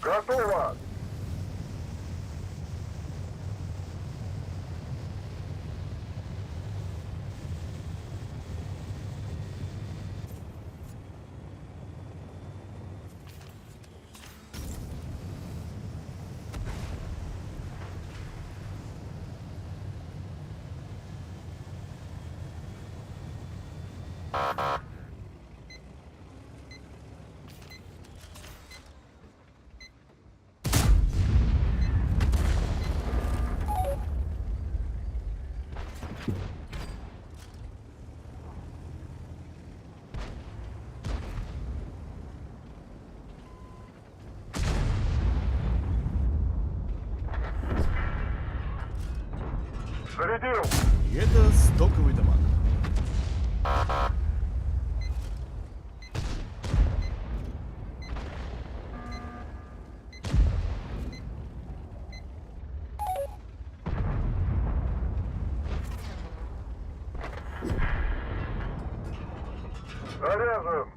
Готово! Зарядил! И это стоковый дамаг. Заряжен!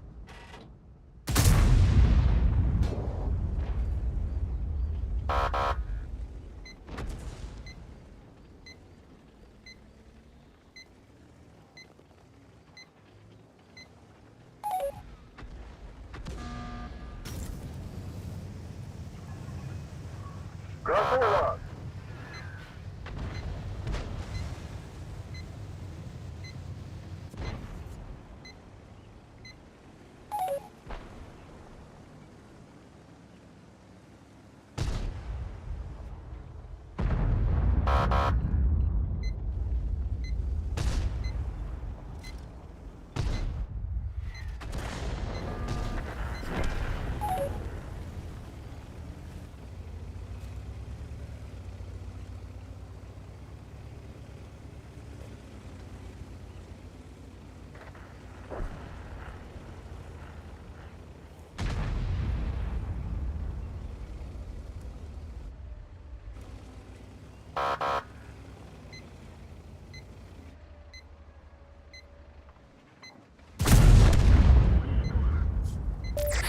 Готово!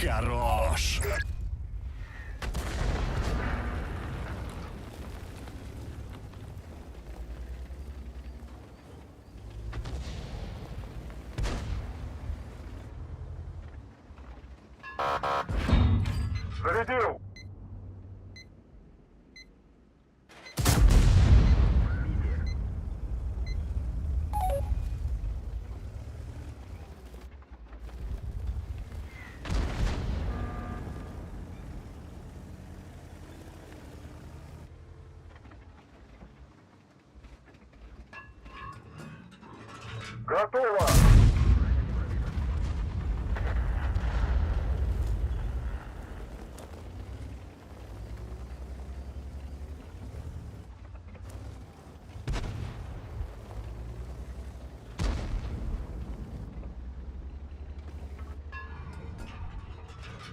Хорош! Зарядил! Готово!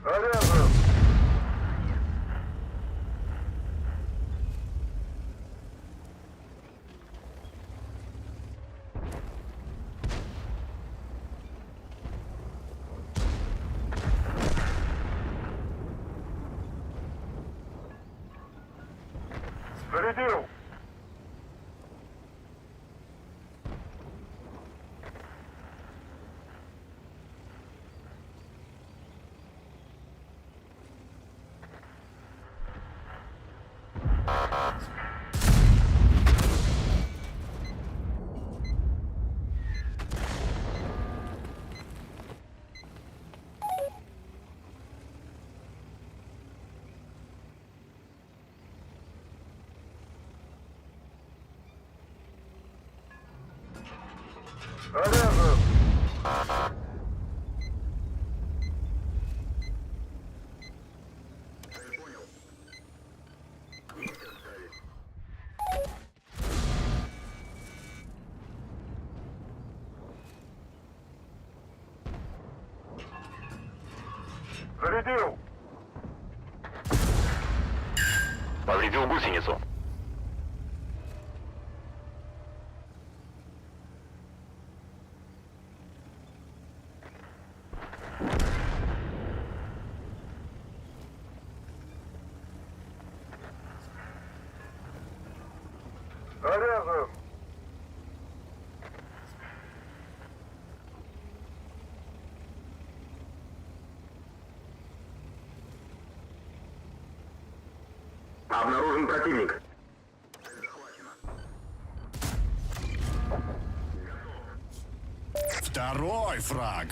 Заряжен! Зарядил! Заряжен! Зарядил! Повредил гусеницу. Заряжен! Обнаружен противник. Второй фраг.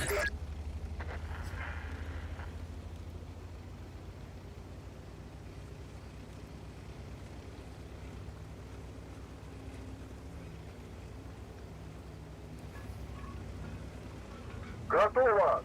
Готово!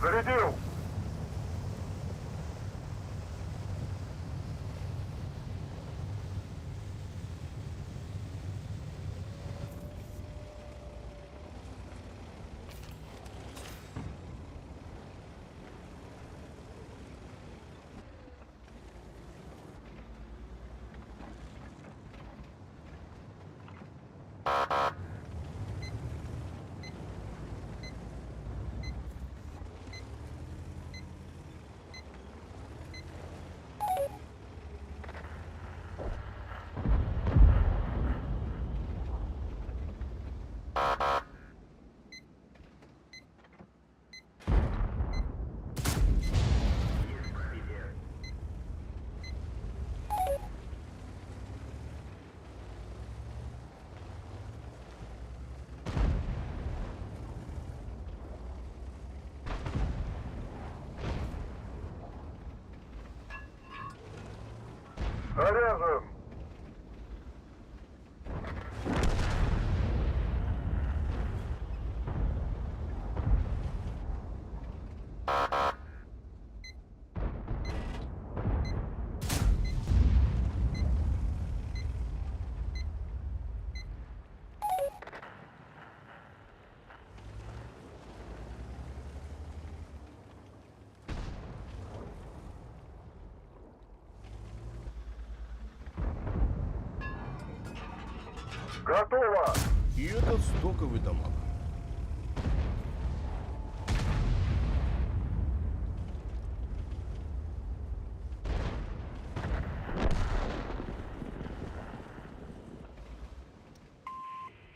Зарядил! Заряжен! Готово! И это стоковый дамаг.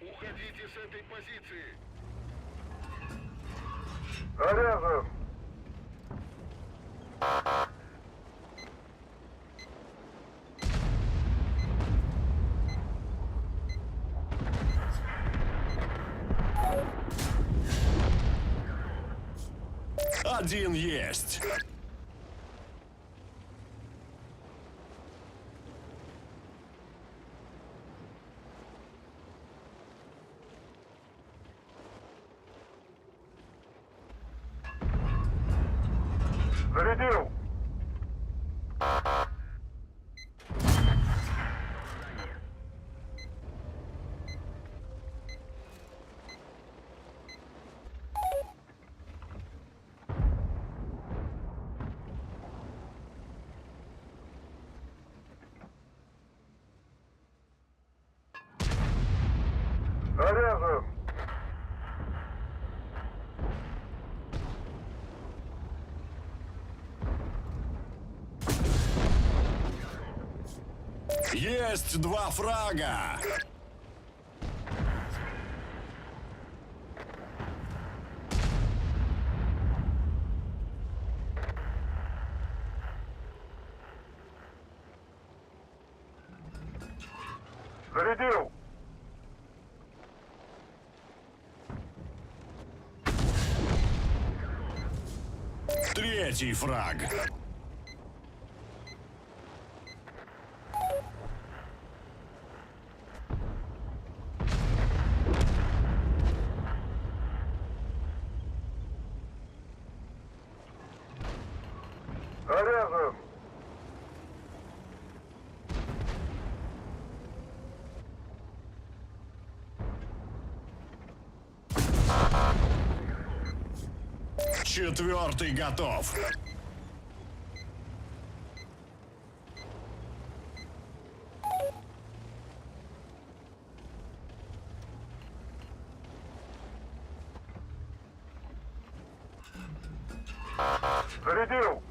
Уходите с этой позиции! Заряжен! Один есть. Зарядил! Заряжен! Есть два фрага! Зарядил! Третий фраг. Заряжен! Четвертый готов. Зарядил!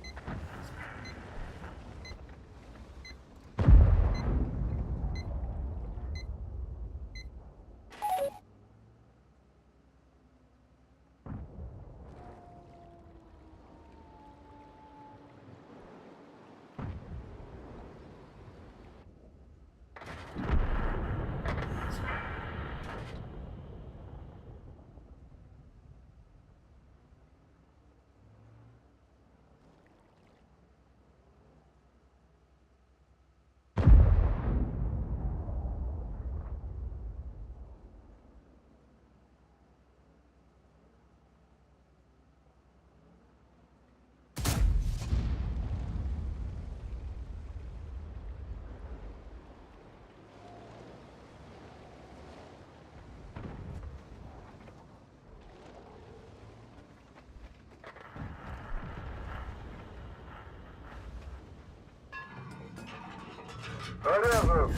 Заряжен!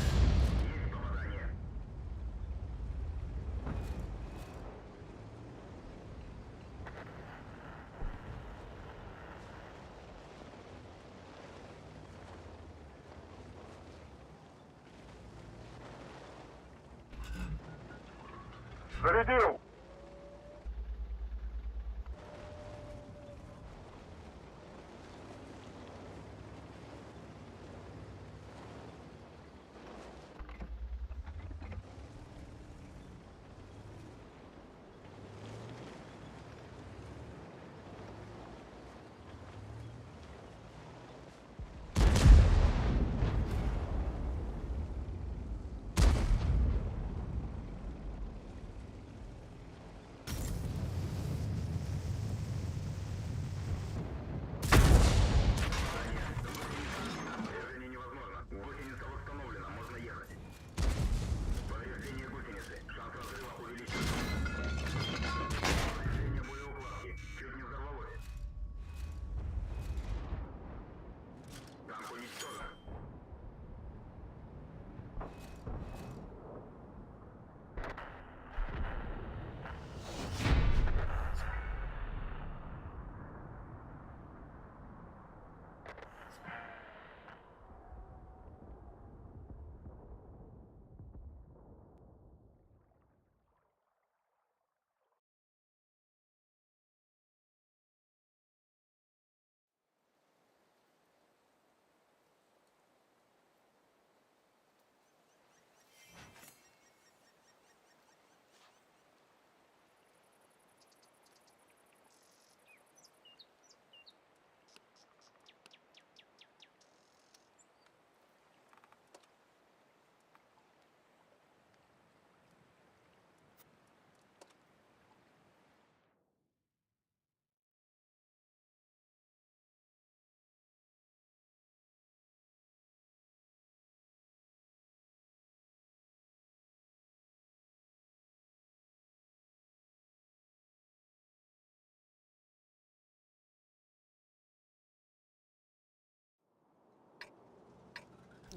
Зарядил!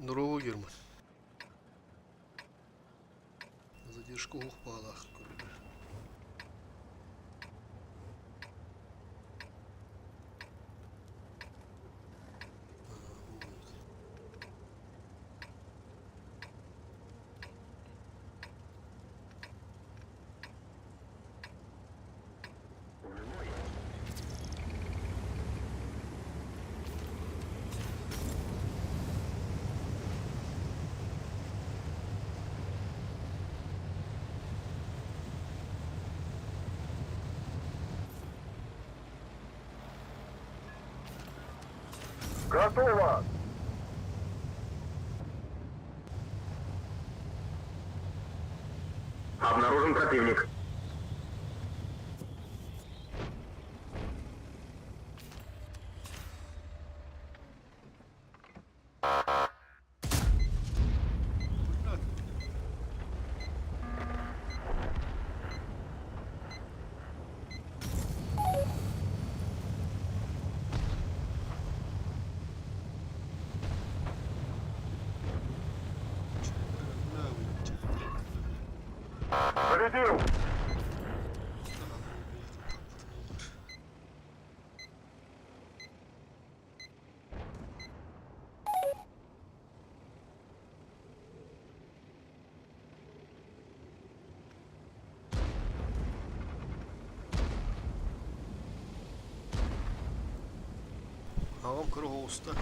Здорово, Герман. Задержка ух баалаах көрүллэр. Готово! Обнаружен противник. Зарядил! Аҕам кыра оҕуста.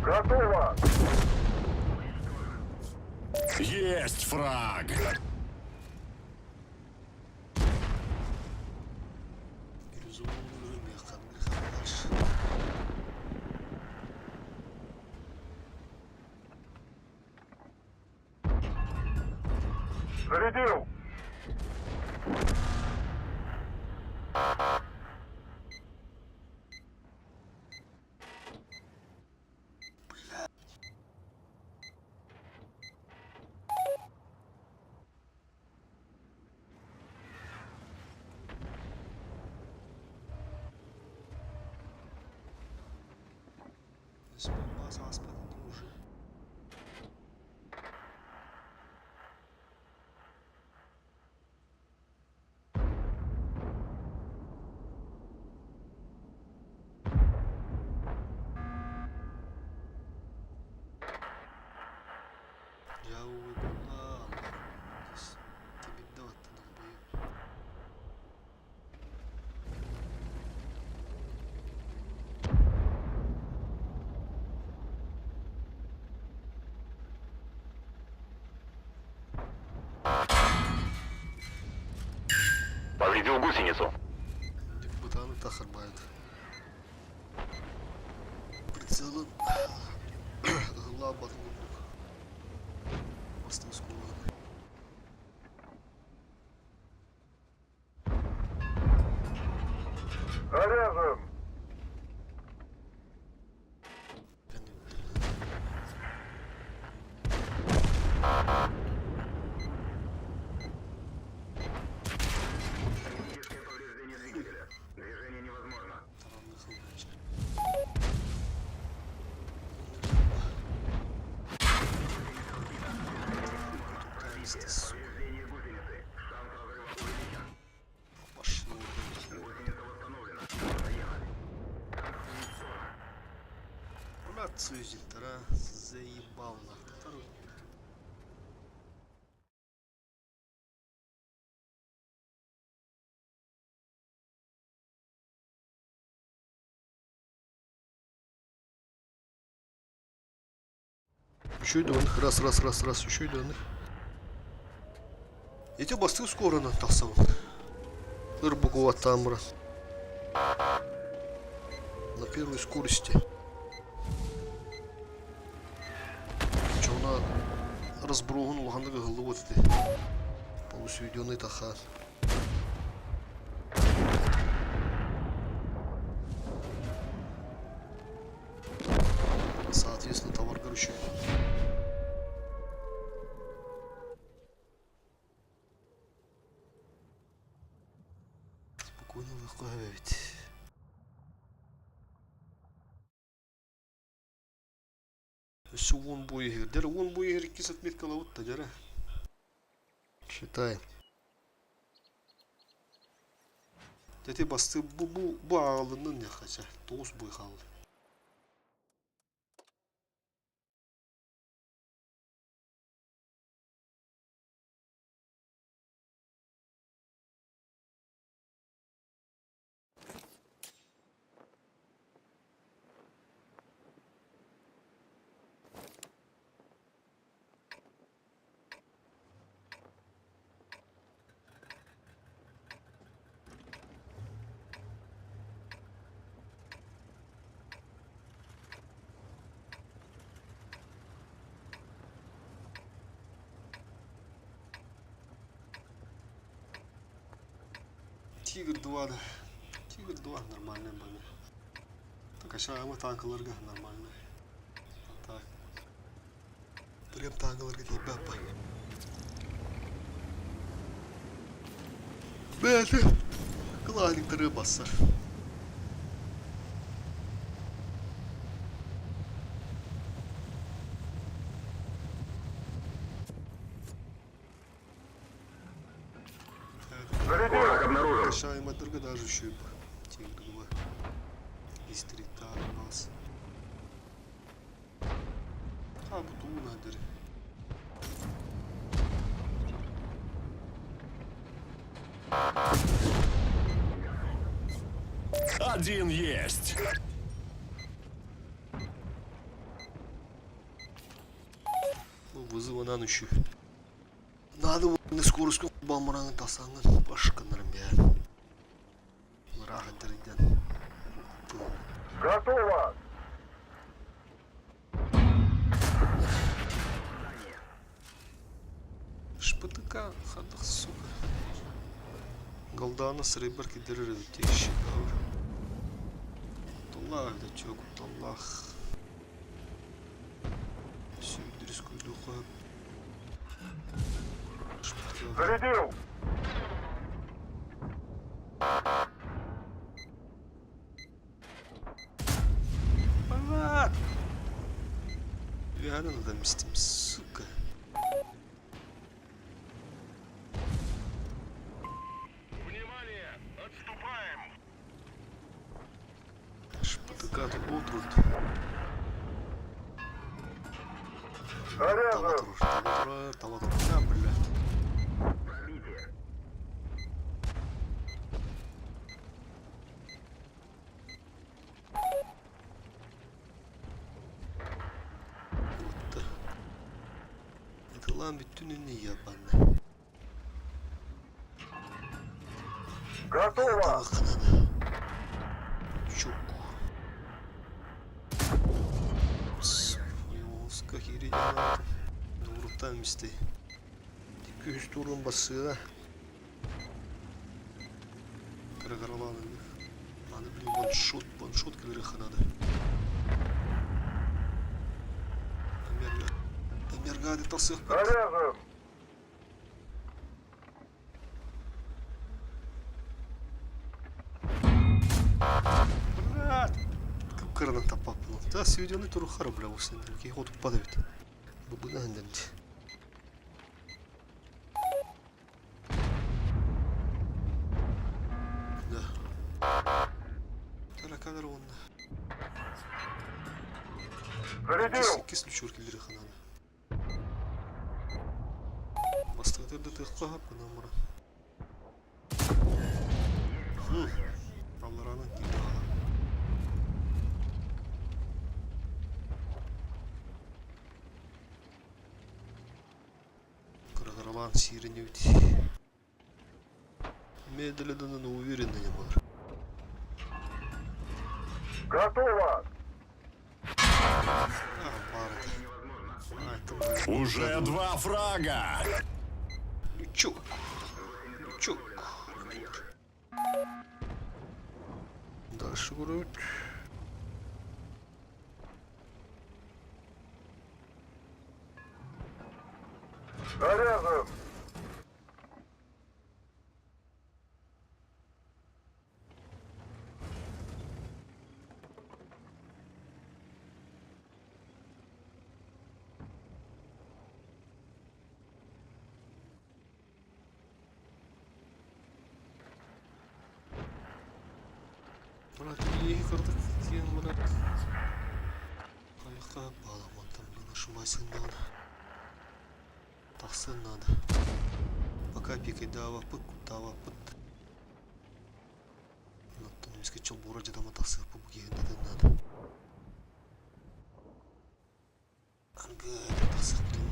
Готово! Есть фраг! Зарядил! Повредил гусеницу. Бытаны тахарбайт. Прицелын ыһыллаабатын курдук. Бастыҥ оскуоланы. Заряжен! Техническое повреждение двигателя. Движение невозможно. Повреждение гусеницы. Шанс разрыва увеличен. Пошло. Гусеница восстановлена. Поехали. Блядь, а? Заебал нахуй. Үчүгэй да оннук раз раз раз раз үчүгэй да оннук. Ити бастыҥ скоронан тахсабын. Ыр букубаттаан баран. На первой скорости. Чона разброһун улаханнык ыһыллыбыт ити. Полусведенный таха. Соответственно, товар короче. Спокойно легко эбит. Өссө уон бу иһигэр. Дьэ, уон бу иһигэр иккис отметкалабыт да дьэрэ. Считай. Ити бастыы бу бу бу ааҕылыннын диэххэ чэ тоҕус буй хаалла. Тигр 2 да. Тигр 2 нормальная броня. Качаемы танкаларга нормальная. Так. Прям танкаларга тиийбэппин. Бэйэтэ кылааниктары бассар. Враг обнаружен. Кашаемадырга даже еще Тигр 2. Из бас. Ha bu doğu nadiri. Один есть. Bu вызыванан үші. Надо не скоростью бамыраны тасаңын башкынырым бәрін. Ыраах дерден. Готово! ШПТК, хадах, сука. Голдана сребр кидерер тещи Аллах да чок, Аллах. Сүйдіріс көйді ШПТК. Зарядил! Брат! Я надо мстим, сука. Внимание! Отступаем! ШПТК тут утрут. Таба Заряжен! турар, таба турар, таба турар. А, бля. Пробитие. Вот. Ытылаан бүттүн инни ебаный. Готово! Табаканан. Чук. Сука, кири Дуруттан мисти. Күс турун басыга. Карагараланы. Надо, блин, ваншот, ваншот килереха надо. Амерга. Амерга тасых. Заряжен! Брат! Кып-кырынан таппаппын. Та сведенный турухара, бля, осындай. Кихот падает. Бубына хендемти. Да. Тараканар онна. Зарядил! Кис лүчүр килдире хананы. Бастыгытыр тыqqa хапкына мура. Аллараны килди ала. Кыргыралан сирине ведь. Медленно, но уверенно не бар. Готово! Уже два фрага! Лючок. Лючок. Дальше көрөбүт. Заряжен! Брат, ийи кырдык диэн брат. Хайаха бааламмантан блин, ошибайсың надо. Тахсыан наада. Пока пикайдаабаппыт, куттаабаппыт. Оттон эмискэ чолбуура дьадама тахсыахпыт бу киһиннэтин наада. Аргыый тахсыахпытын.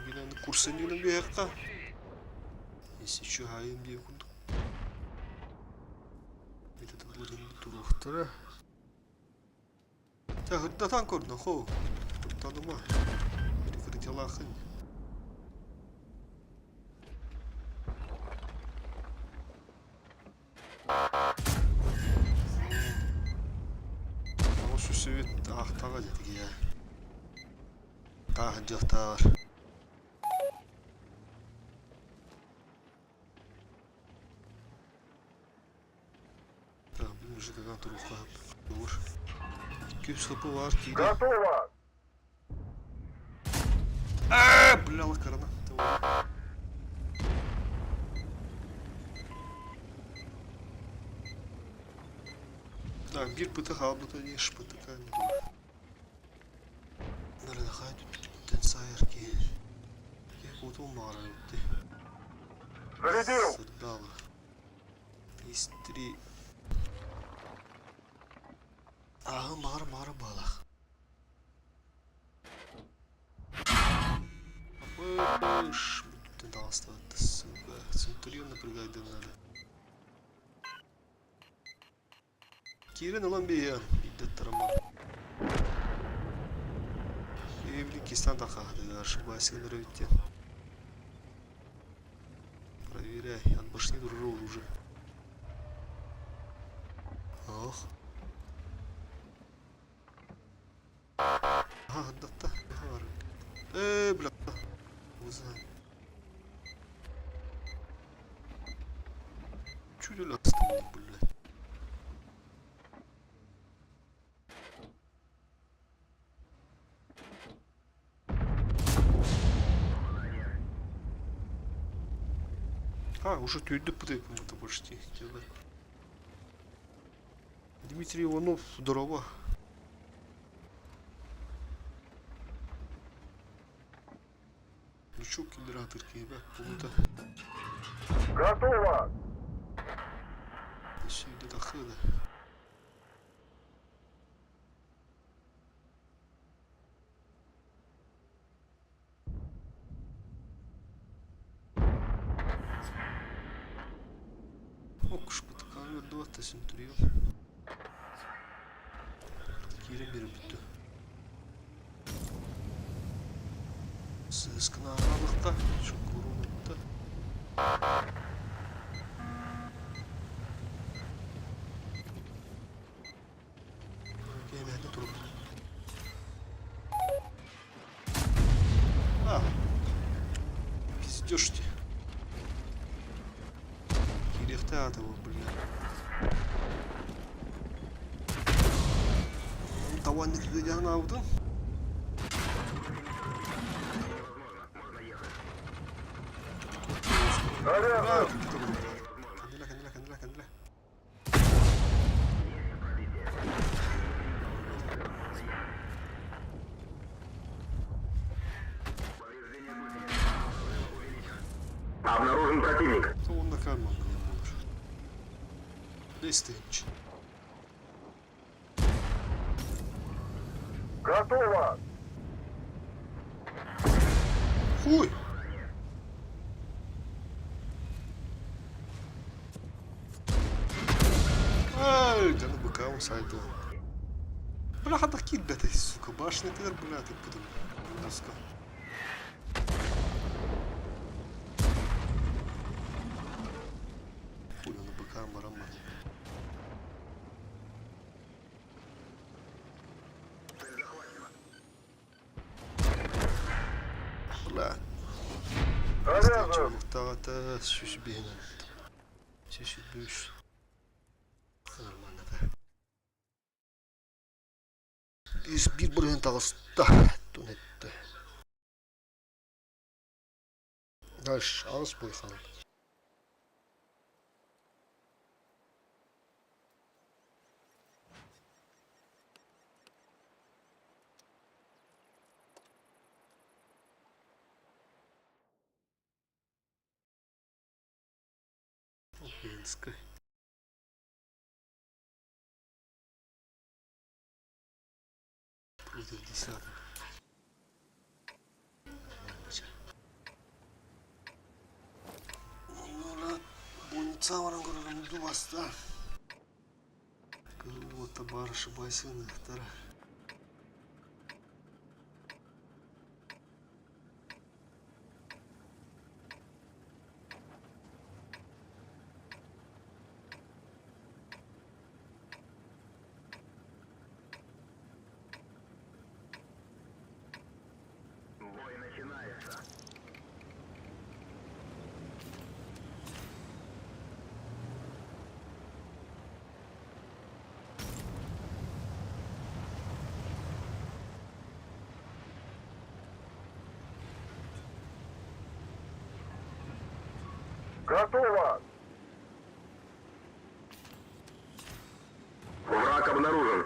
Гинаны курсанньыгынан биэһэххэ. Если еще хаайым диэн курдук. Туруохтара. Чэ, ырдатан көрдө, хоо. Куттаныма. Прикрытиялааххын. Тоҕус үсүбүт аахтаҕа дьэтигийэ. Тааһырдьыахтааҕар. Так, бу мужикага туруохха Уур. 200 хп баар киирэ. Готово! Аа, бля, лакарана. Так, биир пыты хаалбыта дии, шпытыка не дуо. Нарынахай түттэн саайар киһи. Киһи куутун баҕарар эбит. Зарядил! Сырдаала. Есть три. Ааҕын баҕар баҕар баалаах. Апыш, бүттүн таҕыстыбат сука. Центурион напрягайдын надо. Киирэн ылан биэйэн, биирдэ аттарыммар. Эбили кистан тахаһытыгар ошибайся эбит Проверяй, от башни дружу уже. Ох. Ага, да, Э, бля. Узнай. Чуть ли блядь. А, уже түйдүк это почти. Дмитрий Иванов, здорово. Лючок генератор киһибэ кулута. Готово! Сүйдэ тахсыада. Окушпутукаан өрдүбэт да син туруйуом. Киирэн биэрэн бүттэ. Сыыскын ааҕалыкта, чукурунутта. Кээмэһинэ турбут. А, пиздешь ты. Киириэхтээх аата бу, бля. Таванник дьаһан аабытын. Кэннилэ, кэннилэ, кэннилэ, кэннилэ. Обнаружен противник. Уонна карманна буолар. Листинч. Готово! Хуй! БК сайдыа. Бля, ханна киирбэтэй, сука, башнятыгар, бля, тыппытым. Доска. Хуй, БК баран баран. Бля. Заряжен. Чолуктаҕата сүүс биһинэн. Сүүс үс. Нормально да. Биир биир бырыһын таҕыста. Тун этте. Дальше аҕыс бой хаалла. Ленскай. Против десятых. Больница баран көрөрүм дубаста. Кыһыл уота баар ошибайсыыныахтара. Бой начинается. Готово. Враг обнаружен.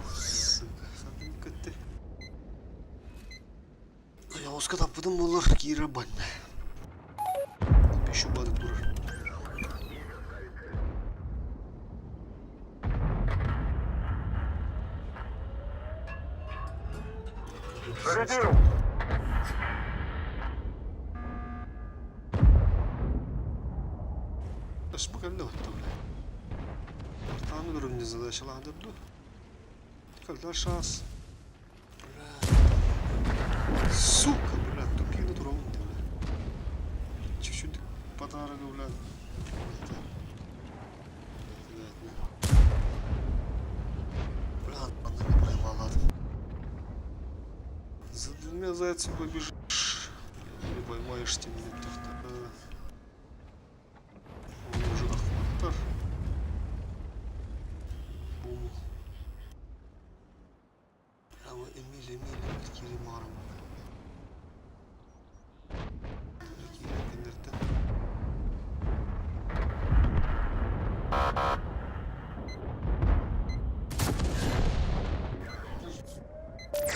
Сука, хатын көттө. Ойоҕоско таппытым буоллар киирэр банна. Еще бары турар. Зарядил. Бу кэллэ отто бля. Артааны көрүм задачалаадыр ду. Кэллэр шанс. Бля. Сука, бля, тупик турабын бля. Чуть-чуть подарок, бля. Бля, аны проебаладым. За двумя зайцами побежишь. Не поймаешь тем не. Он уже охваттар. Бум. Ама Эмиль, Эмиль, Эмиль кири марам. Кири кенерте.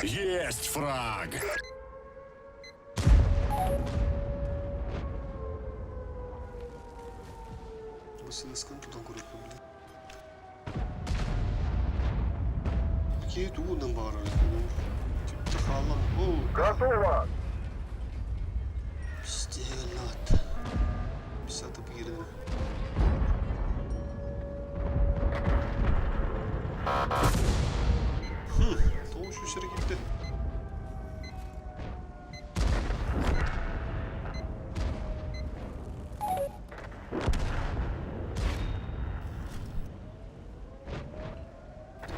Есть фраг! Бу сылыскын тутан көрөккө бile. Киһи тугунан баҕарар Типте хаалан оо Готово. Пиздец. Писаты киирдим. Тоҕус сүүс эрэ киирдэ.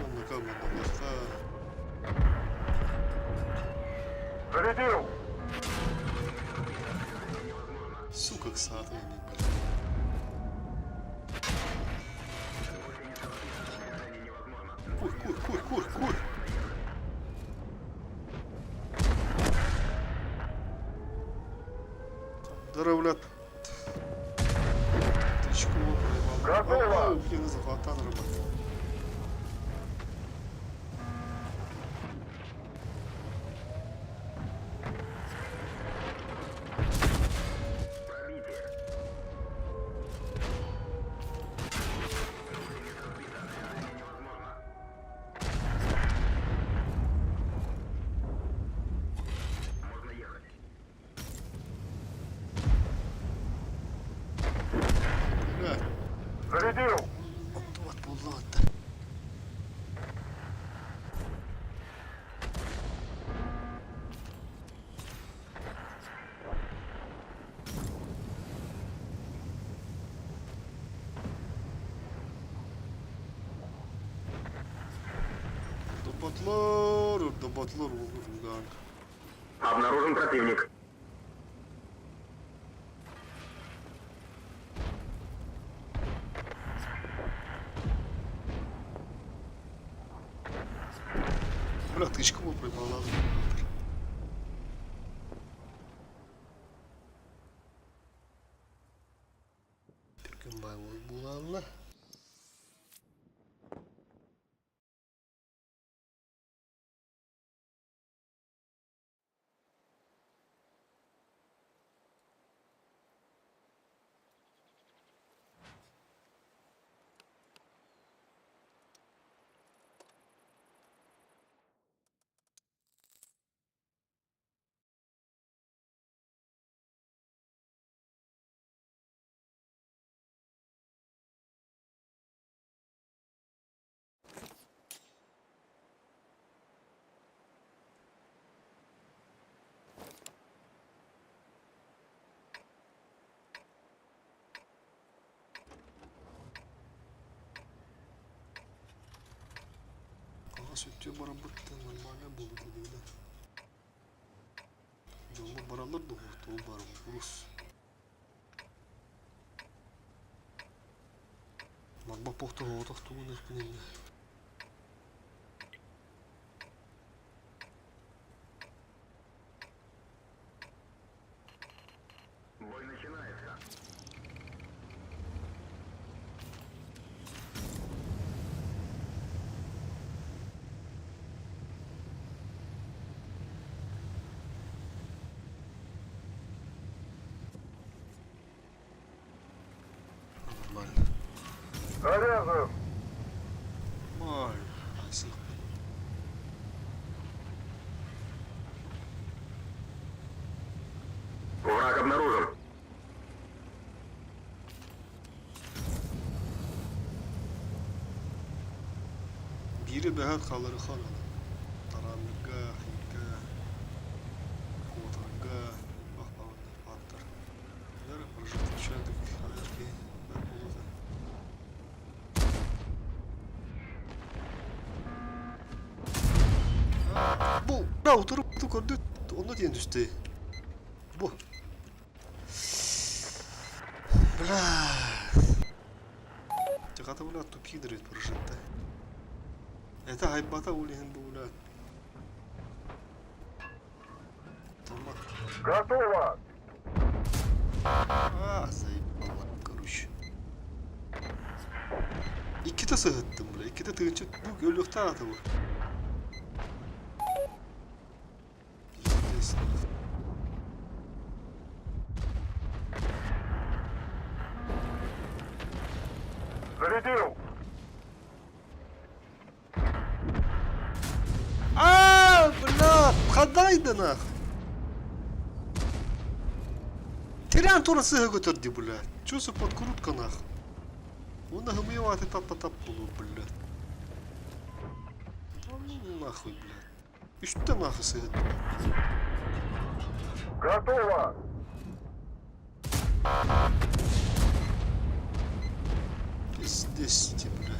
Оннука манныахха Зарядил. Сука, ксаты, блядь. Кур, кур, кур, кур, кур. Здорово, блядь. Тычку проебал. Готово. О, блин, захватан рыбак. Пробитие. Невозможно. Зарядил! Оттубат буоллаҕыттар. Ордубатлар, ордубатлар уолуруган. Обнаружен противник. Бля, тычка был проебала. Түргэн баай буолалла. Аҕас үтүө барарбыттан нормально буолбута дииллэр. Дьоммут бараллар дуо? Тугу барым урус. Барбах бохтоһоотох тугун эрпин иннэ. Бой начинается. Нормально. Заряжен! Нормально. Айсых. Враг обнаружен. Биири бэһэт хаалары хаалан. Тараанныга, хииккэ, куотарга элбэх баҕаннар бааттар. Кинилэр прожектор хайар киһи бэрт буолуо этэ. Бу бра утары көрдү онно диэн түстэ. Бу. Бля. Тихата бля тупидыр ведь прожитта. Это хайбата улиһин бу бля. Тома. Готово! А, заебала, короче. Иккитэ сыһыттым, бля. Иккитэ тыынча бу өлүөхтээх ата бу. Пиздец. Зарядил! А, бля, хадай да нахуй. Тиран тура сыһа көтөр ди, бля. Чё за подкрутка нахуй? Уонна хымыйа таппа тап буолуо, бля. Да ну нахуй, бля. Үстэ нахуй сыһыт. Готово! Пиздец, бля.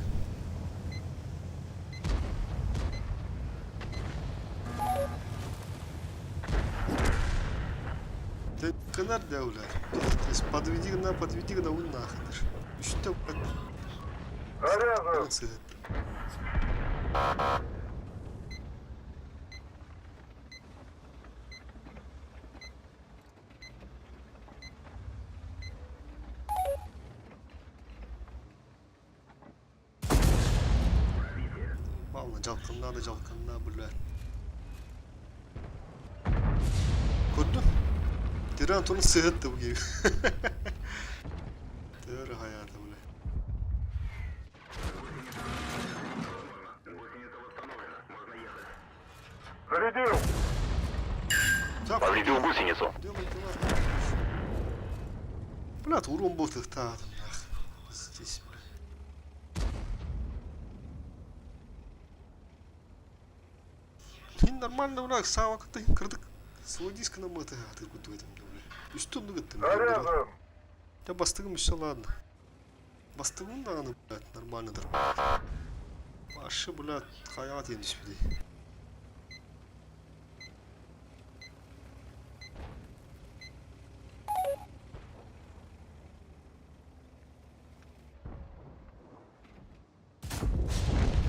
Ты кынар да, бля. Пиздец, подведи на, подведи на, un нахуй. Үстэ, блядь. Заряжен! Сыһыт. Павла дьалкыннаа да дьалкыннаа бля. Көрдүм. Тиран туну сыһытты бу киһи. Төр хаята бля. Зарядил! Повредил гусеницу. Бля, урон был тыхтаатым нах. Здесь, бля. Хин нормально, бля, саава кытта хин кырдык свой диск намыты атыр курдук этим, бля. Үстү оннук ыттым. Заряжен. Я бастыгым еще ладно. Бастыгым даҕаны, блядь, нормально дыр. Вообще, блядь, хайаҕа тиийэн түспүтүй.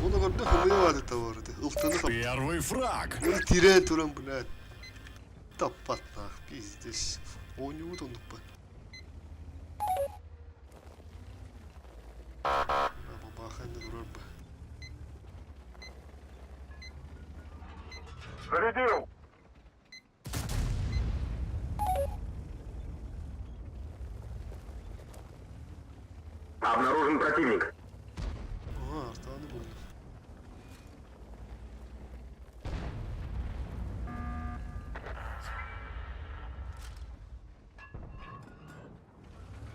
Оны көрдө хымыйа баады табарды. Ылтаны хап. Первый фраг. Оны тирээн туран, блядь. Таппаттаах, пиздец. Оонньуубут оннук ба. Бабаханна турар ба. Зарядил. Обнаружен противник. Ага, артааны буллум.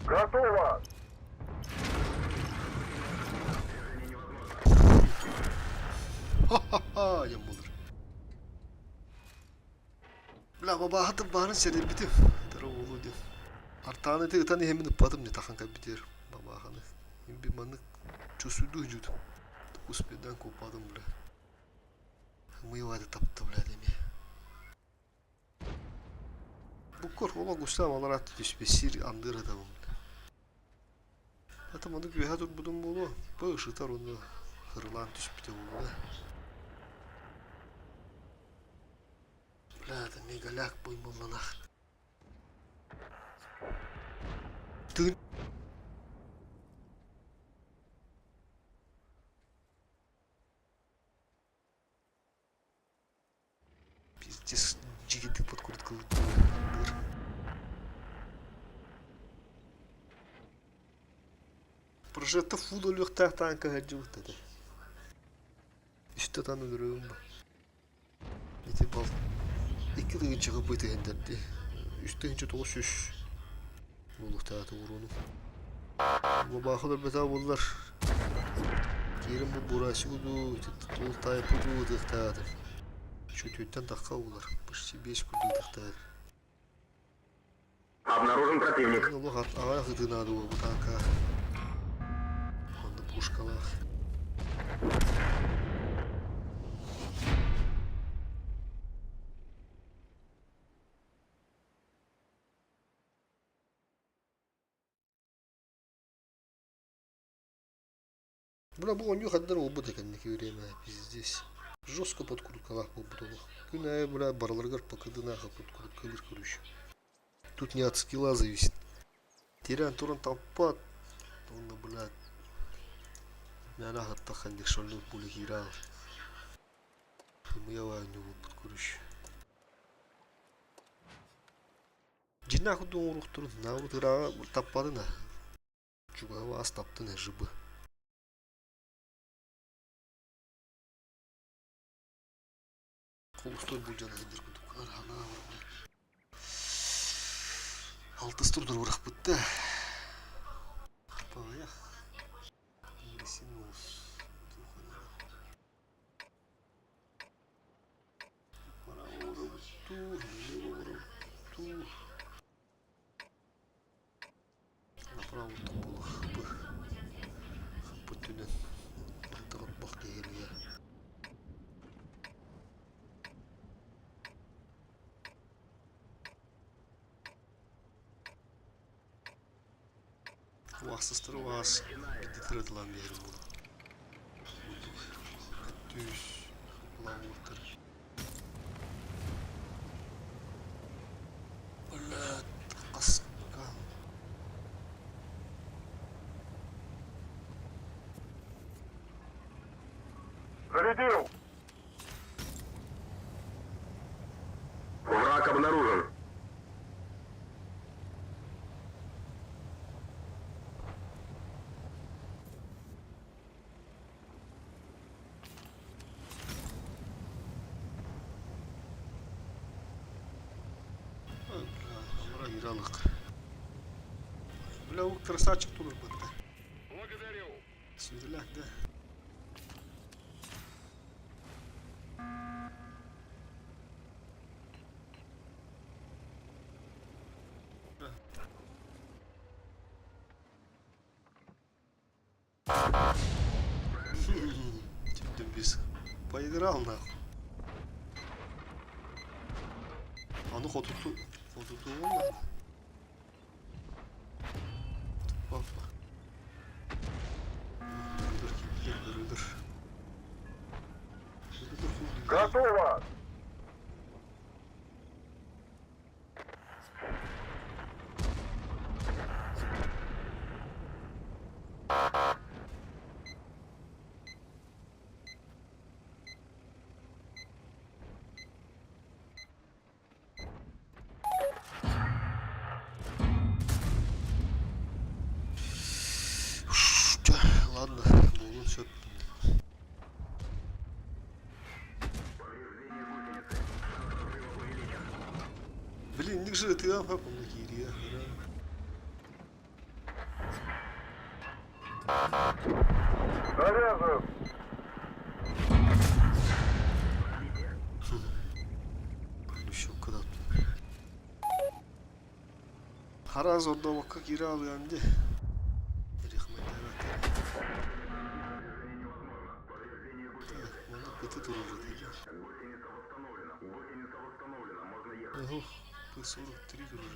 Готово. Ха-ха-ха, диэн буолар. Бля, бабаахытым баарын сэрэйбитим. Этэр уолу диэн. Артааны ити ытан иһэммин ыппатым дии тахан кэлбитигэр бабааханы. Мин би маннык чувствуйду үдьүт. Успедан куоппатым бля. Ымыйыбады тапта бля эмиэ. Буккур олох густаам алараат түспэ сир андыыр атабым. Атым ону үөһэ турбутум буолуо, бу ышытар уонна ырылаан түспүтэ буолуо. Бля, это мегаляк буймалланах. Тыын Пиздец, дьигитик подкруткалыыр. Прожекта фул өлүөхтээх таанка сылдьыбыт этэ. Үстэ таан өлөрөбүн ба. Ити бал икки тыһыынчаҕа бытыһыннэрди. Үс тыһыынча тоҕус сүүс буолуохтаах уруону. Лобаахы өлөрбөтөх буоллар киирэн бу бурасику дуу, тул тайпы дуу ытыахтаах этим. Чүтүттэн тахха булар. Почти биэс курдук ытыахтаах. Обнаружен противник. Олох аҕай ытынаады бу таака. Онно пушкалаах. Бля, бу оонньуу ханна эрэ буолбут кэнники время пиздец. Жестко подкруткалаах буолбут олох. Күн аайы, бля, барыларыгар ПКД-наах подкруткалыыр короче. Тут не от скилла зависит. Тирээн туран таппат. Уонна, блядь, мээнэ аһаттахха шальной пуля киирэ Сымыйа оонньуу буолбут короче. Дьиҥнээх курдук оҥоруохтарын, наоборот ырааҕа таппатын аа. Чугаһы ас таптын ЖБ. Холустой былдьана сылдьар курдук араанаа барбыт. Алтыс турдар бырахпыт да. Аҕыйах. Синус. Направо буолуох бүттүнэн ынтыгырбах киһилиэ. Уахсыстары уаас биддитер ытылан биэрим буолуо. Өттүүс лауыртар. Блядь, қасқа. Зарядил! Враг обнаружен. Ой, бля, аллара иралык. Бля, у красавчик турар бытта. Благодарю! Светляк, да? Поиграл нахуй. Аны хотуту хотутуом наада. Папа. Өлөр киирдилэр, өлөр. Өлөр курдук. Готово! Ладно, буолуон сөп. Блин, инник же тыам хап онно киириэ. Заряжен! Еще куда Хара зордообокко киирэ алыам дии. Манна пыты турар этэ. Ого, П-43 турар.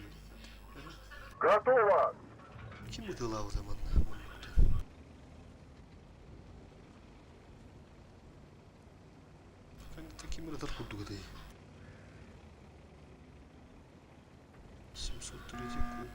Готово! Ким ытыалаабыта манна муннуктан? Ким ытар курдук этэй? 703 куб.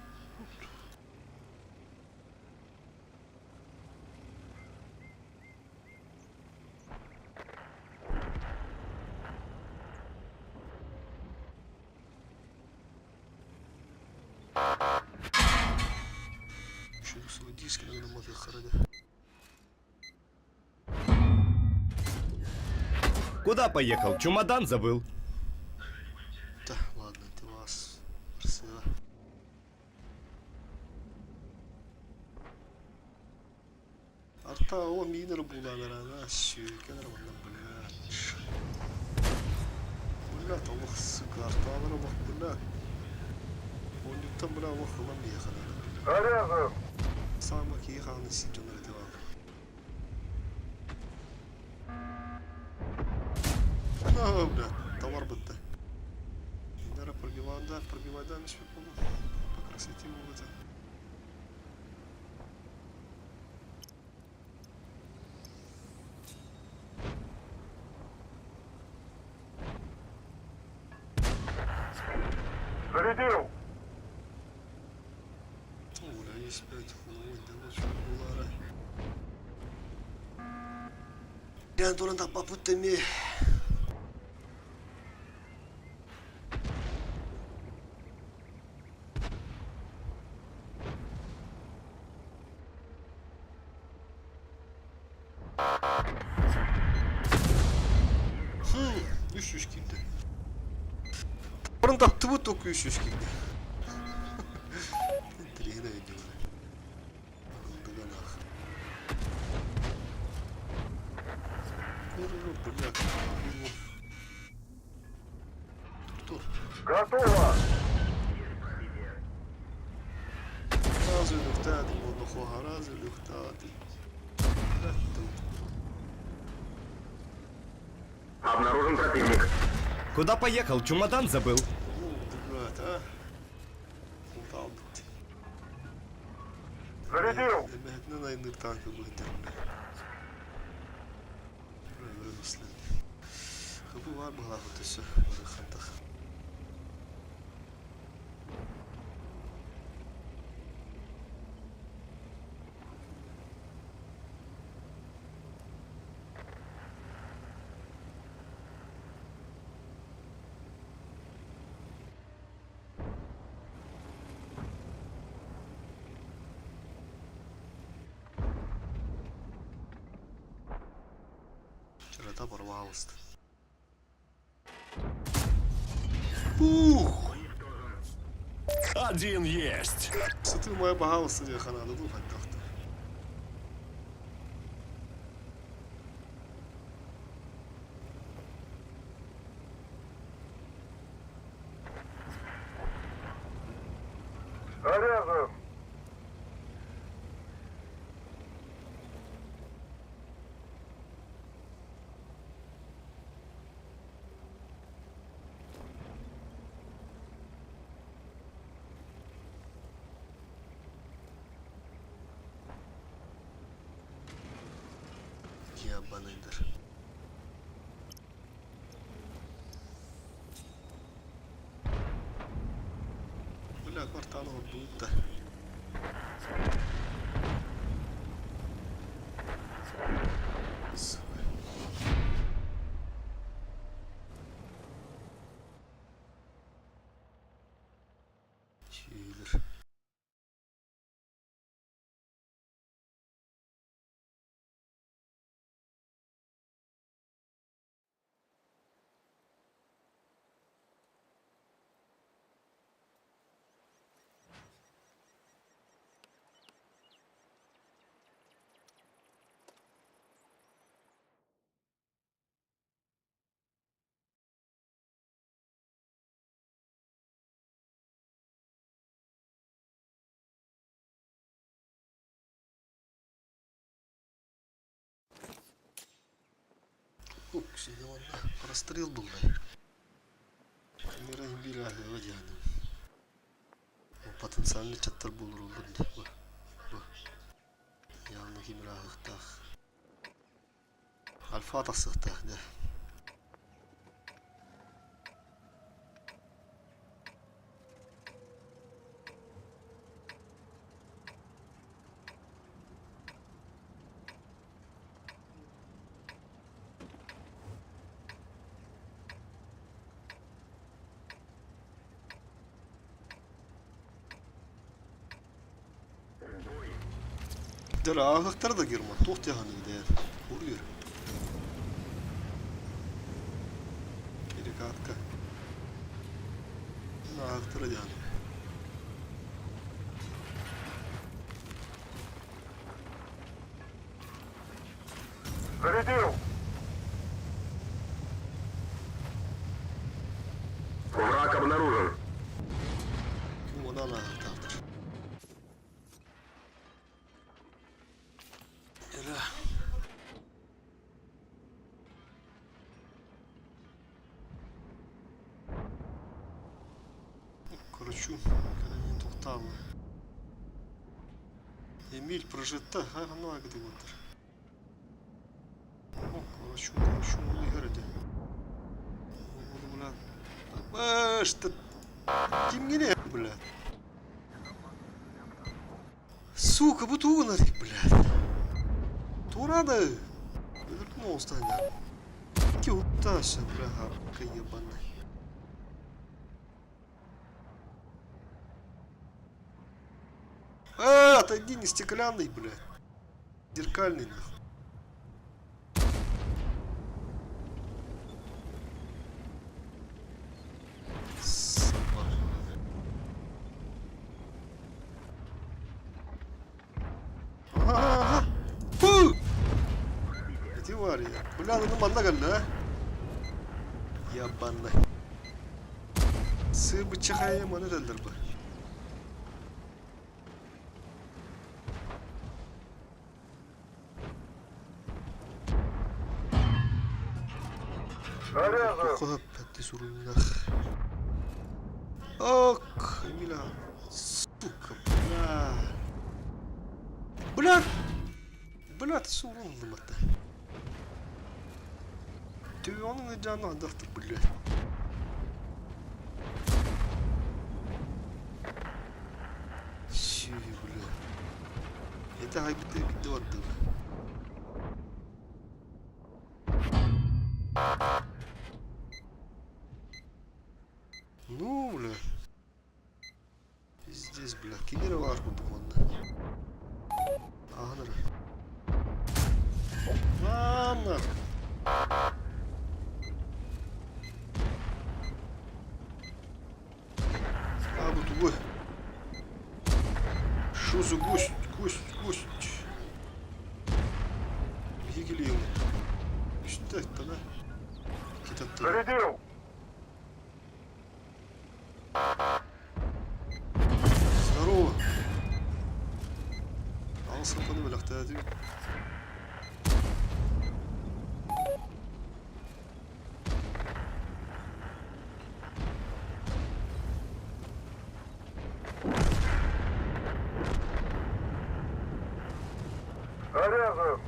Куда поехал? Чемодан забыл. Да, ладно, ты вас арсыга. Арта о минер буланарана сүүкэнэр манна блядь. Блядь, олох сука, арталара бах блядь. Оннуктан бля олох ылан миэхэ блядь. Заряжен! Саама киһи хааны сир дьонор этэ баар. А, блядь, товар бытта. Инара пробиванда, пробивайда эмес буолла. По красоте буолла Зарядил! О, есть блядь, хуй, да лучше булара. Прям туран таппаппыт эмиэ. Хм, үс киирдэ. Барын таптыбыт только үс киирдэ. Интэриэһинэй өйдөбүлэ. Ылдыганах. Бля, Тур, тур. Готово! Разу люхтати, одного разу люхтати. Обнаружен противник. Куда поехал? Чемодан забыл. Блядь, а? Култаалбыт. Зарядил! Эмэһэтинэн айанныыр танка быһыта. Бля, Хабы бар быһалаах өссө барыхантах. Вчера порвалось. Ух! Один есть. Сытыы моя баһаалыста диэн ханаада дуу хайдах да. Заряжен! Ябаныйдар. Бля, квартал ордук да. Сука. Чийлер. Прострел был, да. Мира биир аһыаҕа диэхиним. Потенциальный чаттар буолар оллар дии. Бу. Бу. Явно ким ырааһыктаах. Альфа тахсыахтаах да. Дьэ, ааһыахтара да Герман, туох диэхиний дээ, уруйар. Перекатка. Ааһыахтара диэхиний. Зарядил! Враг обнаружен. Ким онон ааһыахтаахтар. Эрэ. Короче, кэлэн тохтаама. Эмиль прожитта, ханна гыдыбыттар. Короче, короче, иһэр этэ. Бля. Баш, кимҥиний, бля? Сука, бу тугу гынар, блядь? Туора Өлөрдүм оҕустаан Икки уһуктаасса, бля, ебаный. А, отойди, не стеклянный, блядь. Зеркальный, нахуй. Собака. Ага, ага. Фу! Ити var ya. Бля, ну манна кэллэ, а? Ебаный. Сыр быччахайа маны этэллэр бу. Заряжен! Туох суруйуннах. Ок, Эмиля. Сука, бля. Бля! Бля, ты сурундум это. Төбөҕүн ыдьааны ардахтыр, бля. Сү, бля. Это хайбыты бидде барды. Ну, бля. Пиздец, бля. Ким эрэ баар курдук манна. Ааһан эрэ. Ладно. А, бу тугуй? Что за гость? Гость, гость. Биһиги Үстэ да? Китаттан. Зарядил! Здорово. Аҕыс сапаны бэлэхтээтибит. Заряжен!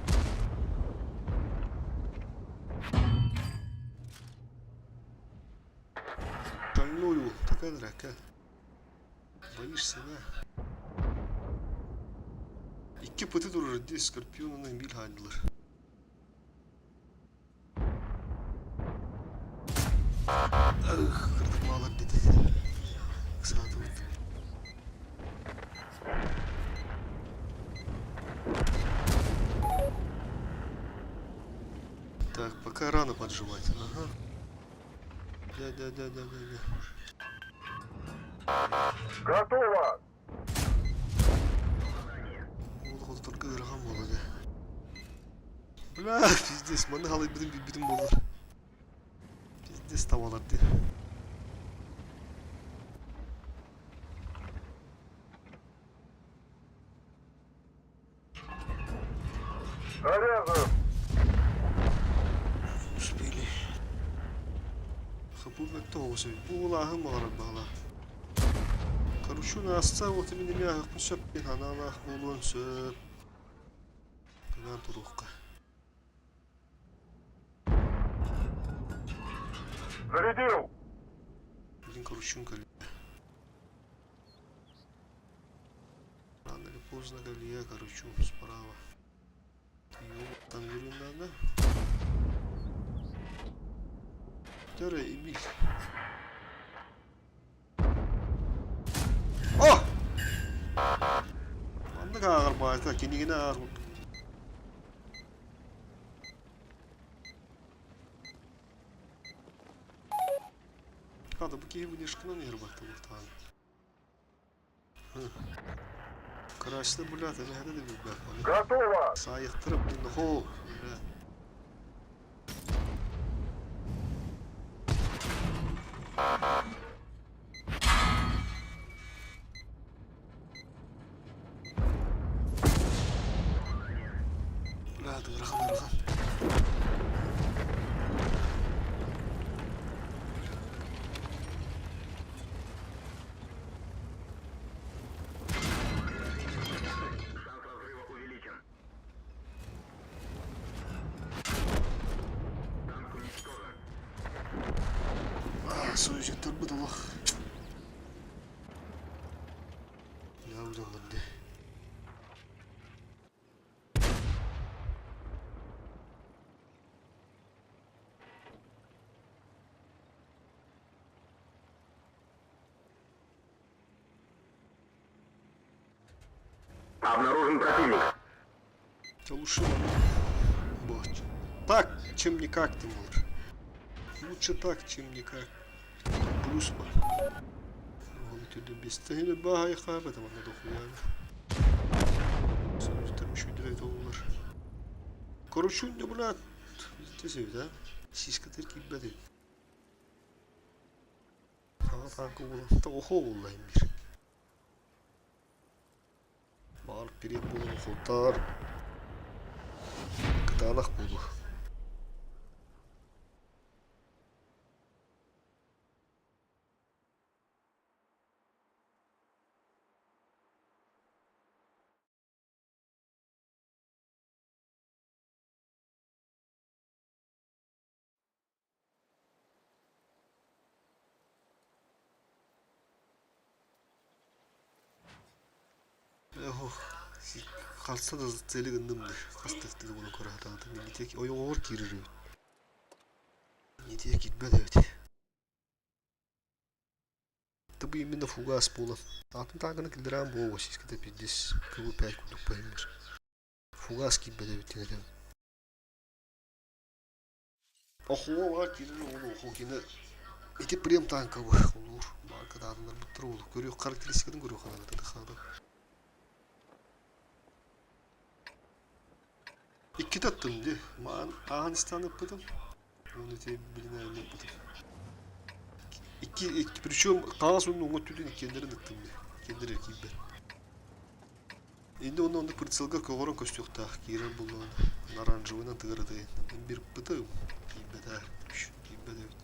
Больной уол, такая драка. Боишься, да? Икки пыты турар дии Скорпионунан биир хааллылар. Ых, кырдык баалар деді. Ыксаатыбыт. Так, пока рано поджимать. Ага. Да, да, да, да, да, да. Готово! Ол хотторго ыарахан буолла дьэ. Бля, пиздец, маны халыйбытым билбитим буоллар. Пиздец табалар дии. Заряжен! Успели. Хапу бөттө оҕус эбит. Бу улааһын баҕарар баҕалаах. Короче, наасса вот именно миэхэ сөп диэн анаалаах буолуон сөп. Кынаан туруохха. Зарядил! Блин, короче, кэллэ. Рано или поздно Галия, короче, справа. Там надо. Второй Эмиль. О! Маннык ааҕар баайта, кинигини ааҕар Хата, бу киһи вынешкынан иһэр батталыктаан. Красный блядь, это да билбэт. Готово! Саайыктырып, блин, хоо, бля. Бля, ыарахан, ыарахан. Шанс разрыва увеличен. Танк уничтожен. А, союзниктарбыт олох. Я удаллар дии. Обнаружен противник. Лучше Вот. Так, чем никак ты можешь. Лучше так, чем никак. Плюс по. Бестehine баһай хаабата манна дохуяна. Союзтар үшүйдүрэй толулар. Короче, брат, здесь да? Сиська киирбэт үһү. Саҥа тааҥка буолан оһо буолла иһин биир. Баҕар перед буолан охотар кытаанах буолуо. Харса да цели гынным дии, хас да буолан көрө сатаатым. Инники ойоҕор киирэр эбит. Инники киирбэт эбит. Это бы именно фугас буолан. Атын тааҥканы киллэрээн буолуо сискэтэ пиздец КВ-5 курдук баһыммар. Фугас киирбэт эбит диэн этэбин. Охуо киирэр уолу охуо кини ити прем танковый улуур баарга даатыннарбыттар уолу көрүөх характеристикатын көрүөх ханаабыта хаада Иккитэ аттым дии маан ааһан истэҕин ыппытым уонна ити билин ыппытым икки икки причем хаҥас уонна уҥа өттүтүн иккиэннэрин ыттым дии иккиэннэрэ киирбэт Инде онно оннук прицелга көҕөрөн көстүөхтээх киирэр буоллаҕына оранжевыйынан тыгар ытыйын мин бырпытым киирбэтэ киирбэт эбит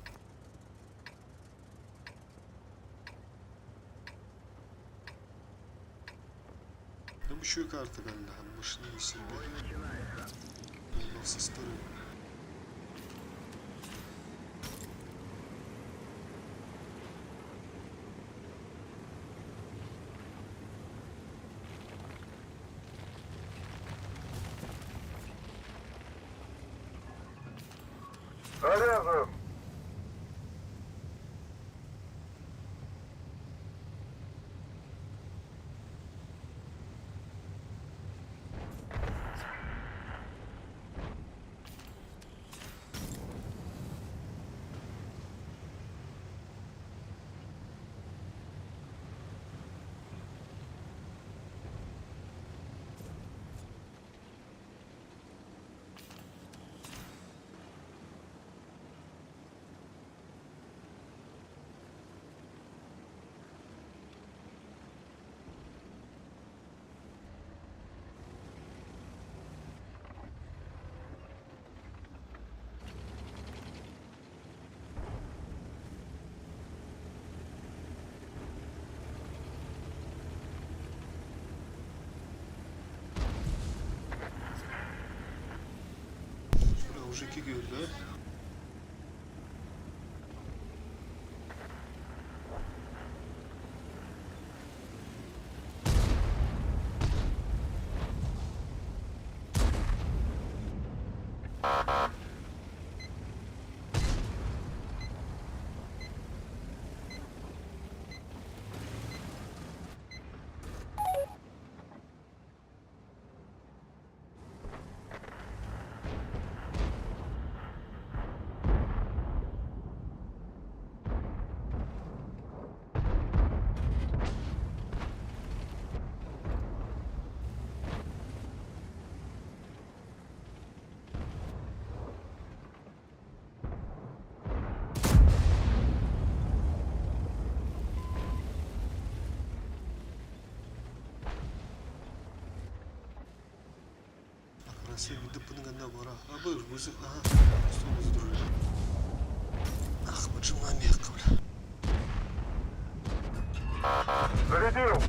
Ну үчүгэй карта кэллэ машина себе сыстар Заряжен! Уже iki gördü. Россия видопыныганда бара. Абы вызов, ага. Что вызов дружи. Ах, поджимна мягко, бля. Зарядил!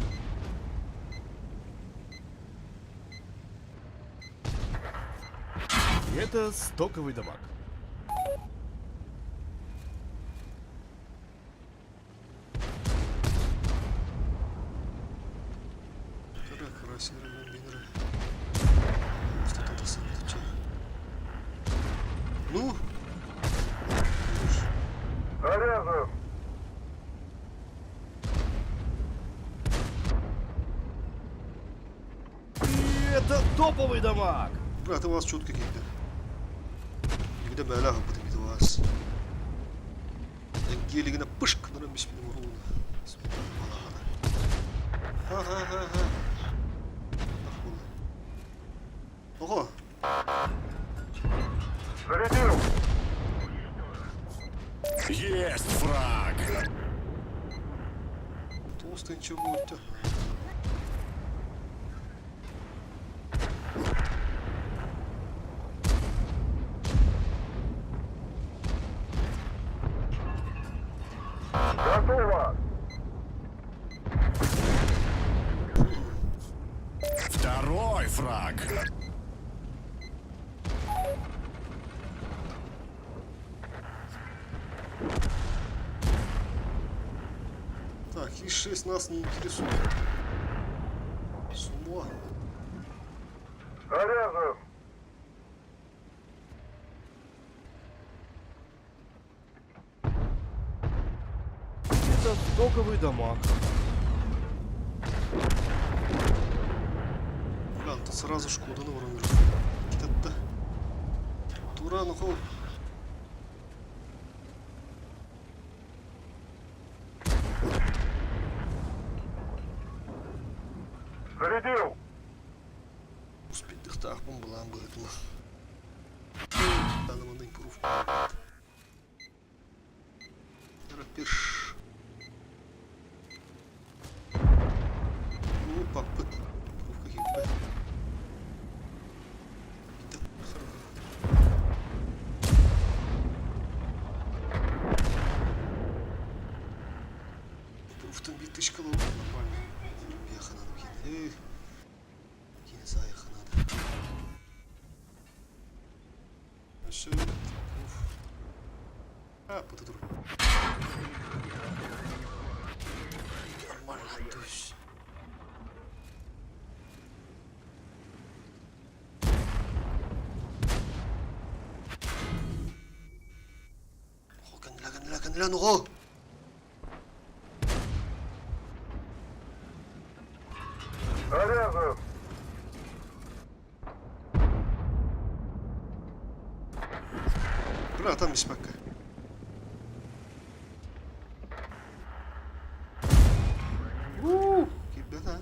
Это стоковый дамаг. Ну? Заряжен! И это топовый дамаг! Брат, у вас четко какие-то. Нигде бәләгә бу бит вас. Гелигенә пышк кына бисмилла уруна. Ха-ха-ха-ха. Ого! Зарядил! Есть фраг! Толстый ничего будет. Готово! Второй фраг! Так, И6 нас не интересует. С ума. Заряжен! Это стоковый дамаг. Бля, тут сразу Шкода на уровне. Да. Туран ухол. Зарядил! Успеть булан быһытма. Танымын импрув. Рапиш. Ну, папы. Пруф какие Пруф там битышка нормально. Беха надо кинуть. Кинь заеха надо. Все, пруф. А, под Нормально, то есть. Кэннилээн оҕо! Заряжен! Бля, там испакка. Уу, киирбэт аа.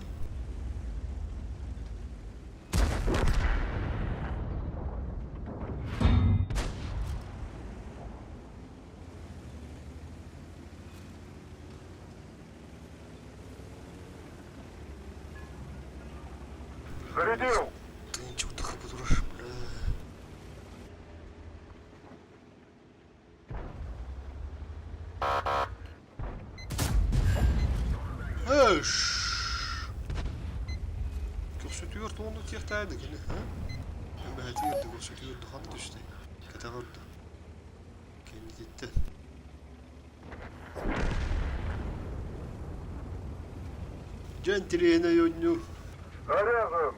Зарядил! Тыынча утахы турар, бля. Эш! Көхсүтүгэр туону тиэхтээдэ кини, а? Эбэһэтигэр да көхсүтүгэр да ханна түстэ? Кэтэҕэр да. Кэннититтэн. Дьэ интэриэһинэй оонньуу. Заряжен!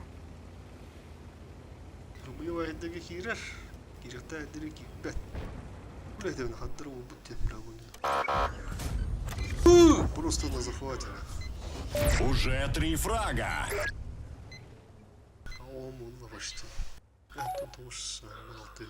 Рублева эрдэгэ киирэр, киириэхтээх эрдэгэ киирбэт. Бля, это хантара уолбут диэн бля Просто на захвате. Уже три фрага. О, буолла почти. Это тоҕус алты.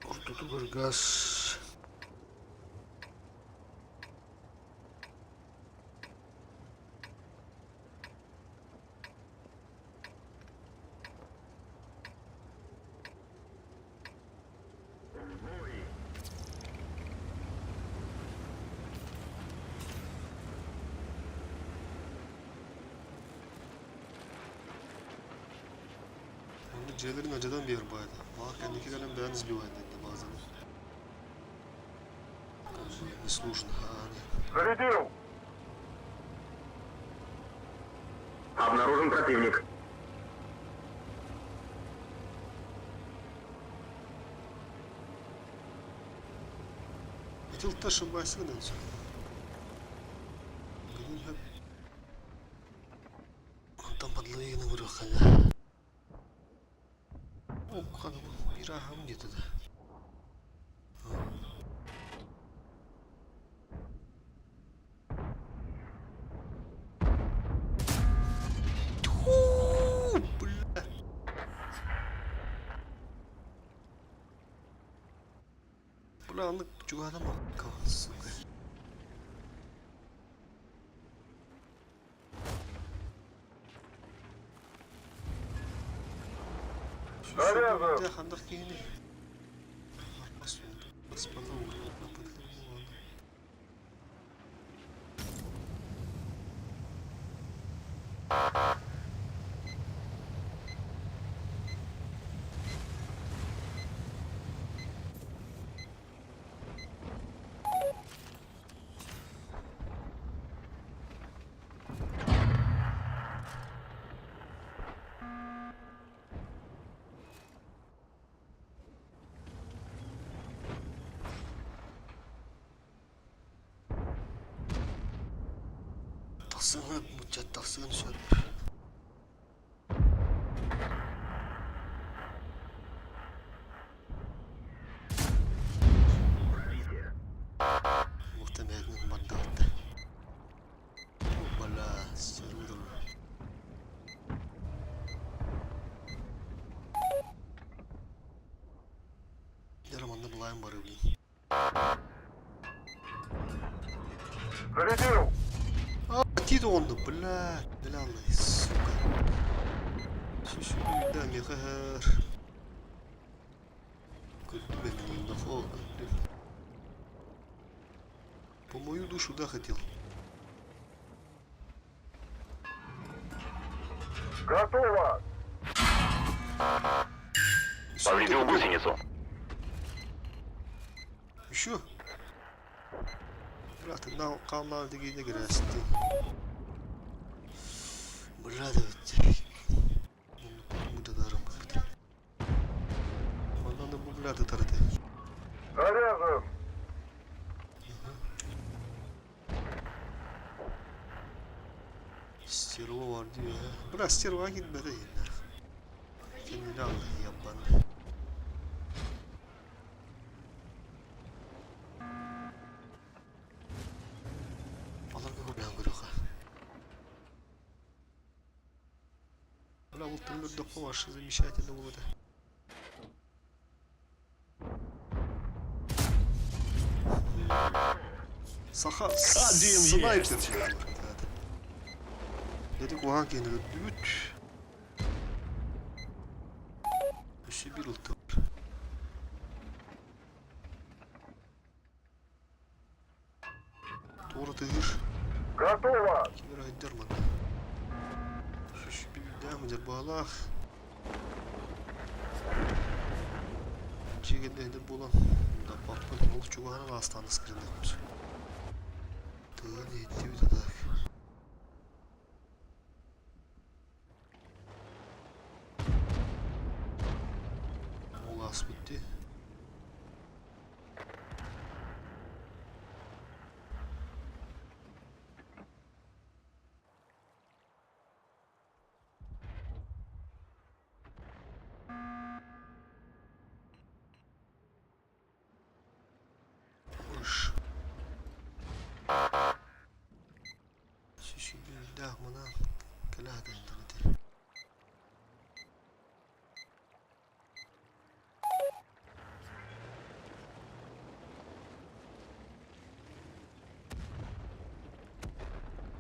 Ортотугар газ. Оннук дьиэлэрин алдьатан биэр баайда. Баҕар кэнники кэлэн бэйэн сбивайдыҥ баазаны. Несложно, а Зарядил! Обнаружен противник. Ити ошибайся сөп. Гынын сөп. Онтон подлыгына көрүөххэ О, хана биир ааһабын диэтэ да. Тьфу, бля. Бля, аны чугаһатан сука. Заряжен! Ханнык киһини Тахсыҥҥа муччат тахсыан сөп. Мухтамээтинэн бардаҕыта. Бала сөрү Дьэ манна былаан барыы блин. Зарядил! А, ти оҕонду, бля, бля, сука. Сүсү да миэхэ Көрдүм эҥин нахо көрдүм. По мою душу, да, хотел? Готово! Повредил гусеницу. Еще? Брат, на канал дегенде кирәсти. Бля, давайте. Манна да бу бля тытар этэ. Заряжен! Стерва бар дии Бля, стерва киирбэтэ иһиннэр. Кэннилэ алла яббан. Баларга көрөөн көрүөххэ. Бля, бұл түннерде вообще замечательно болады. Саха Один снайпер. есть. Dedik оған кені өттүбүт. Өссө биир ылтыбар. Туора тыгыр. Готово! Ким эрэ сылдьар манна. Сүс биирдээх дьарбаалаах. Дьиэгэннэһинэр буолан даппаппын олус чугаһынан аастаан ыскырыныахпын сөп. Тыгын иһиттибит атаак. Ол ааспыт дии. Уж. Сүсүбүрдээх манан кэлэ сатыыллар этэ.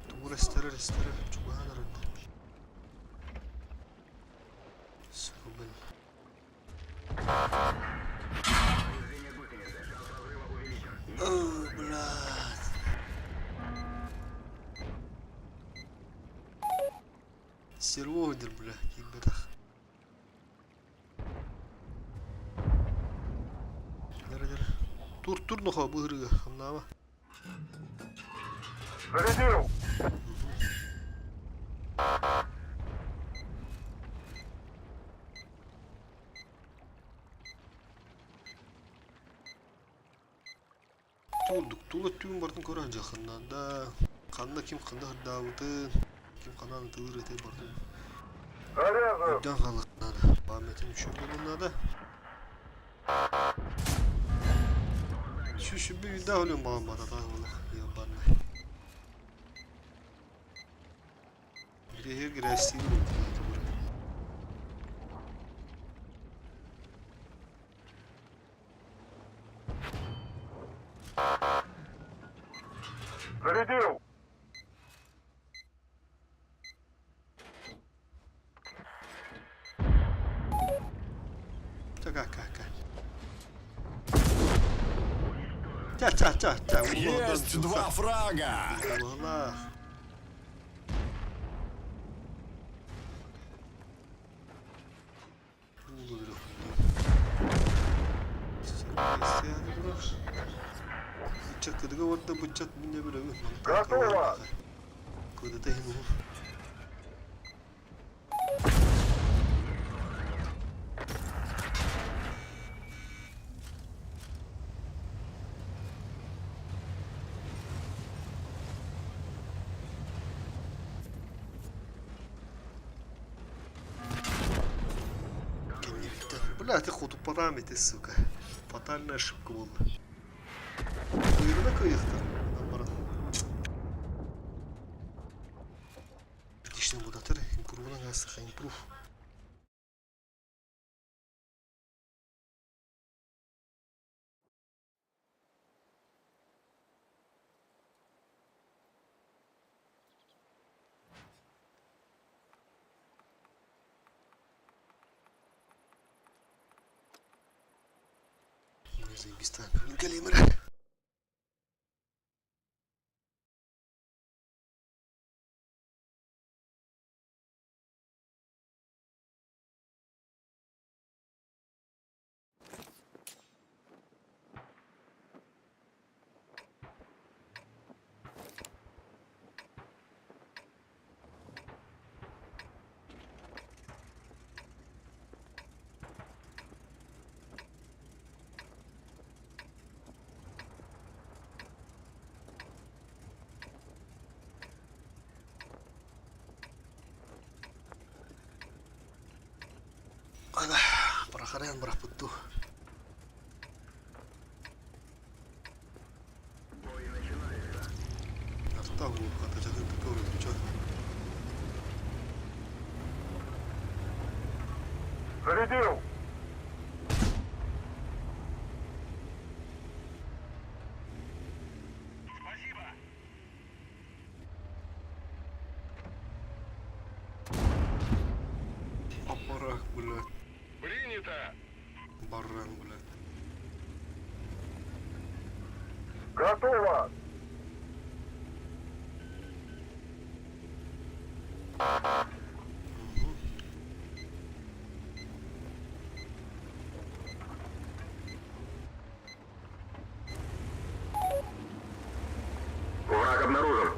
Тугу эстэрэр эстэрэр чугаһаан эрэллэр. Сука, О, блядь. Серводер, бля, киирбэтэх. Дара дара. Тур тур нохоо быһырыга хамнаама. Зарядил! Туурдук тула түүн бартын көрөн дьахыннанда ханна ким ханна сырдаабытын, ким ханан ытыыр этэй бартын Заряжен! өйдөөн хаалыахха наада. Памятын үчүгэй буолуон наада. Сүүс биирдээх өлүөн баҕарбатах буолла ебаный. Бириэһигэр гирээстиир буолбут Зарядил! Чэ, ка ка Ча ча ча ча Есть два фрага! Улаах. Быччат кыдыга барда быччат мине билэбин. Готово! Кыдыта иһин уһун. Кэннибиттэн. Бля, ты хотуппатаам ити, сука. Фатальная ошибка буолла. Кыырына кыйыхтар. Онон баран. Отлично будатыр. Импрувынан астыха импрув. Заебись-то. Кэлиим эрэ. Ана, бырахарыан бырахпыт дуу. Зарядил! Аппарах, блядь. Принято! Баран, блядь. Готово! Враг обнаружен.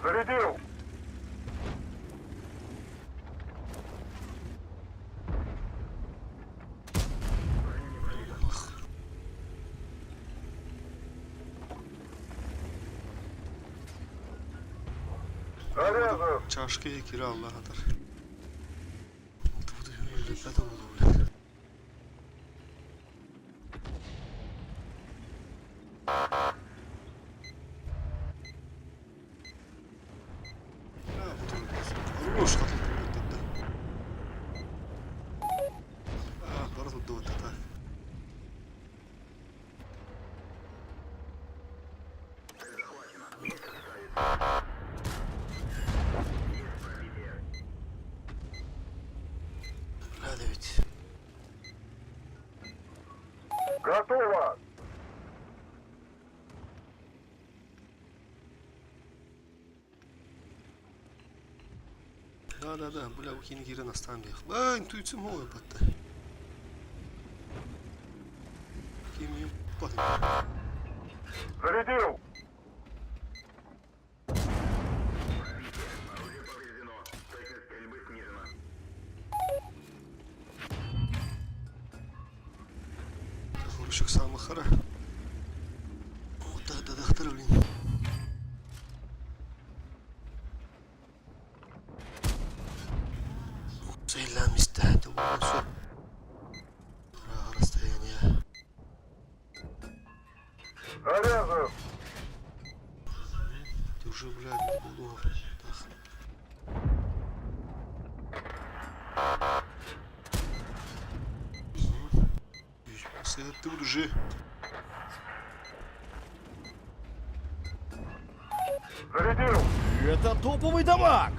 Зарядил! Заряжен! Чашка кира Аллах атар. Өлбөт буолуо, блядь. А, вот он. Хорош, хатыл да. А, бары тут так. Бля, ведь. Готово! Да, бля, укин кирен астан бих. Ба, интуициям хой батта. Ким батын. Зарядил! Хороших самых хара. Вот да, да, да, блин. Целям истэ, расстояние. Заряжен! Ты уже, блядь, буду. Так. Ты уже. Зарядил! Это топовый дамаг!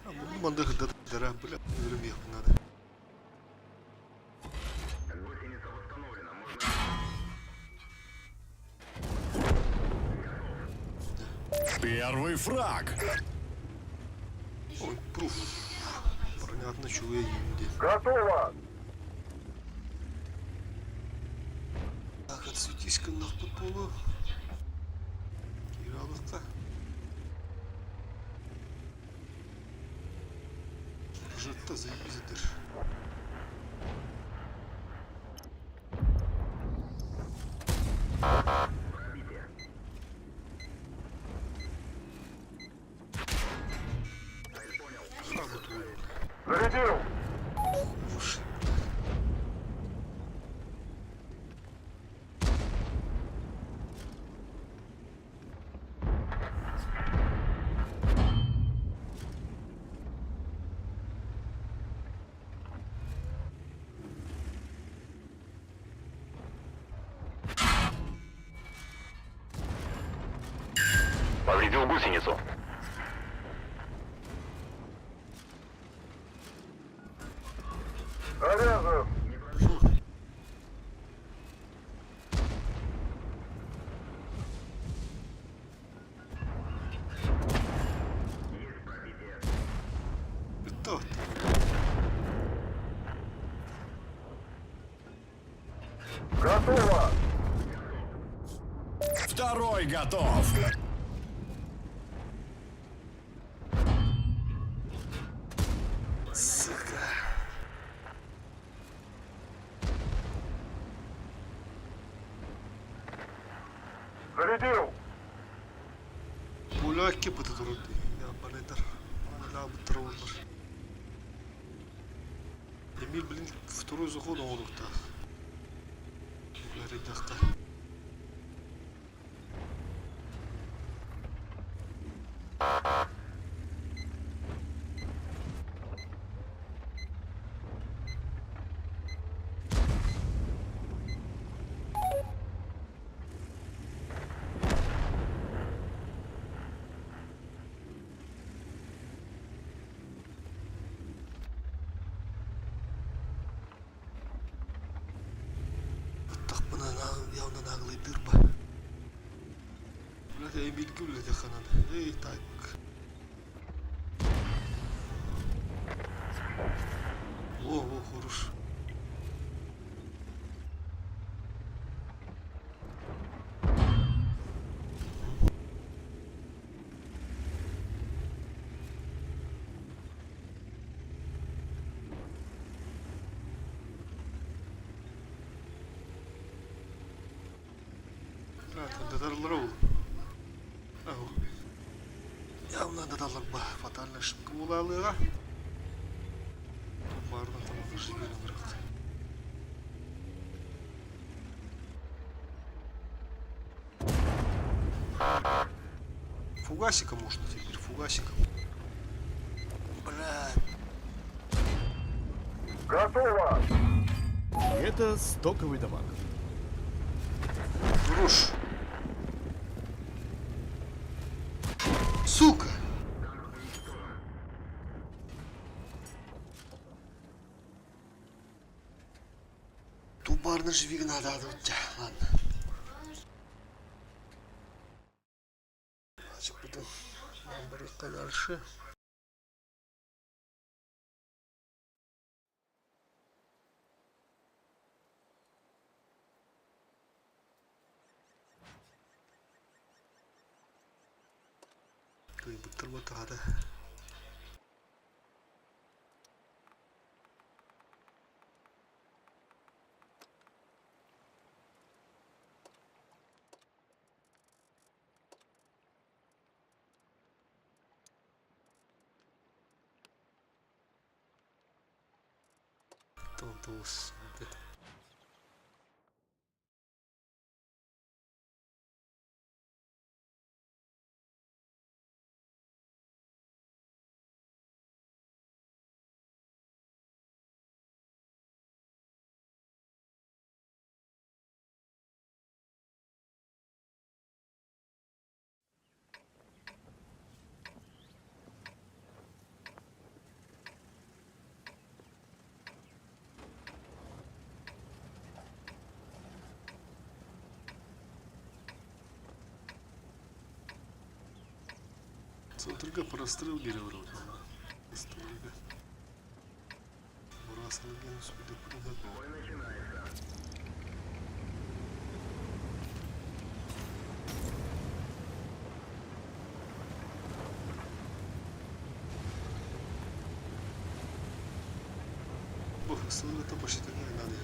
А, мандых да дыра, бля, ехать надо. Первый фраг. Ой, пруф. Понятно, чего я ем. Готово! Так, отсветись-ка нахуй полу. Киралыққа. Жыртта заебись дыр. Зарядил! Повредил гусеницу. Заряжен. Бүттэ Готово. Второй готов. Сука. Зарядил. Пуля быта турар дии. Ябанайдар. Ылаабыттара буоллар. Эмиль, блин, второй заход оҥоруохтаах. Эрэйдэххэ. Ыттахпына явно наглый дырба. Блядь, Эмильгэ үлэлиэххэ наада. Эй, так. О, о, хорош. Татарлар ол. Ау. Явно татарлар ба, фатальная ошибка буолалыга. Барынан тамақ жіберу керек. Фугасика можно теперь, фугасиком. Бля, Готово. Это стоковый дамаг. Хорош. Сука! Тубарны живиг надо, ладно. Значит, буду дальше. Кыйбыттар батаҕата. Тон тоҕус. Центрга прострел береврот. Стрельга. Бурасылген суды. Бу сылгыта почти надо.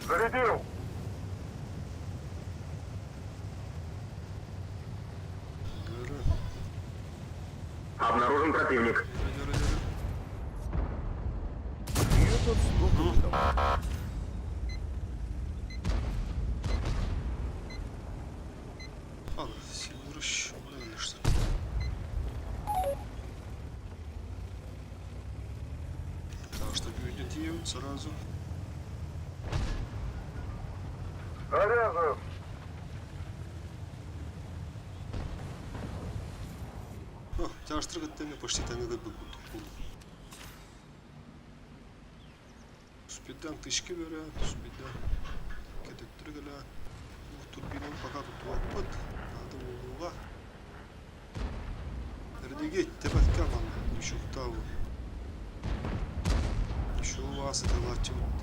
Зарядил. Гора. Обнаружен противник. Гора, гора, Это стоковый дамаг. Ладно, силурыш, что. Так что будет сразу. Заряжен. Тяжтары кытта эмиэ почти тэҥҥэ көрбүт курдук буоллум. Спиддан тычка берен, спиддан кэтэттэрэ кэлэн, турбинаны пока туттубаппыт, наада буолуоҕа. Эрдиги тэбэккэ манна Лещуктаабы. Еще вас ыталааччыбыт.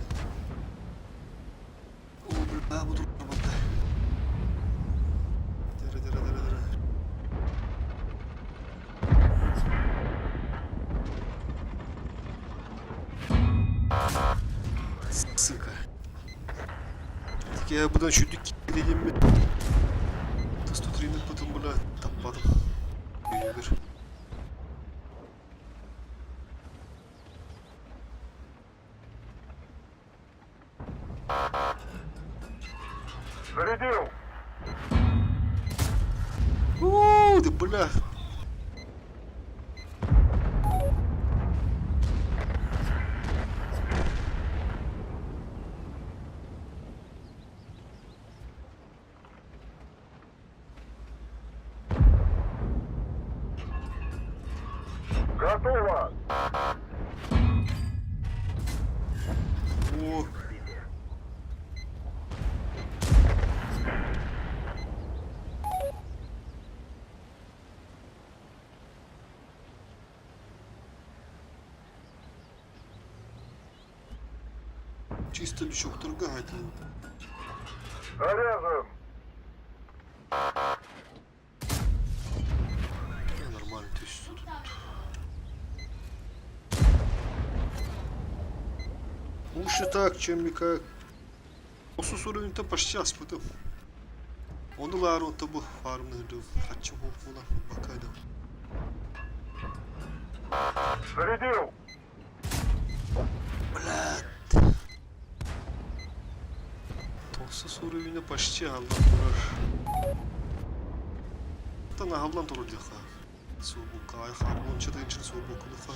О, бля, бу турбатта. Дere dere dere dere. Сука. Я будан шүдүк кииригиммин. Тастутрины потом бля таппадым. Өйүгэр. Зарядил! Уу, ты бля. Готово! О. Чисто лючокторга хатылын. Заряжен! Нормально то есть тут. Лучше так, чем никак. Осус уровень-то почти аспытым. Оны лаар онто бу фармны хаччы була бакайда. Зарядил! Блядь. Тохсус уровень почти аллан турар. Тана халлан турар диха. Суобукка хаамон чатынчын суобуккулуха.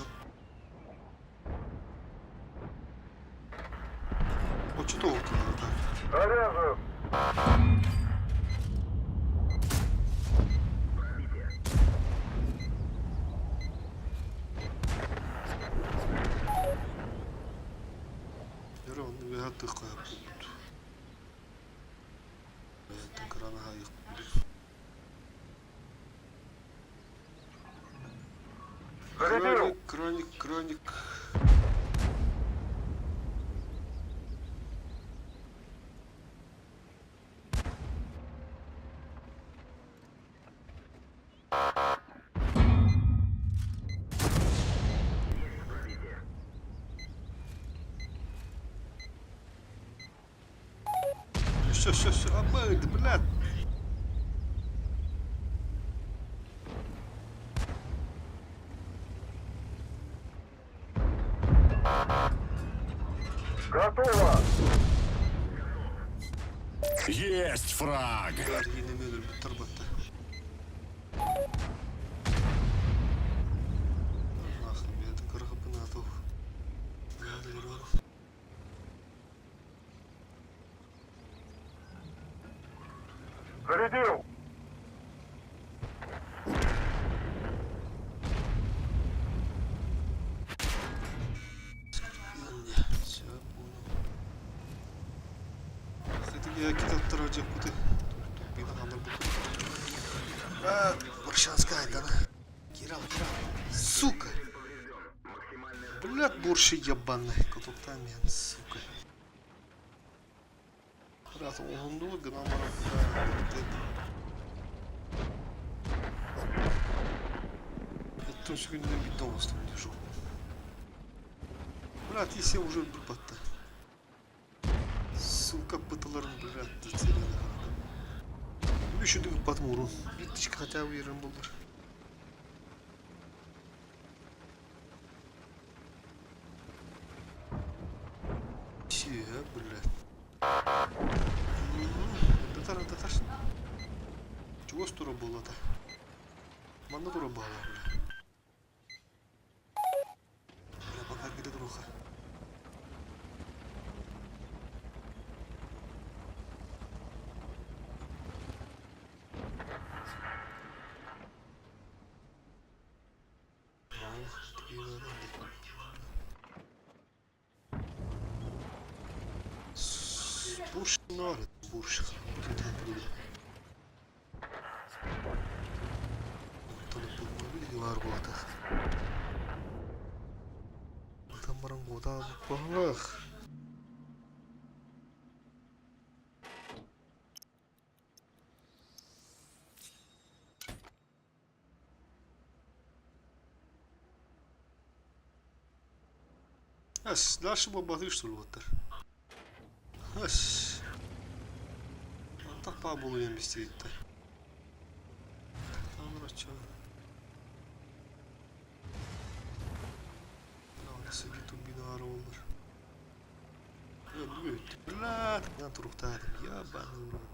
Оччото так. Заряжен! Yürü onu bir hattı koyup. Крана Зарядил! Краник, краник, краник. Все, все, все. А, блядь. Готово! Есть фраг! Yine өлбүттэр батта. Нахуй, это кыргыпынатов. Надо вернуть. Зарядил! Все, понял. Хотя я китаттар жаппыты. Бина бу. А, Баршанская, да. Кирал, Кирал. Сука. Блядь, бурши ебаный. Кутуктамен, сука. Раз, оһунду гына Еттім сүгүнден битте оңостум держу. Брат, если уже батта. Сука, пыталарым, блядь, целені Үшүдүг батым урун. Бир тишки хотя бы ерин болдур. Все, блядь. Татар, татар. Чего тура было-то? Манна тура была, бля. Бля, пока где друга. Буршнар, бурш. Бар буолтах. Там баран куотаан баһылах. Эс, дальше бомбатыыр суруйбуттар. Эс. Антах баа буолуйан бистибиттэр. Таҥараччы. Турбиналар буоллар. Блядь, туруктаатым. Ебаный в рот.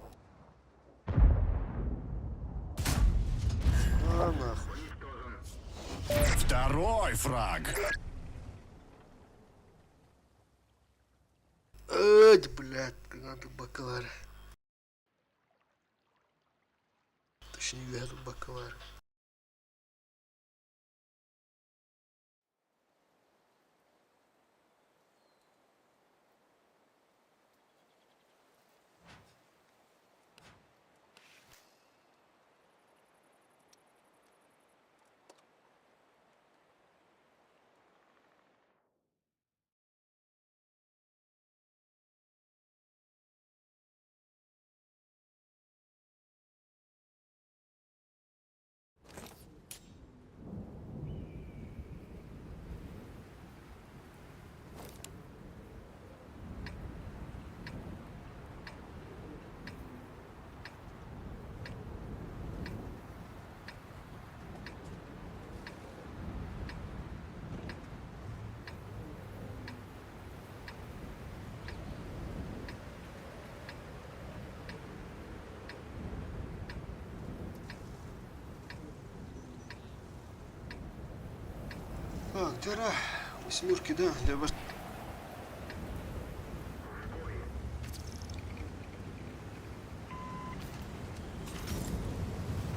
На нахуй. Второй фраг. Эй, блядь, надо бакалар. Точнее, я тут бакалар. Так, дыра. Восьмерки, да, для вас.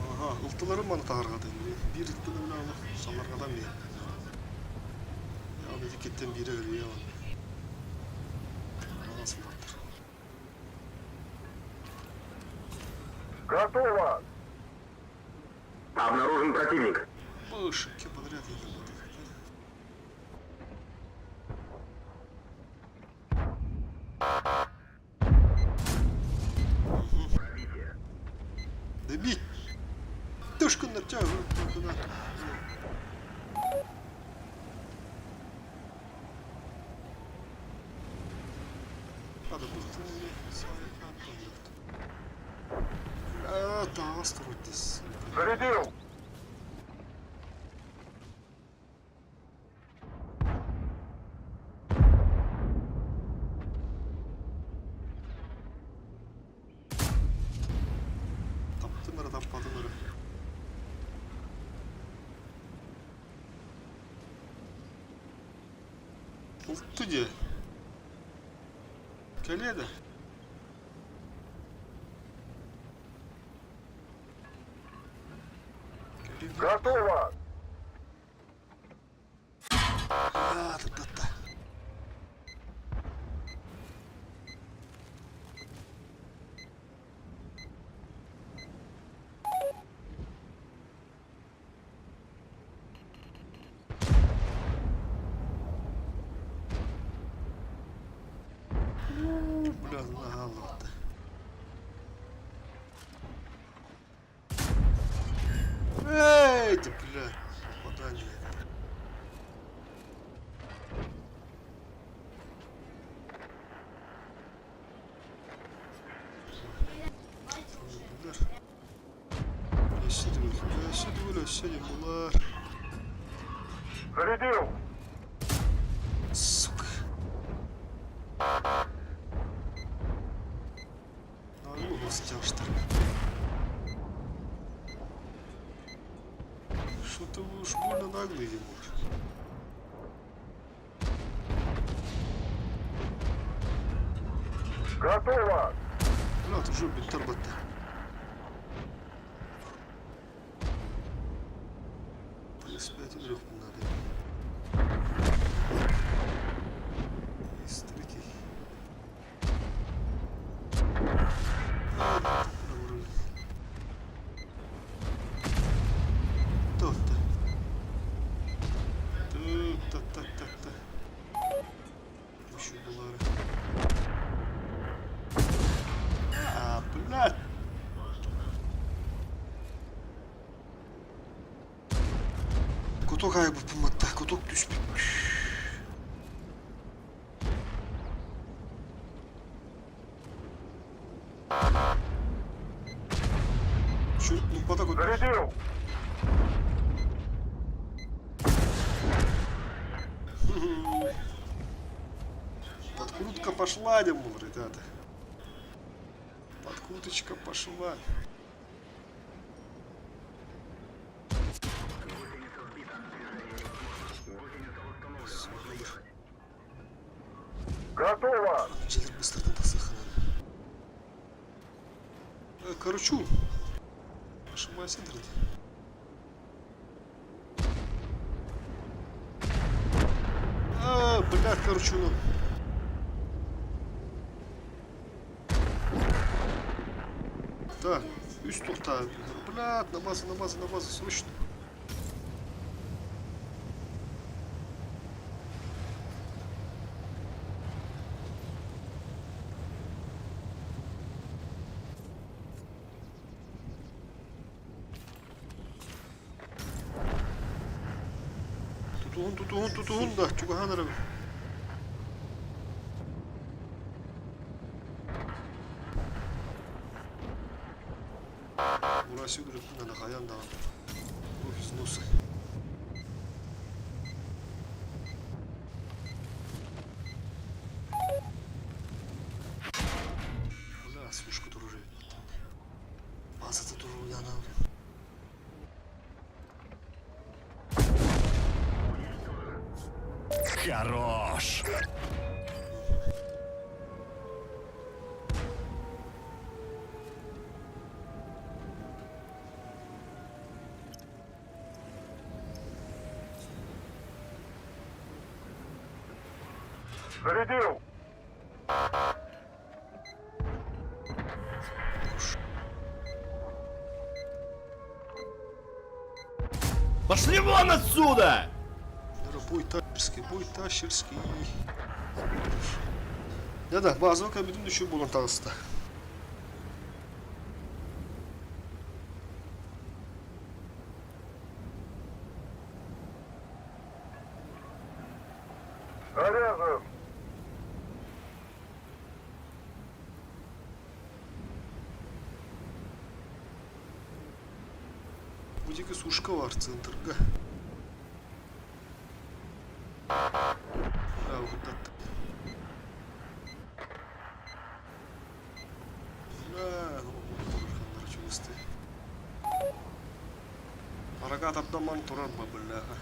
Ага, ылтыларым маны таһарҕатын. Биир ыттын ылаалы, салларгадан биир. Я ити биирэ өлүйэ Ана сылаттар. Готово! Обнаружен противник. Башки подряд я не буду. Добить! Тушку натягиваю. Куда? Надо было. А, да, стройтесь. Зарядил! Таптым эрэ, таппатым эрэ. Улту дии. Кэлиэ да. Кэлиэ. Готово! А, та-та-та. Бля, нагалота. Эй, ты, бля, попадание. Bunlar. Өссө төгүл, өссө төгүл, өссө диэн булар. Зарядил! Сука. Ну, тяжтар. Что-то вы уж больно наглые, Тимур. Готово! Бля, уже бинтар батта. Плюс 5 надо. Кутук айбыппын матта, кутук түспүт. Şu lupata götür. Зарядил! Подкрутка пошла, дем, ребята. Подкруточка пошла. Готово! Дьиэлэр быстардан тахсыахха наада. Короче, ошибайся, дорогие. А, блядь, короче, ну. Так, үс туохтаа. Блядь, на базу, на базу, на базу, срочно. Тутуһун, тутуһун, тутуһун да, чугаһаан эрэбин. Бурасия үрүттүн хайан даҕаны. Кровь из носа. Бля, сушка турар эбит. Базата туруйдаана. Хорош! Зарядил! Пошли вон отсюда! Бой тащерский, бой тащерский. Да-да, базовый кабинет еще буолан таҕыста. Заряжен! Бу диэки сушка баар центрга. Арага тардан турар бабыллааҕа.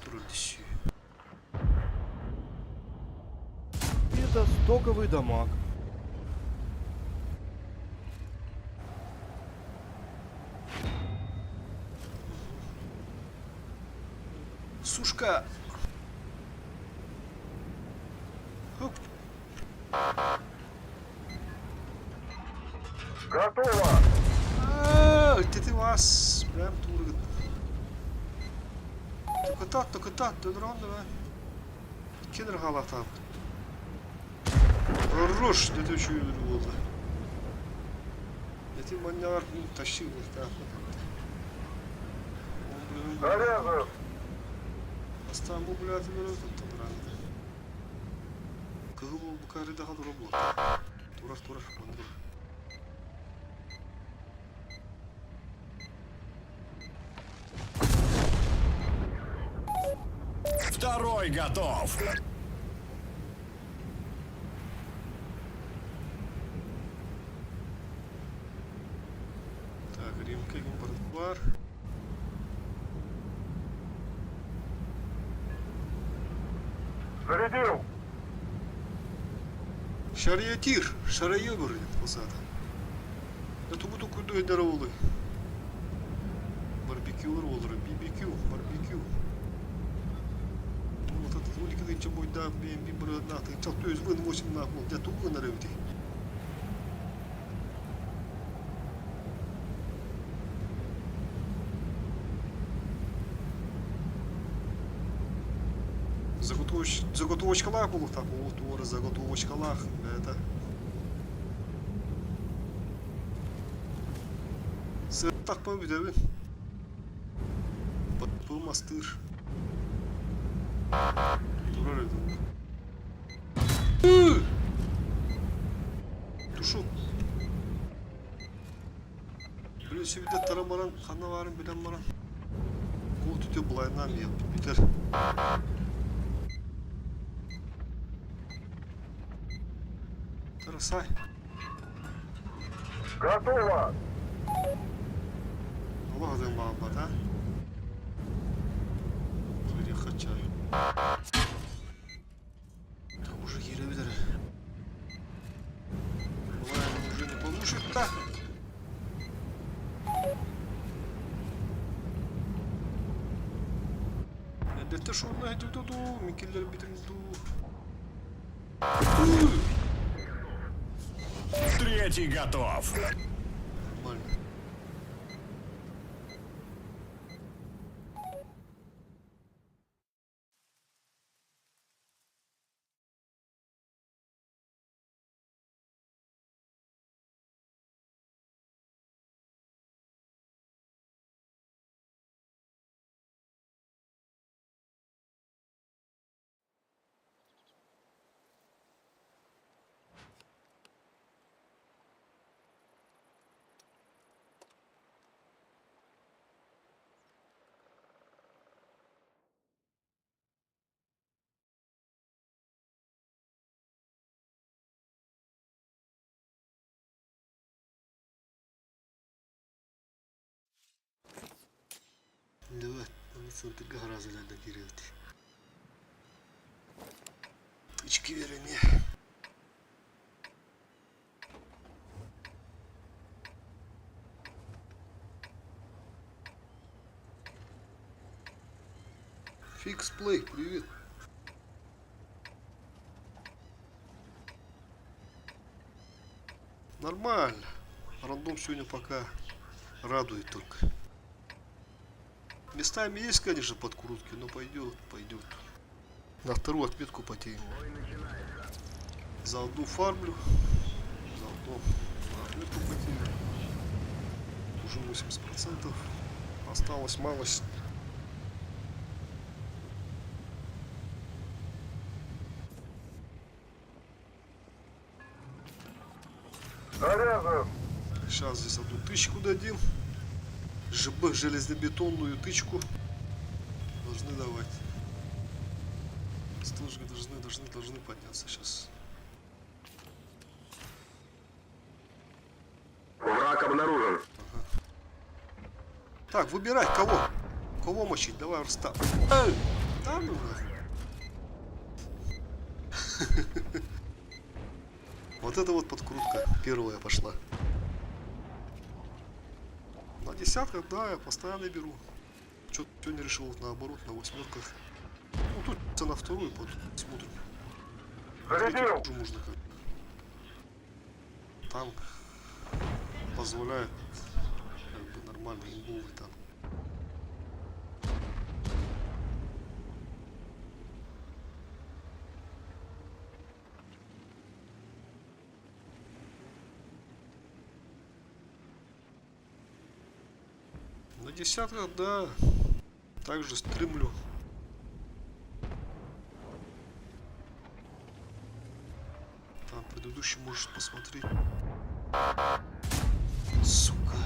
Турар диши. Это стоковый дамаг. Сушка! Хоп! Готово! Аа, Ити вас прям тур Токотат, токотат, өлөр да Кенер хаалаахтаабыт. Хорош, это үчүгэй буолла. Эти манньаҕар тащи Заряжен! Бастаан бу блядь өлөрө оттон ыраанада. Кыһыл букары даха тура буолла. Турар, турар, манна турар. Второй готов! Так, римка бар. Зарядил! Шариатир, шарайыбыр диэн посада. Да тугу тукуйду олуй. Барбекюлар олору, BBQ, барбекю. Уликы бойда бен би бір нахты, чалты өз вын 8 нахуй, дя тугу на ревти. Заготовоч, заготовочкалах булук так, о, тура заготовочкалах, это. Сыттахпын бүтэбин. Бу мастыыр. Турар этим. Тушу. Блин, сибидэ таран баран, ханна баарын билэн баран. Кул түтү булайнаан иһэппит бүтэр. Тарасай. Готово! Олох атын баалбат, а? Киириэххэ чай. Там уже киирэбит эрэ. Былайым уже не получится. Эрдэттэн шуурна иһитибитэ дуу, мин киллэрбитим дуу. Третий готов. Нормально. Давай, аны центрга харазыларда киирэбит. Ички беремие. Фикс Плей, привет. Нормально. Рандом сегодня пока радует только. Местами есть, конечно, подкрутки, но пойдет, пойдет. На вторую отметку потеем. Заодно фармлю, заодно на отметку потею. Уже 80%. Осталось малость. Заряжен! Сейчас здесь одну тычку дадим. ЖБ железобетонную тычку. Должны давать. Стужки должны, должны, должны подняться сейчас. Враг обнаружен. Так, выбирай, кого? Кого мочить? Давай, Рустам. Эй, да ну нахуй. Вот это вот подкрутка первая пошла. На десятках, да, я постоянно беру. Что-то сегодня решил вот наоборот, на восьмерках. Ну тут на вторую потом смотрим. На третью Зарядил! тоже можно как. Танк позволяет как бы нормально имбовый танк. На десятках, да. Также стримлю. Там предыдущий можешь посмотреть. Сука.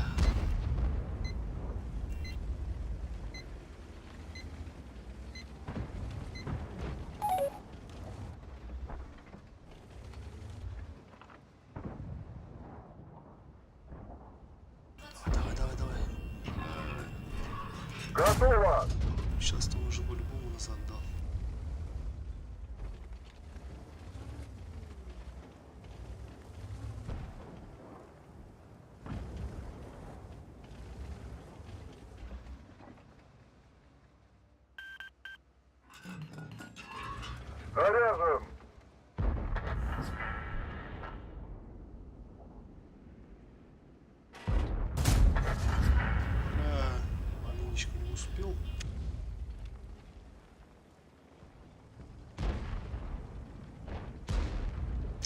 Давай, давай, давай. Готово! Сейчас-то он уже по-любому назад дал. Заряжен! А, маленечко не успел.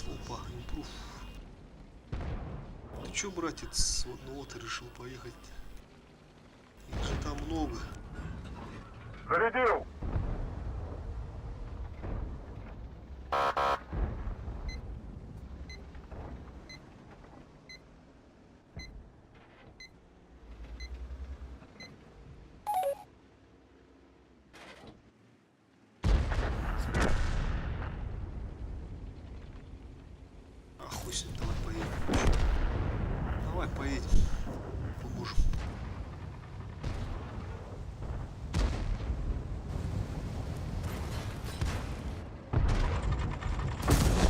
Опа, improve. Че, братец, вот, ну вот решил поехать. Их же там много. Зарядил! А хуй с ним, давай поедем. Давай поедем. Поможем.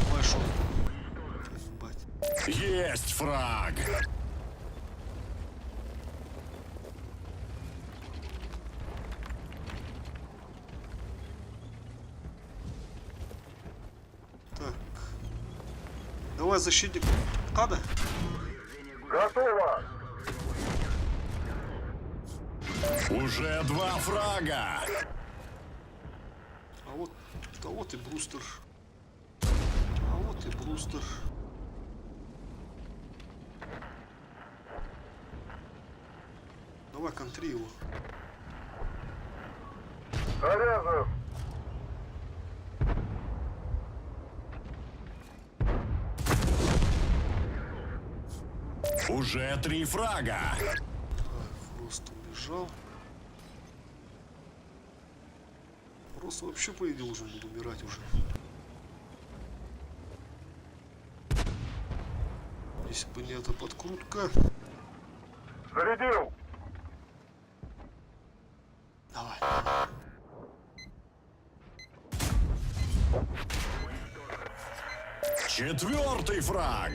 Давай шел. Ебать. Есть фраг! Так. Давай защитник. Када. Готово! Уже два фрага! А вот и Брустер. А вот и Брустер. Давай контри его. Заряжен! Уже три фрага! Так, Фрост убежал. Фрост вообще, по идее, должен был умирать уже. Если бы не эта подкрутка. Зарядил! Давай. Четвертый фраг!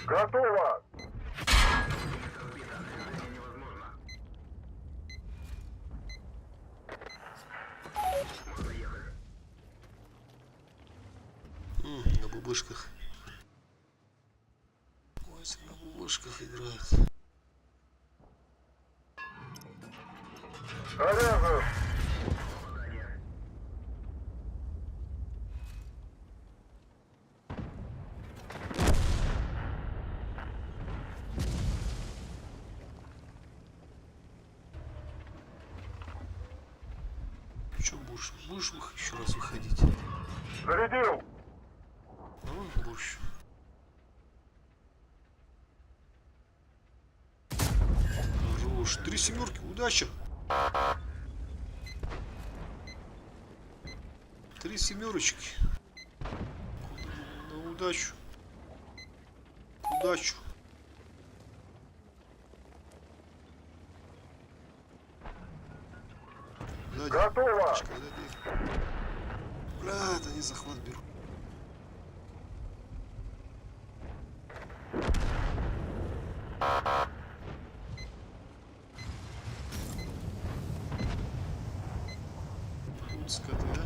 Готово! На бубышках. Ой, на бубышках играют. Заряжен! Че будешь? Будешь еще раз выходить? Зарядил! Давай борщ. Хорош. Три семерки. Удача. Три семерочки. На удачу. Удачу. Сзади. Готово! Тачка, сзади. Бля, это они захват берут. Вот скоты, а.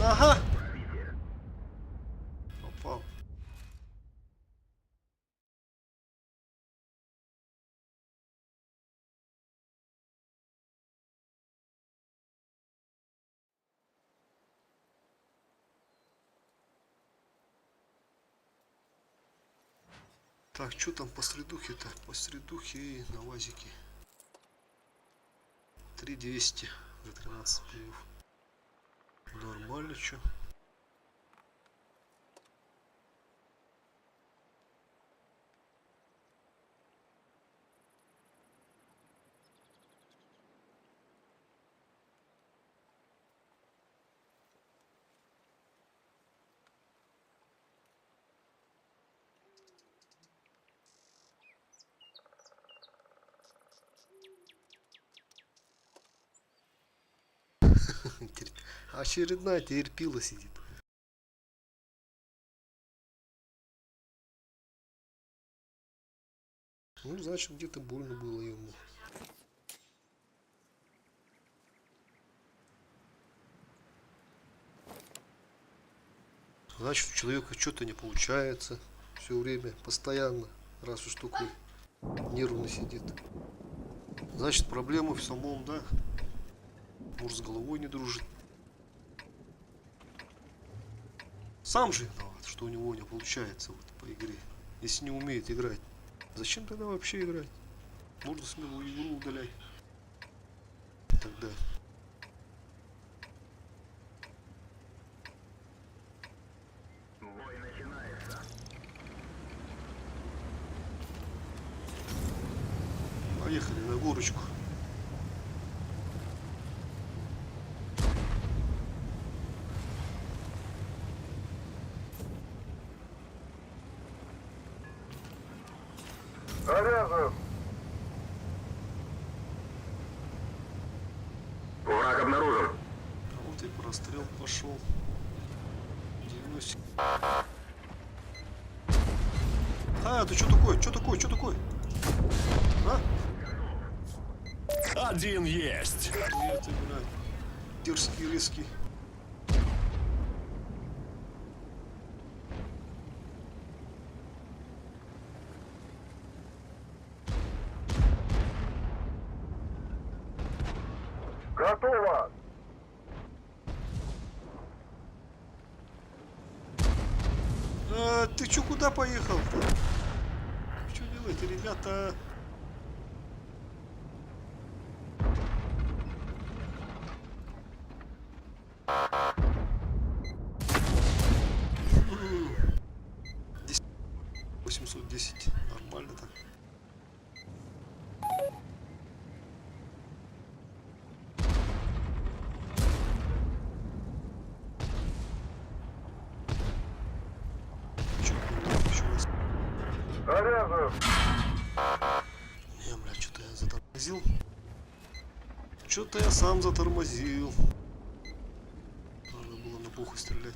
Ага! Попал. Так, что там по средухе-то? По средухе на вазике. 3200 за 13 плюев. Нормально чё? Очередная терпила сидит. Ну, значит, где-то больно было ему. Значит, у человека что-то не получается. Все время, постоянно, раз уж такой нервно сидит. Значит, проблема в самом, да? Может, с головой не дружит. Сам же виноват, что у него не получается вот по игре. Если не умеет играть. Зачем тогда вообще играть? Можно смело игру удалять. Тогда. Поехали на горочку. Заряжен! Враг обнаружен. А вот и прострел пошел. 90. А, ты что такое? Что такое? Что такое? А? Один есть. Нет, ты, блядь. Дерзкий, резкий. Готово! А, ты чё, куда поехал-то? Что делаете, ребята? М. 810. Нормально так. Чё, еще раз. Заряжен! Не, бля, что-то я затормозил. Что-то я сам затормозил. Надо было на похуй стрелять.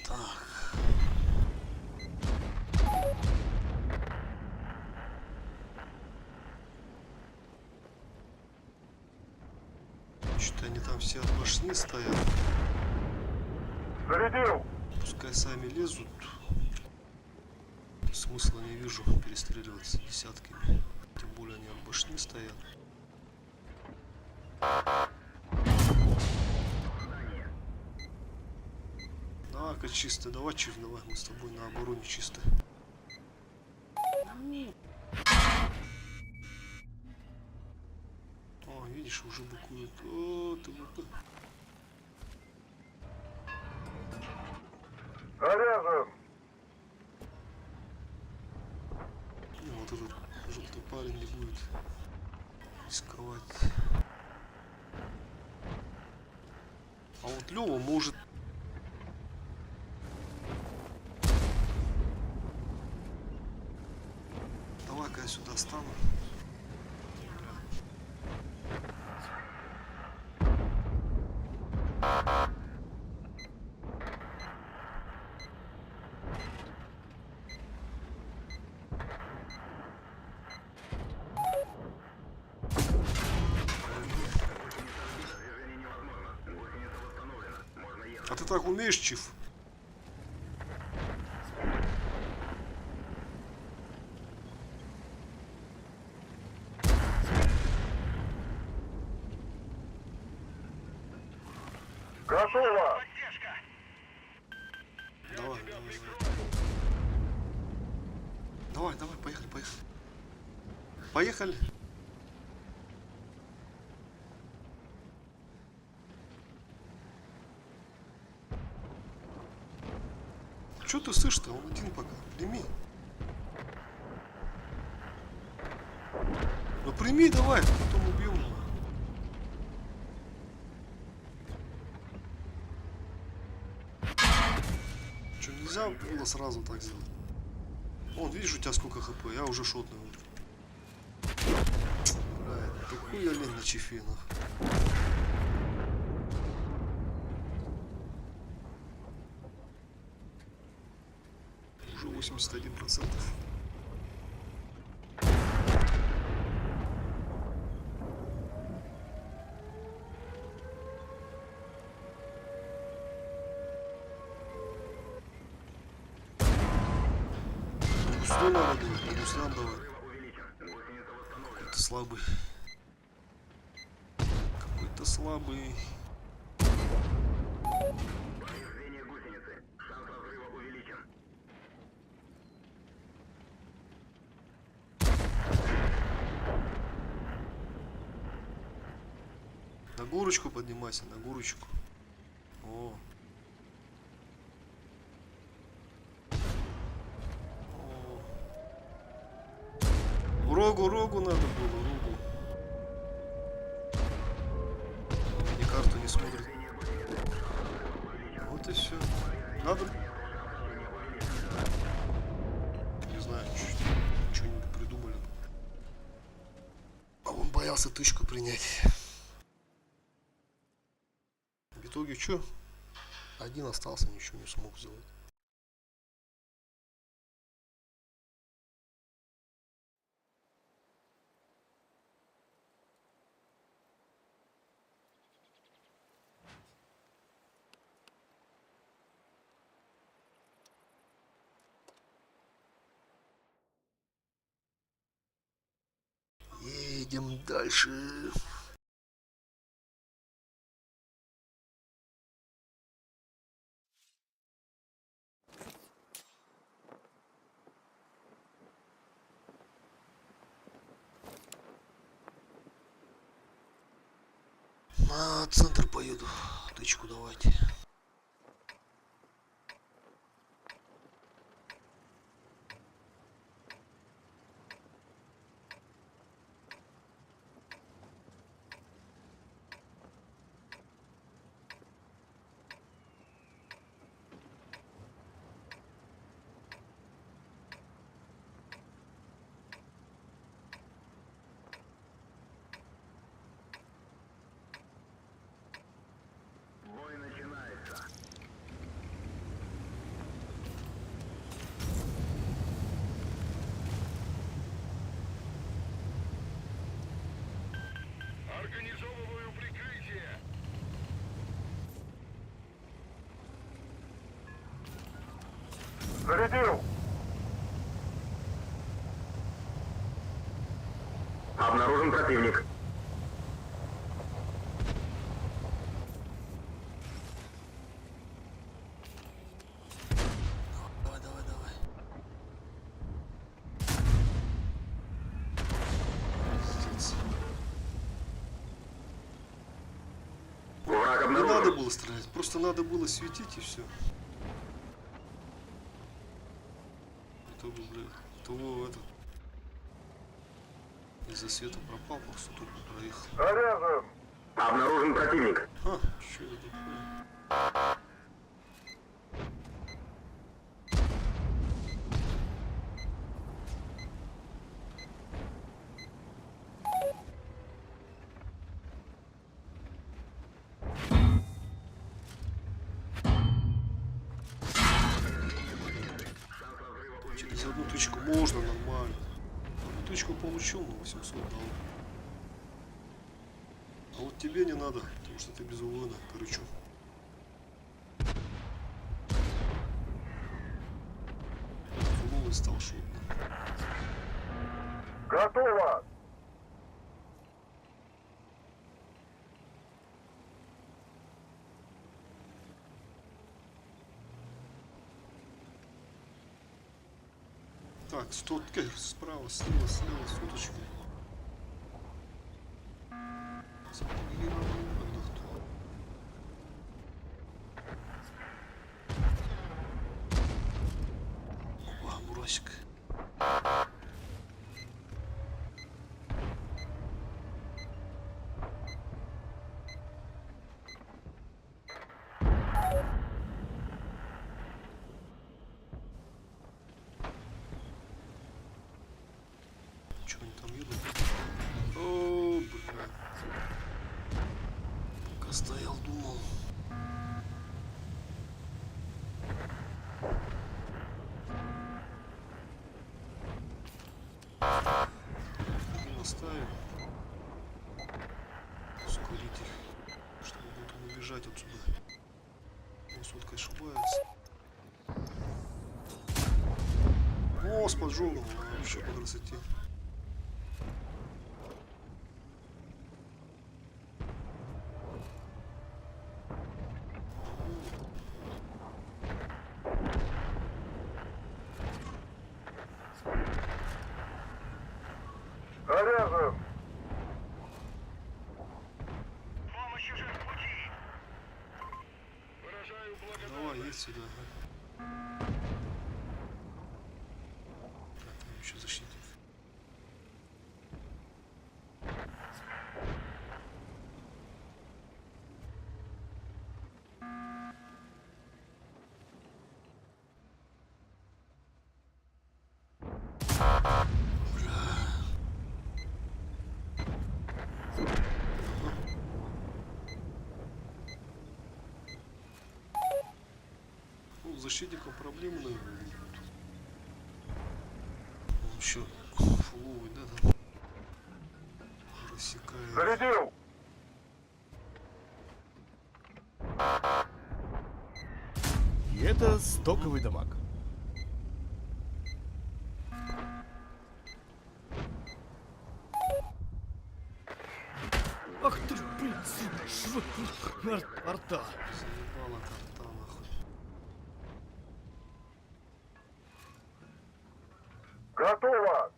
Так. Что-то они там все от башни стоят. Зарядил! Пускай сами лезут. Смысла не вижу перестреливаться десятками. Тем более они от башни стоят. Давай-ка чисто, давай чип, давай, мы с тобой на обороне чисто. О, видишь, уже быкует. О, ты бык. Заряжен! Ну, вот этот желтый парень не будет рисковать. А вот Лева может. Давай-ка я сюда стану. А ты так умеешь, Чиф? Готово! Давай, давай, давай. Давай, давай, поехали, поехали. Поехали. Чё ты сышь-то? Он один пока. Прими. Ну прими давай, потом убьем его. Что, нельзя было сразу так сделать? Вон, видишь, у тебя сколько хп, я уже шотный. Бля, такой я лень на чифе, нахуй. 81%. Гуслю надо было, по гуслям давай. Какой-то слабый. Какой-то слабый. На горочку поднимайся, на горочку. О. О. Рогу, рогу надо было, рогу. Ни карту не смотрит. Вот и все. Надо. Не знаю, что-нибудь придумали. А он боялся тычку принять. В итоге что? Один остался, ничего не смог сделать. Едем дальше. На центр поеду. Тычку давайте. Организовываю прикрытие. Зарядил. Обнаружен противник. Давай, давай, давай. Пиздец. Враг Не обнаружен. надо было стрелять, просто надо было светить и все. Это бы, блядь, того этот из-за света пропал, просто тупо проехал. Заряжен. Обнаружен противник. А, что это такое? Через одну тычку можно нормально. Одну тычку получил, но 800 дал. А вот тебе не надо, потому что ты без УВНа, короче. Фуловый стал шотно. Готово. Так, 100 справа, слева, слева, суточки. Сапоги отдохну. Опа, мурасик. Че они там едут? О, бля. Пока стоял, думал. убежать отсюда. Он сотка ошибается. О, с поджогом, вообще по красоте. Заряжен. Помощь уже в пути. Выражаю благодарность. Давай, едь сюда. Ага. Так, там еще защитник. Бля. Ну, с защитником проблемы, наверное, будут. Он еще фуловый, да, там? Рассекает. Зарядил. И это стоковый дамаг. Ах ты ж, блин, сука, шв... Арта. Заебала карта, нахуй. Готово.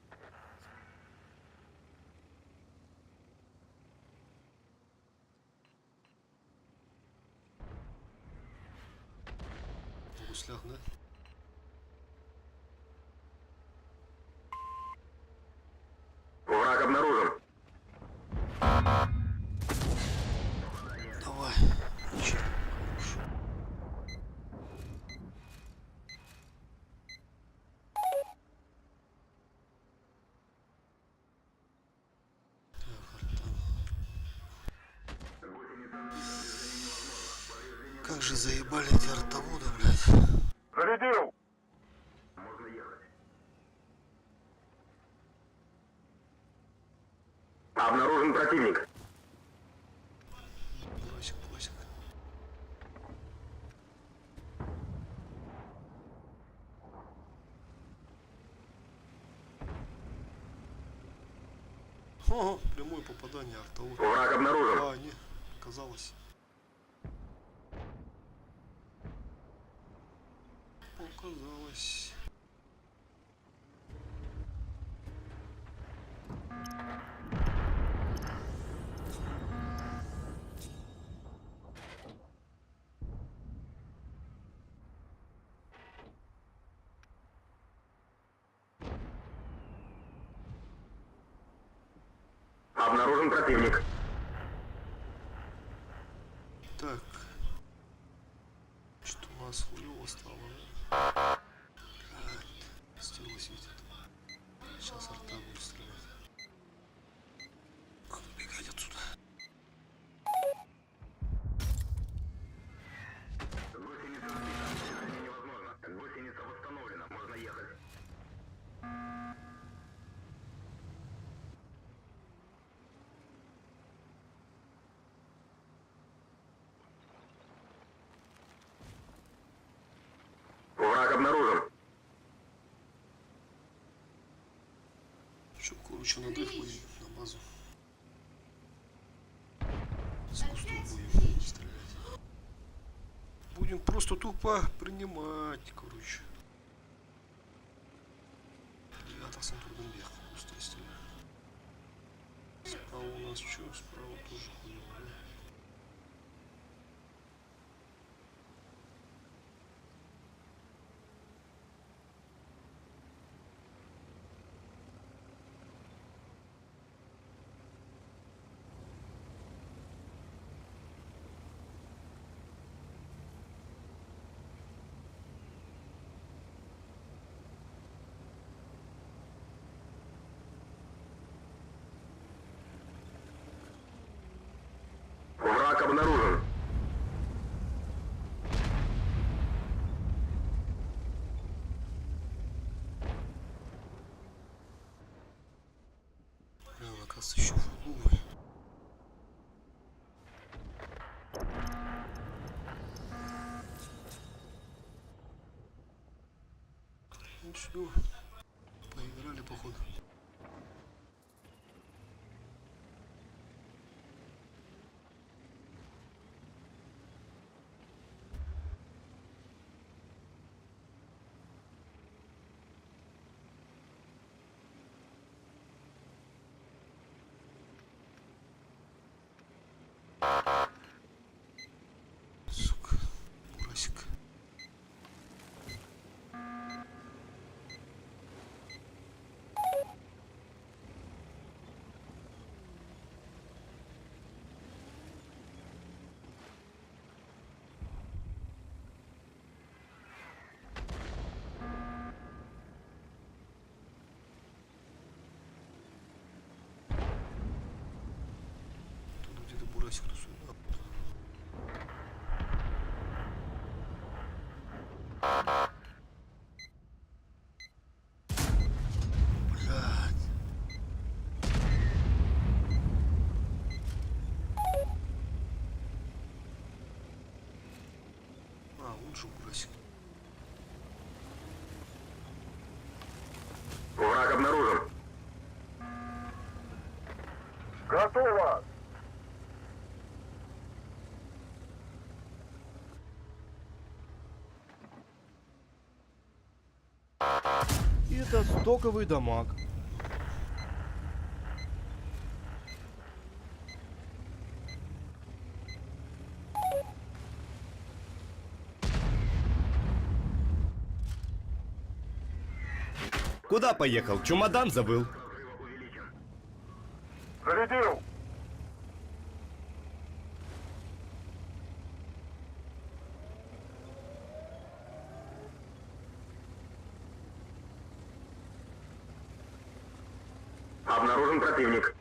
На гуслях, да? Враг обнаружен. Давай. Че, хорошо. Так, арта. Как же заебали эти артоводы, блядь. Зарядил. Обнаружен противник. Бросик, бросик. Ого, прямое попадание артовод. Враг обнаружен. А, не, показалось. Показалось. Обнаружен противник. Так. Что у нас хуёво стало, да? Блядь, стрелы светят. Сейчас арта будет стрелять. Как убегать отсюда? Невозможно. Гусеница восстановлена. Можно ехать. Враг обнаружен. Чё, короче, на дых будем, на базу. С кустов будем стрелять. Будем просто тупо принимать, короче. Ребята, турдан бег, кусты стреляют. Справа у нас что? Справа тоже хуёво, да? Враг обнаружен. Бля, он, оказывается, еще фуловый. Все, поиграли походу. Сука, Бурасик. Тут где-то Бурасик тусует. Блядь. А, он же Бурасик. Враг обнаружен. Готово! Это стоковый дамаг. Куда поехал? Чемодан забыл. Зарядил! Обнаружен противник.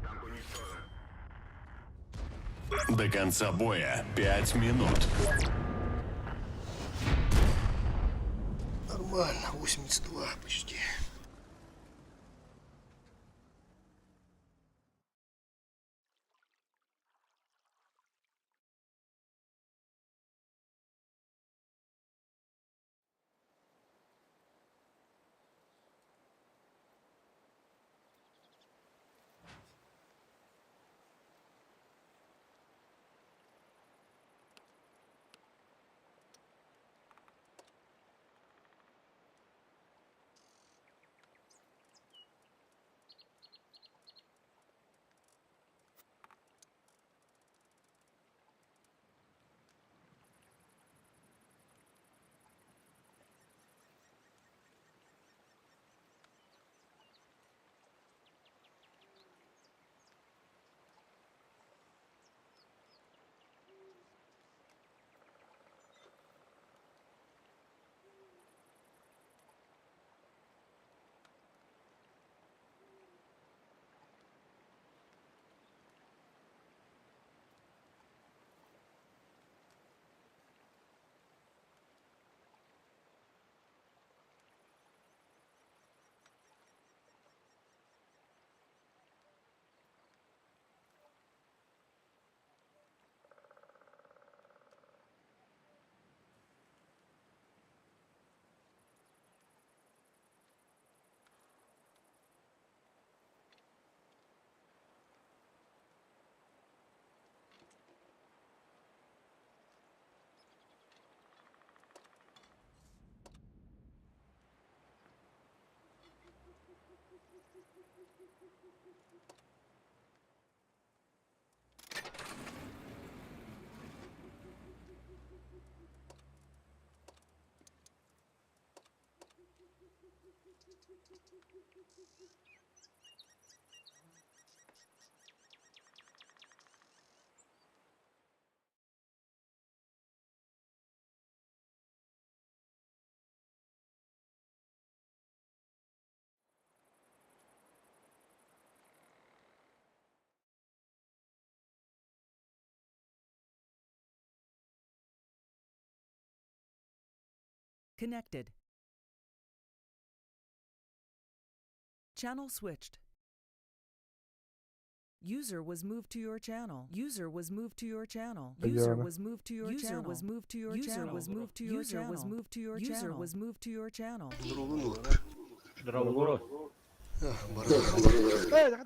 Танк уничтожен. До конца боя 5 минут. Нормально, 82 почти. Connected. Channel switched. User was moved to your channel. User was moved to your channel. User Ayana. was moved to your User channel. Was moved to your User was moved to your User was moved to your User channel. Was moved to your channel. Доролун улар. Бара.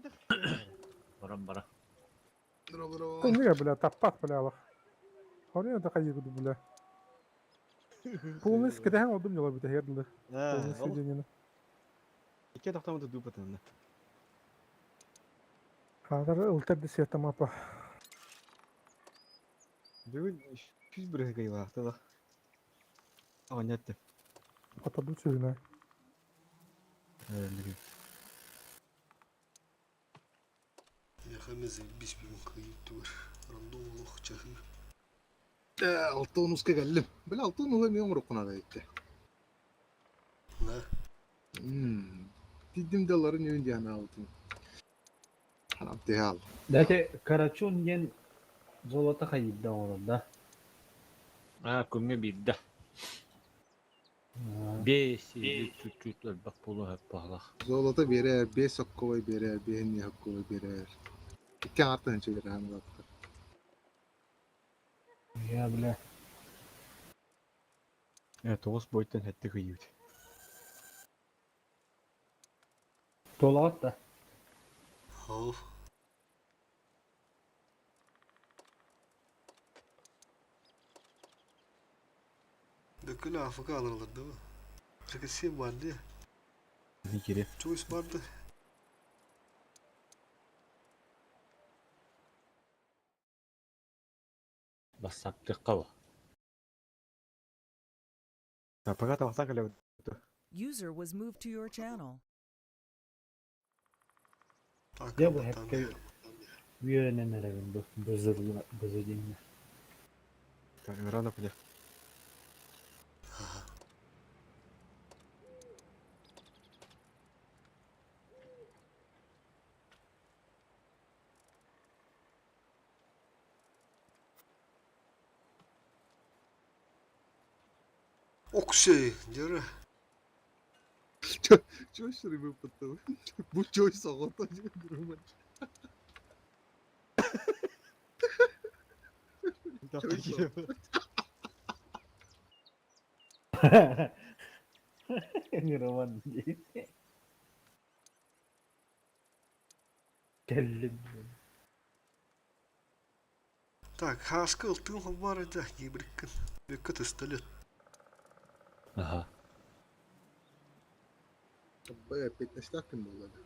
Баран бара. Бля, бля, таппат, бля, алах. Хорин это хайы буду, бля. Полный скидаһан одум дьоло бүтэ хердылы. Полный сведение. Икки тохтомото дуупатанна. Хатар ылтар десерта мапа. Бүгүн жүз бір кыйлаахтыла. Оонньотто. Отобу сүрүнэ. Яхамез бис бүгүн кыйып тур. Рандом олох чахы. Алты онуска кэллим. Бile алты онуга мен оҥороккуна да итте. На. Тиддим даларын үйүн диэн алтын. Ханам тиһал. Дайте Карачун диэн золото хайда оҥорор да. А, күҥҥэ биирдэ. Бес или чуть-чуть элбэх буолуо паһалах. Золото берер, бес сокковой берер, бэһин сокковой берер. Икки артын чегер ханылатта. Я, бля. Тоҕус бойтан хэтти кыйыбыт. Толаҕат да. Хоо. Дөкүлэ Африка алыралар да. Рекесия барды. Кире. Чуйс барды. Бассаптык қала. Пока тахсан кэлэбит. User was moved to your channel. Так. Дьэ бу хэккэ үөрэнэн эрэбин бу бызырла бызы диэҥҥэ. Рано бля. Оксей, дера. Чой шырыбы паттал. Бу чой соҕото грыман. Роман дии. Кэллим. Так, хаска ылтын холбар да гибриккин. Бекке тысталет. Аха. Бая петнештакын боллады.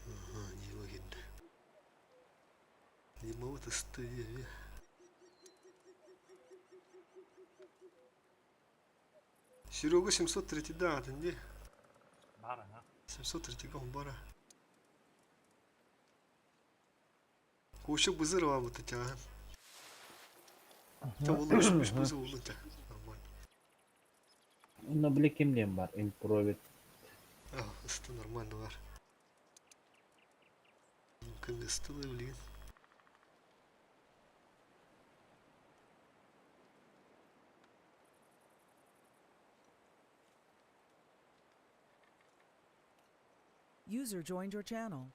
Ага, Дима кенде. Дима вот тысты. Серега 703 да, атын Бара. 703 гомбара. Куча бызырова вот эти, ага. Та ол үш үш бызы ол это. Нормально. Онно бile ким диэн бар импровит. А, это нормально бар. Кымыстылы, блин. User joined your channel.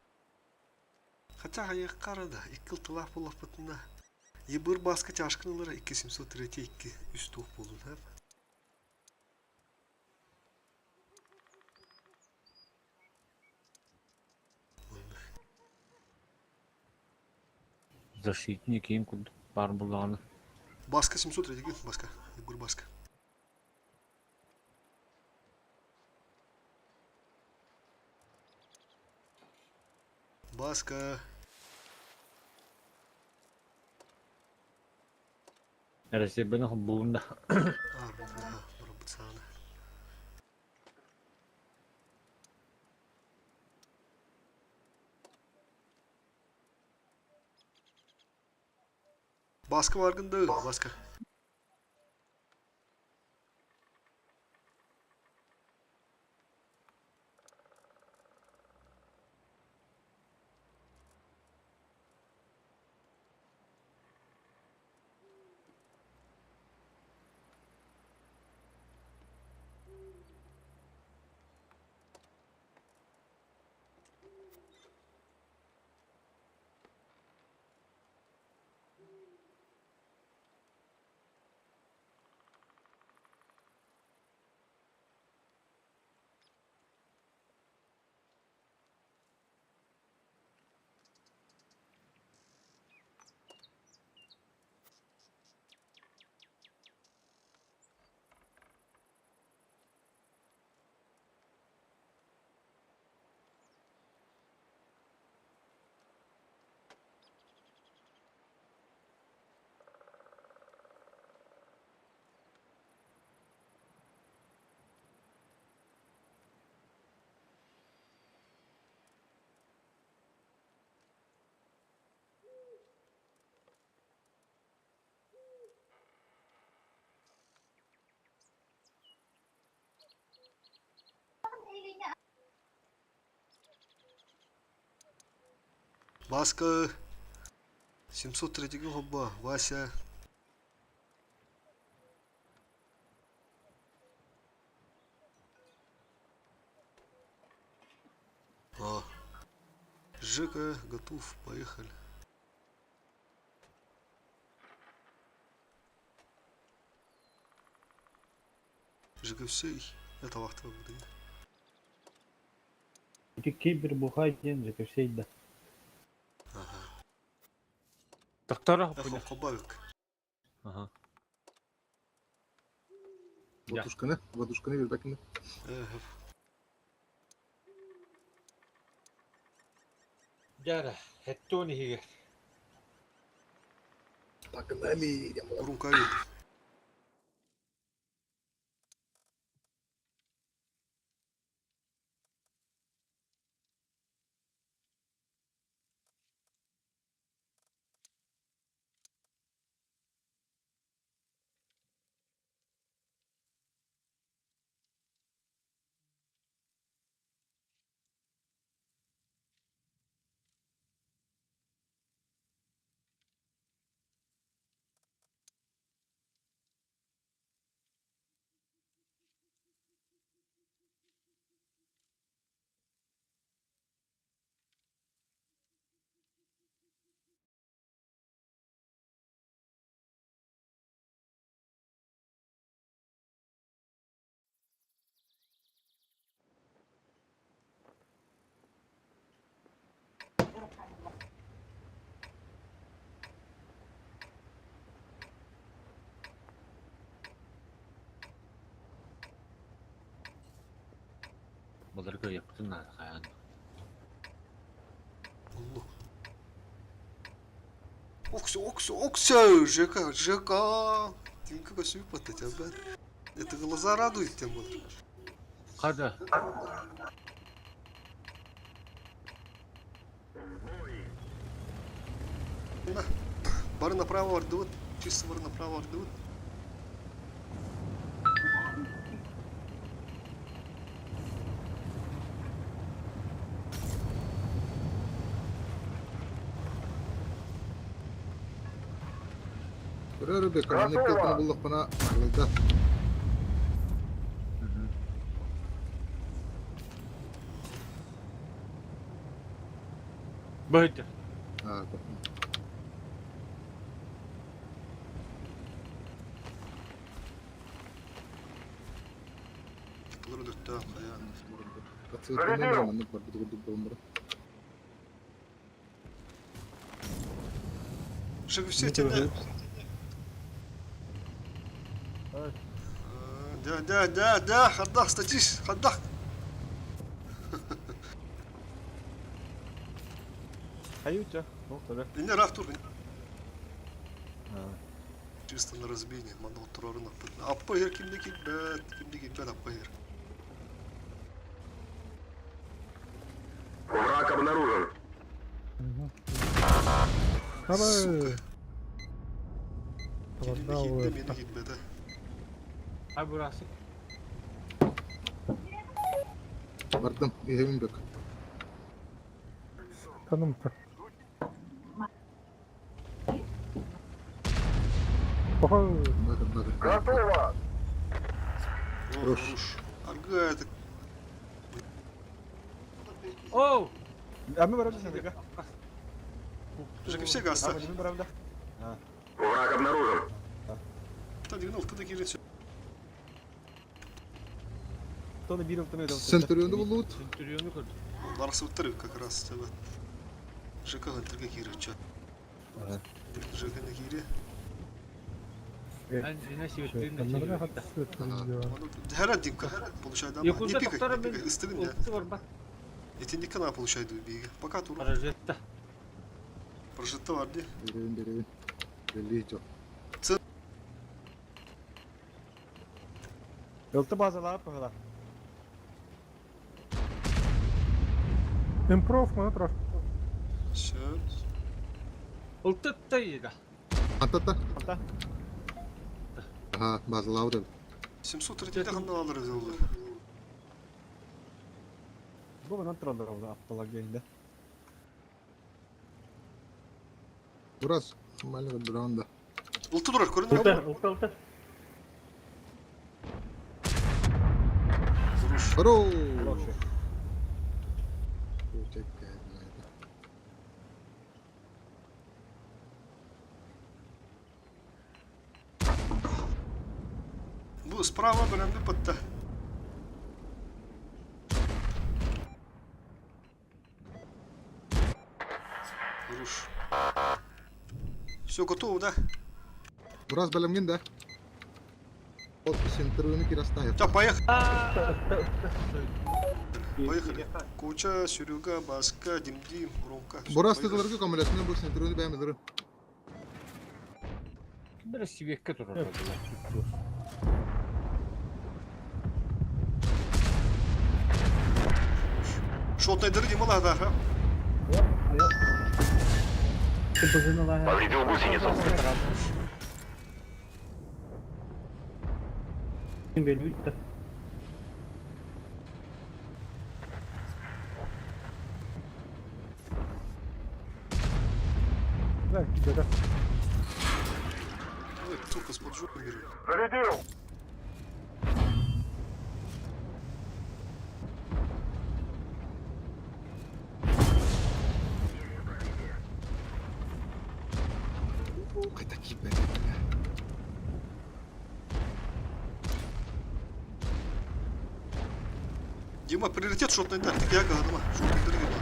Хотя аяқ қарады, иккіл тылақ болап бұтында. Ебір басқы чашкынылары 2703 2 3 тоқ болдun, хап? Защитник им курдук бар буллаҕына. Баска 703 баска. Ебір баска. Баска. Эресебene булунда. А, ага, бұрын Баска баргында, баска. Баска 703 хобба, Вася. О. Жека готов, поехали. Жека все, это вахтовый будет. Ити кибер бухай диэн ЖКФ да. Ага. Доктора Эхо, хобавик. Ага. Ватушканы, ватушканы бербекин. Эхо. Дьара, хеттон иһигэр. Погнали. Рукавик. Баларга яптын наада хайаан. Allah. Оксо, оксо, оксо, Жека, Жека. Димка сүйіп тебя, Это глаза радует тебя, вот. Хада. На. Бары направо ардуут, чисто бары направо ардуут. Көрөр бе, кананы кылтын буллахпана арлайда. Бөйтер. А, Бұлар өлөттө, хаян. Пациент бар бит гудуп болмыр. Жека все тебя. Да, да, да, да, хадах, статись, хадах. Хаютя. Ну, тогда. Не рафтур. Чисто на разбиение, мана отрорна. Аппа кимде кимбет, кимде кимбет аппа Враг обнаружен. Давай. Кимде кимде мени кимбет. Хай бурасы. Бардым, иһебин бек. Таным. Охо. Готово! О, хорош. Арга это Оу! А мы барабли садыга. Жека все гаста. А мы барабли. Враг обнаружен. Та дигнал, ты такие лицо. То на бирил, то на Центуриону булут. Центуриону көрдүм. Барсы уттырып как раз тебя. Жека гантырга кире ча. Жека на кире. Эн ина сибеттин Хара димка получай да. Не Якунда пикай, токтора не мен пикай, ыстыгын да. улту бар Эти не канал получай дубиге. Пока тур. Прожетта. Прожитта бар ди. Беребин, беребин. Белли жок. Ылты базалар пахала. Импров, монотроф. Все. Ултытта ида. Антата. Анта. Ага, базалауды. 703 ханна алыр oldu. Бу манан тураллар ол апталар гейинде. Бурас, нормально дрон да. Ылты турар, көрүнэр. Ылта, ылта, ылта. Хорош! Хороший. Бу справа бөлөмдү пытта. Руш. Все готово, да? Бурас бэлэмҥин да? Ол сентруны кирастаев. Все, поехали. Поехали. Куча, Серега, Баска, Дим-Дим, Ромка. Всё, Бурас поехали. тыларга көмөлөсүнэ бу сентруны бэйэм ылырым. Ким сибиэккэ турар Шотный дыры Дима да, ха? Повредил гусеницу. Да, да. Ой, сука, с поджогом беру. Зарядил. Хайта кииппэ. Дима, приоритет шотный дар. Ты я говорю, шотный дыры Дима.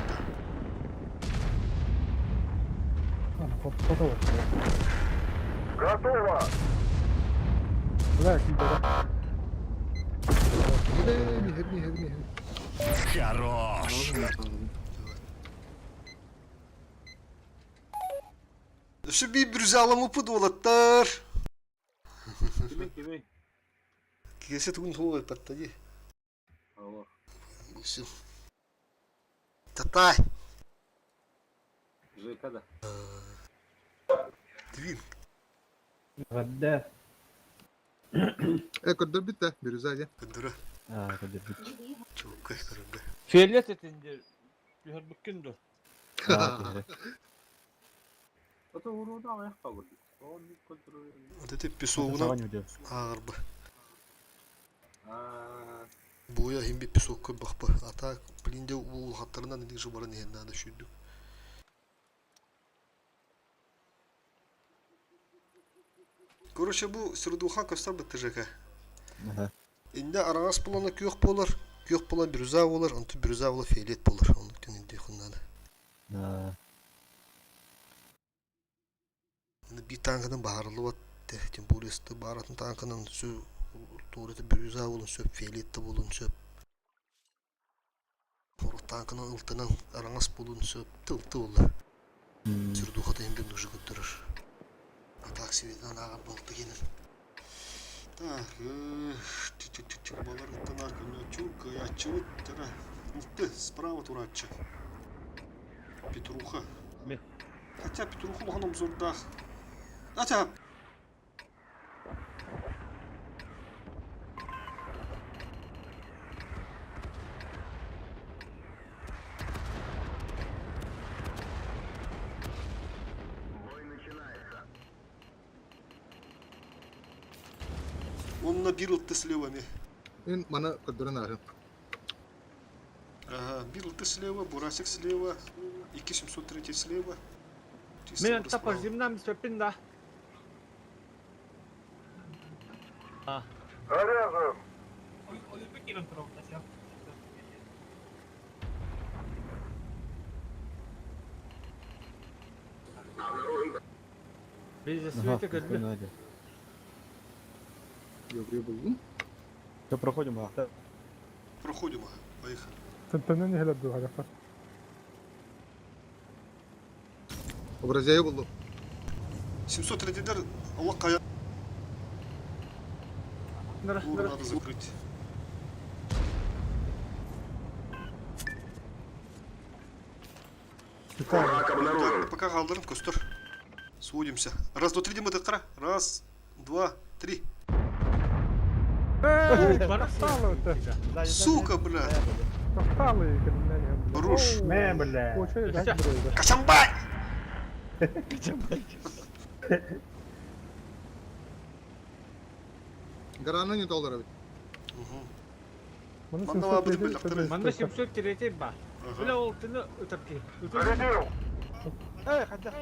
Готово. Бля, да. Хэби, хэби, хэби, хэби. Хорош! Şu bir brüzalımı pudolattар. Кими кими? Кесе тугун хуой паттади. Алло. Все. Татай. ЖК да. Двин. Гадда. Э, көрдөр бит да, бирюза дьэ. Кындыра. Аа, көрдөрбүт. Чуукай көрүнгө. Фиолет этинде түһэрбиккин ду. Аа, түһэрэ. Ото урууда аяқ кабырды. Вот это песогуна ағырбы. Боя химби песок көп бақпы. Ата блинде ул хаттарынан иди жыбарын надо шүйдүк. Короче, бу Сердуха көстөр бітті ЖК. Ага. Инде араңас болана күйөк болар, күйөк болан бирюза болар, онту бирюза болар фиолет болар. Оны күн инде хуннады. Аа. Инде би танкының баарылы бат, тем более баратын танкының сө туураты бирюза болун сөп, фиолет болун сөп. Ор танкының ылтынан араңас болун сөп, тылты болар. Сердуха да нужы көтөрөр. Атак себетен ага болду кенен. Так, балар ыттана көмөчү, кыячы тара. Ылты справа турачы. Петруха. Ме. Хотя Петруху лоханом зурдах. Хотя Он на бир ылты слева ме. Эн мана көрдөрөн ааһын. Ага, бир ылты слева, Бурасик слева, 2703 слева. Мен тапа земнам сөппин да. Заряжен. Биз свете көрдү. Ёбрё булгум. Все, проходим, а. Проходим, ага, поехали. Тентенен хелеп ду хадахтар. Образяйы булду. 703 Allah kaya Ур надо закрыть. Враг обнаружен. Так, пока қалдырын, көстөр. Сводимся. Раз, два, три, Дима, ты қара. Раз, два, три. Сука, бля. Хорош. Мэ, бля. Качамбай! Гараны не доллар эбит. Маны Манна баар быдык бөлөхтөрө. Манна 703 баар. Бля ол тыны ытар киһи. Зарядил. Эй, хайдах?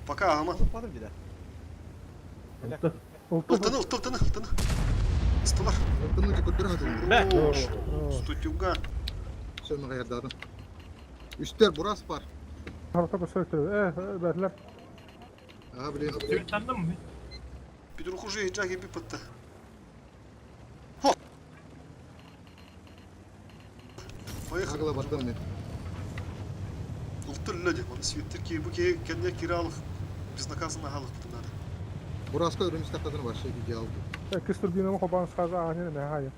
Пока ама. Туппатым дии да. Ылтыны, ылты, ылтыны, ылтыны. Ыстылар. Ылтыны көтөр хатылы. Хорош. Стутюга. Все, мағаярдадым. Үстер бурас бар. Харата көсөр бәрләр. Ага, блин. Сөйттандым. Петрух уже джаги бипатта. Хо! Поехали. Агла бардым мен. Ылтыр люди, он светтер ки, бу ки кенне киралых безнаказанно галых надо. Бураска өрүмүс таққатын вообще идеал. Кис турбинаны хобан сразу ағанен не хая.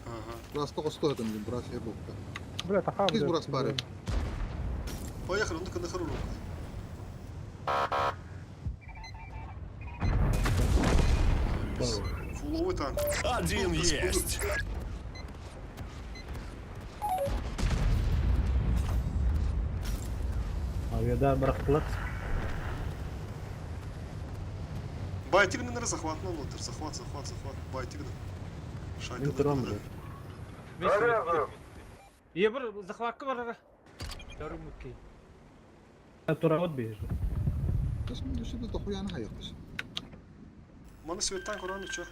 Ага. Бураска қосты хатым мен, бурас ер болыпты. Бля, таха. Кис бурас бар еді. Поехали, ну-ка на хору. Фуловый танк. Один есть. Авиада бырахтылар. Байтигн, наверное, захват нам лотер. Захват, захват, захват. Байтигн. Мин турам бля. Заряжен. Ебір захватка бар. Дарым ки. Турабыт биһиги. Что дохуяны хайықтыш. Маны свет танк уран, чё?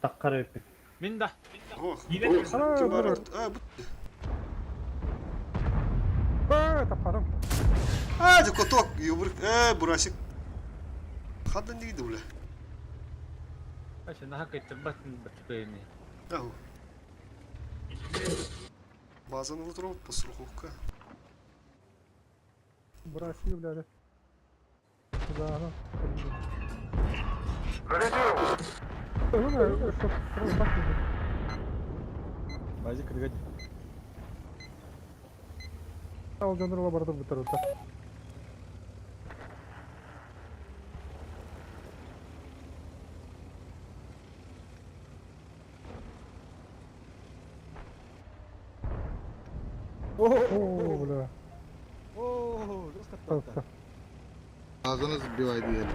Таккар эппит. Мин да. Ох. Киирэн Ким бар? А, бу- Э, таппарым. А, дэ коток. Ёбр. Э, бурасик. Хаддан дигди, бля. Аше наха кайтыр батын батпайны. Ау. Базаны лутро, посруховка. Бурасик, бля. Да, ага. Зарядил. Ну, что, сразу так не Базик кыргать. Ал жандырла барды бутыр. О, бля. О, жестко тапта. Ağzını сбивай diyelim.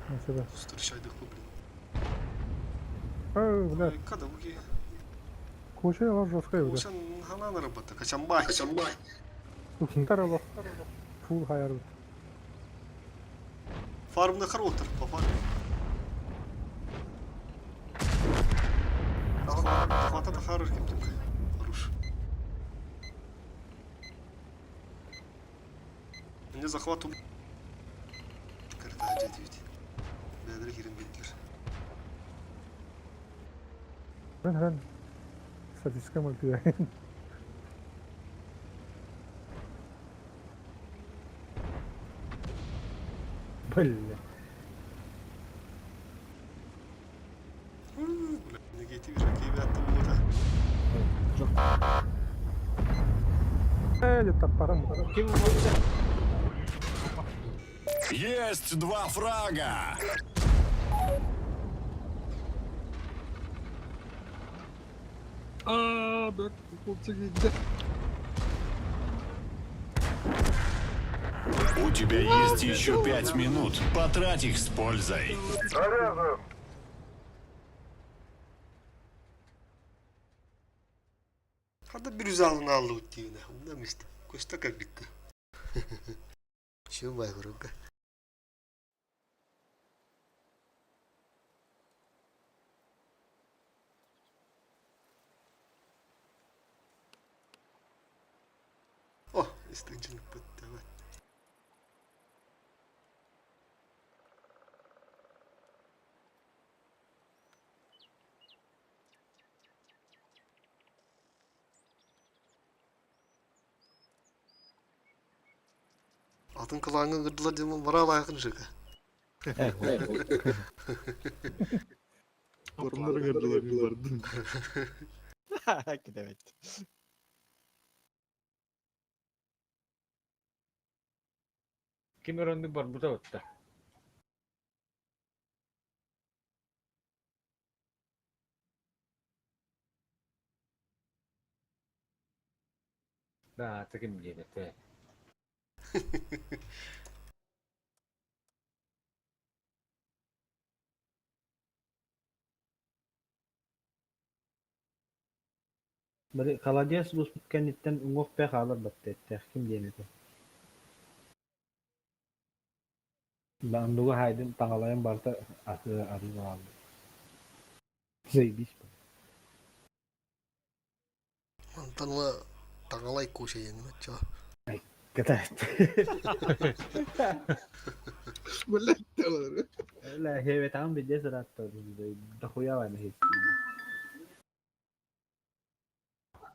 Ничего. Встречай дыхлу, блин. Эй, бля. Когда буги? Куча алар жесткая, бля. Ушан ханана работа. Качамбай. Качамбай. Тарало. Фул хаяр. Фарм на харотер, по фарму. Захвата хорош кем Хорош. Мне захвату. Карта 9. Бәдір хирин беттер. Рен, рен. Статистика мультия. Бля. Бля, негатив же кебятты болды. Э, таппарым. Ким болду? Есть два фрага. Ааа, бәк, кулчы кийді. У тебя есть еще 5 минут. Потрать их с пользой. Заряжен. Хада bir yüz alın aldı uttiyine. Ondan işte. Koşta как bitti. Şu bay kuruka. Oh, istincılık bitti evet. Атын кылаңы гырдылар демон бара лайқын жыка. Орындар кырдылар мен бардым. Кидебет. Ким өрөндүк бар бута отта. Да, таким диэн этэ. Били холодец буспут кэнниттэн уҥуох бэйэ хаалар баттыаттаах ким диэн этэ. Оннугу хаайдын таҥалайан барыта аты арыы хаалбыт. Заебись. Мантан ыла таҥалай куча диэн оччо. Кытаат. Блядь, Ла хебетаҕын билдэ сыратта дохуя вами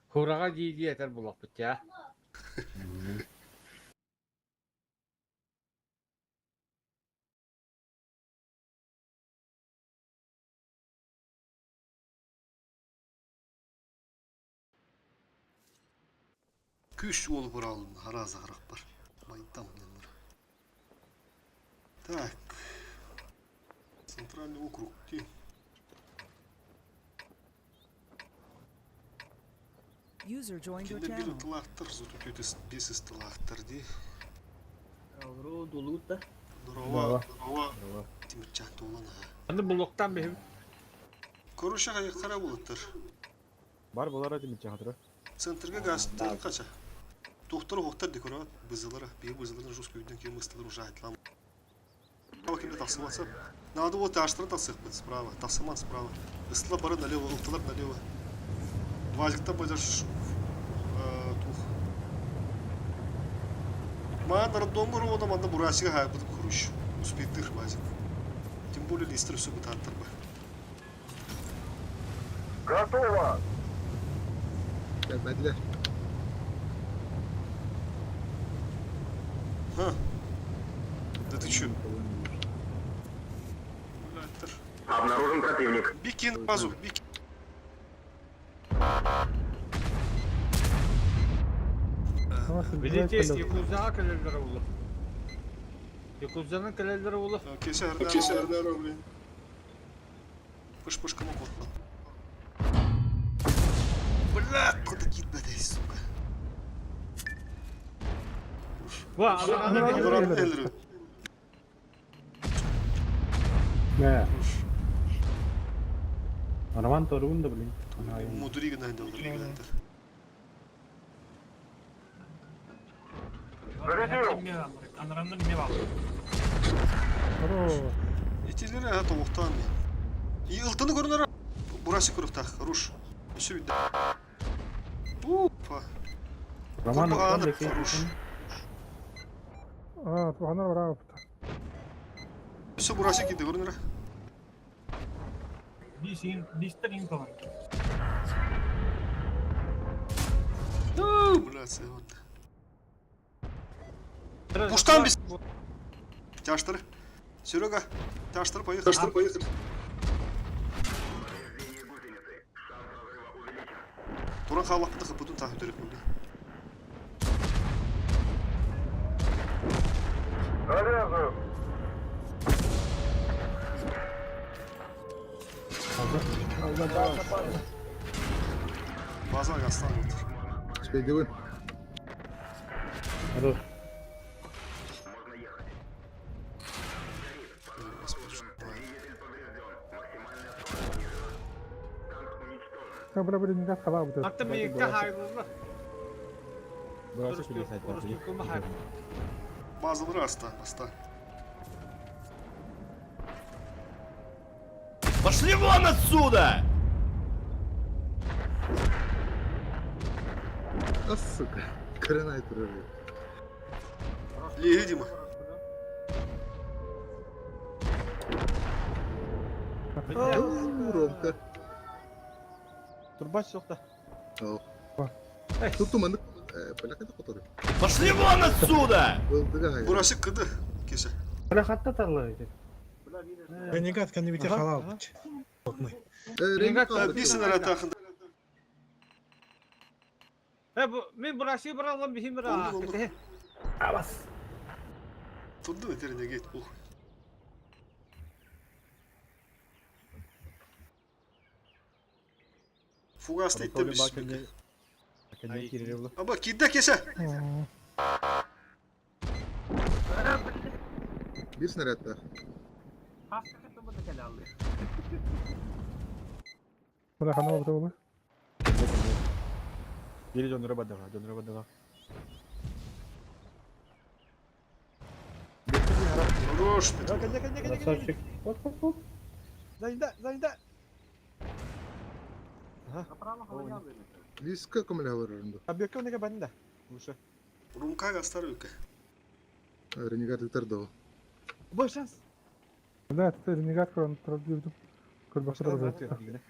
Кураҕа дии-дии этэр булахпыт я. Күүс уолу быраалын харааза харахпар. Майдам диэннэр. Так. Центральный округ дии. User joined your Кинилэр биир channel. ытылаахтар, зато биэс ыстылаахтар дии. Дулуут да? Здорово, здорово. Тимирчаан туолан аха. Аны булуктан бэһим. Короче, хара булуттар. Бар болар этим чахатыра. Центрга газ кача. Тухтар ухтар декорат бызылара, бии бызыларын жестко үйден кейін мыстылар уже айтлам. Кимде тахсыматса. Надо вот аштырын тахсыхпыт справа, тахсыман справа. Ыстыла бары налево, ылтылар налево. Вазикта базар тух. Маан роддомгор уона манна бурасига хайбыт куруш. Успейтыр вазик. Тем более листер все бытааттар ба. Готово! Gelmediler. Ха. Да ты чё? Обнаружен противник. Бикин базу, бики. Видите, Якузаға кэлэллэр улу. Якузаны кэлэллэр улу. Кесе Эрдер, блин. Пыш-пыш кому кот. Бля, куда кидать, сука. Ва, Аларан Элрю. Мэ. Роман Торун да, блин. Мудри гнайдер, гнайдер. Зарядил! Здорово. Итилери ха тоғықтан. И ылтыны көрінер. Бурасы көріқтақ, руш. Үсі үйді. Упа. Роман Курбаны, хорош. А, туханар бараа бут. Үсі бурасы киді көрінер. Бля, вот. Пуштан без... Тяштыр. Серега, тяштыр, поехали. Тяштыр, поехали. Туран халапты хыпытын тахы төрек болды. Заряжен! База астан отыр. Спейдивы. Хорош. Я бля блин газ хала бут. Аты мейікті хайлылы. Burası kilise Базалары аста, аста. Пошли вон отсюда! А сука. Kırın aytırır. Леги, Дима. Ромка. Турбач соқта. Tuttum anık. Plakada kotarı. Пошли вон отсюда! Öldü Бурасы кыды. Кесе. Бля, хатта тарлар эти. Ренегат кәнебите халал. Бисен ара тахында. Мен бурасы бір алам бихим бір Oldu, oldu. Турду өтеріне кет. Ух. Фугас дейді біз. Аба кидде кесе. Биир снарядтаах. Бля, хана oldu oğlu. Бери дьоннору бадаға, дьоннору бадаға. Хорош, Петр. Красавчик. Оп, оп, оп. Зайда, зайда. Лиска көмөлөһө Объекка онега банда. Лучше. Румка гастар үке. Ренегат ыктар доо. Бой шанс. Бля, ты ренегат көрөн турар дүйдүм. Көрбөк турар.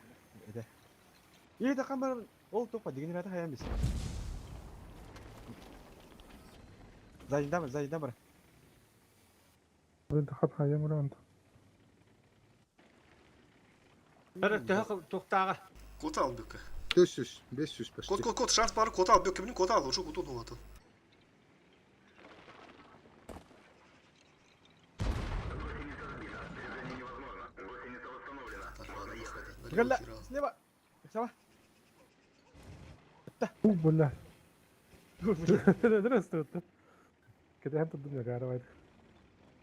Или да камер ол топа дегенераты хаян бис. Зайда бар, зайда бар. Бля, хат хайым уран. Бары төһө туктага. Кот ал бүкке. 400, 500 почти. Кот, кот, кот, шанс бар, кот ал, бүкке, кот ал, уже кот он атын. Гала, слева. Сава. У, бля. Здравствуйте. Кеде хем турдум я гарабайд.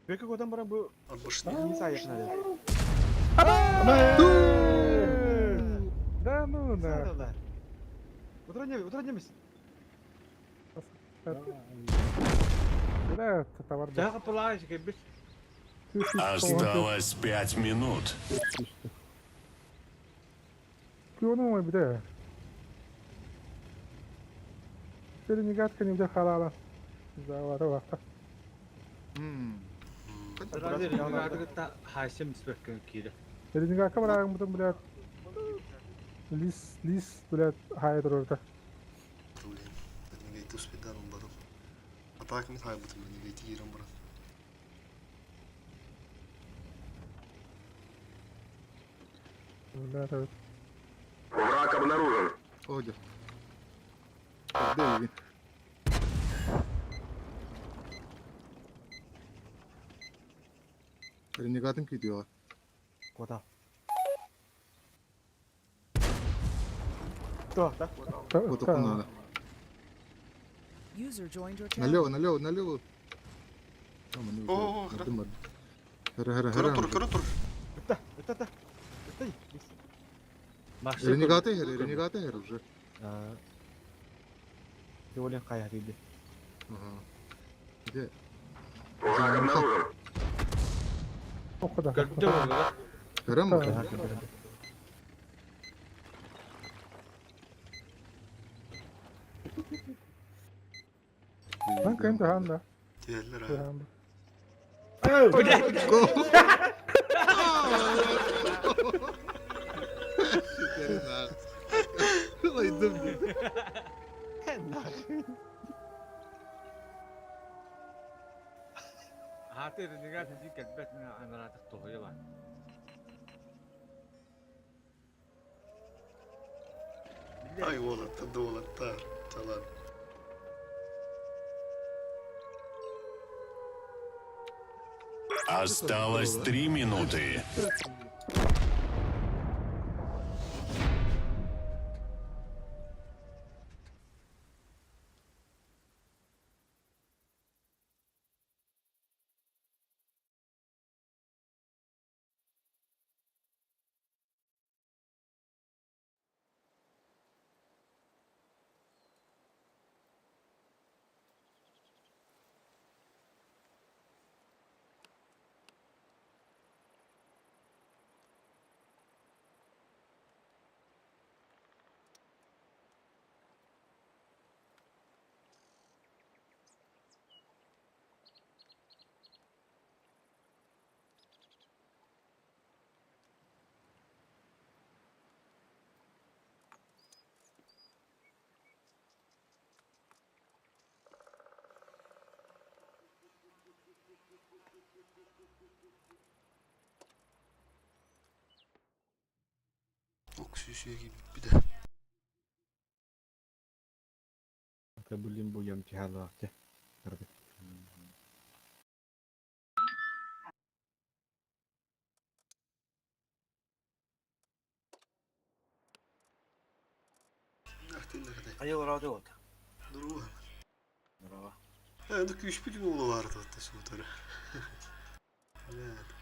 Беке котан баран бу Арбышны. не саяшна. Да ну да. Утро не мис. Бля, товар. Төһө пулааш кебис. Осталось 5 минут. Күйону мой бля. Ренегат кенimde халала. Завара вакта. Ренегатта хашим спеккен кире. Ренегатка барагым бутун бля. Лис, лис, бля, хайдыр орда. Блин, ренегат успедан он баран. А так ми хай бутун ренегат кирен баран. Бля, evet. Враг обнаружен. Одер. Где Ренегатын күйдү. Кота. То, так. Вот надо. User joined your channel. Налево, налево, налево. О, Хара, хара, Көрө тур, хара. көрө тур. Та, та, та. Та. Ренегаты хер, ренегаты хер уже. Ты олен кая диди. Ага. Где? Враг обнаружен. О куда. Көрдө болду. Хара mı? Lan кем ханда. Диэллер а. Ханда. Ой, Хаты ренегат ди келбет мен анаратык тохуя бар. Ай, уолатта, дуолатта. Чалан. Осталось 3 минуты. Ок, сүйсүйе gibi bir de. Блин, будем тихо Айыл рады вот. Дуруга. Э, ну күйіш бүтін олы барды, отта суутары. Блядь.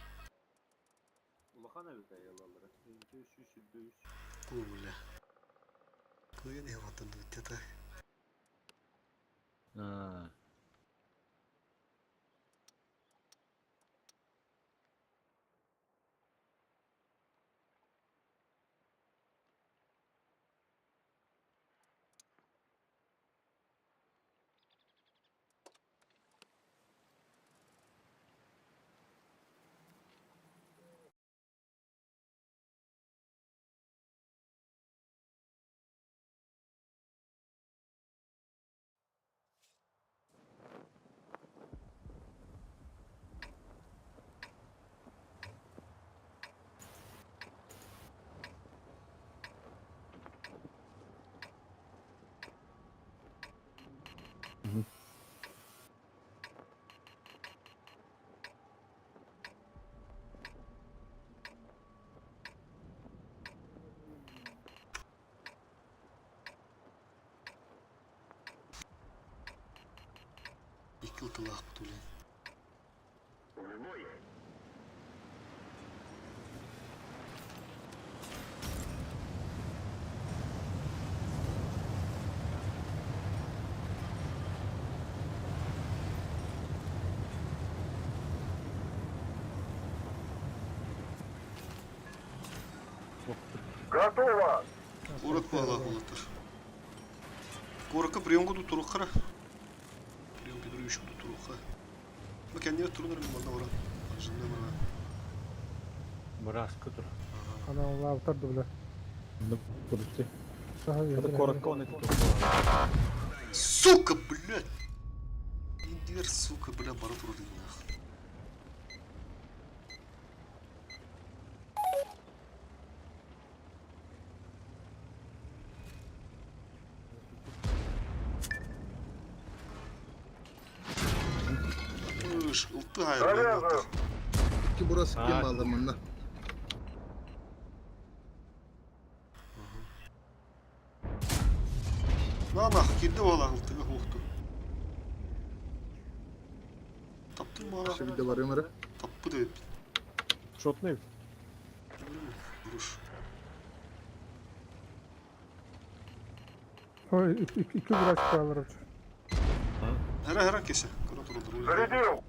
Улахан эбит айылалара. 323. Бу бля. Кыайан иһэн дуу Аа. Икки ылтылаахпыт үлэ. В бой. Готово! Куорат баалаах буолаттар. Куоракка приемга туттуруоххара. Прием Петрович туттуруохха. Бу кэннигэр турунар манна баран. Аржынна баран. Бырааска тур. Ана лаавтар да бля. Курутти. Ага, Это коротко он это Сука, блядь! Индир, сука, бля, бара турар нах. Ыш, ылты хайыр, Икки бурас А. кем алды манна. На нах, кирди ола ылтыга хуохту. Таптым бала. Şimdi var Ömer'e. Таппы деп. Шотный. Руш. Ой, икки врач баалар. Хара хара кесе. Кара туралар. Зарядил!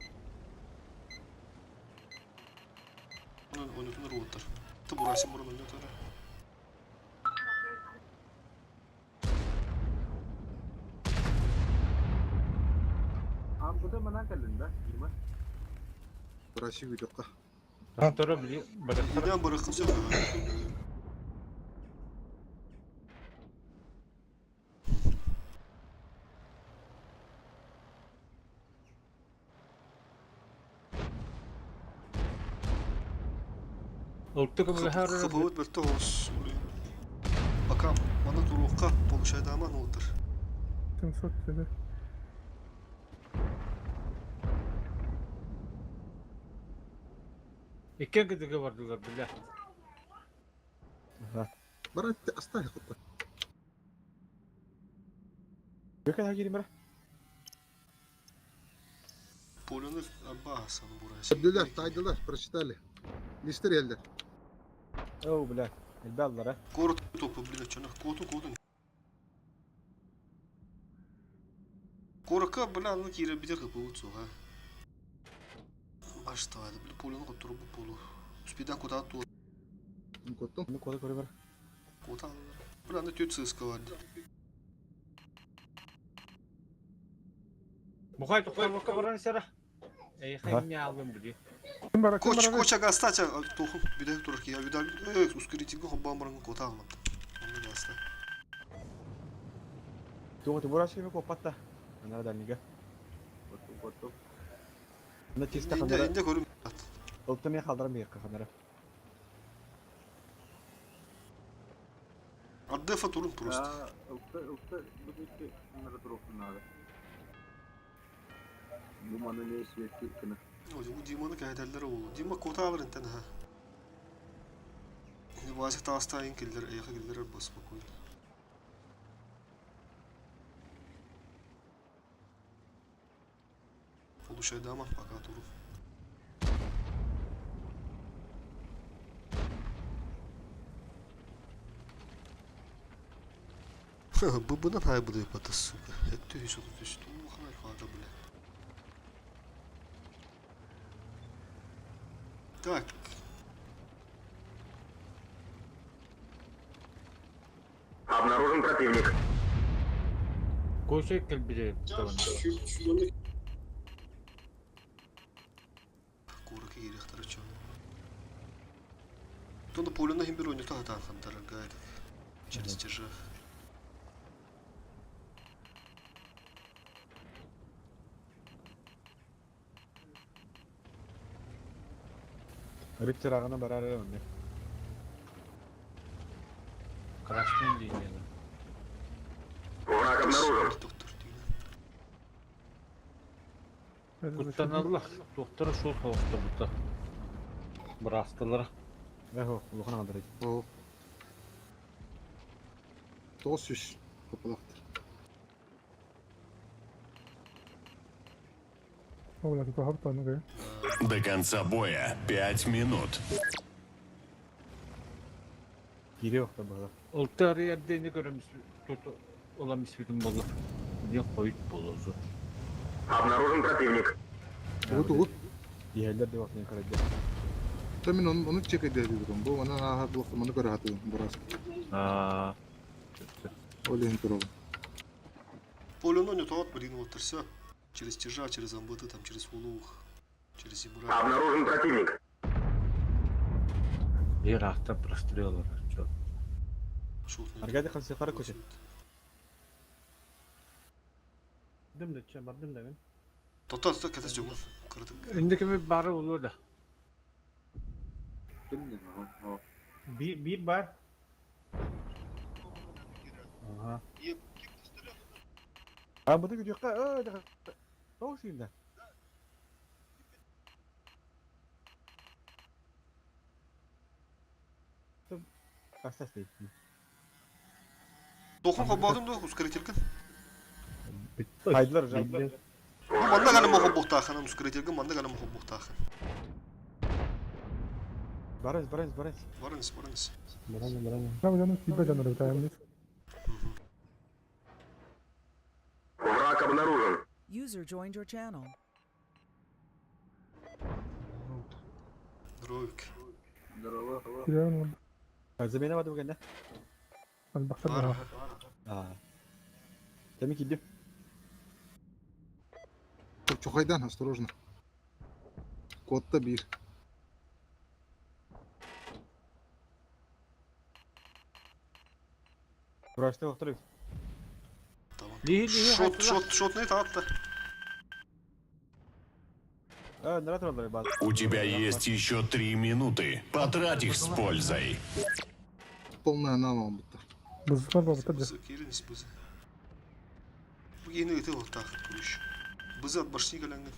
Ойнотунар уоттар. Ты бурасы буран ойнотара. Амбыда манан кэллин да, Дима? Burası videoka. Тора били бырахтар. Иден барахым сен. Ылты көмөлөһөр. Хапавыт бөлтө ос. Пока мана туруққа получайдаман отыр. 700 dedi. Иккен кытыгы бардылар бile. Bana asla yakıttı. Gökhan gireyim bırak. Полюны арбаасан бурасы. Öldüler, taydılar, прочитали. Листер elder. Оу, бля. Элбе аллар, а. Город топы, блин, чана. Котун, котун. Корака, бля, ну кире битер хапавыт суға. Баштайды, бля, полюны коттуру бу полу. Успедан кота ту. Коттум. Ну, кода көрө бер. Кота. Бля, ну тёт сыска бар. Бухай тоқтар баран сара. Эй, хайм алым били. Ким бара, ким Коч, бара? коча гастача, тоху, бидек турки, я видал, ускоритель хоббамран кота алмат. Оны гаста. Туга бурасы кеме копатта. Анара дальнига. Коттум, коттум. На чисто Инде, ханара. инде көрүм. Ылты мен халдарым бек ханара. Ардефа турун просто. Аа, ылты, ылты, бу дикки нары туруктун надо. Бу маны не светки кына. Ой, у Диманы кәһәтәлләре ул. Дима кота алыр интен ха. Вазик таастайын киллер, эйха киллер бас спокойно. Получай дама, пока туру. Быбынан хайбылыйбата, сука. Это үс 33 улахан альфата, бля. Так. Обнаружен противник. Көше кэлбите даҕаны. Куоракка киириэхтэрэ чуо. Тонна полюна иһин бир ойнута сатаан хантарарга через тяжах. Рык чырағына барар эрэ онно. Красный линияны. Враг обнаружен. Доктор дигэн. Куттаналлар. Туохтара суох оҕостобута. Бырастылара. Эхо, улахан аҕалар. Оо. 900 капалахтар. О, бля, тут хапта, ну-ка. До конца боя 5 минут. Кире охта бала. Олтар эрдэни көрөмүс тут улам испитин болла. Диэн хойут болозу. Обнаружен противник. Угут угут. Иһэллэр де вакытын карайда. То мин оны чекайдыыр бу манан ааһар буолуохта маны көрө сатыыбын быраас. Аа. Ол иһин туругун. Полюну не тот, блин, вот все. Через тяжа, через амбыты, там, через улух, через зимура. Обнаружен противник. Биир ахта простреллар. Чё. Аргадий хамсыхара көчө. Бардым да, чэ, бардым да мин. Тота, тота, кэтэ жогун. Кырдык. Инде бары улуу да. Биир биир бар. Ага. А бу күтүөххэ өө да. Тоҕус сүүндэ. Кастас дейт. Тохон хобоотун дуо ускорителгин. Хайдылар жайдылар. Бу манна гана мохо буктаахын, ускорителгин манна гана мохо буктаахын. Барыс, барыс, барыс. Барыңыз, барыңыз. Баран, баран. Там жаным тиийбэт дьоннор эбит, айамныр. Враг обнаружен. User joined your channel. Здоровик. Киирэн Замена бады бугенде. Албахтар Бар. баҕа. Аа. Теми кидим. Чухайдан, осторожно. Кодта бир. Бурашта вақтыр. Tamam. Лиһи лиһи Шот, шот, шот не таатта. Аа, нара тураллар баз. У тебя есть еще 3 минуты. Потрать их с пользой. Полная анал буттар. Бызыктар бабыттар дьэ. Бызы, киирин бызы. Бу киһини ыты оттаахын курущ. Бызы от башни кэлэҥҥин.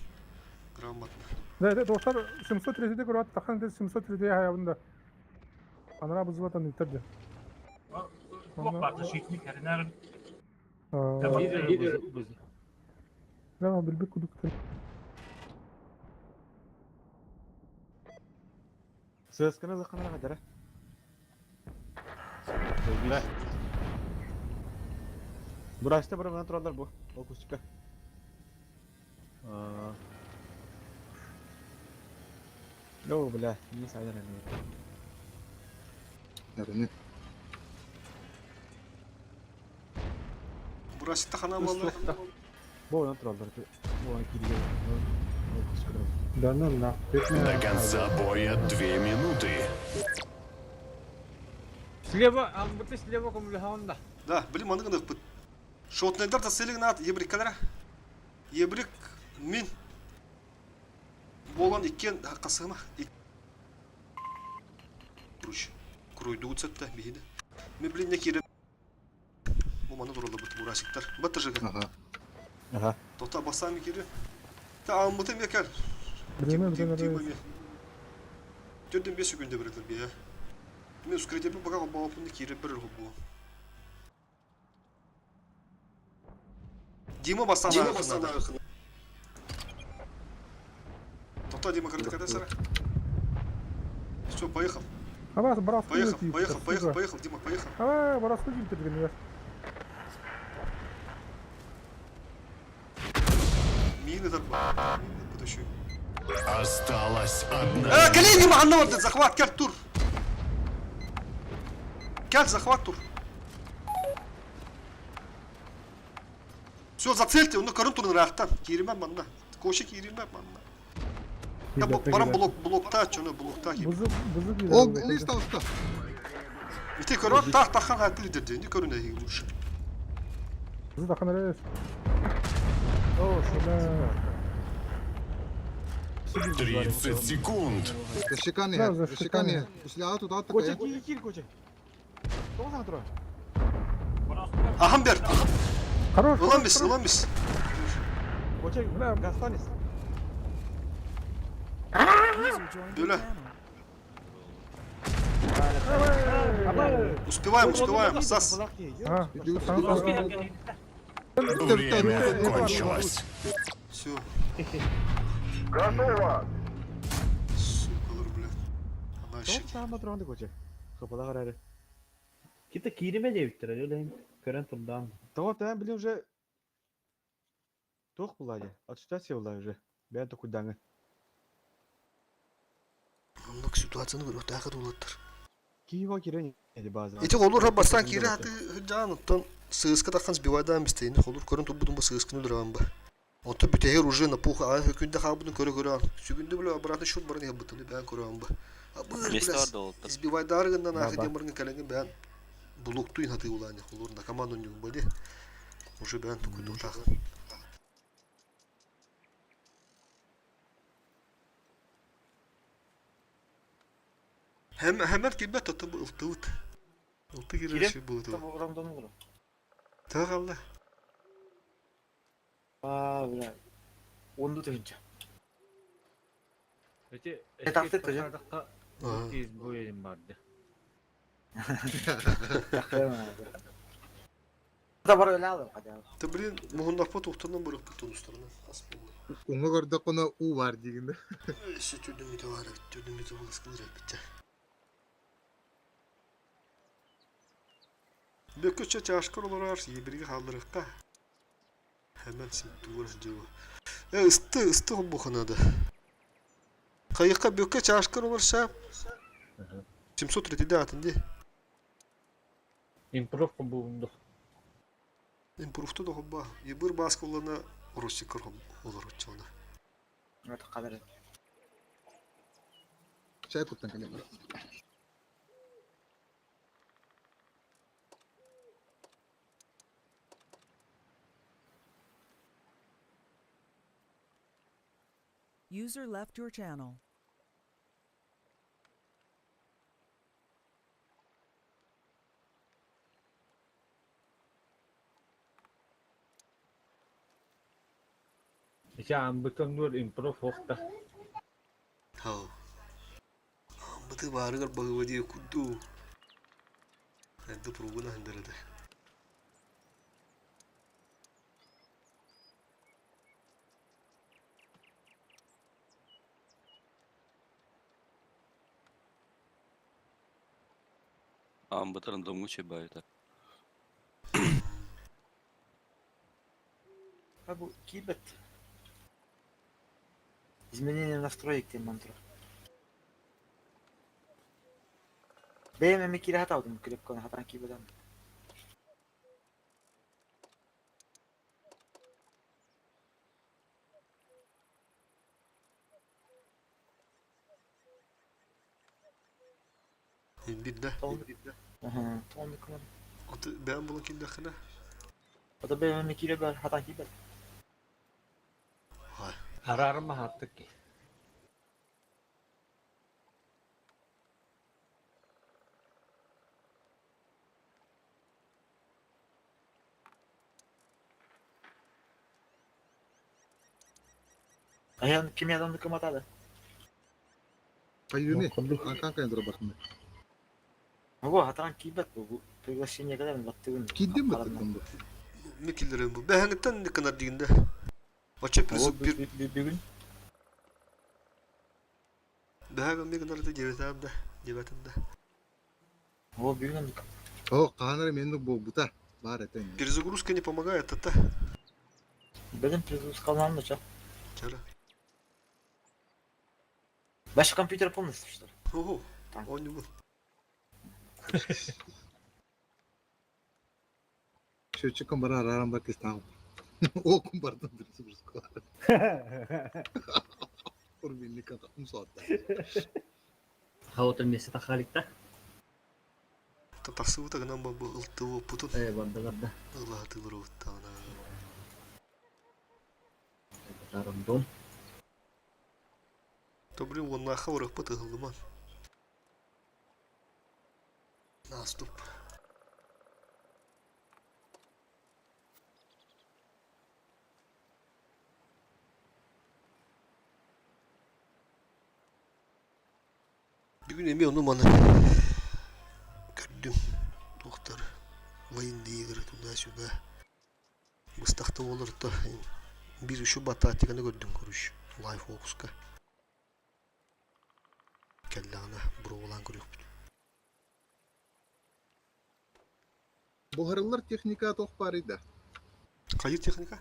Грамотно. Да, это доктор 730 көрөт, тахан 730 хаябын да. Анара бызыбатан ыттар дьэ. Туох баар защитник эринэр Биир бызы. Да, билбит кудук. Сысканы заканара кадара. Бурашта бара мына тураллар бу. Ол кустукка. Аа. Йоо, бля, не сайдан эми. Ярыны. Бураситта хана баллар. Бу мына тураллар. Бу кириге. Ол кустукка. Да ну нахуй. До конца боя 2 минуты. Слева, амбыты слева комлюхаунда. Да, блин, манны гына быт. Шотнайдар та селигин ат ебриккалара. Ебрик мин. Болан иккен касыма. Круч. Круйду цепте биһиде. Мен блин не кире. Бу маны туралла быт бурасиктар. Баттыр жыга. Ага. Ага. Тота басам кире. Та амбыты мекер. Время, время, время. Төрден 5 секунда берилер бия. Мен ускоритель пока баапын кире бир бу. Дима бастан Дима бастан Тота Дима кырды када сара. Все, поехал. Абас, барас Поехал, поехал, поехал, поехал, Дима, поехал. А, барас кудим ты деген. Миигин ытар ба. Миигин ыппыт Осталась одна Э, кэлиий маһанна барда, захват, кэл тур. Кэл, захват тур. Все, зацельте, онно көрөн турун ыраахтан. Кииримэ манна. Коша кииримэ манна. Я баран блок, блоктаа, чону блоктаа киир. Бызык, бызык Ол лист алыста. Ити көрөр таах таххан хааттыр дерде, ини көрүнэ эһиги лучше. Бызык тахан эрэ. О, бля. 30 секунд. Защекан Да, иһэр, защекан защекан иһэр. иһэр. Усляға тутаат Коча такая. киир киир коча. Тоҕо саҥа турар? Ахан бер. Хорош, Ылан хорош, бис, хорош. ылан бис. Коча Бля. гастанис. User joined your Бля. channel. Успеваем, успеваем. Сас. А, Иди, иди, саҥа иди. Время кончилось. Все. Готово! Сукалар, блядь. Тоҕо Анальщики. саҥа турар коча. Хапала карары. Кита кииримэ диэбиттэр, өлөйүн көрөн турдаан. Тоҕо тэн билин уже туох булла Отсутствие булла уже. Бэйэн токуйдаҥы. Оннук ситуацияны көрүөхтээхэ дуулаттар. Киһи кирен эди база. Ити холур бастан киирэ хаты жаан оттон сыыска таххан сбивайдаан бистейни холур көрөн турбутун бу сыысканы өлөрөөн ба. Онтон бүтэһэр уже на пуха аа хөкүндэ хаабытын көрө көрө сүгүндэ биле обратно шут баран иһабытын бээн көрөөн ба. Абыр Место бля бар да избивайдаары гыннан аахы Ба-ба. демаргын кэлэҥин бээн булуктуйн хаты улаани холур на команду ньугун бали. Уже бээн тукуйдуутаах. Hem hemen килбэт тотто бу ылтыбыт. Ылты кирер ши бу. Тагалла. Аа, бля. Онду тыгынча. Эти Этапты тоже. Аа. Из буйын барды. Да бар өлө алым хотя бы. Та блин, муһуннахпа тухтанан барыппыт тонустарынан. Ас болду. Уҥа көрдөххүнэ уу баар диигин да. Өссө түрдүм үтэ баар эбит, түрдүм үтэ буласкылыр эбит. Бөкөчө чашкар олорор, ебирге халдырыкка. Hemen син тугур жыбы. Э, ысты, ысты буханады. Кайыкка бөккө чашкар олорса 739 атын ди. Импров буунду. Импруфту да хобба. Ебир баскылына русикер олор чона. Это кадр. Чай куттан кэлэн барар. User left your channel. Ити амбытын импров охта. Хау. Быты барыгар багывади куду. Энди пругуна хандырды. Амбытырын домгуче байыта. А бу кибет. Изменение настроек тем мантра. Бэйэм эми кире хатаудым крепканы хатан кибеден. Бинде. Аха, тоны кылам. Аты бән була киндәхенә. Ата бэйэм эми кире бар хатан кибет. Хай. Арарма хаттык. Аян ким адамды кым атады? Хайыны. Анкан кайын тура бахны. Ого, хатан кибет бу. Бу приглашение кадar баттыгын. Киддин баттым бу. Микилдерен бу. Бәһәңгтән никанар дигәндә. Ача призыв бир Бүгүн. бәһәң микилдер дә дебетәм дә, дебетәм дә. О, бүгүн. О, каанары меник буолбута. Баар этэн. Перезагрузка не помогает, ата. Беден призыв калмам да ча. Чара. Ваш компьютер полностью, что ли? Ого, оонньуубун. Счетчиком бара арааран бар кистаан. Окум бардын дырсы бір Урбинник умсуатта. Хаотыр месте тахаликта. Тахсыбыта гынан бу ылтыбыппутун. Э, барда барда. Ылаатылар Рандом. То блин, уоннаахха барыахпыт ыһыллыман. Наступ. Бүгүн эмиэ ону маны көрдүм. Туохтар военные игры туда-сюда. Быстахта олорто биир үчү батаатиканы көрдүм короче лайф фокуска. Кэллэҕинэ буруолаан көрүөхпүт. Буһарыллар техника туох баарый да? Хайыр техника?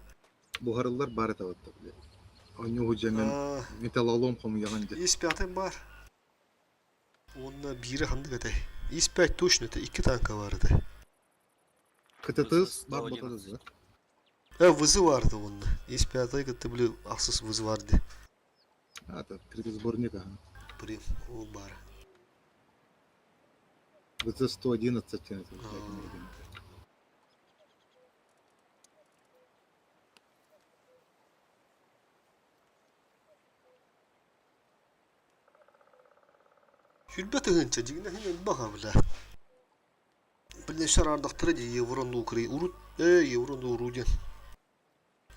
Буһарыллар баар этэ Онньуһу дьэҥин металлолом хомуйаҕын дьэ. Ис пятый баар. Уонна биири ханнык этэй? Ис пять точно это икки танка баар этэ. КТТ бар ботадыз да? Э, вызы барды уонна. Ис пятый кытта били ахсыс вызы барды. А, это сборник, ага. Блин, ол баар. ВЗ-111 Сүүрбэ тыһыынча дьиҥинэ иһин элбэх бля. Блин, өссө араардахтара дии еврону Украина урут ээ еврону уруу диэн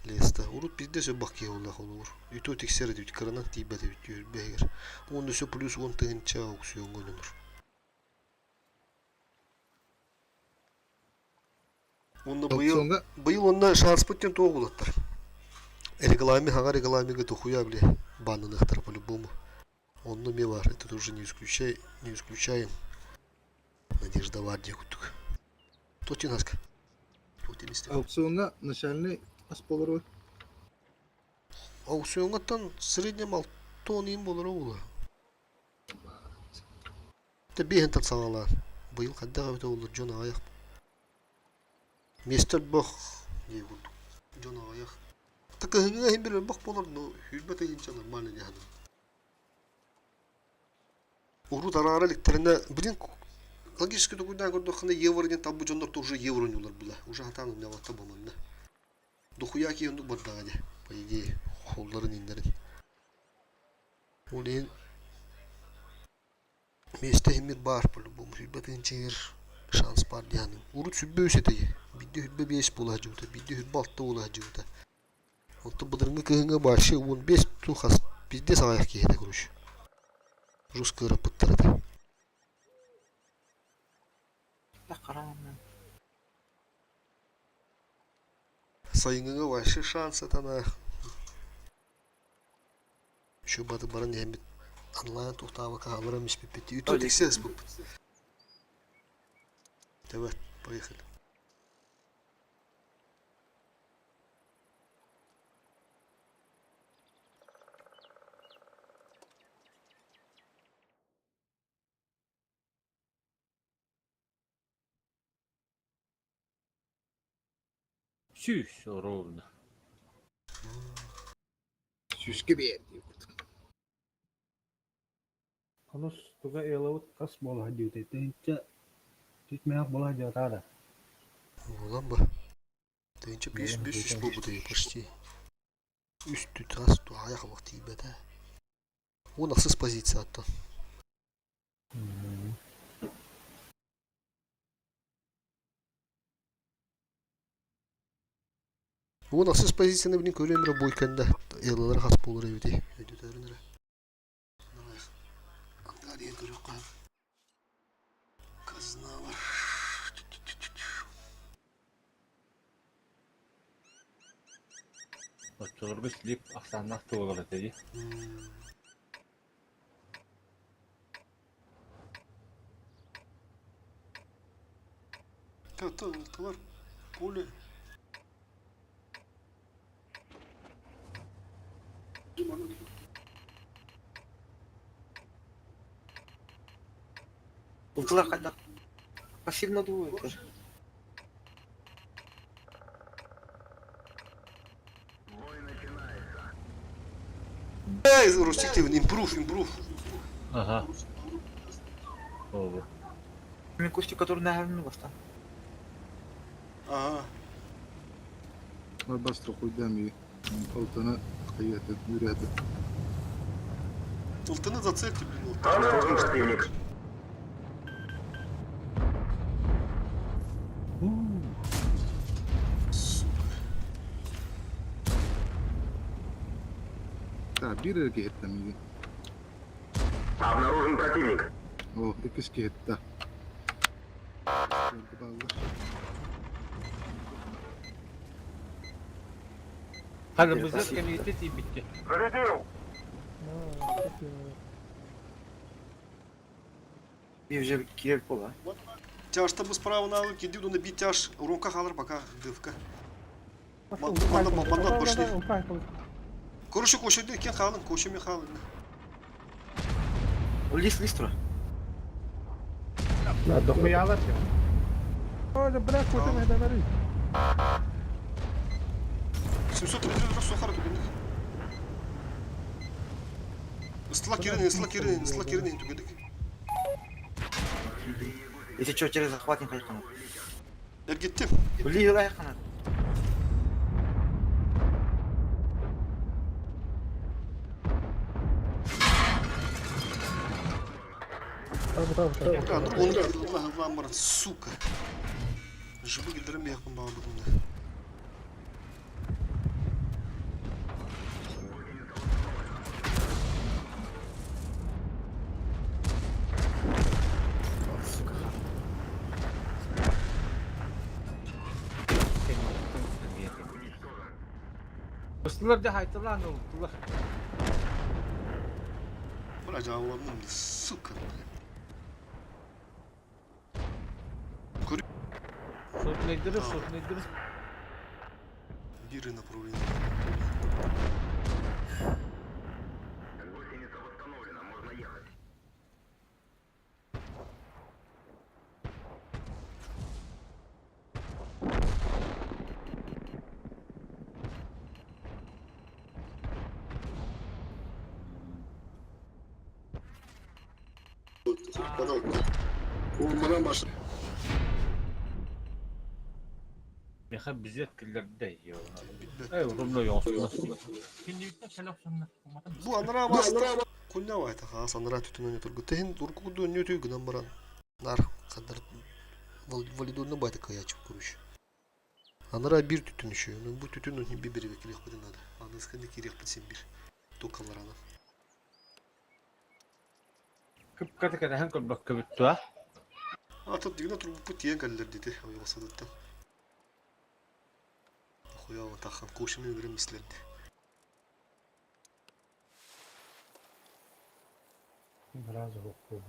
леста. Урут биирдэ өссө бах киһи буоллах олуур. Үтүө тиксэр этибит, кыранан тиийбэт эбит түһүлбэ иһигэр. Уонна өссө плюс уон тыһыынча аукционҥа ойнонор. Уонна быйыл Аукционҥа быйыл уонна шанспыт диэн туох булаттар? Рекламе хаҥа рекламега дохуя бля банныахтара по-любому. Онно эмиэ баар, это тоже не исключай, не исключаем. Надежда баар диye курдук. Тотин аска. Тотин истэ. Аукционҥа начальный ас болоруй. Аукционҥаттан среднем алтон иин болоро буолуо. Тэ биэһинтэн саҕалаан. Быйыл хайдах эбитэ буоллар дьон аҕыйах. Миэстэ элбэх дии курдук. Дьон аҕыйах. Та кыһыҥҥы иһин бир элбэх буолар, но сүүрбэ тыһыынча нормально дии саныыбын. Урут араара иликтэринэ, блин, логически толкуйдаан көрдөххүнэ, евро диэн талбыт дьоннор тоже евро ойуулар була. Уже хатаан умньалатта бу манна. Дохуя киһи оннук бардаҕа дии, по идее, холларын иннэрин. Ол иһин миэстэ иһиммит баар по-любому. Сүүрбэ тыһыынча шанс баар дии саныыбын. Урут сүүрбэ үс этэ биирдэ сүүрбэ биэс буола сылдьыбыта, биирдэ сүүрбэ алта буола сылдьыбыта. Онтон былырыҥҥы кыһыҥҥа вообще уон биэс ту хас пиздец аҕыйах киһи этэ короче. Жестко ыараппыттар этэ. Сайыҥҥыга вообще шанс этана. Еще баты баран иһэммит онлайн туохтаабакка хаалларан испиппит. Үтүө тиксэ ыспыппыт. Давай, поехали. Сүүс ровно. Сүүскэ биэр дии курдук. Онус туга ыалабыт хас буола сылдьыбытай тыһыынча түтмээх буола сылдьыбатаҕа да Буолан ба. Тыһыынча биэс бес сүүс буолбута почти. Үс түт хас туһаайах олох тиийбэтэ. Уон ахсыс позицияттан. Уон ахсыс позицияны билин көрүөм эрэ буойканда ыаллара хас буолар эбитий өйдөтөөрүн эрэ. Ангария көрүөххэ. Казна бар. Оччолорго слип ахсааннаах туолар этэ дии. Тылар поле. Ылтылар хайдах? Пассивно дуу это? Эй, Рустик импрув, импрув. Ага. Оба. Мен кустик, который на бастан. Ага. Бастыр қойдам алтыны қайаты, үрәді. Алтыны зацепьте, блин. Обнаружен противник. Сука. Та, бір ерге еттім. Обнаружен противник. О, икіске етті. Харабызыр комитет и битте. Зарядил! Bir уже киреп бола. Тяж там справа на руки, диду на битяж, в руках алыр пока дывка. Манда пошли. Короче, көшеде екен қалың, көшеме қалың. Лист, лист тура. Дохуялар. Ой, бля, көтім әдемері. 733 сохар түгендік. Ыстыла керін, ыстыла керін, ыстыла керін түгендік. Если что, через захват не хайқанат. Эргеттем. Бли хайқанат. Оны сука. Жыбы кілдірім яқын баға бұдымда. Ыстылар да хайтылан олтылар. Бля, жауабым, сука. Сотнайдыры, сотнайдыры. Биры направление. Гусеница восстановлена, можно ехать. Меха бизет киллерде Эй, урумно yoğsun. Бу анара басты. Куння вайта хас анара түтүнөн өтөргө. Техин уркуду өнөтү гынан баран. Нар кадар валидонны байта каячып көрүш. Анара бир түтүн еще. Ну бу түтүн не бир бир керек бир надо. Аны сканды керек бир бир. Токалар ана. Кып каты каты хан көлбөк көбүттү а? А тут дигна турбу пут тиен каллер дети. Ойгосадыттан. Хуява тахан кушины бир мислерди. Сразу хуй.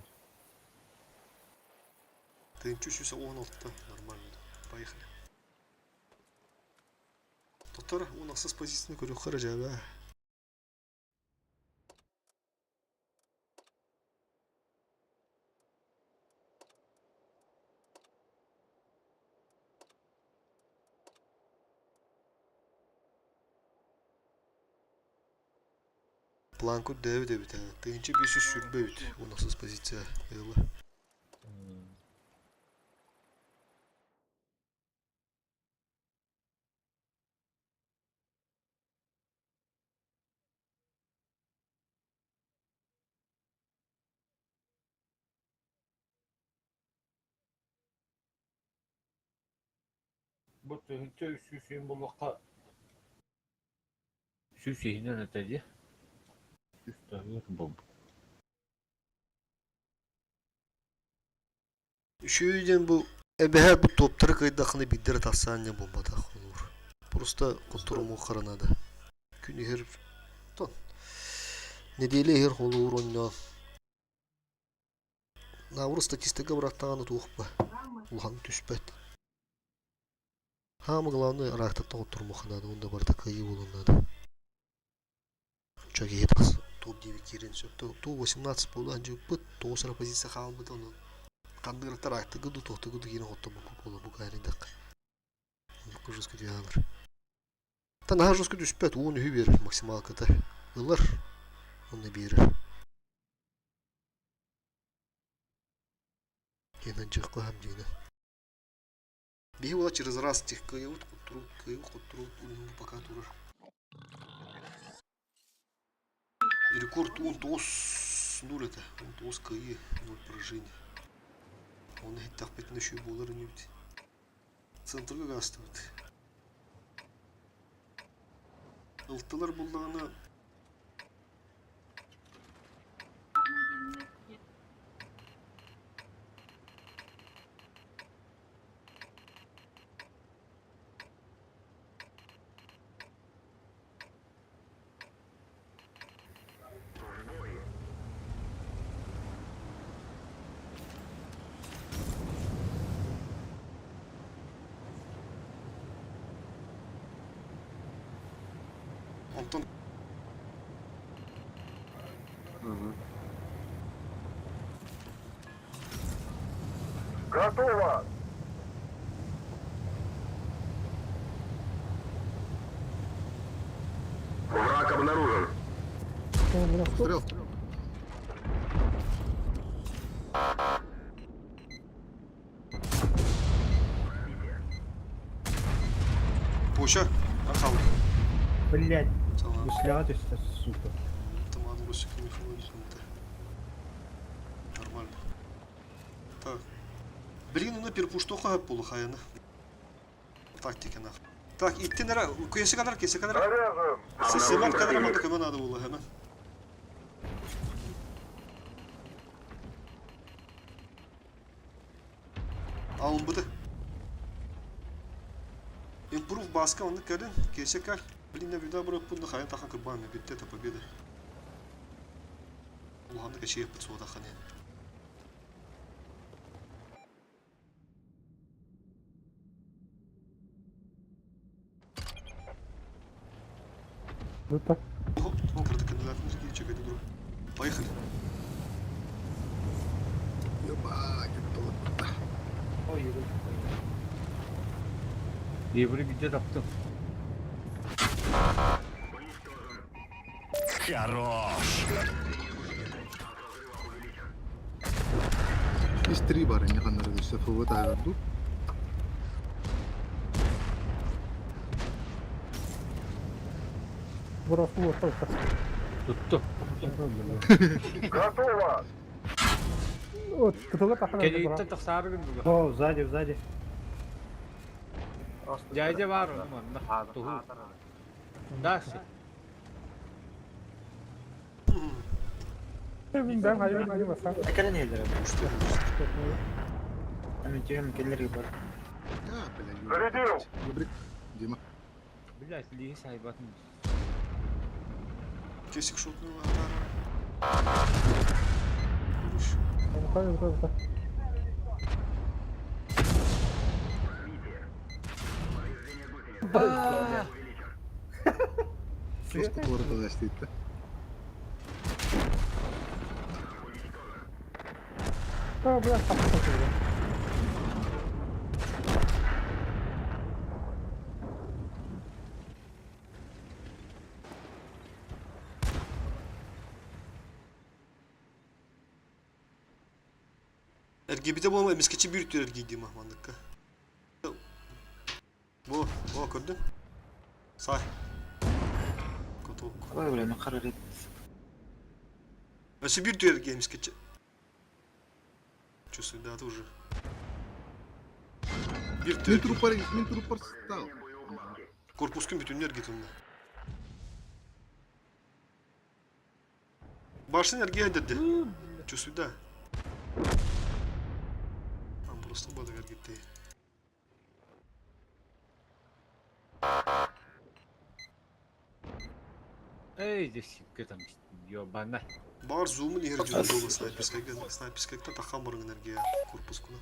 Ты чуть-чуть он нормально. Поехали. Тоттор, у нас с позиции көрү харажаба. Планку 9 эбит. Тыгынчы 500 сүрбө бит. У нас позиция ылы. Бу төһүнчө сүүсүйүн боллаққа сүүсүйінен өтәді. Сүүс тағыр бол. Үшүйден бу эбэһэ бу топтары кыйдахны биддер тасаанья болбатах olur. Просто контрому харанада. Күн ихер тон. Неделе ихер холуур онно. Навру статистика бырактаганы туухпа. Улхан түспэт. Хамы главное рахтаттан оттурмуханада, онда барда кыйы болуннада. Чоги топ 9 кирин сөп. Топ 18 болу анжы быт 9 позиция хаалбыт онун. Ханныгыраттар аактыгы ду туохтугу ду киирэн хоттобукку буола бу каарыйдахха. Оннукка жестко түһэҕэлэр. Та наһаа жестко түспэт, 13 биэрэр максималката. Ылар, онно биэрэр. Диэн дьыахпаһам диэнэ. Биһи уола через раз тех кыайабыт куттуруут, кыайабыт куттуруут уһун пока турар. Рекорд 19-0 это, 19 кыайыы, 0 поражение. Оны иһиттэхпитинэ үчүгэй буолар инибит. Центрга гаастыбыт. Ылтылар буллаҕына Онтон Готово! Враг обнаружен. Стрел. Пуща, архал. Блять, Салам. гусляга түстэ, сука. Таман русик Нормально. Так. Блин, уна перепуштоха полухаяна. Тактика нах. Так, иттин эра, кесе kadar, кесе kadar. Заряжен! Семен kadar манда көмө надо было, hemen. Алынбыты. Импрув баска, оны кэлин, кесе кал. Блин, наблюдаю, бро, пунна хайын тахан кырбан, битте это победа. Улаханнык эчиэппит суотахханы. Ну так. Поехали. Ебать, это Евро где таптым. Хорош! Из три бара не ханнары өссө ФВ таагарду. Борофу только. Тутту. Готово! Вот, кытылы тахана. Кэлииттэн тахсаарыгын буга. О, сзади, сзади. Дядя бар onu манна. Туһу. Дальше. Ben hayır hayır basa. Кэлэн иһэллэр Мен түһэм кэллэргэ бар. Да, бля, Зарядил! Юбрик. Дима. Блять, лиһи сайбатын. Кесик шотную атара. Хорош. Hayır hayır. Жестко города застит. Да, бля, тахта. Эргибите буолма эмискечи бүүр эргийди мандыкка. Бу, бу көрдүн? Сай. Готов. Ой, бля, мен қарар Өсө бир түр эмискечи. Чувствую, да, уже. Бир Мен түр. трупар, мен трупар стал. Корпускун бүтүн эргит онда. Башын эргие деді. Чувствую, да. Там просто бадык эргитти. Эй, здесь там ёбана. Бар зумын егер жүзін болы снайперскайга, снайперскайга тахан барын энергия корпускуна.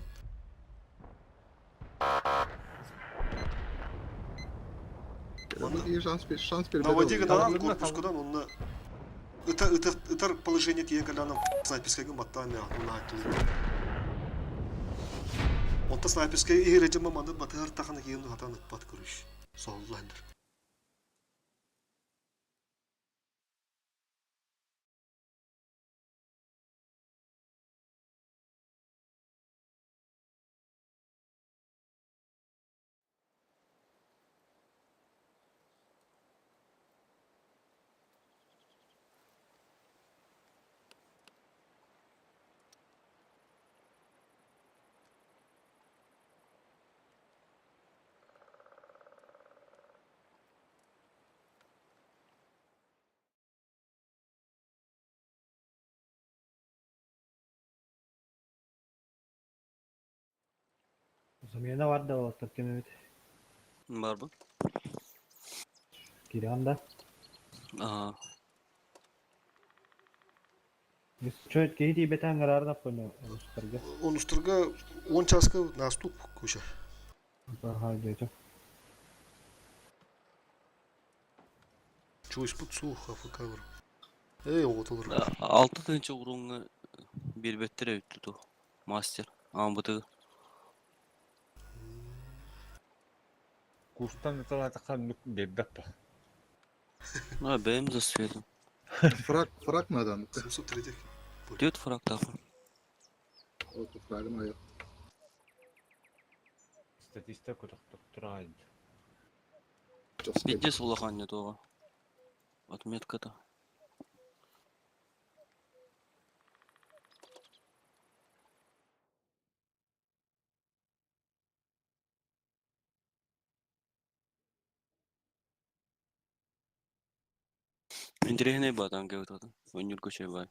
И шанс, шанс На воде перебедал. гынан корпускудан онна ытар ытар ытар положение тие калянам снайперскайга баттан я онна айтылы. Онто снайперскай иһирэ дьыма маны батыһар тахана киһин хатан ыппат көрүш. Соһулландар. Замена бар да уолаттар ким эбит. Бар бу. Кириан да. Аа. Чё, киһи тиийбэтэ аҥараар да понял онустарга. Онустарга 10 часка наступ куча. Ага, дьэ. Чуйспут суох АФК бар. Эй, оҕотолор. 6 тыһыынча уруҥҥа биэрбэттэр эбит туту. Мастер. Аамбытыгы. Кустан ыталаатахха оннук биэрбэт ба. А, бэйэм засветом. Фраг, фраг надо. Ну-ка. 703. Түөрт фрагтаахпын. Вот фрагын айах. Статиста көтөхтөх тураайд. Пиздец улахан не туоҕа. Отметката. Интэриэһинэй баатан кэбитэ Онньурга үчүгэй баай.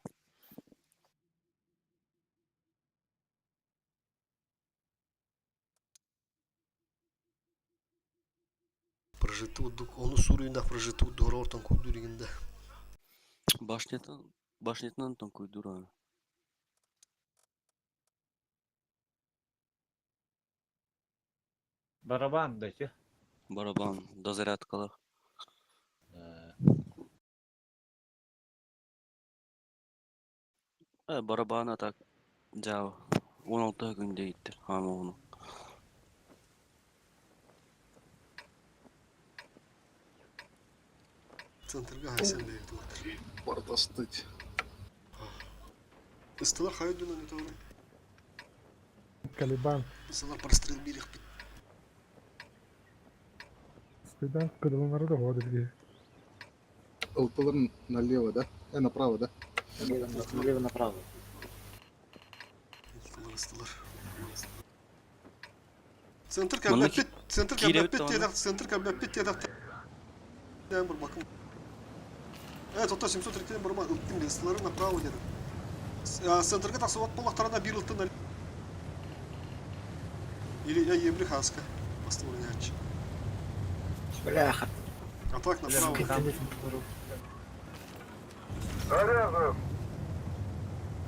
Прожитудук, ону суруйна прожитут дорортон кудуригинда. Башнятан башнятынан тоҥкуйдуур Барабан да ити. Барабан дозарядкалаах. Э, барабана так дьаабы. 16 күн диэбиттэр хаама оҕону. Центрга хайсан бэйбит уоттар. Бардастыть. Ыстылар хайа дүнэн өтөөрү. Калибан. Ыстылар прострел биэриэхпит. Спидан кыдылынары да хода дии. Ылтылар налево, да? Э, направо, да? Налево направо. Ыстылар, ыстылар. Центр Манна кәббәппит, центр киирэбит кәббәппит даҕаны. диэтэх, центр кәббәппит диэтэх. Бір бакым. Э, тота 737 барма ылттым ыстылары направо деді. Центрга тахсыбат боллахтарына бир ылтын Или я ебли хаска. Бастылырын Бляха. А так направо. Заряжен.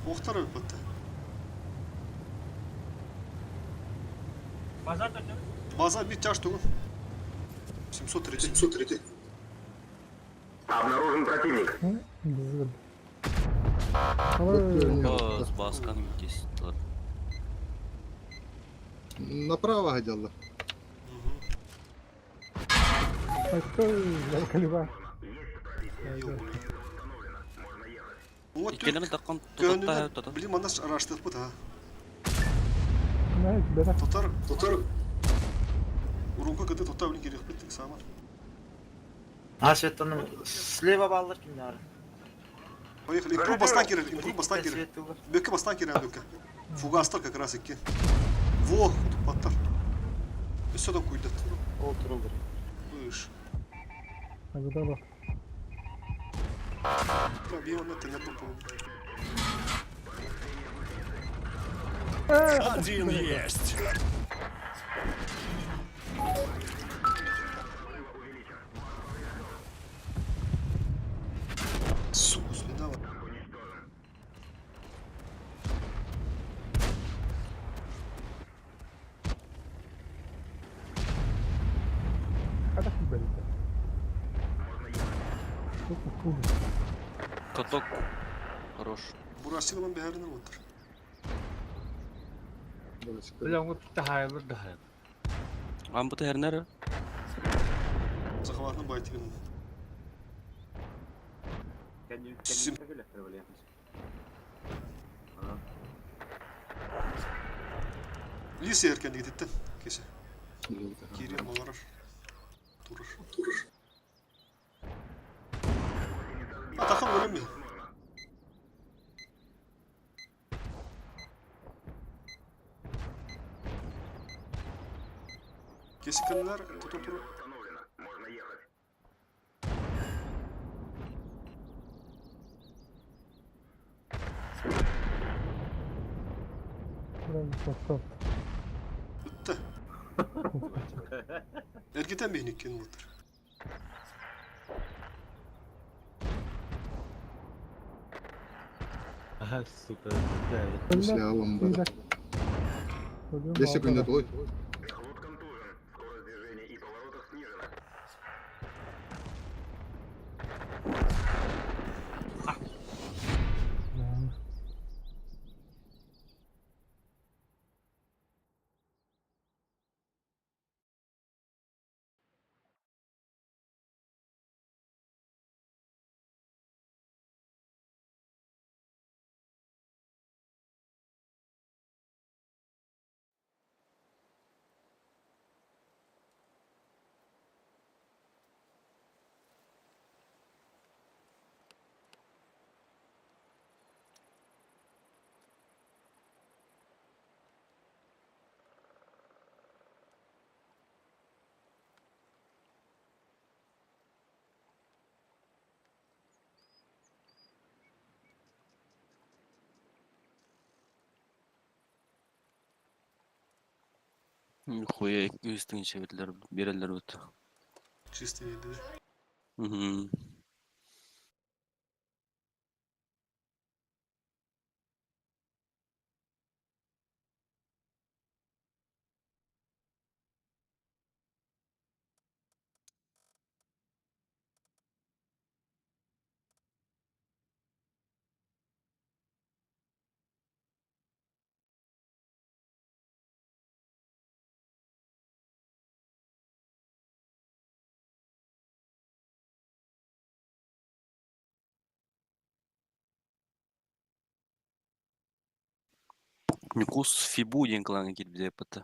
Охтар өлбөттө. Базар База бир чаш тугун. 703. 703. Обнаружен противник. Бызгын. Бас басканы кестилер. Направо ходила. Айтты, Калибан. Вот Иккилэрин таккан тутатта тутат. Блин, манас араштык бут ha. Знаете, да? Тотар, тотар. Урунка кыты тота блин керек бит сама. А светоным слева баллар кимнәр? Поехали. Импрув бастан керек, импрув бастан керек. Бөккө бастан керек бөккө. Фугастар как раз икки. Во, паттар. Өссө да куйдат. Олтур олдур. Быш. Агыда бар. Пробил на тенер по Один есть. Сука, следала. Хата киберите. Сколько кубов? Каток. Хорош. Бурасилован бэһэринер оттар. Бля, оҥо таһаайылар даһайыл. Амбыты herner. Захватны байтыгын. Сим. Лис эркен дигититтен кесе. Кирием олорор. Турur. Атахан көрөм мен. Кесикенлер туту туру. Ытта. Эргитен бейниккен улаттар. Ага, сука, да. После Аламбара. 5 секунд той. Хуя 200 çevirdiler, birerler bu. Чисто еді. Hı. Никус Фибу диэн кылаҥҥа киирбитэ эппэтэ.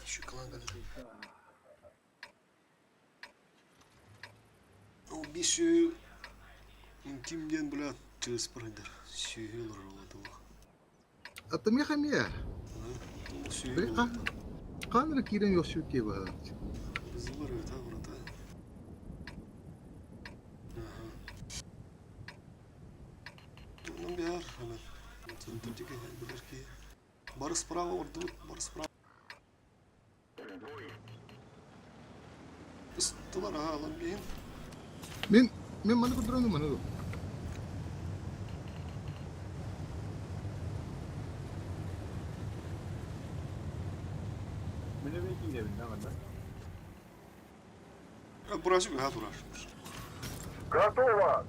Еще клан Ол биші интимден бля чыз пройдер. Сүйел ролодула. Ата меха меха. Сүйел. Канры кирен йошу кеба. Зылар өте брата. Ага. Тунам бяр, ана. Центрдеге билер ки. Бары справа орду, бары справа. Истылар ага алам бейин. Мен мен маны көтөрөм маны. Бурасы бха турар. Готово!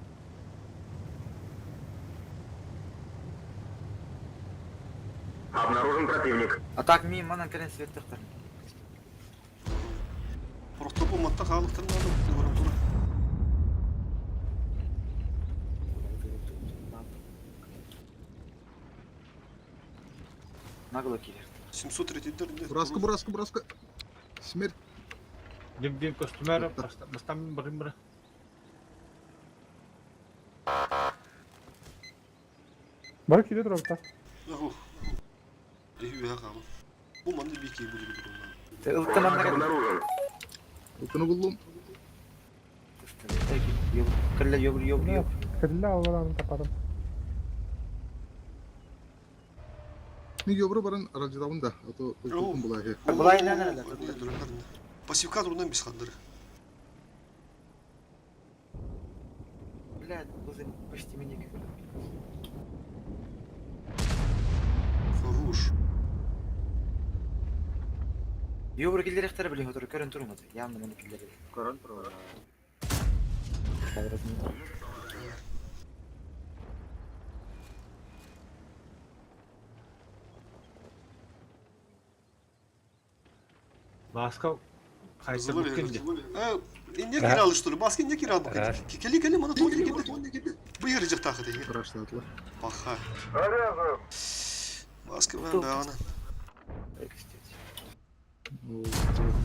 Обнаружен противник. А так ми манан кэлэн светтехтер. Протопу матта хаалыктырмады, баран тура. Нагло киирэр. 703 Бураска, бураска, бураска. Смерть. Дим дим костюмер, бастам барым бара. Бары кире турар та. Оху. Үһэ хаалым. Бу манна биир киһи булугу турунна. Ылтан Обнаружен. Утуну буллум. Кэллэ ёбр ёбр ёбр. Кэллэ алларaan тапарым. Мен ёбру баран аралдьытабын да, а то ылтыкпын булааһы. Пассивка турунан бис хандыры. Блядь, бузын почти меня Хорош. Ёбр киллерехтер били хотор көрөн турун оту. Явно мени киллер. Көрөн турар. Маска хайса буккин Не киралы что ли? Маски не кирал буккин. Кели кели мана тони кели. Быйыр жактахы деги. Раштатлы. Паха. Маска мен да ана.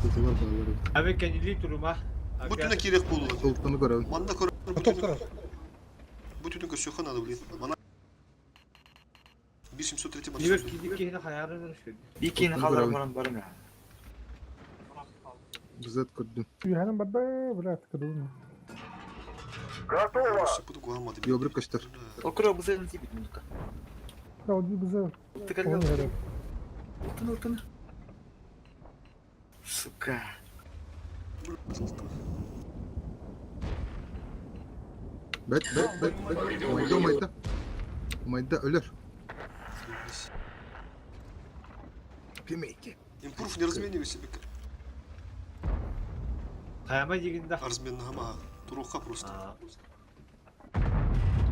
Тутулар баллар. Abi kendili турума. Бу түнө керек болду. Толтаны көрөбүн. Манда көр. Токтор. Бу түнө көрсө надо, блин. Мана 1703 Бир киди кихини хаярын үшүн. Бикини халар баран барым я. Бизет көрдүм. Үйәнен барда, бля, кыдым. Готово! Ёбру көстөр. Окура бузын тибит мунука. Да, ол бизэ. Тыкалла. Ылтын ылтын. Сука. Бет, бет, бет, бет. Умайда, умайда. Умайда өлөр. Пимейки. Импрув не разменивай себе. Хаяма дегенде. Размен хама. Туруха просто.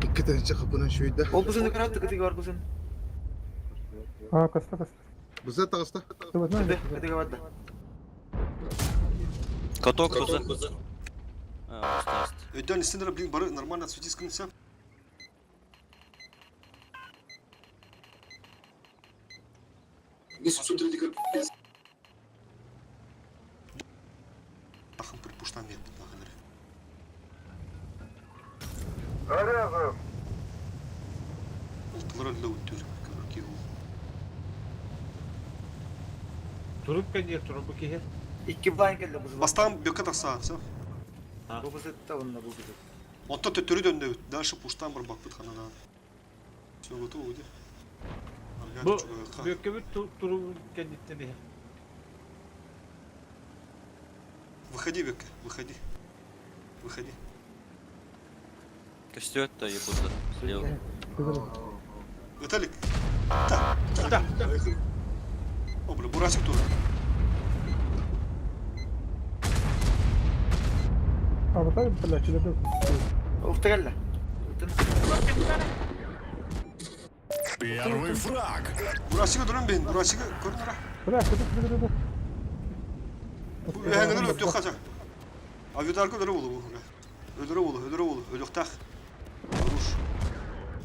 Икки тыһынча хапынан шүйдэ. Ол бузын көрөт кытыгы бар бузын. А, каста, каста. Бизет таҕыста. Кытыгы бар да. Каток бузы. А, устаст. Өйдөн истендер, блин, бары нормально отсветись конца. Ахым припуштан мен наханыр. Заряжен! Ултылар өллө үттүр. Көрки ол. Туруп кенде туруп кихи. Икки блайн келди бузын. Бастан бөкө тақса, все. Бу бузы та онна бу бузы. Онто төттөрү дөндөбүт. Дальше пуштан бар бакпыт ханадан. Все готово, где? Бу бөккөбүт туруп кендиттен. Выходи, Бекка, выходи. Выходи. Костёт да ебута. Слева. Виталик. Да, да. О, бля, Бурасик тоже. А, вот так, бля, килерде. Ылтыгалла. Первый фраг. Бурасига дөрөн бен, Бурасига көрүнөр. Бля, кыды, кыды, кыды. Бу эңгер өтө хажа. А Виталик өлөрө болу бу. Өлөрө болу, өлөрө болу, өлөктах. Хорош.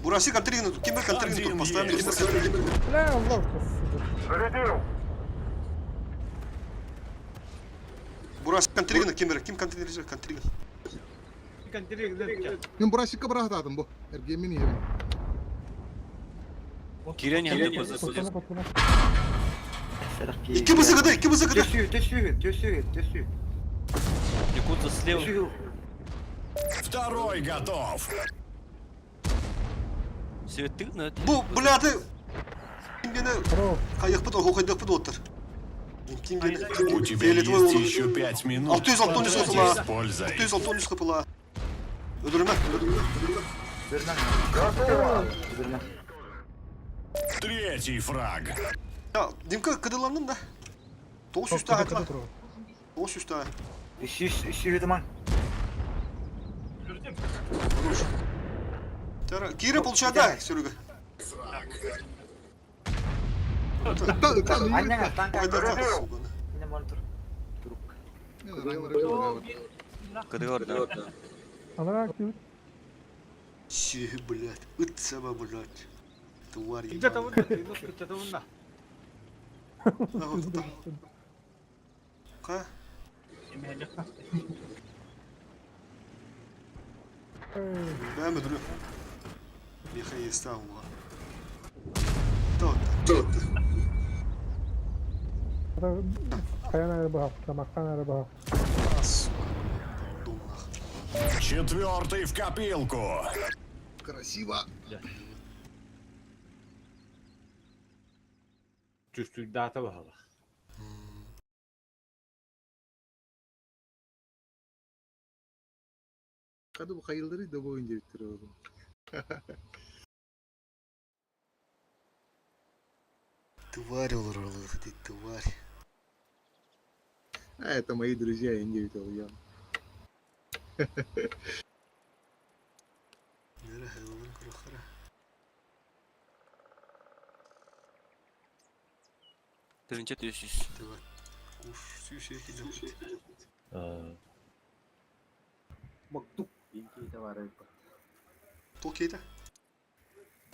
Бурасик контригн, ким бер контригн тур, постоянно ким бер контригн. Бля, Аллах. Зарядил! Бурасик контригн ким бер, ким контригн, контригн. Мен бурасикка бырахатаатым бу. Эргемин иһэбин. Кирен yandı бузы. Икки бызыгы да, икки бызыгы да. Төсүү, төсүү, төсүү, төсүү. Якутса слева. Второй готов. Светы на. Бу, бля, ты мени кайыкпыт, охо кайдыкпыт оттыр. Ким мени У тебя есть еще 5 минут. 660 Потрати кыпыла. с пользой. 660 кыпыла. Өлөрмө, өлөрмө. Өлөрмө. Третий фраг. Я, Димка кыдыландым да. 900 та айтла. 900 та. Үсүс, үсүү таман. Хорош. Тара, Кира получай да, Серега. Анняга танка. Айда, Ине монитор. Турук. Кыдыгар да. Ана кибит. Си, блядь, ыт саба, блядь. Тварь Кидде ебаная. тавында, кидде тавында. Ка? Бәм өдүрү. Меха естагуга. Тот. Тот. Хата хайан эрэ быһах, тамактан эрэ быһах. А, сука, бля, домнах. Четвертый в копилку. Красиво. Чувствуйдаата баһылах. Hadi bu hayırları da bu oyuncu bitiriyor oğlum. Тварь олорор ты, тварь. А это мои друзья, я не видел я. Нere hayvanların kuru Тыһыынча түс жүз. Тварь. Уж сүүс кило. Магдук. Токейда?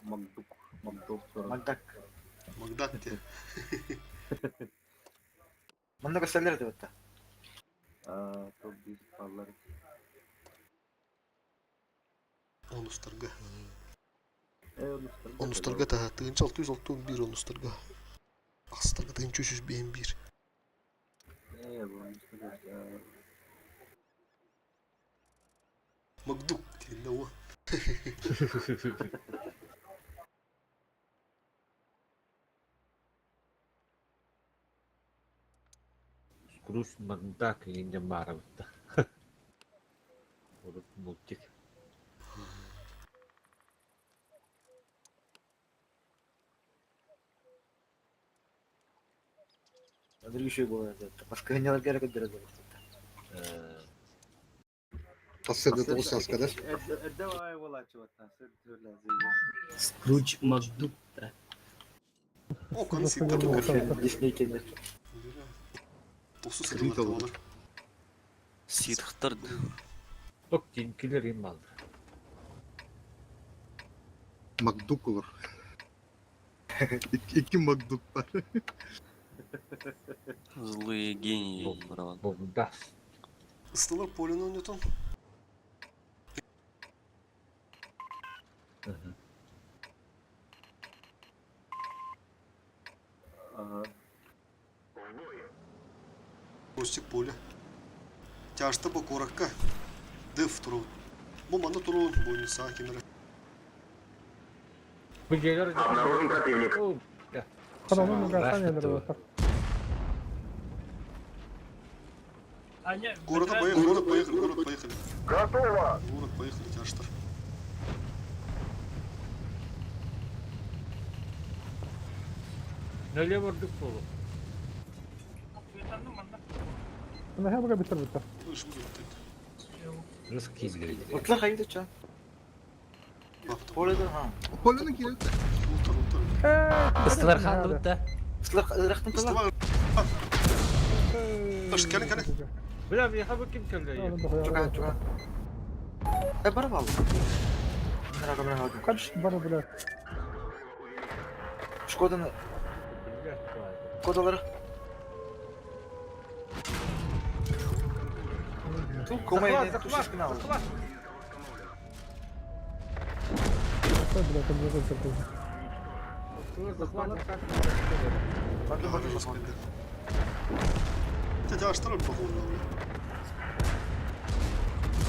Магдук. Магдук. Магдак. Магдак те. Манна көстөллөр этэ бытта. Онустарга. Онустарга таha тыһыынча 661 онустарга. Ахсыстарга тыһыынча 351. Магдук диэн о. Скрудж Макдак инден баарабытта. Урут мультик. Адыр еще буолар этэ. Баскыһынньалар кэрэ көрдөрө буолуохтар. Tasvirde toğuz sas kadar. Скрудж Макдук. О, каны ситтер бу. Дисней кенер. Тохсус Крит сыллар олор. олор. Ситхтар Ток тинкилер им алды. Макдук olur. İki, iki Макдук var. злые гении браван. Богдас. Ыстылар поле ойнотон. Костик поле. Тяжта бу куракка. Дыф туру. Бу манна туру бойница кемере. Бу жерлер Обнаружен противник. Хата onun гасан yerleri var. Города поехали, город поехали, город поехали. Готово! Город поехали, тяжтар. Нөле бурдук болу. Ана хәбәргә битер битер. Үш бүлөктө. Рыс кийлер. Утлар хайда ча. Поле ха. Polon'un kirli. Ултар, ултар. Ыстылар ханды бутта. Ыстылар ырахтын тала. Ыстылар. Аш, кэлин, кэлин. Бля, меха бу ким келди? Чуган, чуган. Э бар бал. Мына камера алдым. Kaç бар бля. Шкоданы, Шкодалары. Ту комай тушишкин алды. Бля, там не закрыл. Барды барды захват. Те тяжтар похуй.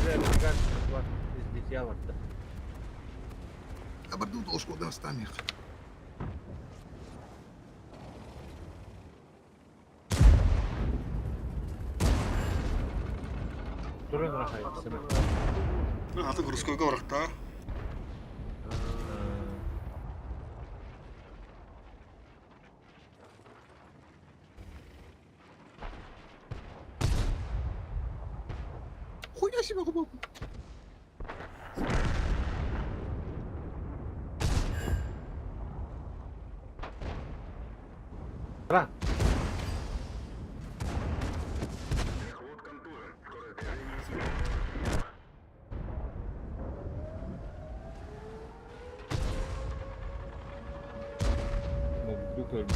Бля, бля, излетел отта. Абарду толшку да останех. Турun рахай, сымы. Аты городской городта. Хуя себе губу. Ра. Макдук öldü.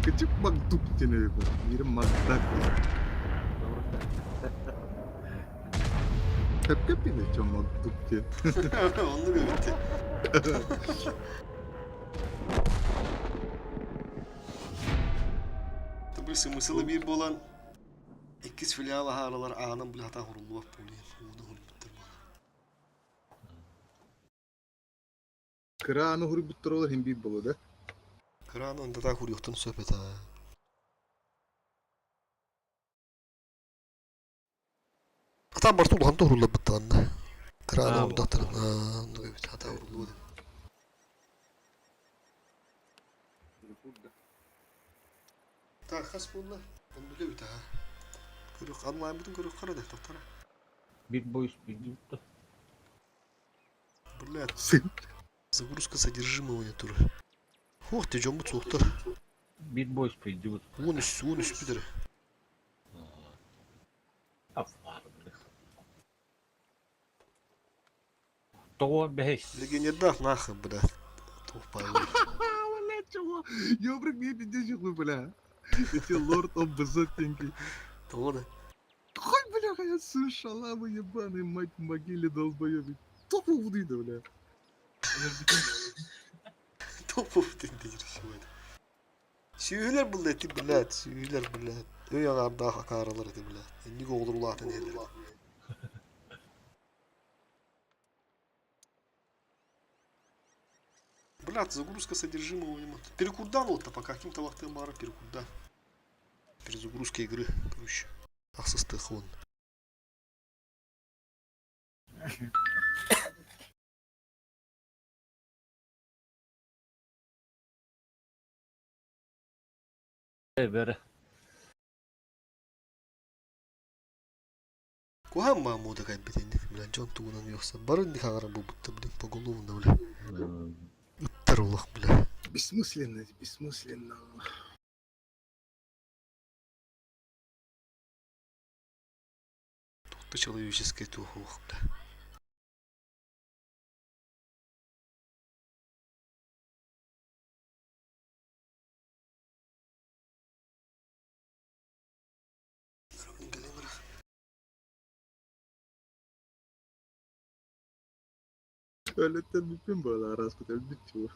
Küçük Макдук deniyor bu. Biri Макдак diyor. Hep hep yine çok Макдук diye. Онны бит. Бу смысл биир буолан иккис филиал аһаарылар аанан били хатаа хуруллубат буолуйан ууну хурбуттар буолар. Кыра ааны хуруйбуттар ол иһин биир буолуо да? Кыра ааны ондатаа хуруйуохтан сөп этэ. Хатаан барыта улахан туһурулларбыттаҕынна. Кыра ааны урдахтарын оннук эбит хатаа уруллуо Так, хас буолла? Оннук эбит аа. Көрүөх, онлайнбытын көрүөххэ эрэ тохтора. Big Boys билдибит Блядь, загрузка содержимого не тур. Хух ты, дьоммут суохтар. Big Boys билдибит. 13, 13 бүтэр. Тоҕо бэһис. Легионердаах нахуй, блядь. Туох паайы. Бля, чего? Ёбрык мне пиздец бля. Эти лорд of Безотенький. Тоҕо да? Хуй, бля, я сын шалавы ебаный, мать в могиле долбоёбит. Топ да, бля. Топ диир сегодня. Сүөһүлэр булла эти, блядь, сүөһүлэр, блядь. Өй аҥаардаах акааралар эти, блядь. Инник оҕолор улаатан иһэллэр. Блядь, загрузка содержимого не Перекурдан вот пока каким-то вахтым бара перекурдан. Перезагрузка игры, короче. Ахсыстых вон. Бere. Куһаан маамууда кэлбит инник, бля, дьон тугунан үөхсэн бары инник аҥара буолбуттар, блин, поголовно, бля. Ыттар олох, бля. Бессмысленно, бессмысленно. Туох да человеческай туох уох, бля. Туалеттен бүппүн буола араас көтөлбүт чуо.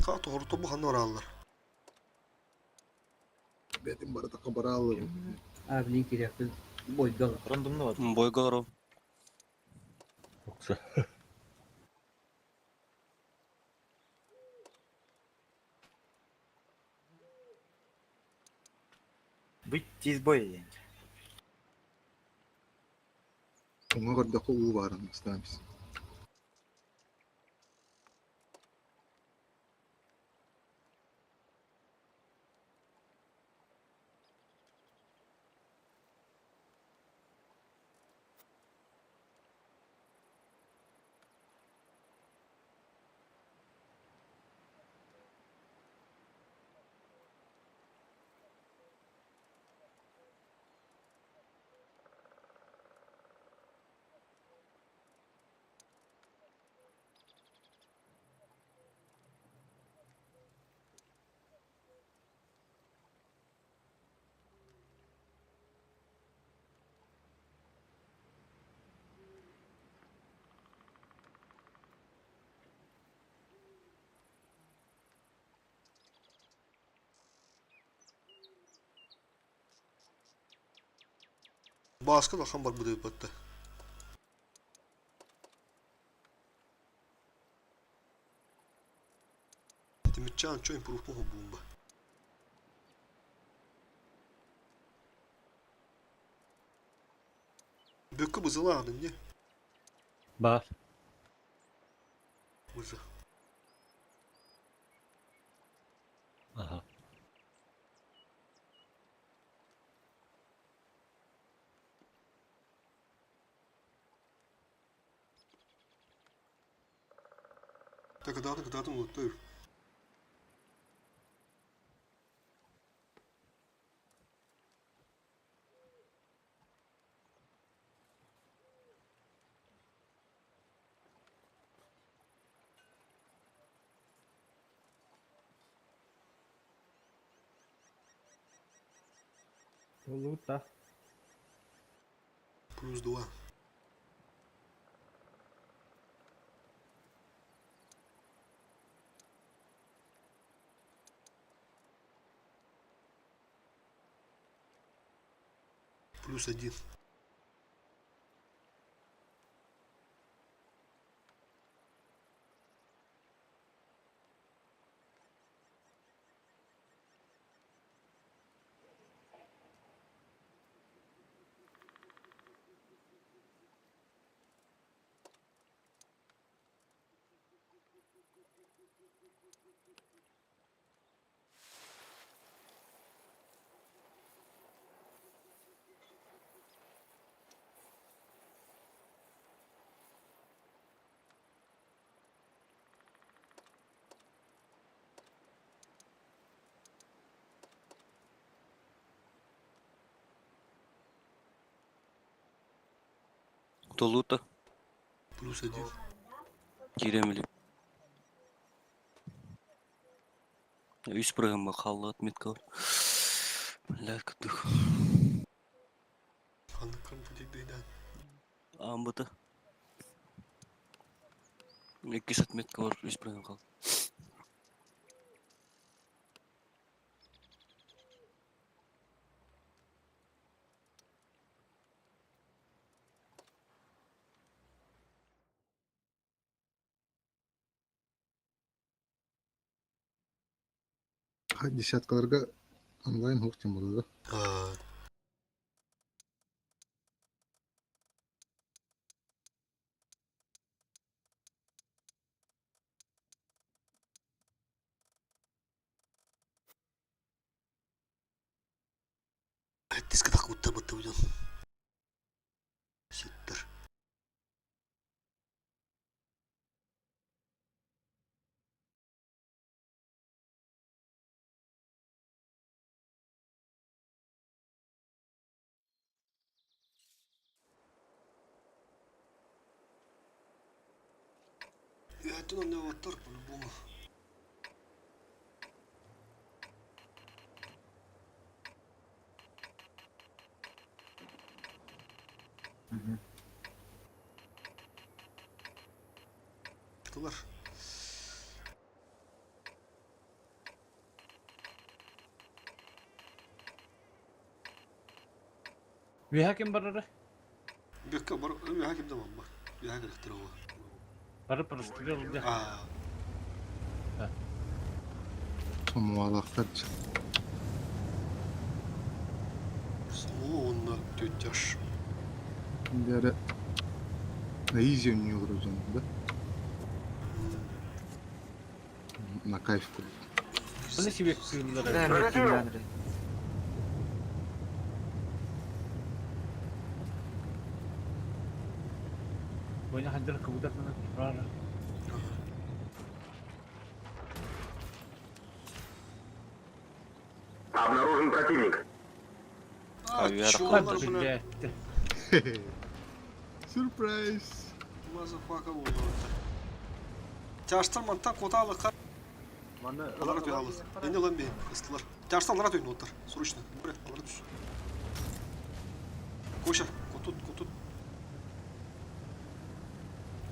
Ха, тоҕорто бу ханна бараллар? Бэтим барыта хабаралым. А, блин, кириэхпин бойга Рандомно Бойга Yoksa. Выйти из боя диэн. Оҥа көрдөххө уу баарын ыстаамс. Бааска да хан барбыт ыыппатта. Тимирчаан чо импровпун холбуум ба. Бөккө бызылаанын не? Бар. Бызы. Ага. Так кытаатын кытаатын улуттар. Боллубут да. Плюс два. Плюс один. Толута Плюс один. киремили. Үс программа қалды отметка бар. Бля, күттік. Ханыккан бейден. Амбыты. Икки отметка бар, үс программа қалды. Десяткаларга онлайн хук тем было, да? А, Диск так будто будто уйден. Ситтер. Это он аватар по-любому. Тылар. Виха ким барары? Бекке бар, я ким дам бар. Я ким ол. Бары прострел да. А, Муалахтар. О, онна тетяш. Дәрі на изи у нее вроде, да? На кайф. Bunu себе кыыллары. Бойна хандар кыбыдатына турар. Обнаружен противник. А, Авиар чё, Хадды бля? блядь. Сюрприз! Мазафака болды. Тяштар манта коталы кар. Алара түй алыс. Енді олан бей, ыстылар. Тяштар алара түйін оттар. Срочно. Бре, алара түс. Коша, котут, котут.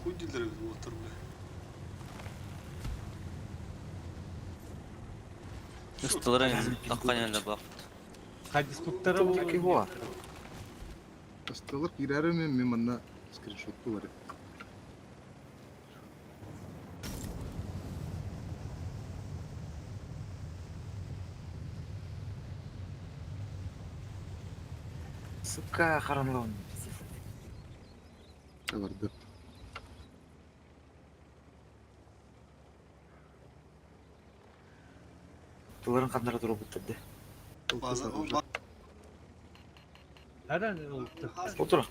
Хуй дилдер оттар, бля. Ыстылар аққанялы бақ. Хадис буктары бу. Астылық кирәрі мен мен мына скриншот бар. Сука, харанлон. Барды. Тыларын ханнара турбуттар да. База Nereden ылты? Отур.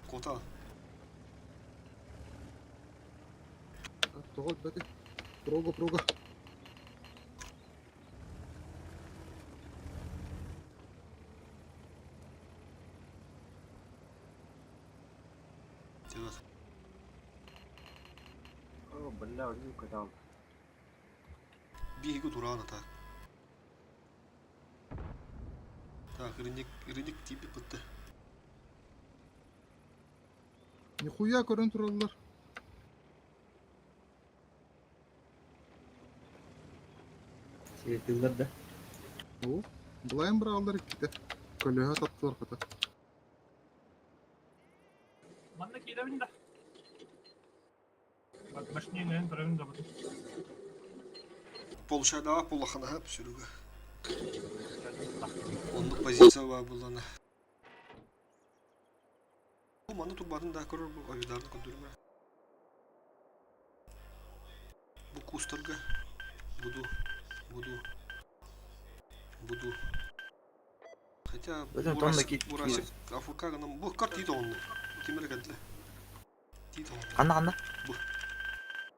Кота. Тоҕо бэти. Прого, прого. Делать. О, бля, люка дал. Биһиги тураана так. Так, рынок, рынок типи бытты. Нихуя көрөн тураллар. Светилер да. О, былайын бырааллар иккитэ. Көлөһө таптылар хата. Манна киирэмин да. Машинаны көрөбүн да. Получайдаға полаханаха сүрүгө. Оннук позиция бар буллана. Бу маны турбатын да көрөр бу авидарды көндүрмө. Бу кустарга буду буду буду. Хотя Өзүң тонна ки- Бурасик АФК гынан бу карт тиит оҕунну. Ким эрэ кэллэ. Тиит оҕунну. Ханна ханна?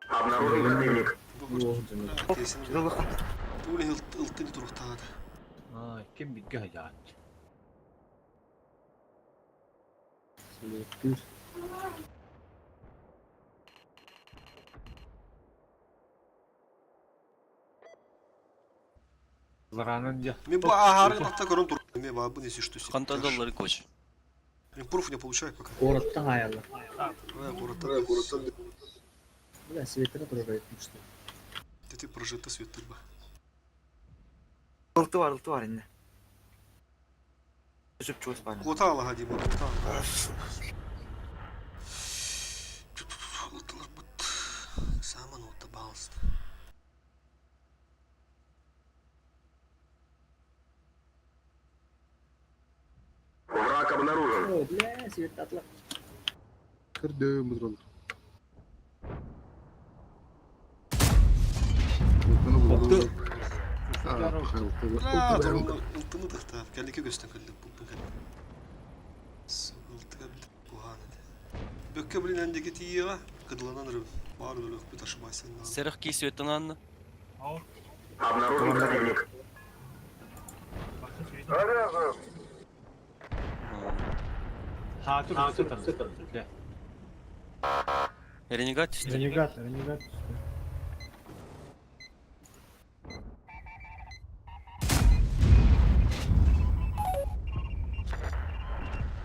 Обнаружен противник. Бу тиэсин. Тугу ылтын туруктаата. Aa, kim bilgi hacı. Светилер. Заранын дьэ. Мен бу ахарын атта көрөн тур. Мен бабы не что Хантан доллары коч. Мен пруф не получаю пока. Куораттан аялар. Ой, кураттан. Бля, светилер турар что. Ты прожита свет турба. Ылты бар, ылты бар инде. Үзүп чугас бар. Куота алаха дейм, куота алаха. Ылтылар бут. Саман отта балыст. Враг обнаружен. О, бля, свет атлар. Көрдөм тураллар. Ылтыны булду. Аа, ылты. Бля, Ылты. ылтыны тахта. Кәлике көстөн көлдө. Бу кәл. Ылтыга бит бухан эди. Бөккө билин эндеги тиега кыдыланан рыб. Бар өлөк бит ашыбайсың. Серых ки светтан анны. Обнаружен противник. Хатыр сытар. Дьэ. Ренегат түсті. Ренегат, ренегат.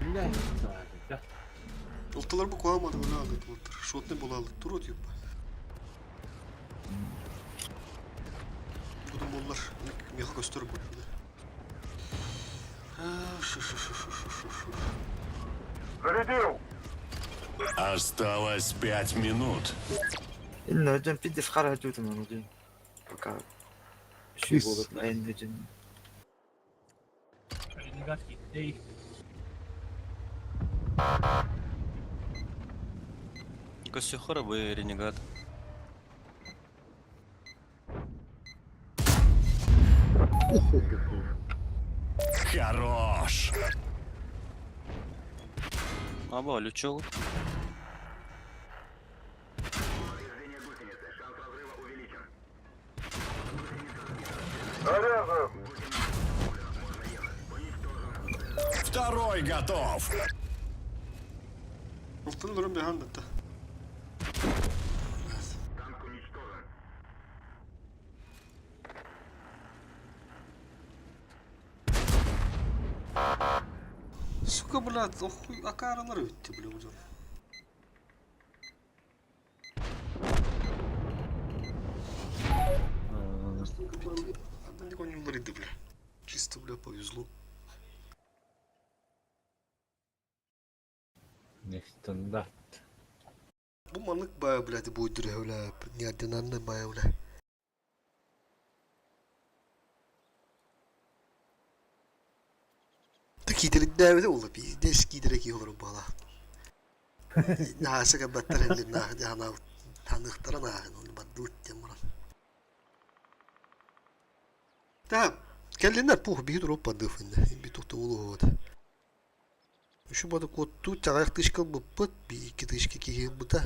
Бля. Дьэ. Ылтылар бу куамады өлө алды туттар. Шотны болалы. Турут юп. Будун боллар. Меха көстөр бу. Шу шу шу шу шу шу шу. Зарядил. Осталось пять минут. Инне өдөн пидес хара өтүтүн оны. Пока. Шүй болот айын өдөн. Ренегат китти. Көссөхөр бу ренегат. Хорош. Аба, лючок. Второй готов. Ылтыны көрөн бехан датта. Сука, блядь, охуй, акаралар өтті, бля, уден. Одна никого не ударит, бля. Чисто, бля, повезло. Нестандарт. Бу маннык бая, блядь, будет бля, неординарный бая, бля. Скитердээбитэ буолла, пиздец скитерэ киһи олорор буолла. Наһаа кэлбэттэр эллин наһаа таныахтара нааһын оны бардыбыт диэн баран. Да, кэллиннэр пух биһи туруп бардыыф инне би тухта улуһуот. Үшу бады куоттуу чаҕайах тышка ылбыппыт, би икки тышка киһи ылбыта.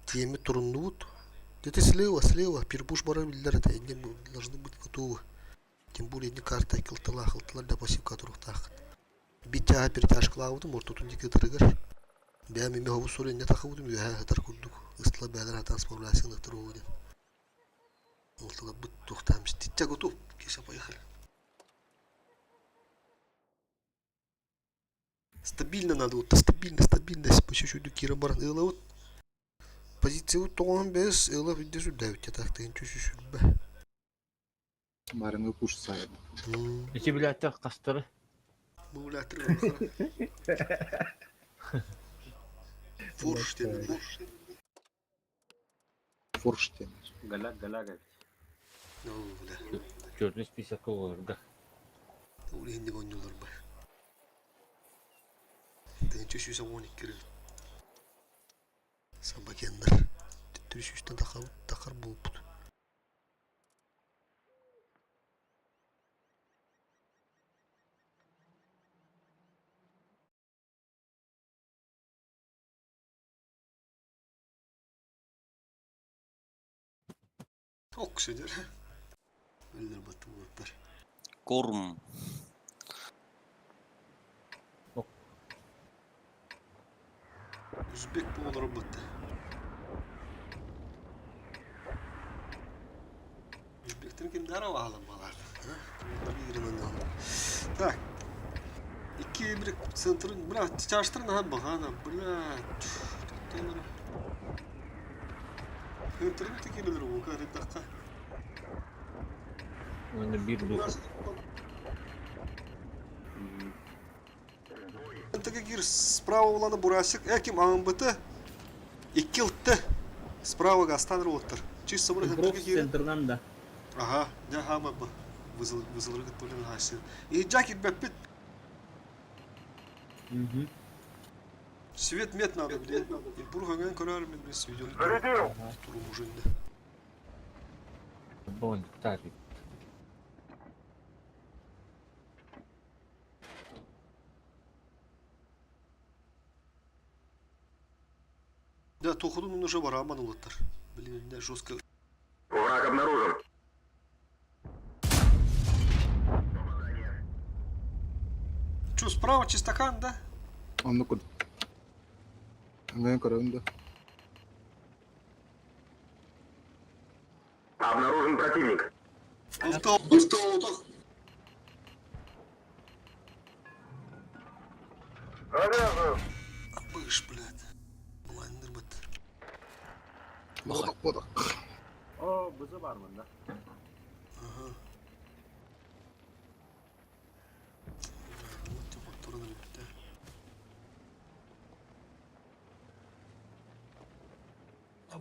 Тиэммит туруннубут. Где-то слева, слева, перепуш бара биллэр этэ, инне должны быть готовы. Тем более инне карта кылталаах, ылтылар да пассивка туруктаах. Бит чааһа перетяжкалаабытым, ортотун диэки ытырыгар. Бэйэм эмиэ хобус суруй инне тахыбытым, үөһэ ытар курдук. Ыстыла бээлэр хатан справляйся ытыр уһу диэн. Ылтыларбыт туохтаан бистиччэ готов. Киса поехали. Стабильно надо, вот стабильно, стабильность, по чуть-чуть киирэн баран ыалабыт. Позициябыт тоҕоһун бэс, ыала видде сүрдээбит так тыһын чүсү сүрбэ. Барыҥы куш сайын. Ити билээттэр хастары? Бу билээттэр Форштейн, форштейн. Форштейн. Галяк, галяк эбит. Бля. Черный список олорго. Ол иһинник оонньуулар ба. 1112 Собакеннар. Төттөрү сүүстэн тахар буолбут. Ок сидер. Өллөр баттым уоттар. Корм. Узбек буолар батты. Узбектер кимдер алалым балар. Так. Икки бир центрын, бля, чаштыр наһа бағана, бля. Центрын текелер ока редакка. Уонна биир дух. Кир справа уланы бурасик, эким АМБТ, икки ылтты. Справа гастаныр оттыр. Чисто бір центрынан да. Ага, дя хама бу. Вызыл вызылрыгыт төлен хашы. И жакет бәппит. Свет мет надо, блин. Импрув аңан көрөр мен мен видеоны. Турум уже инде. Бон, так. Да, тоходун уже бар аман улаттар. Блин, да жестко. Враг обнаружен. Чё, справа чистакан, да? Онну куд. Аңгайын көрөбүн да. Обнаружен противник. Авто, авто, авто. Быш, блядь. Блайндер бит. Бодок бодок. О, бызы бар мында. Ага. Вот типа турнир битте.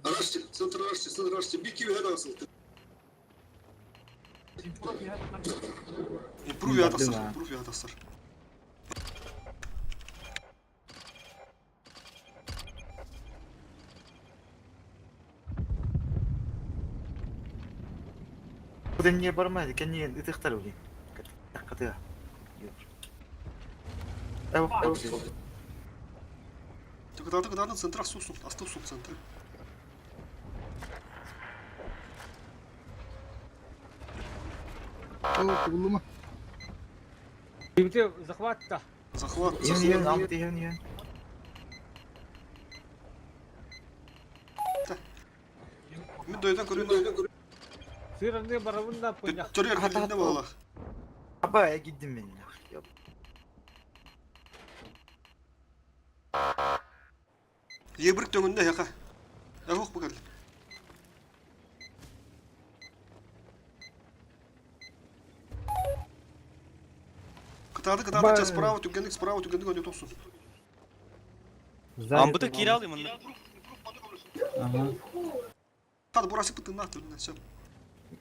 Арашти, центр Арашти, центр Арашти, бики вегадасыл. Импрув ятасыр, импрув ятасыр. Куден бармайды, кәнен ытыктар үле. Каты. Тыгыдады, гыдады, центр сусун, асты су центр. О, кубулума. Бибите захват-та. Захват, Йön захват. йön амты йön йön. Мен дойдан көрөм. Сырны барабын да пыня. Төрер хәлендә була. Аба гиддим мен. Ебрик төңүндә яка. Әвок бу кәл. Кытады, кытады, час справа, түгенлек справа, түгенлек өнде тосун. Амбыты кире алайым мында. Ага. Кытады, бурасы бытын нахтыр, все.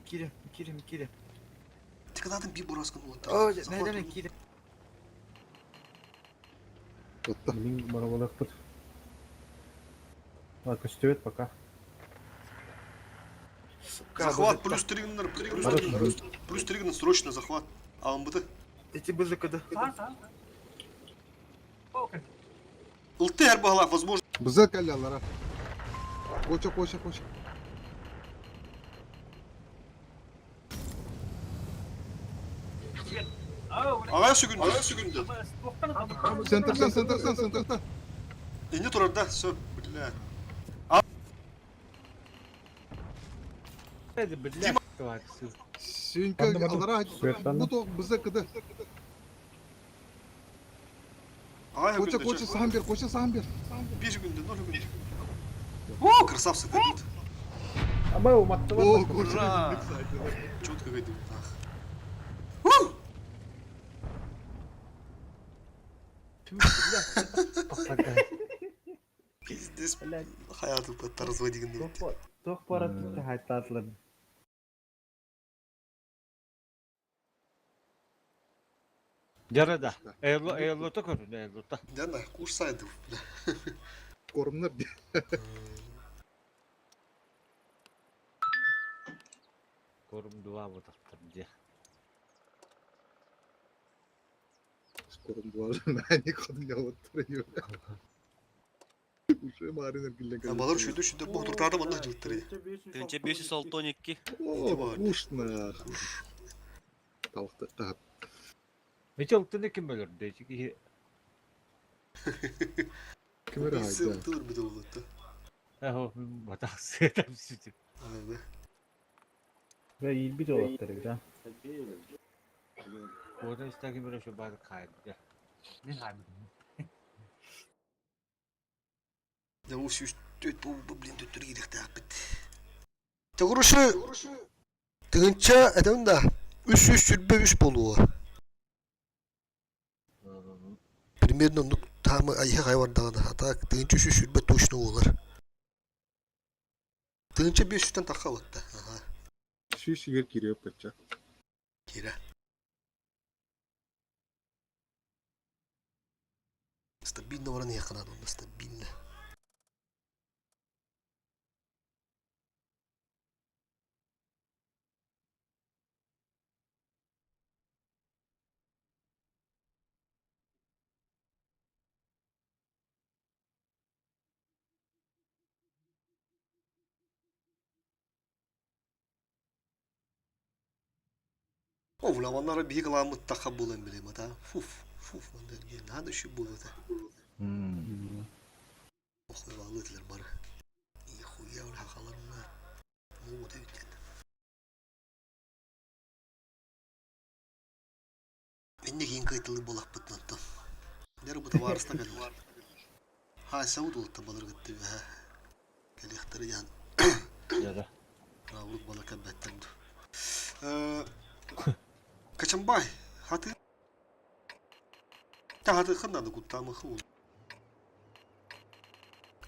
Кире, кире, кире. Тикададын би бураскын улаттар. О, нәдән кире. Отта. Мин бороболохпут. Көстүбэт пока. Захват плюс 3 гыннар, плюс 3, плюс 3 гыннар, срочно захват. Аамбыты. Эти бызыкыды. Ылты эр баһылаах, возможно. Быза кэллэллэр. Коча, коча, коча. Аҕа сүгүндэ. Аҕа сүгүндэ. Центртан, центртан, центртан. Инне турар да, сөп, бля. Блядь, тварь, Сүйінкі алара бу тоқ быза кыды. Аҕа Коча, коча, сахан бер, коча, сахан бер. Bir günde, ноль günde. О, красавцы дают. Аба уматтылар. О, коча. Ура! Четко говорит. Пиздец, hayatım kadar разводигін. Туох барат хайттаатылар. Жарада. Эйлота көрүн, эйлота. Дяна, куш сайдов, бля. Корумнар. Корум дуа бутактыр де. Корум дуа мәне кадын ялыттыр. Уже маринер киллен. Балар шүйді шүйді бұл тұртады мында жігіттер. Тынча 562. О, кушна. Талықты. Мечел ким бөлөр дейчи. Ким өрі хайда? Тылыр біді болды. Ахо, батак сетем сүтү. Ve илбит олаттар да. Одан истаги бир ошо бар кайды. Мен хаймын. Да ус үс төт бұл блин төттөр керек бит. Төгүрүшү тыгынча эдем да үс үс сүрбе үс болуы. Примерно ну там айха хайвардагы а так тыгынча үс сүрбе точно болар. Тыгынча беш үстен тақа батты. Ага. Сүйіс егер кире өп Кира. Стабильно баран якын адам, стабильно. О, вламаннара биһи кыламмыт таха булан билем ата. Фуф, фуф, мандер надо еще было это. Охуй валытлар бар. Нихуя ул хахаларына. Ну вот ведь. Минне кийин кайтылы болак бытнатты. Дер бу товарыста кэллэр. Ха, сауд улта балыр гытты ха. Келехтер ян. Жара. Равлык балака бәттен. Э, Качамбай, хаты. Та хаты ханнады куттамы хул.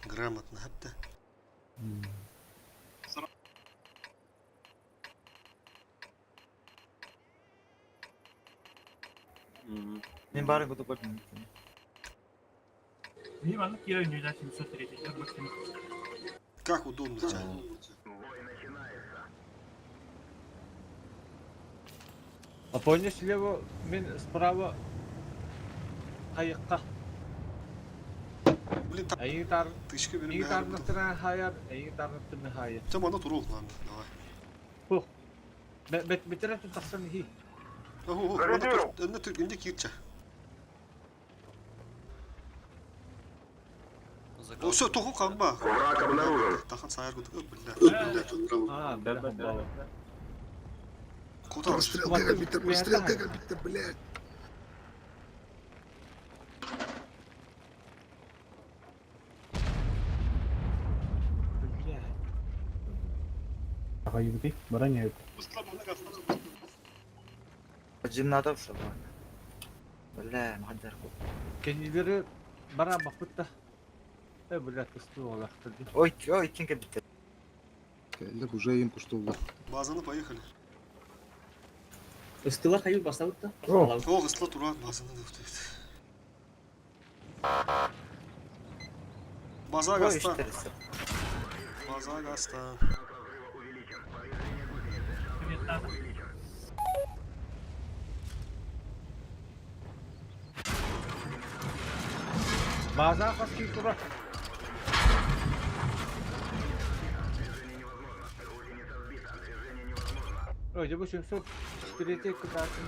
Грамотно хапта. Мен бары кутуп көрдүм. Как удобно чай. А помнишь слева, мен справа кайыкка. Блин, так Эйи тар, тышка берем. эйи тарныктыран хаяр, эйи тарныктыран хайыр. Чам ана туру ладно, давай. Хух. Бет бетере тутаксан хи. Ого, ана тур, ана тур, инде кирча. О, все, тоху канба. Враг обнаружен. Тахан саяр гудuk, бля. А, бля. Куда Прострелка кэлбиттер, прострелка кэлбиттер, блядь. Бля. Ага югди, баран Жиннатов саба. Бля, махадар. Кенилери бара бакытта. Э, бля, кысты олактыр. Ой, ой, ким кэлбиттер. Кэллэ уже им куштулла. Базаны поехали. Ыстыла хаю басабытта. О, ысла турат базаны деп. База Ой, гаста. үстерisi. База гаста. База хаски тура. Ой, bu 703 кытаатын.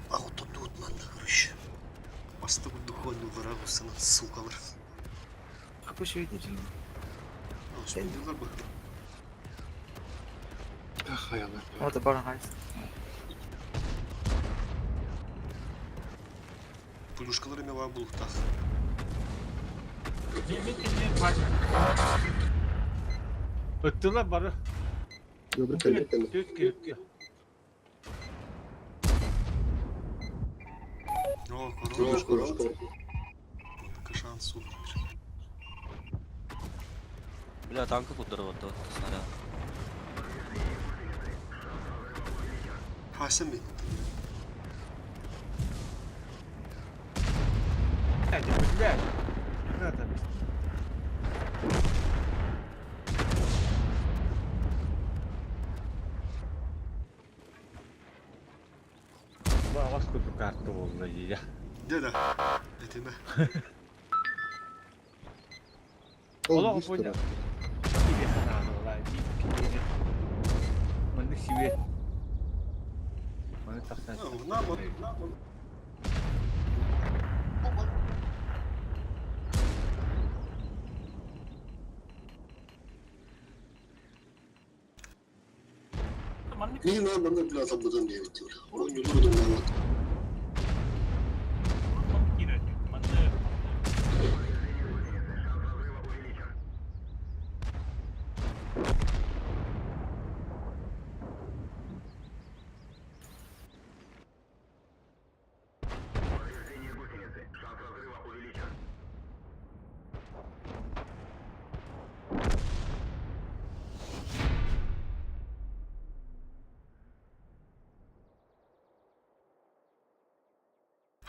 А вот тут манна, короче. Баста курдук оонньууллара оҕустанан суукалар. Kapı şey diyeceğim. Оонньууллар быһыы. Хайалар. O da bana hayır. Плюшкалар эме баар булуктаах. Ыттылар бары. Добрый кэллэ. Түт кирикки. О, корона. Кашан сух. Бля, танка куддарыватты снаряд. Хасан мен. Блядь, блядь. Надо. Бағас күту карты болды я. Деда. Этиме. Ол Олох үс буня. турар. Тебе санааны олай. Маннык сибет. Маны тахсан. На вот. Niye lan ben de biraz abladan diye bitiyor. Oyuncuları da var.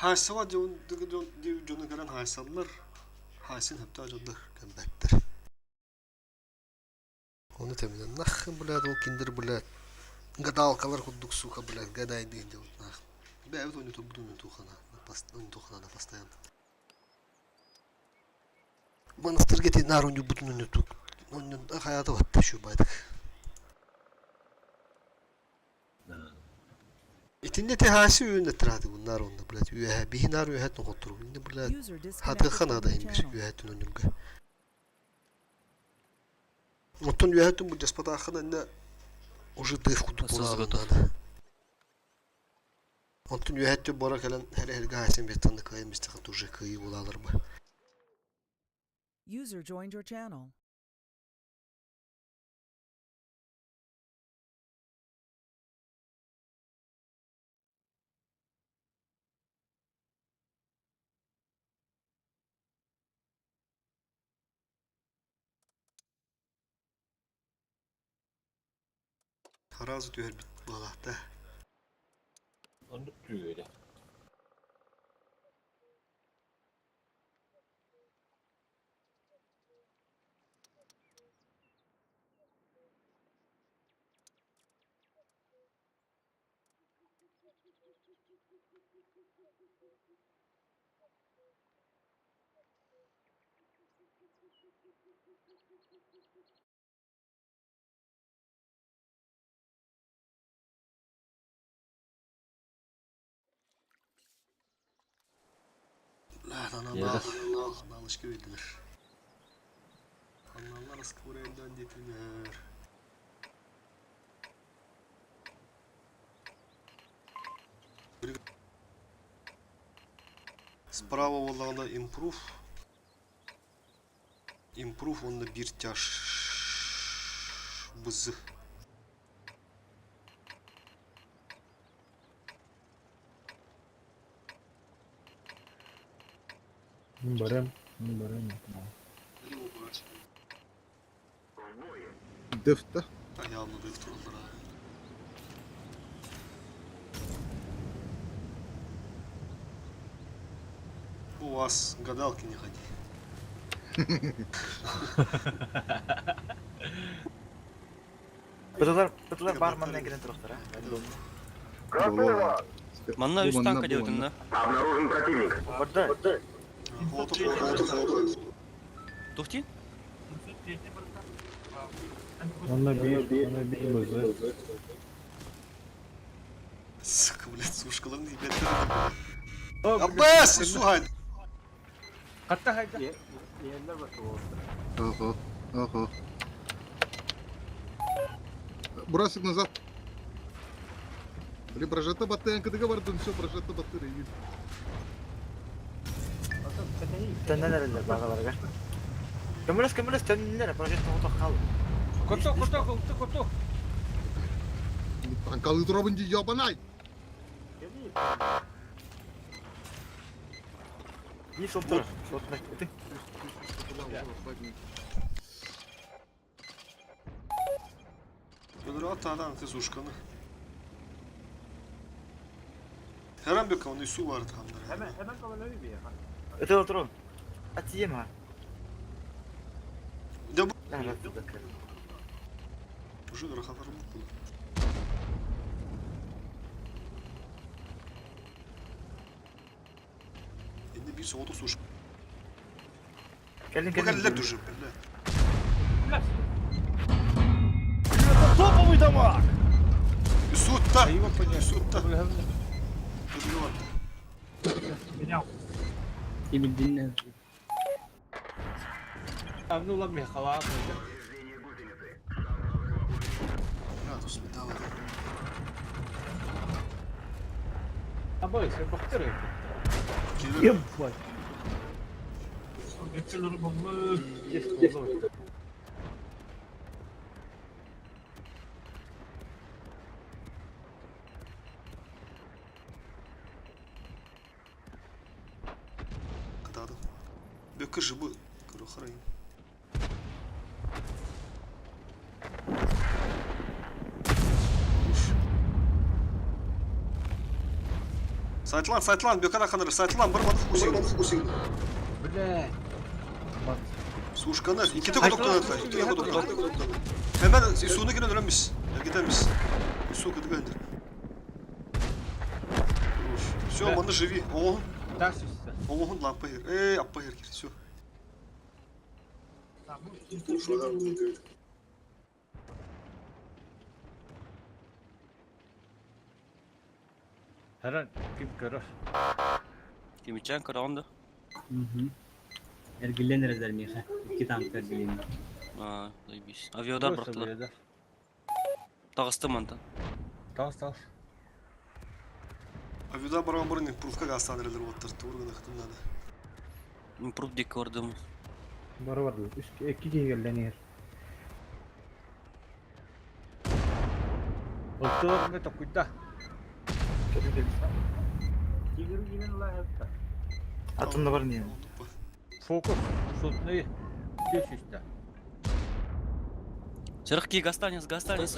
Хайсала дьону кэлэн хайсаллар, хайсын хөптөөх дьоннор кэлбэттэр. Ону тэминэн нахын, блядь, ол киндер, блядь, гадалкалар курдук, сука, блядь, гадайдыы диэн нах. Бэйэбит ойнотурбут ойнотуохана, ойнотуохана постоянно. Монастырга ити наар ойнуйбутун ойнотук. Онньон хайата батта шубайдык. Итиннэ ти хаасы үүнэ траады bunlar онно, блядь, үөһэ биһи наар үөһэ тоҕоттору. Инне, блядь, User disconnected хатыха from наада your иһин бир channel. үөһэттэн ойнурга. Оттон үөһэттэн бу дьаспатааххына инне уже дыв курдук Сыз буолаҕын готов. наада. Онтон үөһэттэн бара кэлэн һэр эргэ хаайсан биэттэн кыайан бистэхин уже кыайыы буолаалар ба. User joined your channel. Харазы түһэрбит буолаахта. Оннук түйөрэ. Блядь, ана Yes. Аналышка бердилер. Аналар аскы детилер. Справа буоллаҕына импрув. Импрув онно биир тяж бызы. Мин барам, мин барам. Дөфтө. Ayağımda büyük turullar ha. У вас гадалки не ходи. Бытылар, бытылар бар манна кирен турахтар, а? Манна үс танка диэбитим да. Обнаружен противник. Барда. Тухти? Онно биир, онно биир бызы. Сука, блядь, сушкаларын ебет. Аббас, Сугай. Хатта хайда. Ага, ага. Бросик назад. Или прожата баттен, когда говорят, все прожата баттен. Төннөн эрэллэр бағаларга. Көмөлөс, көмөлөс, төннөннөр, прожект тоҕото хал. Коток, коток, коток, коток. Танкалы турабын ди ябанай. Не солтур, солтур. Өтүң. Öbürü at adam tez ушканы. Her an bir kavunu su vardı kanlara. Hemen hemen kalan bir ya. Өтө отурун. Атием ха. De bu. Лара. Уже rahatlarım bu. Endi bir soğudu suş. Кэлин Bu кэлин. kadar düşüp böyle. Это топовый дамаг! Sutta. Sutta. Öbürü vardı. Кимилдинне. Ну ладно, халат. Градус металла. Абай, sen baktır. Ебать. Катады. Бөккө жыбы көрө харайын. Сайтлан, сайтлан, бөккө ханыр, сайтлан, бір мадық усигін. Блядь. Сушканы, iki tek odaklanır, iki tek odaklanır. Hemen suyunu giren ölenmiş. Gidemiş. Su кыды гэндер. Все, маны живи. Оğun, Так сүстэ. оğun лампа хер. Эй, аппа хер кир, все. Herhan kim көрөр. Тимичан көрөҕүн да. Эргиллен эрэллэр миэхэ. Икки танк эргилиннэ. Аа, заебись. Авиадар бырахтылар. Таҕыстым мантан. Таас таас. Авида баран барын пруфка гастанырылар оттар, тургана хтымнады. Импрув диэки көрдүм. Бары бардылар. Үс икки киһи кэллэн иһэр. Оттор не токуйда. Кэлин кэлин. Атында бар не? Фокус. Сотный. Тез сүстэ. Сырых гастанец, гастанец.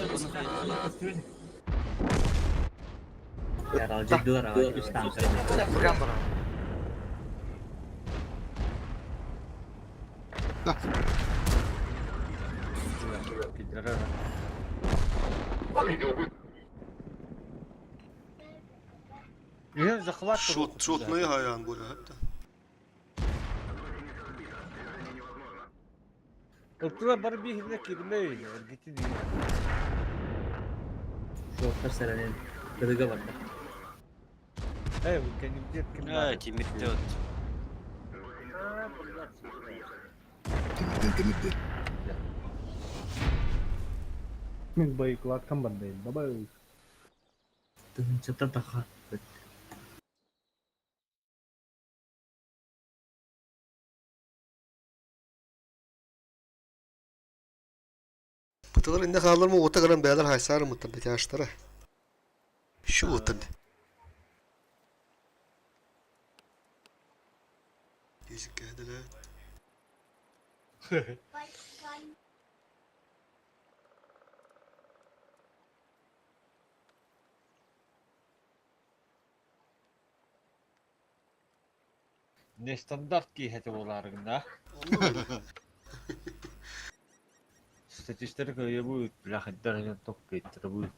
Аралдьыйдылар аҕай үс танк эрэллэр. Бурган бар. Ее захват. Шот, шотный гаян буля, хепте. Оттула бар бихине кирмей. Эргитин. Суохтар сэрэнэн. Кыдыга барда. Эй, кенимдер ким Аа, тимирте от. Тимирден, тимирден. Мин байыклаттан бардайым. Бабай. Тыһынчата таха. Pıtalar indi kalır mı? Ota kalan beyler haysar mı? Tabii yaşlara. Şu otan. Değişik geldiler. Нестандарт киэһэтэ буолаарыгын да. Статистика кыайабыт, бляхайдар топ кыайтарабыт.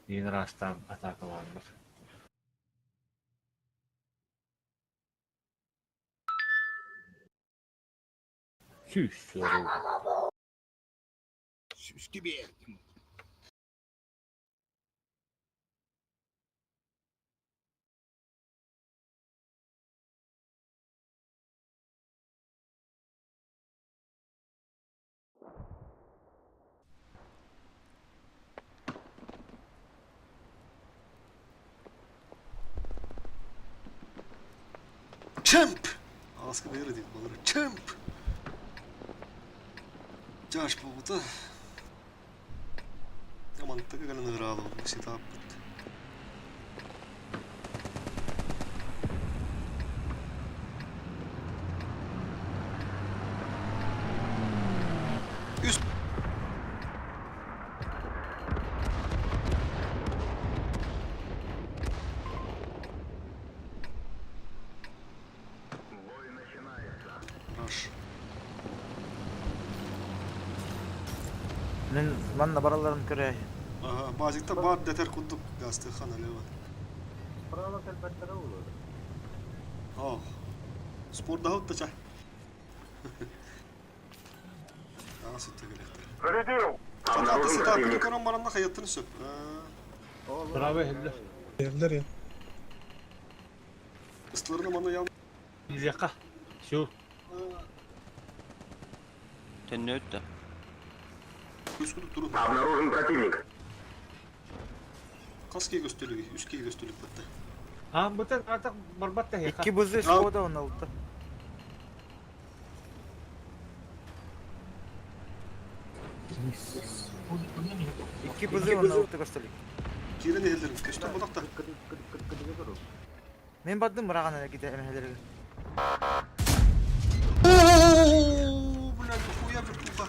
Диэн ыраастаан атаакалааннар. Сүүс суоруга. Сүүскэ биэрдим. Чемп! Аска бэйэр диэн балар. Чемп! Жаш буолбута. Амантыга кэлэн ыраалабыт ситааппыт. Үс Раш. Мин манна баралларын көрөөйүн. Ага, базикта бар дэтэр курдук гастыхан алева. Справа кэлбэттэрэ буолуо. О, спордаһыт да чай. Аҕа сүттэ кэлэхтэр. Зарядил! Хата Обнаружен сытааппыты противник. көрөн баранна хайаттын сөп. Браво иһиллэр. Evler ya. Ыстыларына манна ян Илиэххэ. Все. Төннөөт да. үс кудук туру. Обнаружен противник. Хас киһи көстөлүгүй? Үс киһи көстөлүк батта. А, бытын артық барбат та Икки бызы Шкода он алты. Икки бызы он алты көстөлүк. Киирэн иһэллэрин көстөр бодохто. Мен бардым быраган эле ките эмехелерге. О, блядь, нихуя вертуха.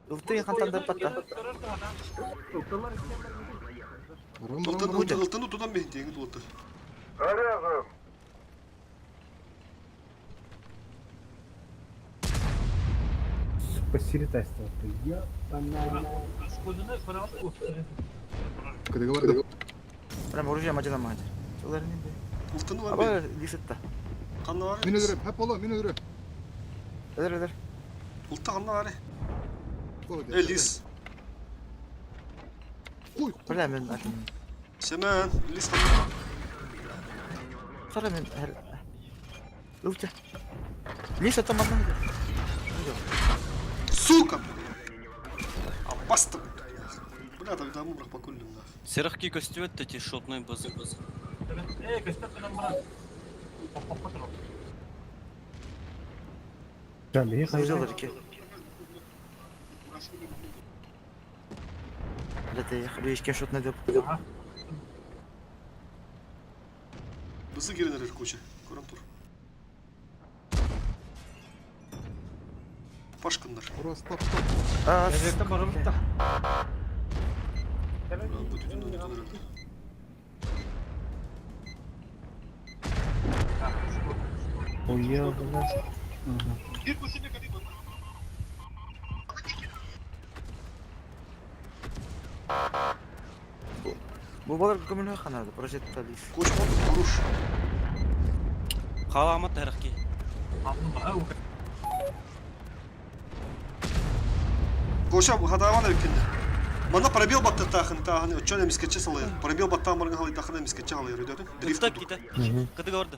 Ылтый хантан патта. Барам, барам, Ылтын барам. ылтын утудан бейін теңі туылты. Заряжен! Спасибо, Я банана. Кыдыга бардым. Прям оружие мажана мажа. Солар не бе. Ылтыны бар Аба бейін. лисетта. Қанна бар? Мен өлөрөм, хап боло, мен өлөрөм. Öдөр öдөр. Ылты қанна бар? Ой, Э, лис. Ой, Бля мен атым. Семен, лис қанна. Сара мен Ылча. Лисетта манна. Сука, блядь. Опасно, блядь. Бля, тогда мы брах покулим, нах. Серахки көстүбөт да те шотной базы. Э, көстөр кынан барат. Оружиялар ики. Бля ты ехали шотный деп. Бысы киренер куча. Көрін тұр. Пашкандар. Ура, стоп, стоп. А, Эжекте барабыт да. Бу түтін түтін өрелді. Ой, бля. Бу балар көмөлө ханады. Прожекта лис. Коч болды, хорош. Каламат тарахки. Коша хадаван өркенде. Мана пробел батты тахын тахын өчөн эмискече салайыр. Пробел баттан барган халай тахын эмискече халайыр өйдөтүн. Дрифт Ылтак курдук. ките. Кыдыга барды.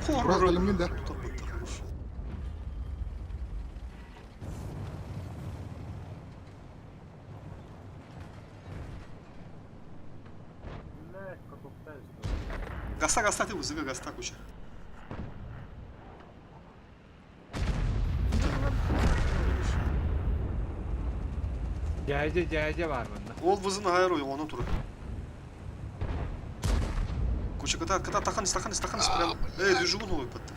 Хор. Раз бөлүмгүн да. Тутап батты, хорош. Гаста гаста ты узыга гаста куча. Дьээдьэ дьээдьэ баар манна. Ол вызын хайар ойоҕону турар. Куча кыта кыта тахан стахан стахан прям. Эй, движугун ой патты.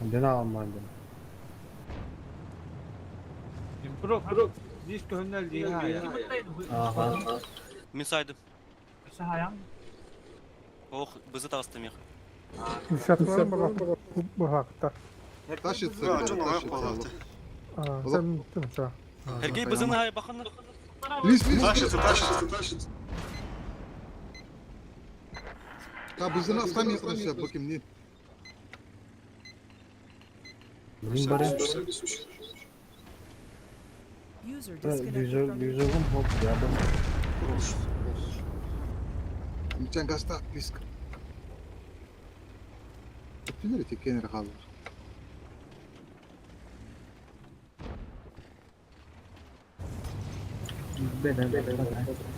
Ден алман ден. Бро, бро, здесь көһүннэр дии хаайа. Ага. Мин сайдым. Сахаян. Ох, бызы таҕыстым их. Десяткаларын быһаактар. Тащится, Да, ребята, дьон аҕай тащится. буолаахты. Сен тымса. Сергей бызыны хай баханна. Лис, лис, лис. Тащится, тащится, тащится. Та бызына останется, боким не. Блин, бары. User disconnected from your Движугум хоп, рядом. Хорош. Мчан гаста, лиска. Түнер текенер қалыр.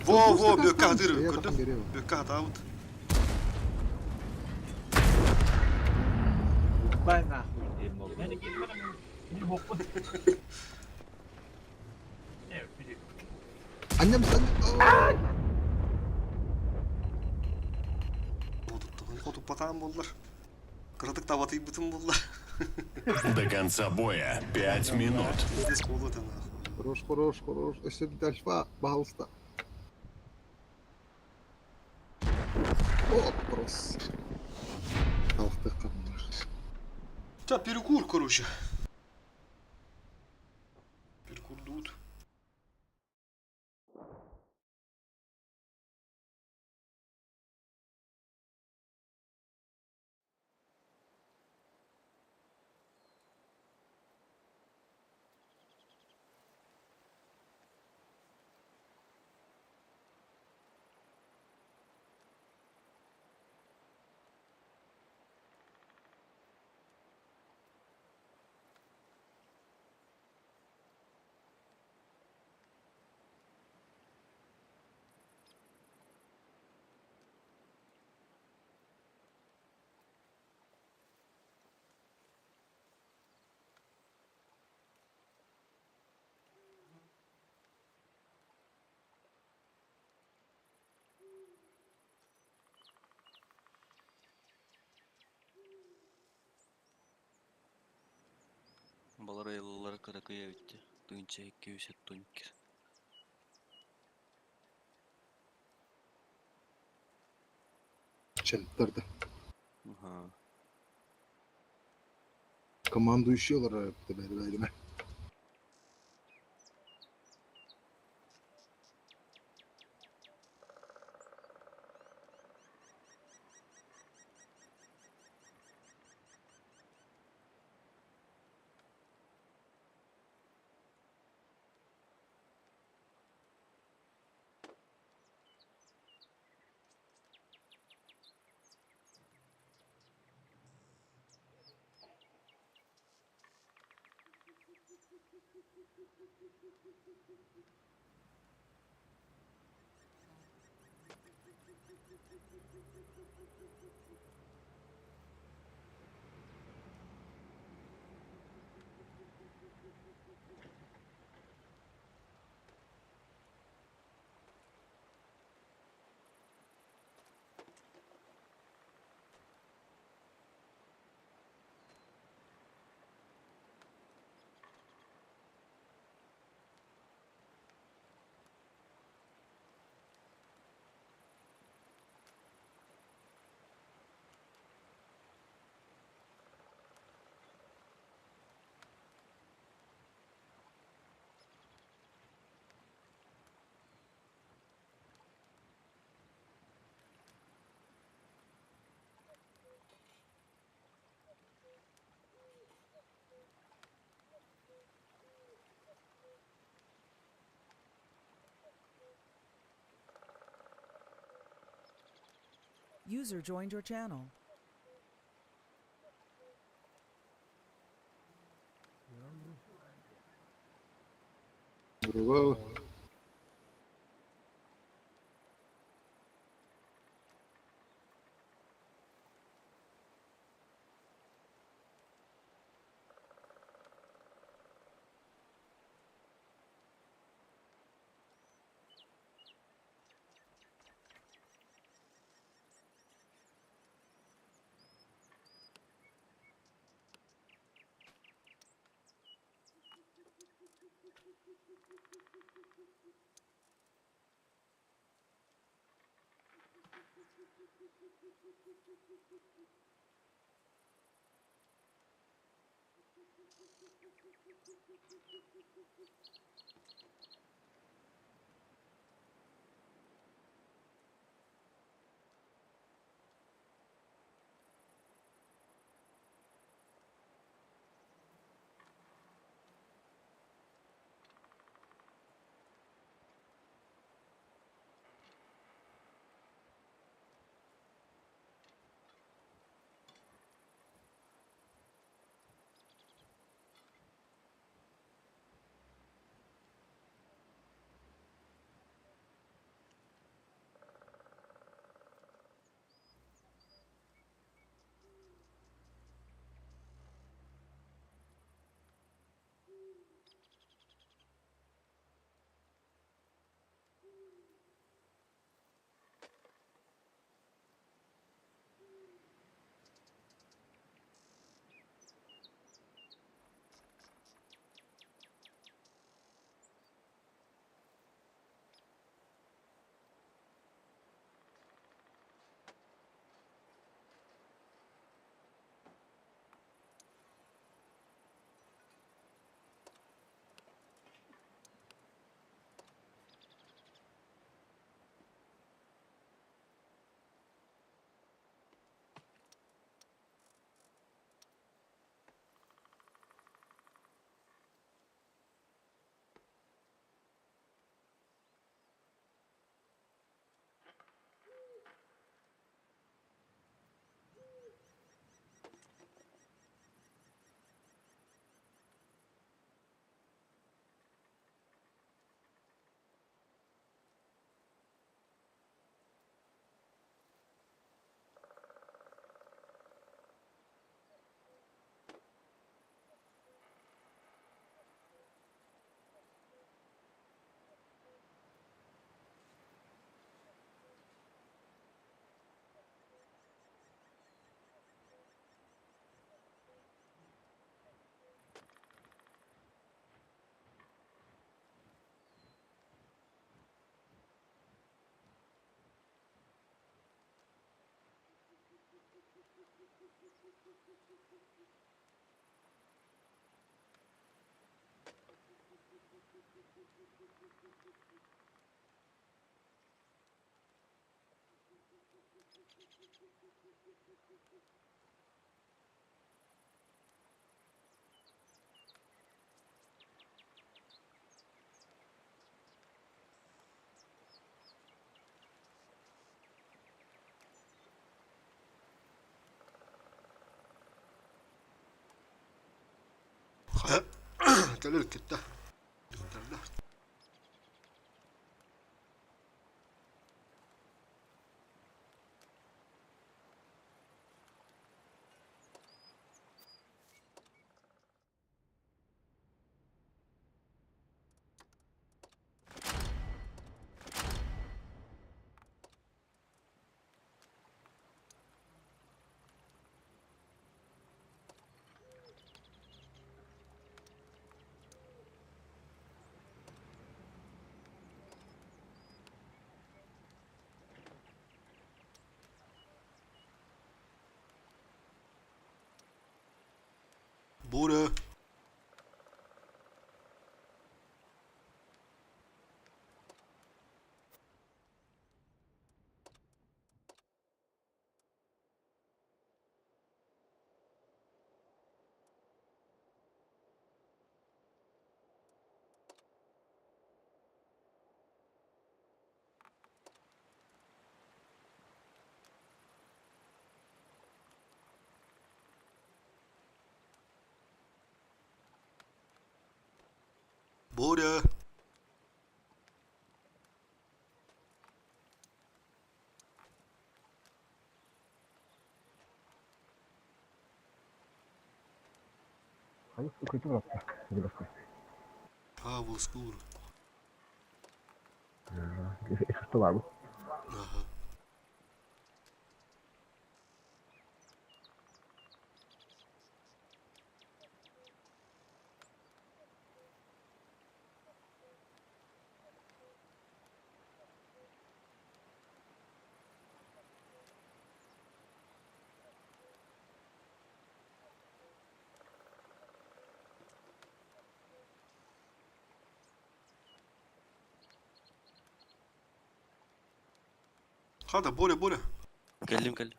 Во, во, бөккә хатыр, көрдүм. Бөккә хатаабыт. Бай нахуй диэн буолла. Аннем сан. Хотуппатаан буоллар. Кыратык табатыйбытым буоллар. До конца боя 5 минут. Здесь колота нахуй. Хорош, хорош, хорош. Өсө дальфа, пожалуйста. О, просто. Халықты қаннар. Та перекур, короче. Перекур дуут. Балар айыллары каракая битти. Тыынча 272. Чәлттерді. Аха. Командующийлар бәрі бәрі. User joined your channel. Браво. Кэлэр кытта. Тарда. Боря. Боря. А, был скур. Ага. Хата, Боря, Боря. Кэллим, кэллим.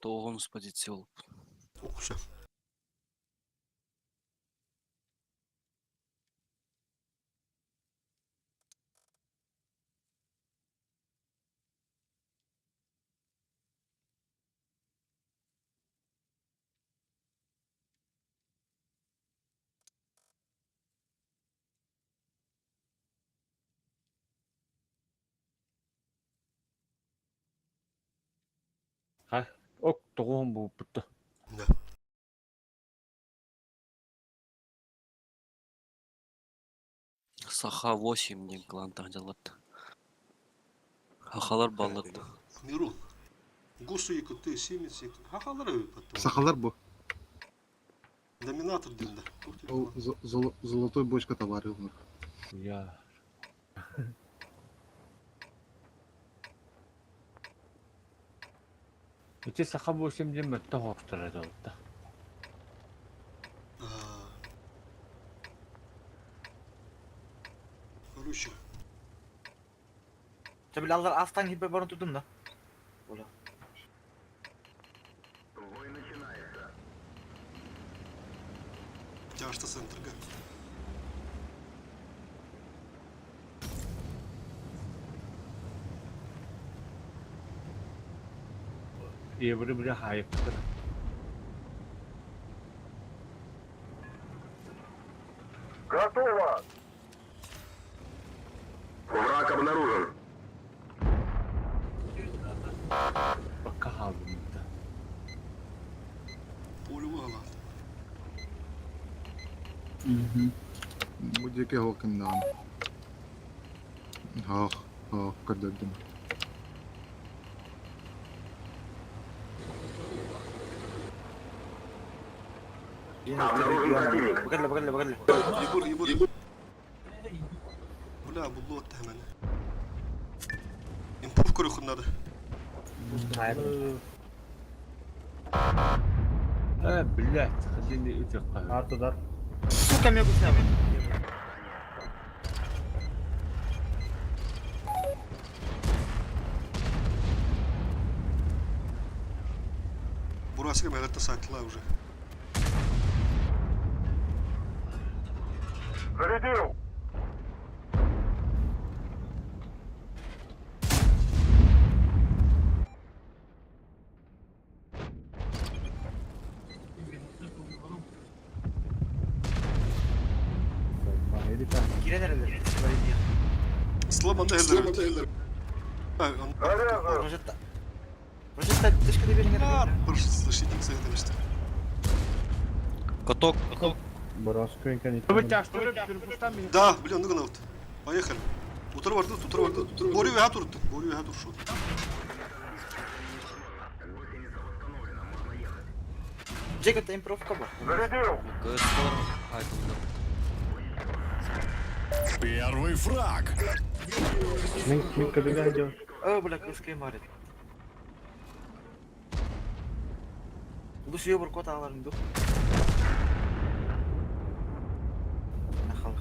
Тоҕус позиция буолбут. Укша. Ха, ок тоҕуһун буолбутта. Да. Саха 8 диэн клан таһдьаллар. Хахалар баллар. Миру. Гусу якуты, Сименс якуты. Хахалар потом. Сахалар бу. Доминатор диэн да. Ол золотой бочка товары олор. Я. Ити саха 8 диэн мөттөх охтор этэ. Короче. Tabi allar aslan gibi barın tutun da. Ola. Тяжто центрга. Евро бile хайыптыр. Готово! Враг обнаружен. Бакка хаалбыта. Поле выгола. Бу диэки оһох кимнээҕин. Оһох, оһох көрдөрдүм. Обнаружен противник. Бакалла бакалла бакалла. Егор, Егор, Егор. Бля, буллу отта hemen. Импрув көрөхүн надо. Э, блядь, خليني اتقى. Артудар. Сука мен гуснями. Бурасика мэлэтте сайтла уже. Зарядил! Кире nereler? Сломанды элдер. Рожетта. Рожетта дышка да бериңер. Бір слышите, советуешься. Каток, каток. Да, блин, ну вот. Поехали. Утро варды, утро варды. Борю веха турту, борю веха туршу. Джека импровка бар. Зарядил! КС-лар хайдылдар. Первый фраг. Мин кабига идет. О, бля, кыска марит. Лучше ёбр кота аларын дух. Нахалых.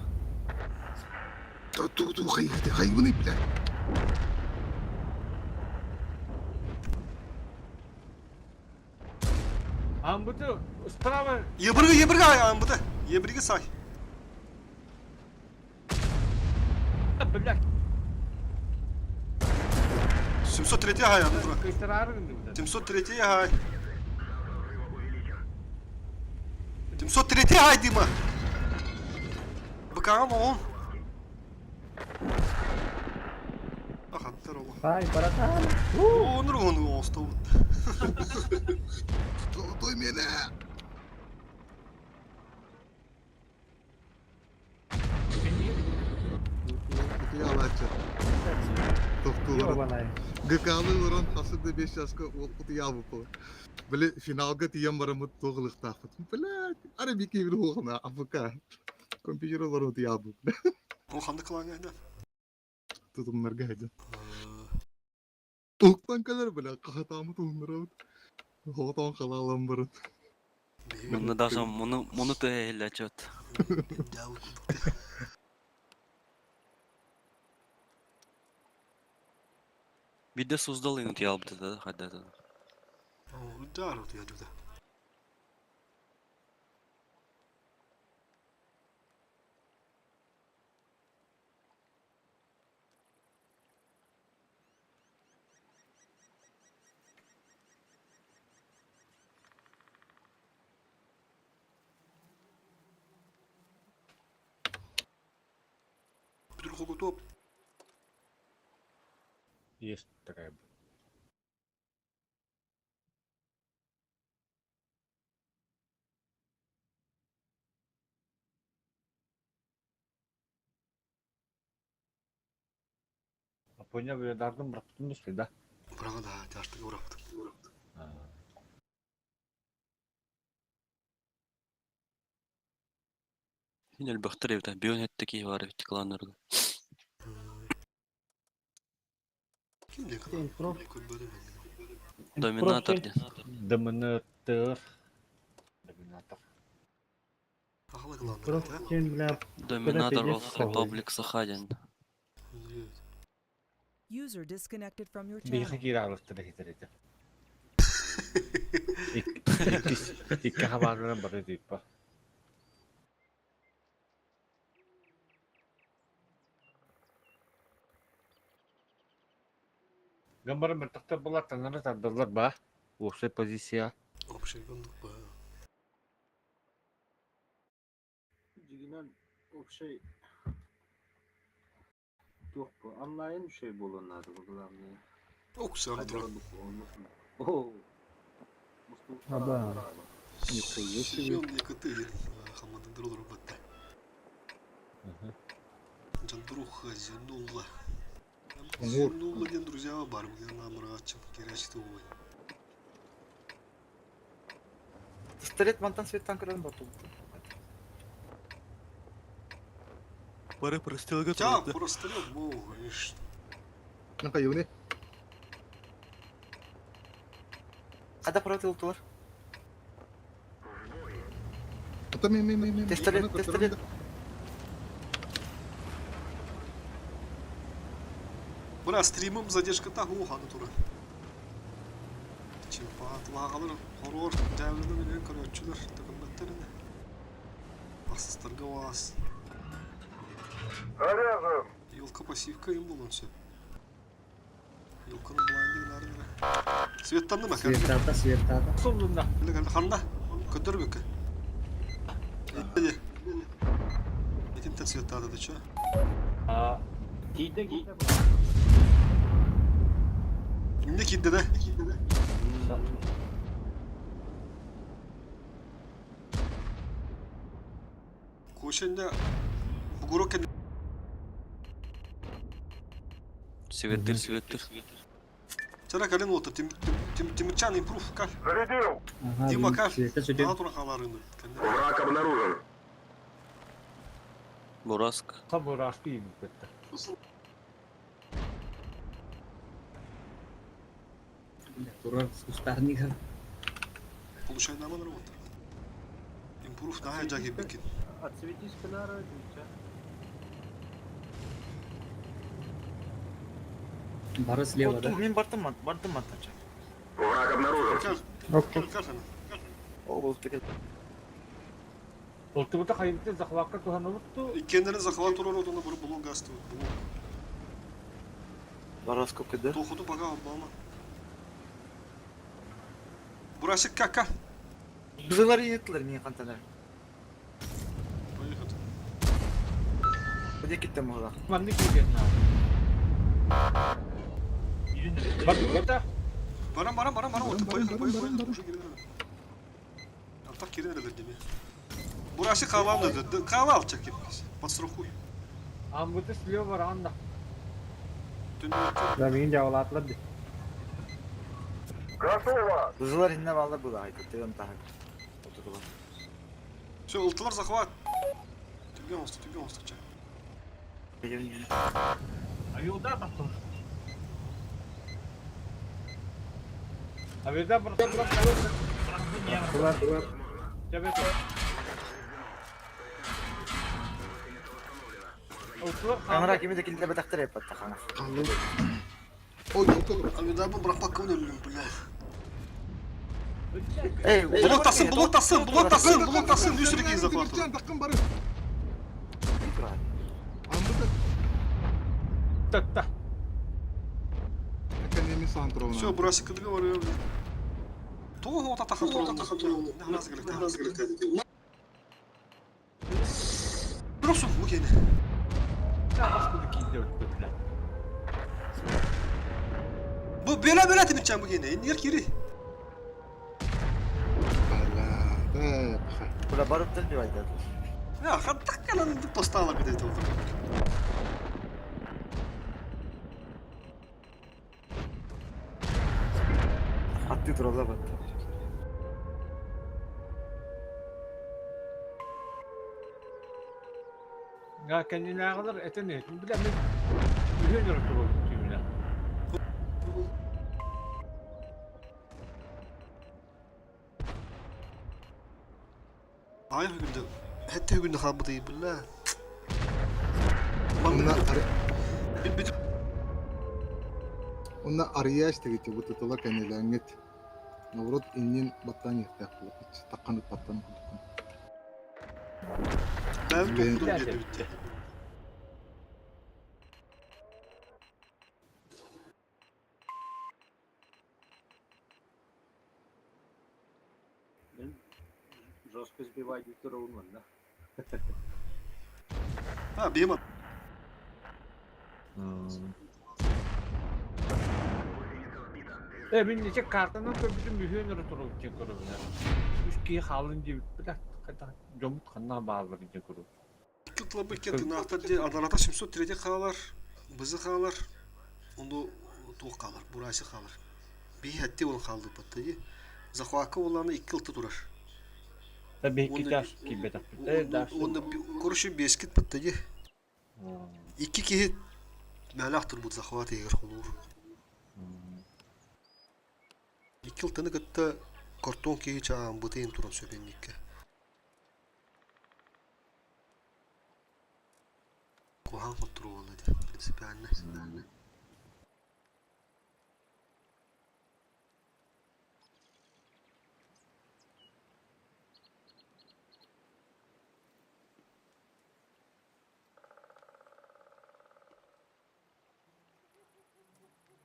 Ту ту хай хайваны, бля. Амбыты справа Ебіргі, ебіргі ай, амбыты. Ебіргі сай. блядь, 703 ай, андыра. кайсарарын 703 ай. 703 ай, Дима. Быкағым он. Ахаттар ола. Ай, братан. Оныр оны оста Золотой мене. Утуялачы. Тоқтулар. Ёбаный. ГК-ны уран хасыды 5 жаска утуял бу. Биле финалга тиен барамыт тоғылықтақпыт. Блядь, ары бики bir оғына АФК. Компьютер олар утуял бу. Ол қанды қылаң айды. Тутумнарга айды. Тоқтан калар бля, қахатамы туңнырабыт. Хоғатан қалалам барын. Мунна даже муну муну тыһыһиллачот. Биирдэ Суздал утуйалбыта да хайдата. Удар утуйа Бүтүн хогутуоп. Есть такая. Апоня бедардым бырахтым да да. Быраҕа да тяжтыга бырахпытым. Мин элбэхтэр эбит, бион этте киһи бар эбит кланнарга. Ким диye kadar? Көрбөдүм. Доминатор диэн. Доминатор. Доминатор. Ахала кланнар. Доминатор of Republic Саха диэн. User disconnected from your Биһиги channel. киирэ алыстар хитэрити. Икки хабаанынан бары тыыппа. Гамбары мыртахтар булар танары тардылар ба. Общая позиция. Общий гондук ба. Дьиҥинэн общай туох бу онлайн үчүгэй буолуон наада бу главное. Оксана Хайдах турар. ордук оннук. Оо. Аба. Нихуя себе. Семен Якуты хамандыр олорор батта. Жандруха Зинулла. Оҥур. Зинулла диэн друзья бар бу намырааччым керечти ой. Пистолет мантан светтан көрөн батыл. Бары простилга Ча, прострел, бу, конечно. Нака юне. Када протил тулар. Ата ми ми ми ми. Пистолет, пистолет. Бра, стримым задержка та уханы тура. Чемпионат лағалар хорор жабылды менен көрөчүлөр төкөнбөттөрүнө. Асыстарга вас. Заряжен! Елка пассивка им болон сөп. Елканы блайндинг нарыгы. Светтанды ма кәлі? Светтата, светтата. Суллунна. Кәлі ханда. Көтөр бөкө. Эти. Этинтен светтады да чё? А, Киде киде. Эмне кийди да? Көшенде бугурок Светтир, светтир. Чара кален олта Тимирчан импрув кал. Зарядил! Ага, Дима кал. Света сүтен. Ага тура халарыны. Враг обнаружен! Бураск. Хабурашты им бітті. Турар кустарника. Получай наман работа. Импрув на жаги бекин. Отсветись канара, Бары слева, да? Мен бардым, бардым мантан. Враг обнаружен! Кал. Ок. Кал кал. О, болуп кетет. Олтубута хайбыты захватка туһанылыпту. Иккендерин захват турар одуна бир блок гасты. Блок. Барас көкөдө. Тохуду бага Обама. Бурасы кака. Бызылар инеттилер мен кантанар. Поехали. Куде кеттем ола. Манны кирген. Бак, это Барам барам барам барам. Барам, Поехали, барам, поехали, барам, барам. Уже кирен. Артак кирен деми. Бурасы кавал dedi. Кавал чекип. Подстрахуй. амбыты слева ранда. Түндө Да, мин жабылатлар ди. Готово! Бызылар инне балдар бу да айтты теген тахак. Отурдула. Все, ылтылар захват. Түгөн осты, түгөн осты ча. Авиуда потом. Авиуда Булар, булар. Камера кими да киллэрбэтэхтэр эппэттэх хаҥас. Ой, Авидабы бырахпаккабын өллүм, бля. Эй, Блок тахсын, блок тахсын, блок тахсын, блок тахсын, үс регин захватываю. Таххын бары. Амбыта. Татта. Академия Сантровна. Все, бросик договор. Того вот атаха Бросу, окей. Bu böyle böyle temizleyeceğim bu gene. Niye kiri? Бля, барып тел бир Ya hatta kalan postala bir de oldu. Атты туралла батты. Ya kendine kadar etene. Bile men үһүн өрө турар түйүнэ. Ay günde. Hatta günde kalmadı billah. Онна Bir Онна арыяш дегете бу тутула кэнилээҥҥит. Наоборот иннин баттаан иһтээх буолуох таххан ыппаттан курдуккун. Ben Ben- topladım diye bitti. Жестко сбивать турун да. Ha benim Э мин нече картанан көрбүтүм үһүн өрө турар диэн көрөбүнэ. Үс киһи хаалын диэбит билэ дьоммут ханна бааллар диэн көрөбүт. Кытлабы кетті нақтар де адарата 703 қалар, бызы қалар, онду туқ қалар, бурасы қалар. Би хәтте ол қалды патты. Захвакы оланы 2 ылты турар. Да бэки тас киирбэтэхпит. Э да. Онда короче бескит патты. Икки киһи мэлэх турбут захват егер холур. Икки ылтыны кытта картон киһи чаан бытыйын туран сөбенникке. Кухан хоттуру олады принципиально.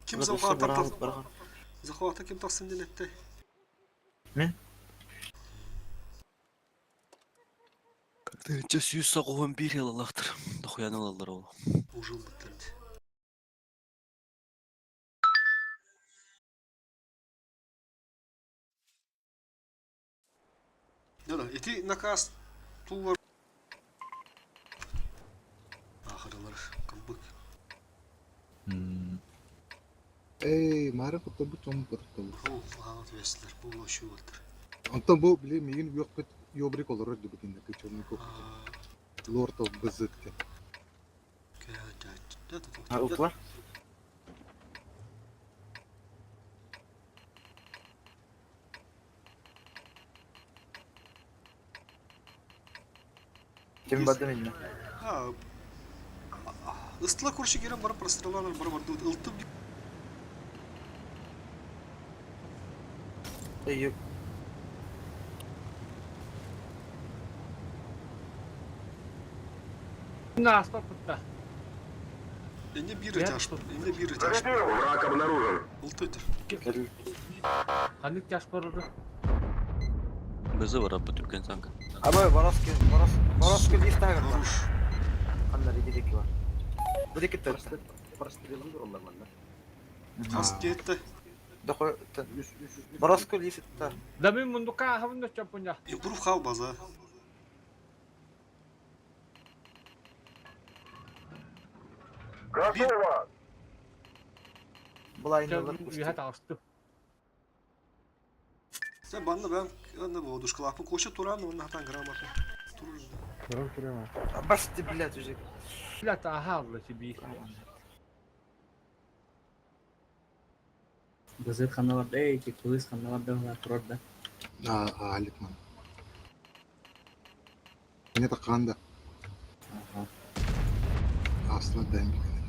Ким захвата захвата ким тахсын динетте? Мен? Тыһынча сүүс соҕуһун биир ылалаахтар. Дохуяны ылаллар ол. Уже быттырды. Да-да, ити наказ тулар. Ахырылар кымбык. Эй, маары кутта бу чоҥ кутта бу. Ол ағат вестілер, бұл вообще өлтір. Онтон бу били миигин үөхпүт ёбрик олорор дибитинде кычырны көк. Лорд of Бызыт. Утла? Ким барды минне? Ha, ыстыла көрші керен барып простреланыр бар бар ылтып Эй, Наспа пытта. Эне бир этаж, эне бир этаж. Враг обнаружен. Ылты өтір. Ханнык тяж барыры. Бызы бар аппа түрген санка. Абай, Боровский, Боровский, Боровский лифт тагыр. Хорош. Аннар иди бар. Бу деки төр. Прострелым тураллар манна. Хас кетті. Дохо, Боровский лифт та. Да мин мундука ахабын да чопунья. Импрув хал база. Готово! Булай инде Үһэ таҕысты. Sen банны ben анны бу душкалапы көшө туран онна хатан грамотно. Турur. Туран турама. Бас ты, блядь, уже. Бля тааха алла сибии. Бызыт ханалар, эй, кылыс ханалар да турар да. А, Аликман. Инне таккаан да. Аслар да эмбикин.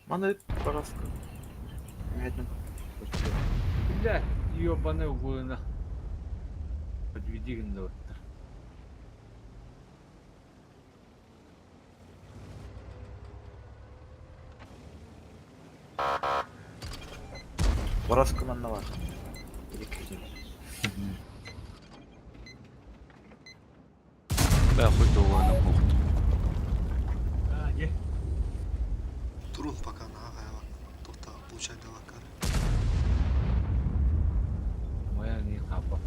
Маны пожалуйста. Медленно. Бля, ебаный угуна. Подведи гынныбыттар. Бороска манна бар. Или кирдим. Бә хуй долларына бохт. А, е. Турун пока на аяла. Тоқта, получай давакар. Моя не хапа.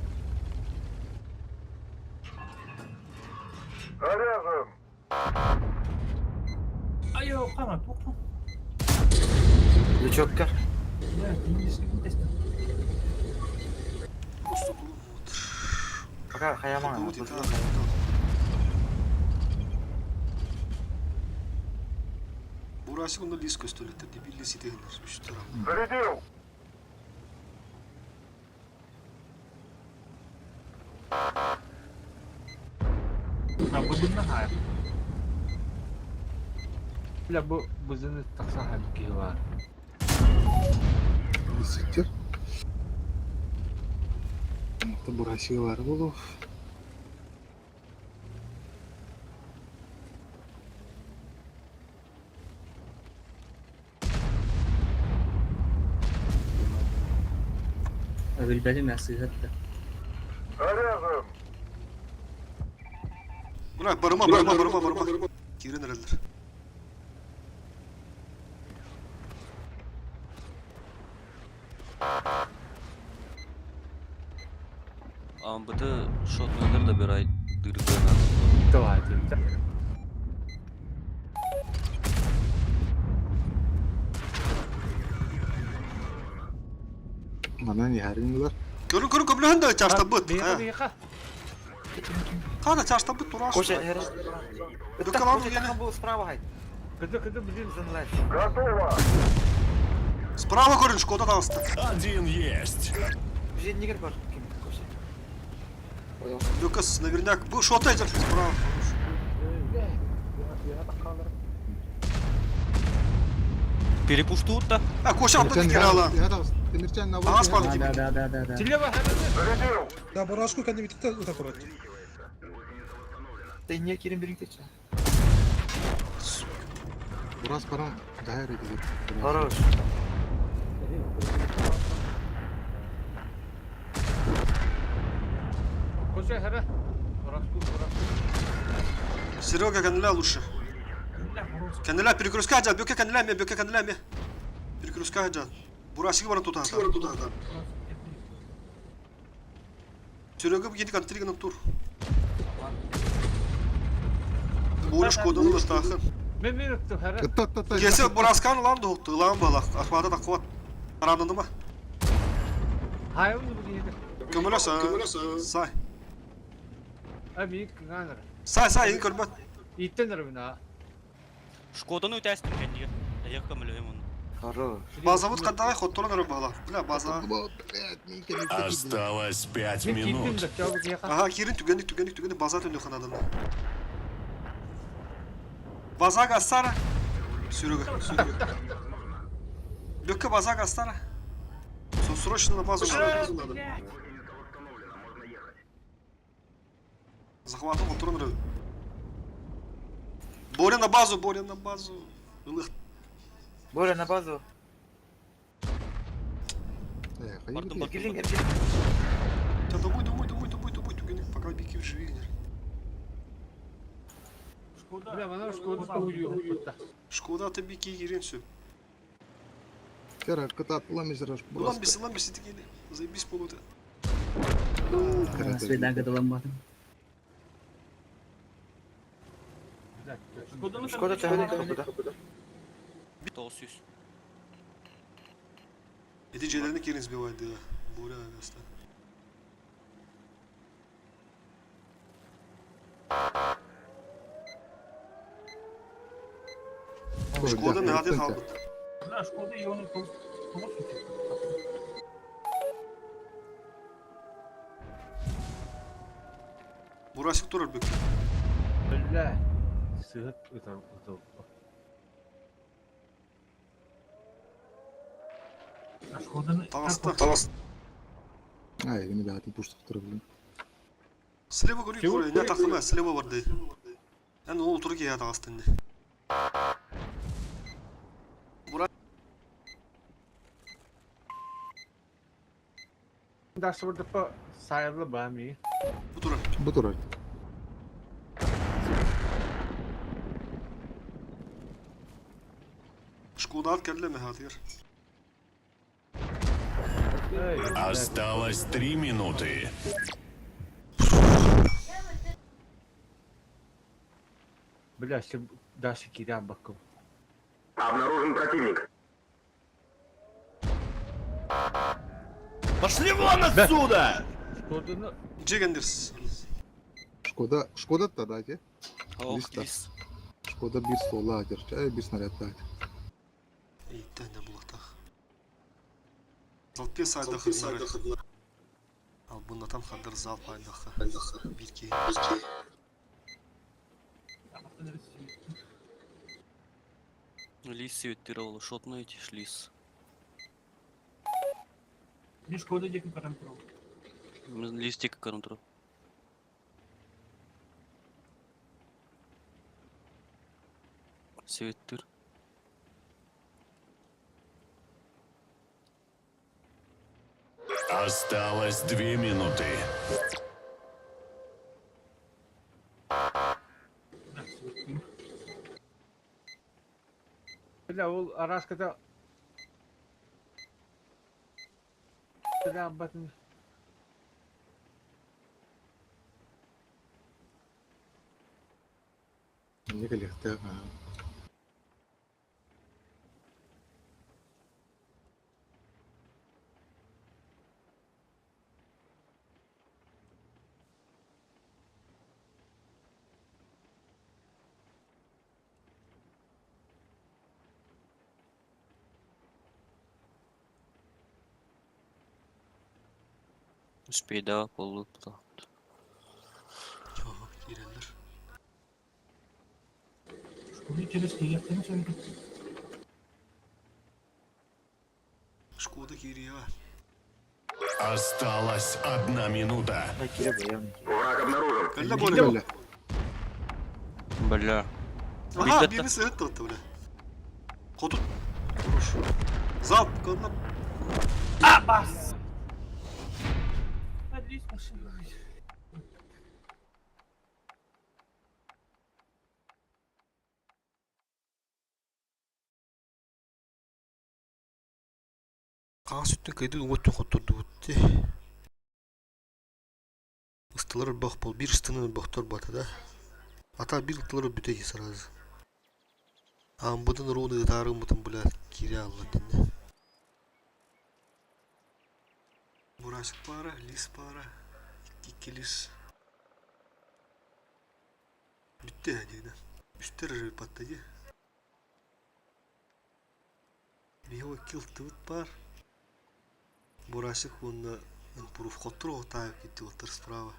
Заряжен! Айо, хана, тук. Лючокка. Просто турун вот. Пока хаяман. Будет, да, Бурасик онда лис көстөлөттөр дебил лис итегенер үч тарап. Зарядил! А быбынна хай. Бля, бу бызыны такса хабки бар. Ситтер. Это бурасилар болу. Билбәдем насыйхатта. Заряжен! Мына барыма барыма барыма барыма. Кирен эрелер. АМБТ шотнылар да бер ай дыргана. Давай, да. Манан яринлар. Көрүн көрүн көмлөһөн да чашта быт. Бейха, бейха. Кана чашта быт тураш. Коша, хер. Дукалан угене. Был справа хай. Кыды, кыды, блин. Занлайт. Готово! Справа көрүн Шкода таҕыста. Один есть. Бизде нигер бар. Ким? Коша. Понял. Люкас наверняк бу шота этер справа. Перепуштуут да. А Коша аттан кире ала. Темирчан на Аас бар Да, да, да, да, да. Телева, Зарядил! Да, Бурашку кәдімгі өте құрады. Ты не кирин бериң тече. Бурас баран дайыр эди. Хорош. Коша, хара. Бураску, бураску. Серега каналя лучше. Каналя перекрестка жат, бөкө каналя ме, бөкө каналя ме. Перекрестка жат. Бурасиги баран тута. Серега бу кантри гына тур. Буры Шкоданы ластахын. Мен мен өттüm, хара. Кесе Бураскан улан да улан бала. Ахмада да куат. Аранынды ма? Хайван бу диде. Көмөлөс. Сай. Abi кыңаныр. Сай сай ин көрбөт. Иттен бина. Шкоданы үтәстім кәндиге. Аяқ көмілі оны. Хорош. Базабыт кандай хотторон өрө бала. Бля база. Осталось пять Мен киттим минут. да чабык яка. Ага, кирин түгенdik түгенdik түгенdik база төндө ханадан. База гастара. Сүрүгө, сүрүгө. Лөккө база гастара. Со срочно на базу надо. Захватом контроль рыл. Боря на базу, Боря на базу. Ылых. Боря на базу. Бардым, бардым. Кирин, кирин. Да домой, домой, домой, домой, домой, түгенdik, пока бики в живи. Бля, мана Шкода уйу. Шкода ты бики кирин все. Кара кытат ламизраш Улан бис, улан бис тигели. Заебись полута. Свиданка доламбатым. Шкода тәһәне капыда. 900. Эти жерлерини кирин сбивает, да. Боря гаста. Шкода наде халбыт. Шкода ионы Бурасик турар бүк. Өллө. Сыһыт ытар ытыл. Таҕыста. Ай, кини бэҕэтин пуштуктара билим. Слева говорю, говорю, не тахтыма, слева барды. Эн ол утуру киһи таҕыстын. Бура Дашбурдапа сайылы бами. Бу турар. Бу турар. Шкодаат кэллэ мэхатыгар. Осталось три минуты. Бля, дальше киря бакым. Обнаружен противник. Пошли вон отсюда! Шкоданы Джегендерс. Шкода, Шкода та дайте. Ох, Листа. лис. Шкода bir sola adır. Чай bir снаряд дайте. Иттен булатах. Залпе сайда хыднары. Ал буннатан хаддар зал пайдаха. Бирки. Лис севеттировал, шотный эти лис. Мен Шкода деки каран турал. Листик контрол. Севеттир. Осталось две минуты. Бля, ол араската Бля, батын. Не кэлиэхтээх. Успей, да, полупта. Ага, киреллер. Шкода через киеттен сөйді. Шкода кирия. Осталась одна минута. Да, кире баян. Враг обнаружен. Кэллэ боле. Бля. Ага, Билбетте. бирин сыһыт тылты бля. Хотут. Хорош. Залп, кылна. Адрес машина. Хаҥас сүттүн кыйды уҥа хоттордубут Ыстылар өлбөх бол биир ыстыны өлбөхтөр бата да. Ата биир ыттылар өлбүтэ дии сразу. Аамбытын уруун ыытаарыммытын бля киирэ алла дэннэ. Бурасик пара, лис пара, икки лис. Бүттэ диэнэ. Үстэр эрэ батта дии. Биһиги икки ылтыбыт баар. Бурасик уонна Импрув хоттору отаайык киттибаттар справа.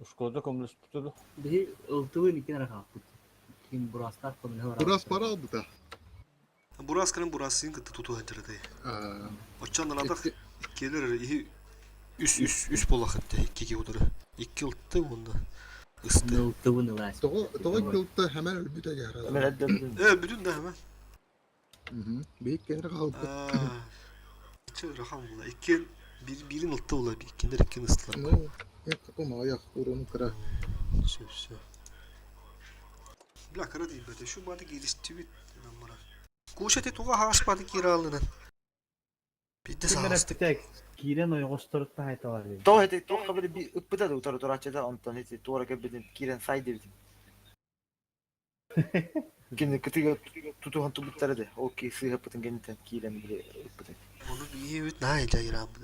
Шкода көмөлөспүтэ Биһи ылтыбын икки эрэ хаалбыт. Ким бурастар көмөлөһө Бурас пара албыта. Бурас кэлэн Бурасыын кытта тутуһан дьарытай. Оччоон анаатах иккиэлэр эрэ иһи үс үс үс буоллах этэ икки утары. Икки ылты уонна ысты. Ылтыбын ылаас. Тоҕо тоҕо икки хэмэн өлбүтэ Мен гара. әддәбдим. Э бүтүн да хэмэн. Биик кенре хаалбыт. Чы ырахан була. Икки bir бирин ылты була, иккиннер иккин ыстылар. Ну, каком аяк урону кыра. Все, все. Бля, кыра дейбете. Şu бады киристибит намара. Кушать туга хаш бады киралынан. Бидде саастык. Киирэн ойоҕосторуттан айталар дии. То эти то хабыр би ыппыта да утары тураччы да онтон эти туора кэлбитин киирэн сай диэбитим. Кини кытыга тутуһан тубуттара да ол ки сыыһаппытын кэнниттэн киирэн били ыппытын. Оны бийбит наа жайраабыт.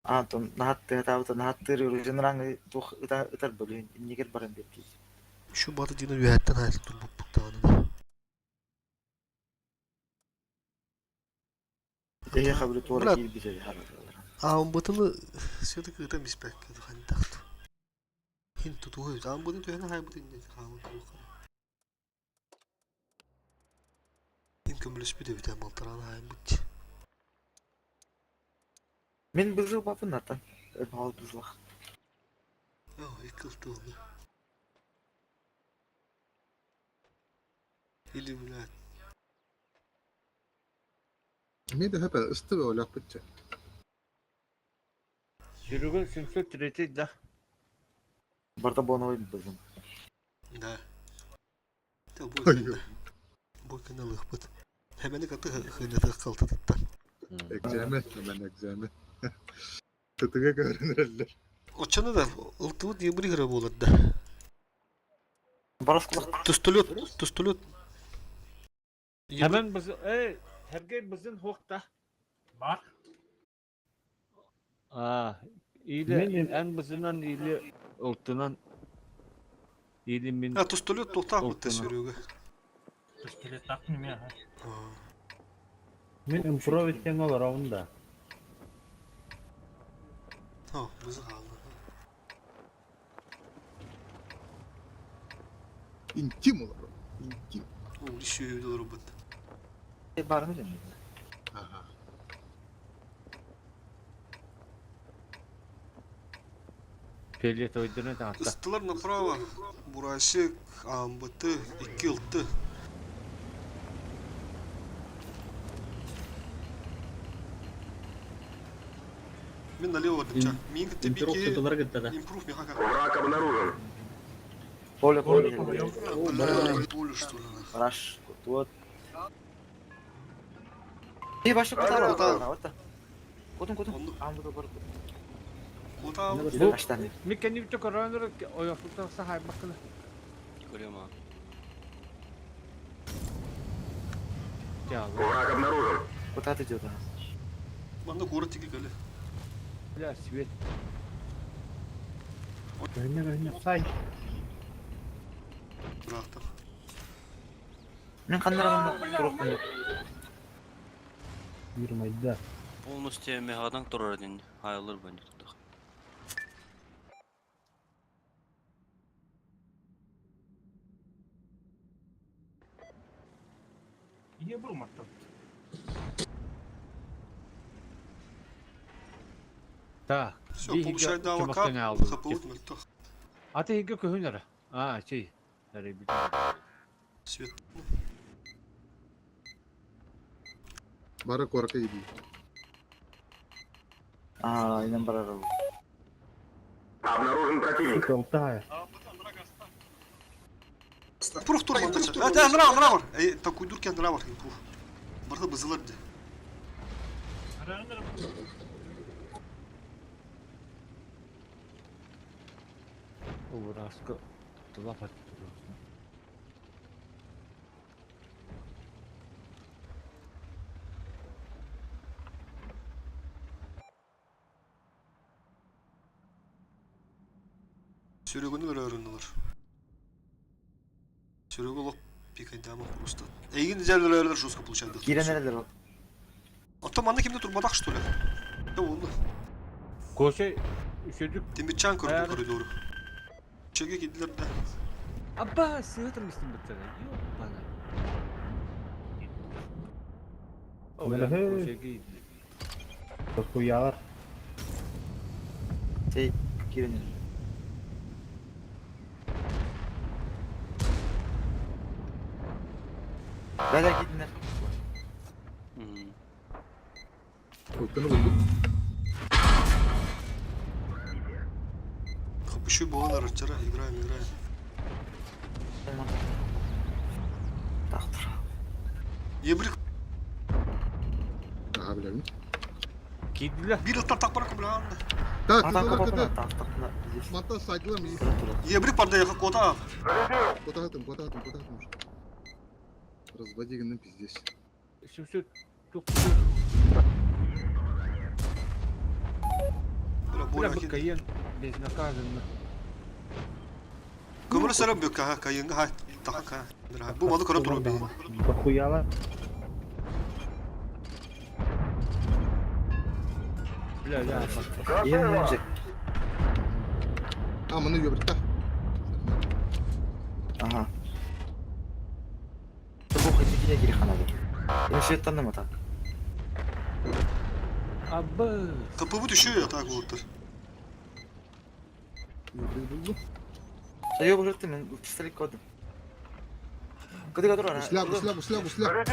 Антон наһат тыһатаабыта наһат тыыры женраҥы туох ыта ытар бөлүн иннигер баран биэрдии. Şu бады дина үһәттен айтып турбуппуттаанын. Эһи хабыр туора Брат. киирбитэ хара. Аамбытыны все-таки ытан биспэккэ хантахт. Хин тутуһу таан бутун түһэн хаайбыт инде хаалын туох. Хин көмөлөспүт эбитэ балтараан хаайбыт. Мин бызыл бапын ата. Өлбал бызлах. Оо, икки ылтылы. Или, блядь. Эмиэ да хөп ыстыбы олохпутча. Серега 703 да. Барда боновой бызым. Да. Те бу бу каналыхпыт. Хэмэни каты хынятых калтытыттан. Экзамен, hemen экзамен. Тытыга көрүнөллөр. Оччону да ылтыбыт ебри гыра буолар да. Барас кулак. Тустулют, тустулют. Hemen бызы, эй, Сергей бызын хуохта. Бар. А, или Мен- эн бызынан или ылтынан или мин А тустулют тухтаах бутта Ылтынан. сүрүгө. Пистолет тактым мен. Мин импровиттен олоробун да. О, бызы хаалла. Интим олар. Интим. О, еще доллар бут. Бар mı canım? Ага. Фиолетовый таатта. Ыстылар направо. Бурашык, амбыты, икки ылты. Мен налево бардым. Мин Импрув бики. тутулар гытта да. Импрув меха Враг обнаружен. Поле поле. Бля, поле что ли. Раш. Вот. И башта кутар Кутар. var. Кутун кутун. Амбы бар. Куда? Бу Аштан. Мин кэннибитэ көрөөнөр ойофуттан сахайбаккына. Көрөм а. Враг обнаружен. Куда ты идет? Манна город тиги кэлэ. Бля, свет. Көһүнэ көһүнэ сай. Бырахтах. Мен каннарымда туруп Yirmayda. Полностью мегадан турар дин. Хайылыр бен туттах. Ие бурматтым. Так. Все, получай да авака. Хапылыт мөлтөх. Аты иге көһүнөр. А, чей. Әрі бит. Свет. Бара корка иди. А, инен барар. Обнаружен противник. Ылтаа. Прух тур манна. А, да, нрав, нрав. Эй, такой дурки нрав, импрув. Барда бызылар ди. Убураска тулапат. Сүрөгөнү өрөөрүнүлөр. Сүрөгө лоп пикайдама просто. Эйгин зәлелер жестко получайды. Киренелер бар. А то манна кимде турбадак что ли? Да оны. Коше үшөдүк. Темирчан көрдү коридору. Чеге кидилер да. Абба, сыгытым истин биттер. Ёбана. Мөлөһө. Токуялар. Şey, киренелер. Beyler gidinler. Ылтыны булдум. Хапышы болан арачара играем, играем. Тактыр. Ебрик Ага, билем. Кидилер. бир ылтар так барак бля. Так, Ата тытылар капатына, кыты. так, так, здесь. Мата сайдылам и. Ебрик барда яха кота. Кутатым, кутатым, кутатым. Разводи гынным пиздец. Сүмсү тук. Бля, Бля, боля бу кин. кайын безнаказанно. Көмөр сарап бөккә ха кайынга ха таха ха. Бу малы көрө туру би. Токуялар. Бля, я. Иен önce. А, маны ёбрта. Ага. Бу хотите телефона. Я все это нам так. Абы. Капыбыт еще я так болуптар. Я уже ты мен пистолет кодом. Куда который? Гусля, гусля, гусля, гусля.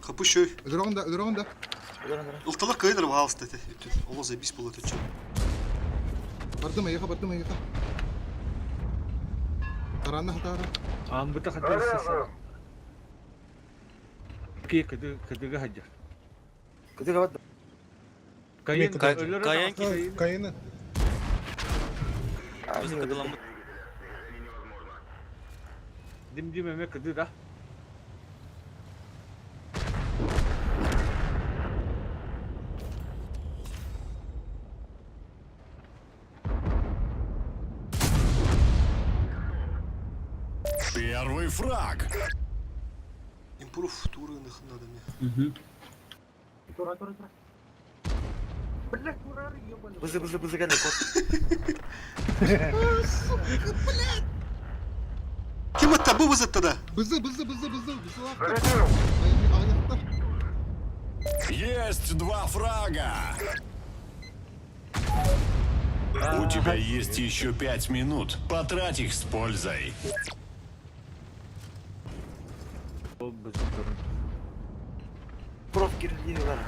Капы шөй. Өлөрөҕүн да, өлөрөҕүн да. Ылталар кыайдыр баалыста эти. Оло заебись было это чё. Бардым эйиэхэ, бардым эйиэхэ. Таранна хатаара. Амбыта хатар саса. Ки кыды кыдыга хаджар. Кыдыга бат. Кайын өлөрө Кайын тахса- Кайыны. Біз кыдыламмыт. Дим-дим эме кыды да. Первый фраг. Импрув туры надо мне. Тура, тура, тура. Блядь, тура, ебаный. Бызы бызы бызы гәле код. Ким это бу бызы тогда? Бызы, бызы, бызы, бызы, бызы. Зарядил. Аяқтар. Есть два фрага. У тебя есть еще 5 минут. Потрать их с пользой. Ол бызы турун. Проф кирли бар.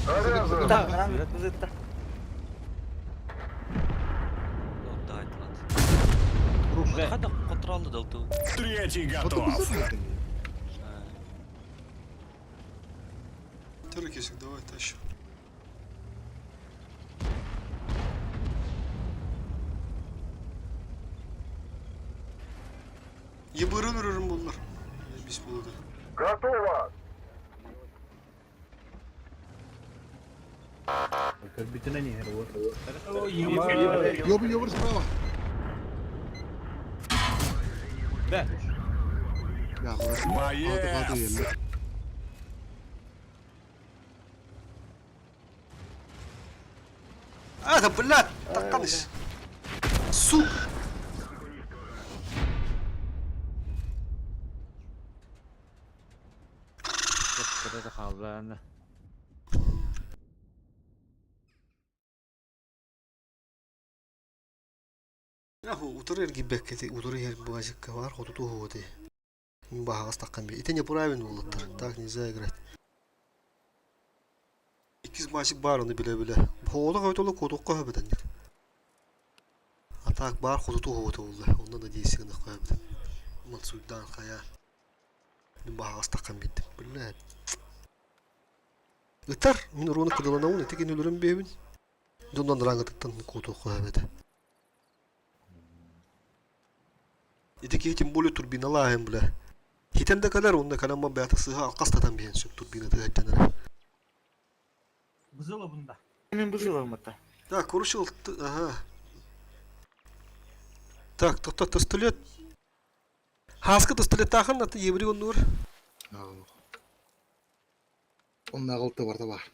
Заряжен. Да, бызы да. Хада контролды далты. Третий Ото готов. бызы дэтин. Теркисик, давай тащим. Ебырын үрірім болдыр. Заебись болады. Готово. Көрбүтүнэн иһэр уот. Ёбы, ёбы справа. Бә. Я, Алты, алты Боец. елі. А, да блядь, таққаныш. Сука. Кыды халланы. Аху, утары эргибекке, утары ер базикка бар, хоту ходы. Багас таққан бе. Это неправильно болуттар. Так нельзя играть. Иккис базик бар оны биле-биле. Хода койтолу кодукка хөбөтен. А так бар хоту ходы болду. Ондан да дейсигин коябыт. Мансуйдан хая. Багас таққан бит. Блядь. Ытар, мин руны кыдыланауын, этеген өлөрөм бебин. Дондан раңытыттан кодукка хөбөт. Ити тем более турбиналаем, бля. Хитен да калар, онда калама бята сыха алқастатан бейін сөп турбина тыгаттанар. Бызыла бunda. Мен бызы ламата. Так, короче, ага. Так, тоқта тастылет. Хаска тастылет тахын, аты еврей оннур. Онна алты бар да бар.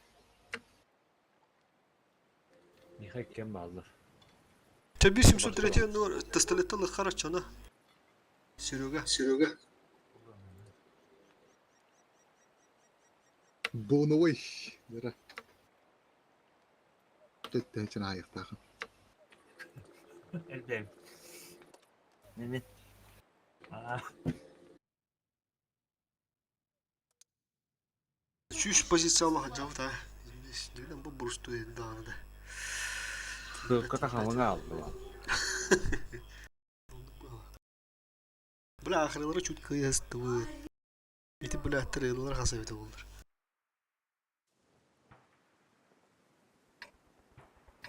Михай кем баллар. Төбі 703 оннур, тастылетті лыққара чана. Серега. Серега. Боновой. Бера. Теттен аяқтағы. Элбем. Мен А, Чүш позиция Аллаха жавта. Дегенен бұл бұрышты енді ағыда. Кыта халыңа алды. Бля, ахырылары чуть кыясты. Ити бля, тырылар хасабеті болдыр.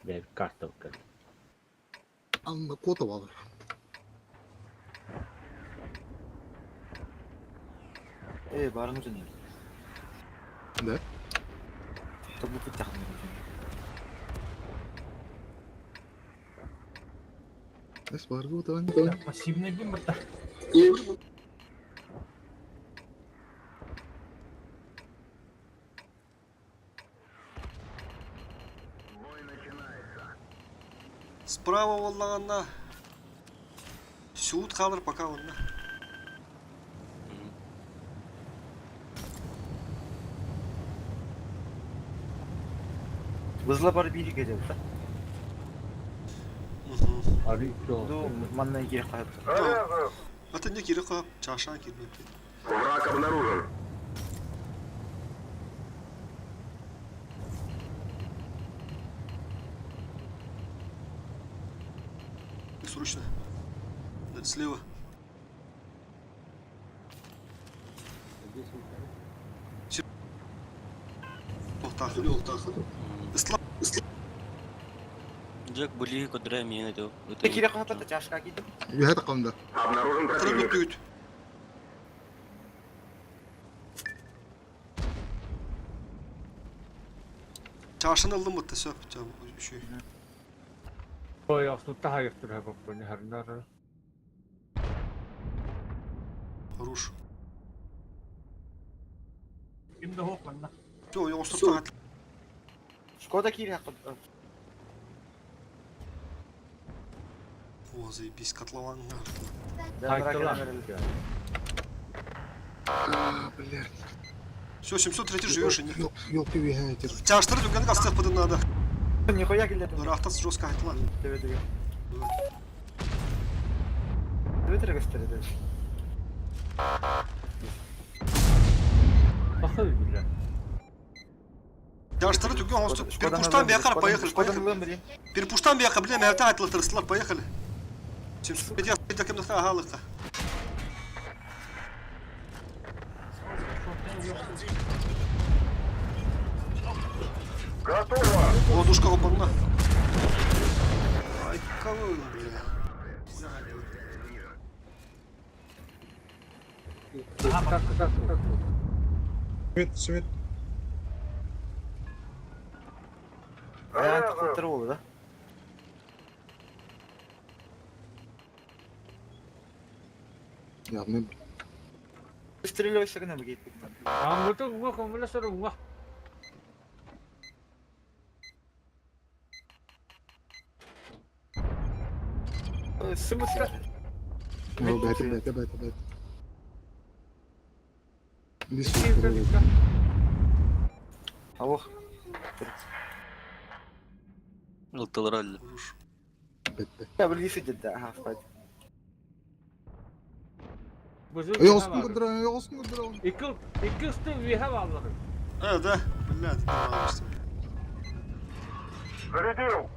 Бер карта кел. Анна кота бар. Э, барын үзен. Да? Тобу тахын. Эс бар бу тан. пассивный бим бата. Справа буоллаҕына суут хаалар пока онно. Бызла бар биир кэлэр да. Арый Ду манна киирэ хаһып. Ата не киирэ хаһып, чашаан киирбэппит. Враг обнаружен. Срочно. Слева. Джек были кодре миэнэ дөө. Киирэ хаһап чашка киирдим. Үһэ таққанда. Обнаружен противник. Чашаны ылдым бытта сөп. Үшүй. Ой, охсутта хайыктыр хаппын харнар. Хорош. Ким да хоқ манна. Все, я охсутта Шкода киирэ хап. О, заебись, котлован. А, блядь. Все, 703 живешь, не. Ёлки вигаете. Чаштыры дүкән кастык быдын надо. Нихуя килде. Рахтас жестко айтыла. Төбе төбе. Төбе төбе gösterdi. Бахы бля. Чаштыры дүкән хостук. Перпуштан бияқар, поехали, поехали. Перпуштан бияқар, бля, мәртә айтылы тырыстылар, поехали. 705 кемдіқті ағалыққа. Готово! О, душка опанна. Ай, кого, бля. Так, так, так. Смит, Смит. Ayağın tıklıttırı oldu da. Явно Стреляйся гына бу гейтик. Аңгыты уңа көңүлө сору уңа. Сымыска. Ну, бәйті, бәйті, бәйті, бәйті. Лис Алло. Ылтылар әлі. Я билгisi деді. Аха, файт. Йолсын көдірі, йолсын көдірі. Екі екі үсті виха баллары. А, да, блядь, Зарядил!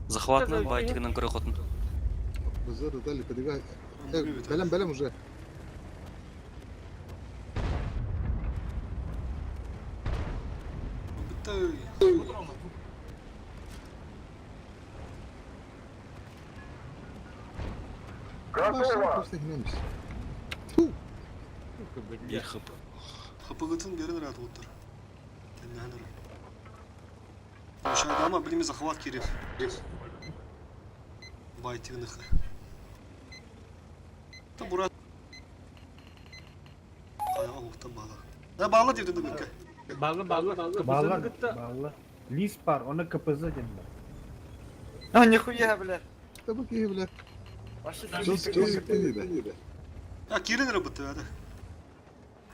Захватны байтигынан көрө хотун. Базар дали, кадыга. Бәлем, бәлем уже. Готово! Просто гнемся. Бир хып. Хапыгытын берин рад оттыр. Теннәнер. Ушайдама билими захват керек. Байтигных. Та бура. Ая ухта бала. Да бала деп дедим бекке. Баллы баллы. Баллы, баллы. Лис бар, оны КПЗ ден бар. А, нихуя, бля. Да бу кие, бля. Вообще Я кирин работы, да.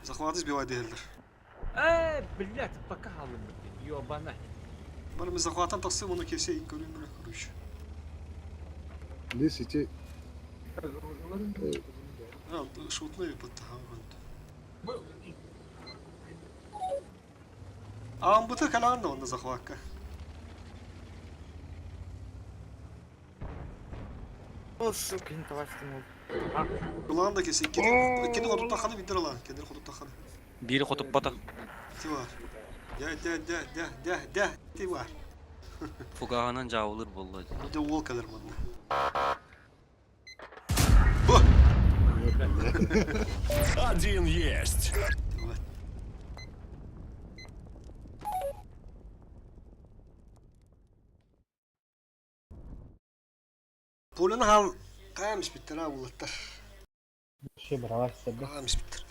Захват избивай дегелдер. Э, блядь, пока алым. Ёбана. Бар мен захваттан тақсым оны кесе ин көрүм бля, короче. Лис ити. А, шутный бытты Ам быты калан онда захватка. О, сука, не товарищ Улан да кесе кини хотуп таханы бидер алан, кенер хотуп таханы. Бири хотуп бата. Ти бар. Дя дя дя дя дя дя ти бар. Фугаһынан жабылыр болду. Де ол калар мында. Один есть. Полюны хал каймыш биттер а булаттар. Ше бравар сәбе. Каймыш биттер.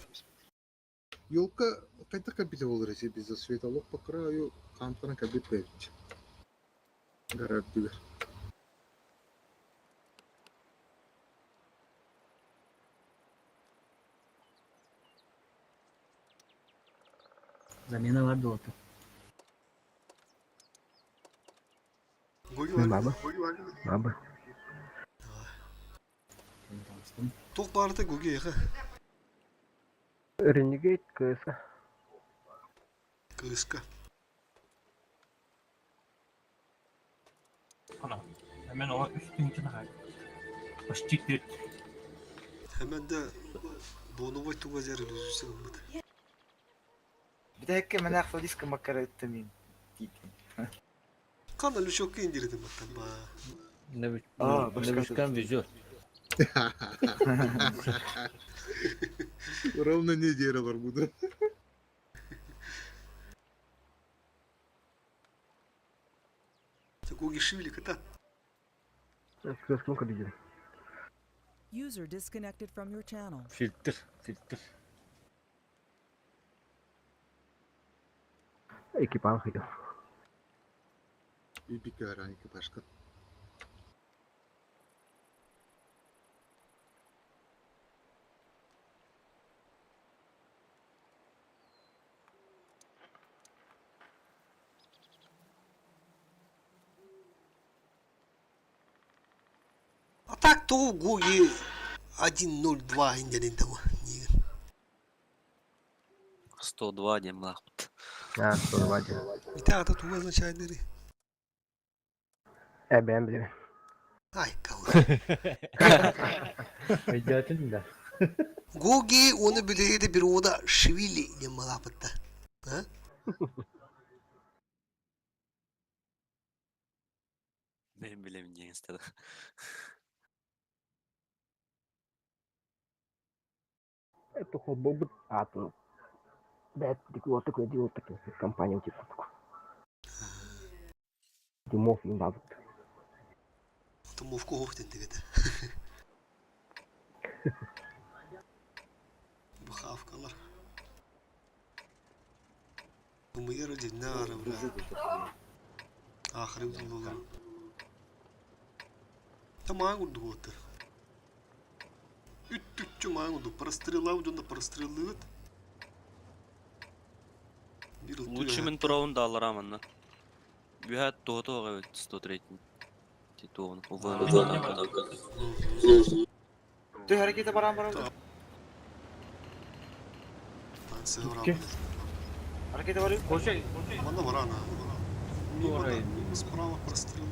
Елка қайта кәбите болар есе бізде светолог по краю қамтыран кәбит бәбит. Гарар дигер. Замена var da oldu. Гоги Баба. Баба. Тоқ барыта Гоги еха. Ренегейт КС. Кыска. Hemen o üstün için Почти төрт. Hemen de боновой туга зәрі үзүсі ымыт. Битәкке менә флодиска макара мин. Кана лүшөккө индирдим аттан ба. А, башка Новичкам везет. Ровно неделя бар буду. Гоги шивили ката. КС кабиден. User disconnected from your channel. Фильтр, фильтр. Экипаж хотел. Бибика ранька башка. А так то Гоги 1.02 индирин того. 102 дем лахпыт. А, 102 дем. Ите ата туга означает дери. Эбэм биле. Ай, кого. Өйдөтүн да. Гоги оны биледе bir ода шивили дем малапытта. А? Мен билем деген стеді. Это холбобут атын. Бәт дик уотак өди уотак компания тип кутук. Димов им бабыт. Томовку хохтен дегете. Бахавкалар. Думайыр динара бра. Ахры булалар. Таман гурду отыр. Үт-түтчү маан гурду прострела удунда прострелыт. Бир Лучше мен турауын да алар аманна. Бүйәт тоғы evet 103. Титоғын. Ты харакете баран баран. Харакете барып. Кошай, Мана барана. Мимо, мимо справа прострелы.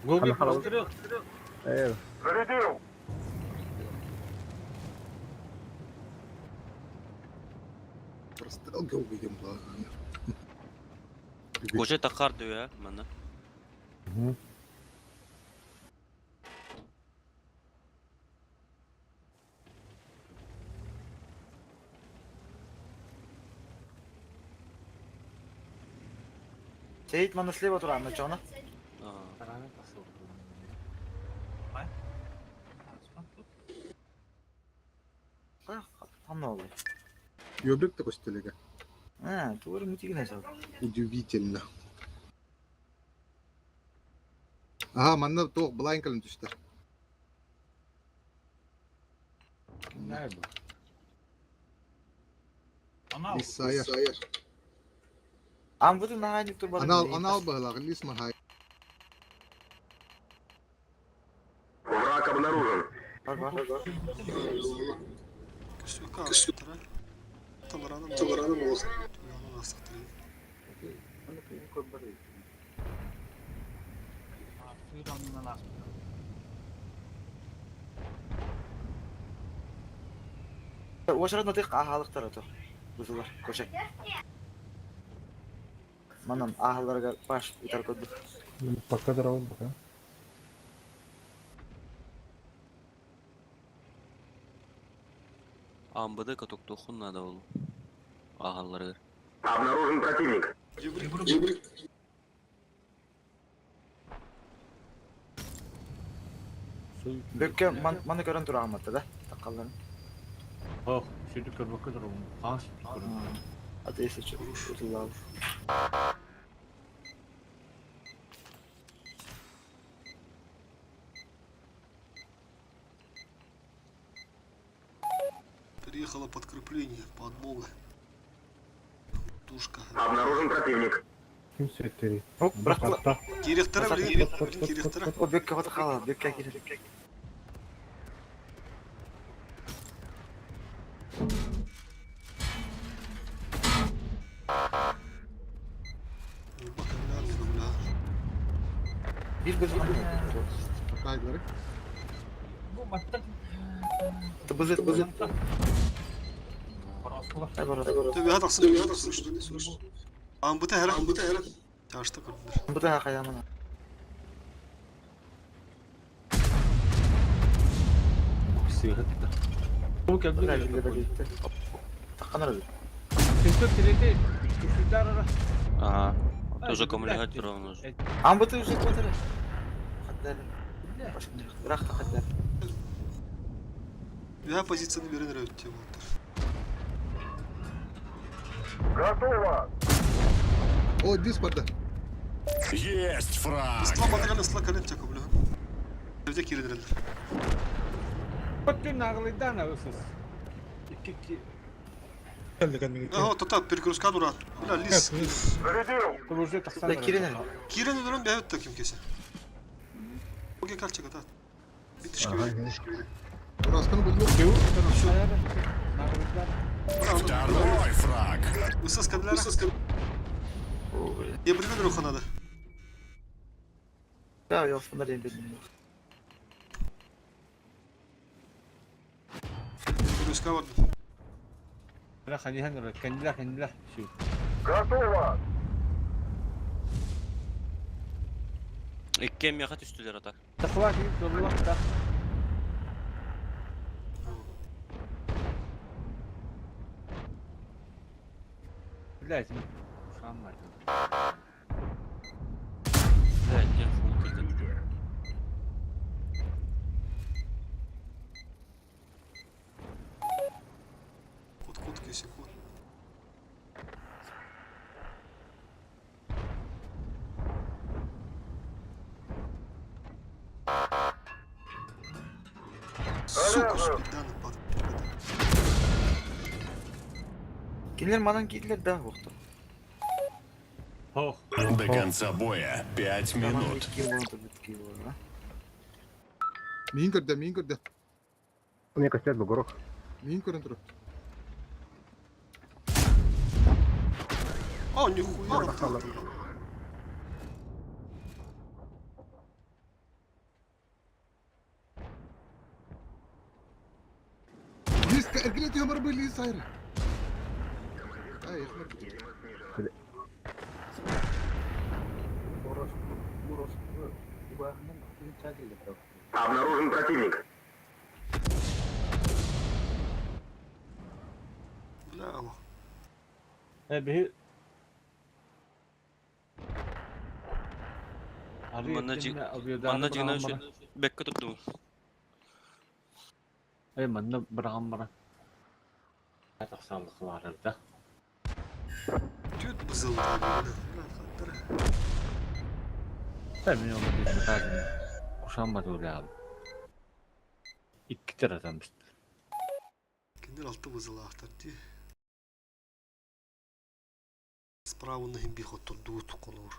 Гоги прострел. Зарядил! Прострел увидим, ладно. Кошай тақар дөя, мана. Сейит мана слева туран, начона. Там новый. Ёбрик такой стилега. А, тур мутигне сал. Удивительно. Ага, манна тоқ былайын кілін түсті. Лисайыр. Ам буду на хай тур бар. Анал, анал бағылағы, лис махай. Враг обнаружен. Тамараны болсын. Ошарат тык ахалыктар ото. Бузулар, кошак. Манан ахаларга баш итар кодду. Пока здорово, пока. Амбыды каток тохун надо ол. Ағалары. Обнаружен противник. Бүккэ маны көрөн тураамматта да таккалларын. Ох, сүдү көрбөккө турабын. Хаас көрбөккө. Аты если утуллаабыт. Приехало подкрепление, подмога. Тушка. Обнаружен противник. Ким сөттөрүй? Оп, бырахтыла. Кириэхтэрэ билигин, кириэхтэрэ. О, бүккэ хото хаала, бүккэ киирэр. Bir bir Кайдары. Бу маттан Бызыт бызыт. Төбөһө тахсын, төбөһө тахсын. Амбыта хара, амбыта хара. Чашта көрдүлэр. Амбыта хаямана. Сыһытта. Бу кэлбит. Такканар öyle. 703 күшүтар ара. Ага. Тоже аккумулятор он уже. Амбыта уже котары. Хаттар. Бырах хаттар. Үһэ позицияны берен эрэ өттүө буолтар. Готово! О, дис барда. Есть фраг! Ыстла батыран ыстла кэлин чака бля. Өтө киирэн эрэллэр. Көттүн наглыйдан ысыс. Икки Ага, тота перегрузка дура. Бля, лис. Зарядил! Уже тахсан. Кирен. Кирен өлөрөн бэйэбит да ким кесе. Оге калчыга да. Битишки. Урасканы булду. Второй фраг! Ысыс кәделәр. Ысыс Я бирген руханады. Я я фонарь бедный. Перегрузка бар. Бля, ханихан ара, кандила кандила. Шү. Готово! Икки меха түстүлэр ата. Тахла кип доллах та. Блядь, шаммар. Блядь, дем фул кирдим. Кот кот кесе кот. Сука, спиданы под. Кинилер манан киирдилер да оқту. Хох. До конца боя 5 минут. Мин көрдө, мин көрдө. У меня костят бугорок. Мин көрөн туруп. А, нихуя. Лис, эргилет юмар бы лис айры. Ай, эхмер. Обнаружен противник. Бля, алло. Э, би. Манна жигна бекке турду. Э, манна быраган бара. Тахсалык бар да. Түт бызыл да, бля. Бля, хаттар. Та мен оны бир казым. Кушанмады ойлап. Икки таратан биз. Кинилер алты бызыл ахтар ди. Справа на хим бихот турду колор.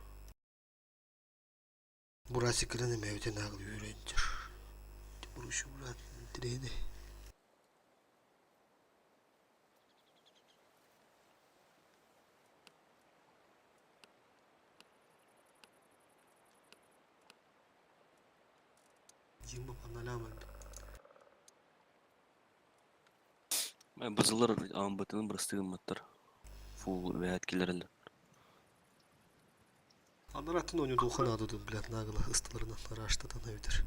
Бурасы кирен эме нагыл үйренчер. Бурушу брат, трени. Дима паналямын. Бызылар амбытын бырыстыгын маттар. Фул вәт килерелер. Анаратын ойну духан адыды, блядь, нагло ыстыларынан араштадан өтер.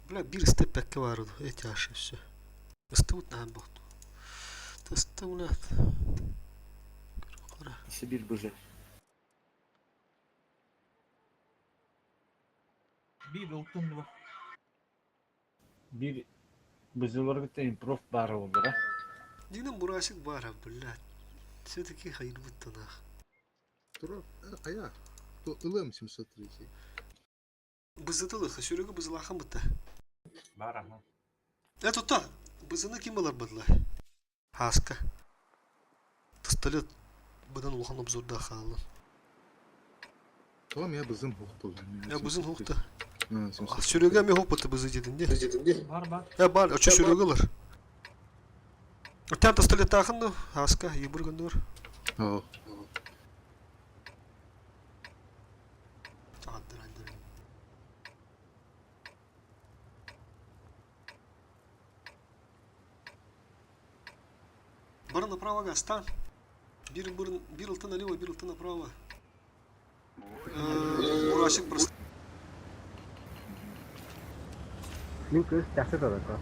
Бля, бир степпекке бар эти ашы все. Ыстыбыт нахан бохту. Тыста, блядь. Сибирь быжы. Бир ылтын бар. Бир бызыларгыта импров баара болдура. Динен бурасик баара, блядь. Все-таки хайырбыттанах. Тура, ая. То ылым 703. Бызытылых, сүрүгү бызылахан бытта. Бар аха. Э, тута, бызыны ким ылар быдла? Хаска. Пистолет быдан улахан обзорда хааллын. Том я бызым хукту. Я бызын хукта. Сүрүгө ми хукпыты бызы дедин де. Бар бар. Я бар, очо сүрүгө ылар. Оттан пистолеттаахын ну, Хаска, ебыр гындыр. Оо. Андыр, андыр. Бар направо гаста. Бир, бир, бир ылты налево, бир ылты направо. Бурашык просто. Мин кыз тахса тадака.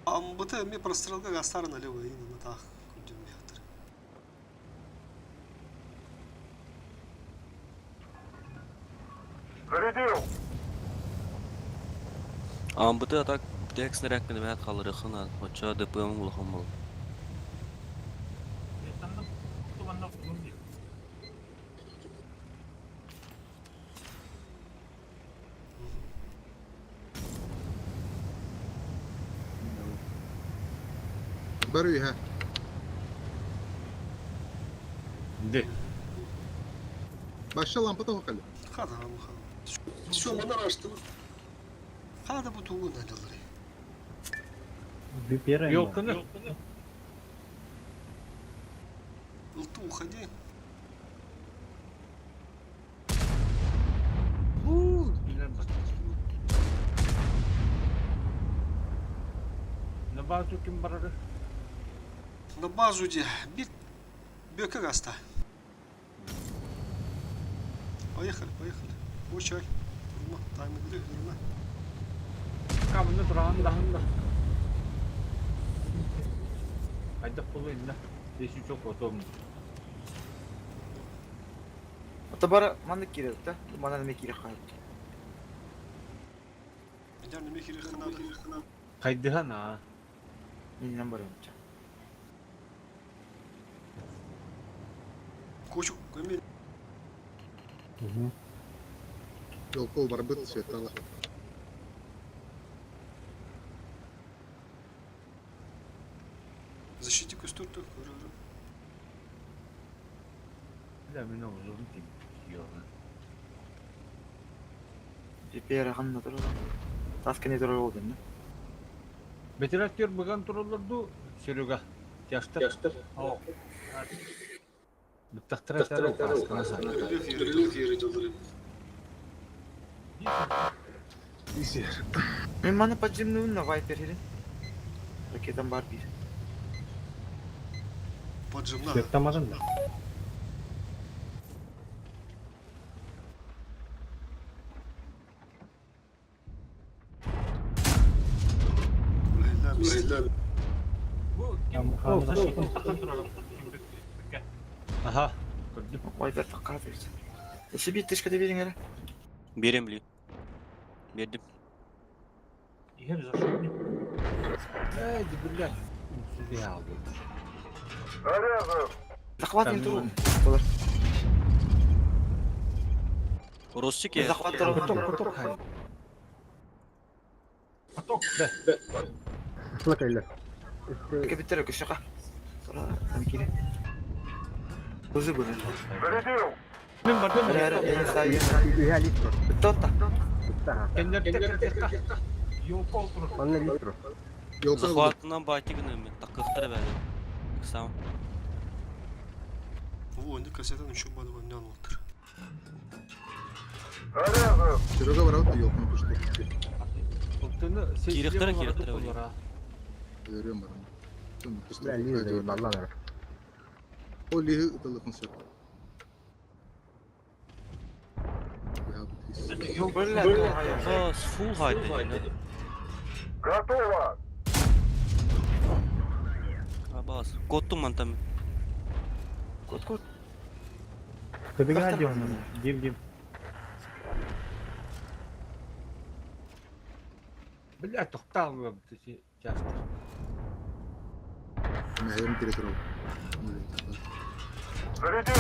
Амбыты ми прострелга гастар налево и на тах. Күндүм бяхтыр. Зарядил! Амбыты атак тек снаряд кene бәт халырыхына, оча ДПМ улахан бол. Бары ха. Де. Баша лампа того кали. Хада хада. Все, мы нараштым. Хада бу тугу налилары. Первый. Йолкыны. Ылту уходи. На базу ким барары? На базу де бир бөкө гаста. Поехали, поехали. Очай. Турма, таймы турма. Камını турağın да. Хайда полу инна. Деши çok отом. Ата бара маннык кирет да. Манан ме кире кайт. Жан неме кире ханады. Хайдыха на. Миннен барам. Кочук, көмө Йолкол барбыт светала. Защити кустур тур көрөрүм. Бля, мен озун тим. Йо. Теперь ханна тур. Тас кене тур болду да. Бетераттер быган тураларду Серега. Тяштыр. Тяштыр. О. Быттахтыра тары каскана са. Исер. Мен маны поджимный на вайпер херин. Ракетам бар бир. Поджимна. Тамазын да. Аха. Көрдүм. Вайпер такка берди. Эши бир тышка деп бериң эле. Берем ли? Бердим. Ихер зашел. Эй, блядь. Судья алды. Заряжен! Захват не туру. Ростик я. Захват туру. Поток, поток хай. Поток, да. Слакайлар. Кепиттер көшөкө. Тура, там кире. Көзү бөлүн. Зарядил! Мен бардым. Эре, эре, я не знаю. Үһә литр. Тотта. Кендер тек Йолка отур. Онна литр. Йолка Захватынан байтигін мен такыхтыр бәді. Сам. Во, не кассетан еще бады ваннян отыр. Заряжен! Серега барабыт йолканы кушту. Кирехтер, кирехтер, Өрөм барам. Бля, лиза, баллар. О лиһи ытылыкын сөп. Фул хайды. Готово! Абаас. Куоттум мантан. Кот, кот. Добегай дем, дим, дим. Бля, тохтал часто. Мэйм территория. Зарядил!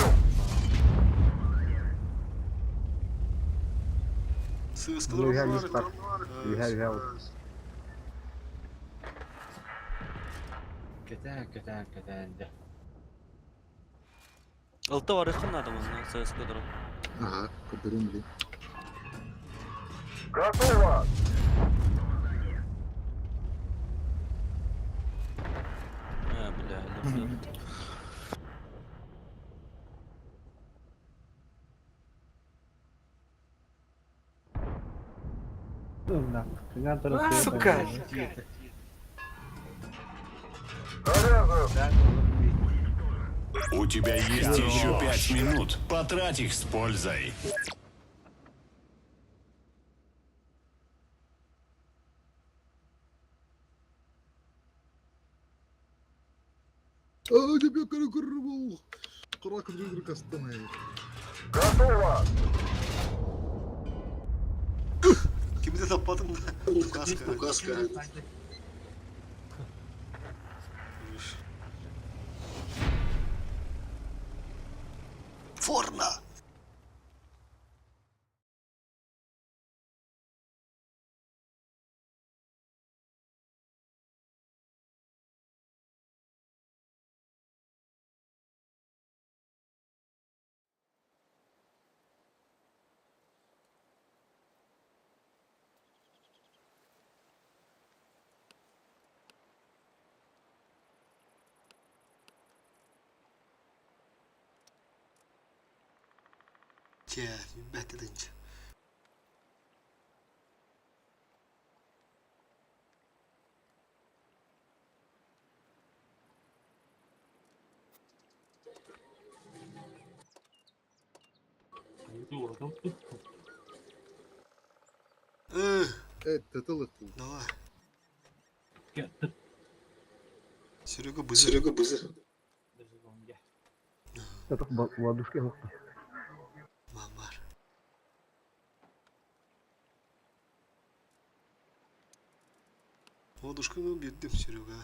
Сыыскалар Үһэ бар. үс бар. Үһэ үһэ. Кэтэн, кэтэн, кэтэн дэ. Ылта барыххын надо манна ССК дроп. Ага, көрдөрүм били. Готово! Э, бля, лапса. Сука! Зарезал! У тебя есть еще 5 минут. Потрать их с пользой. А, тебе көрү Курак жүргүр кастым. Готово! Кими де таппадым да. Указка. Указка. Форма! Че, бәтідінші. Э, тытылык бул. Давай. Серега бызыр. Серега бызыр. Ладушка yok. Мамар. Ладушканы бердим Серега.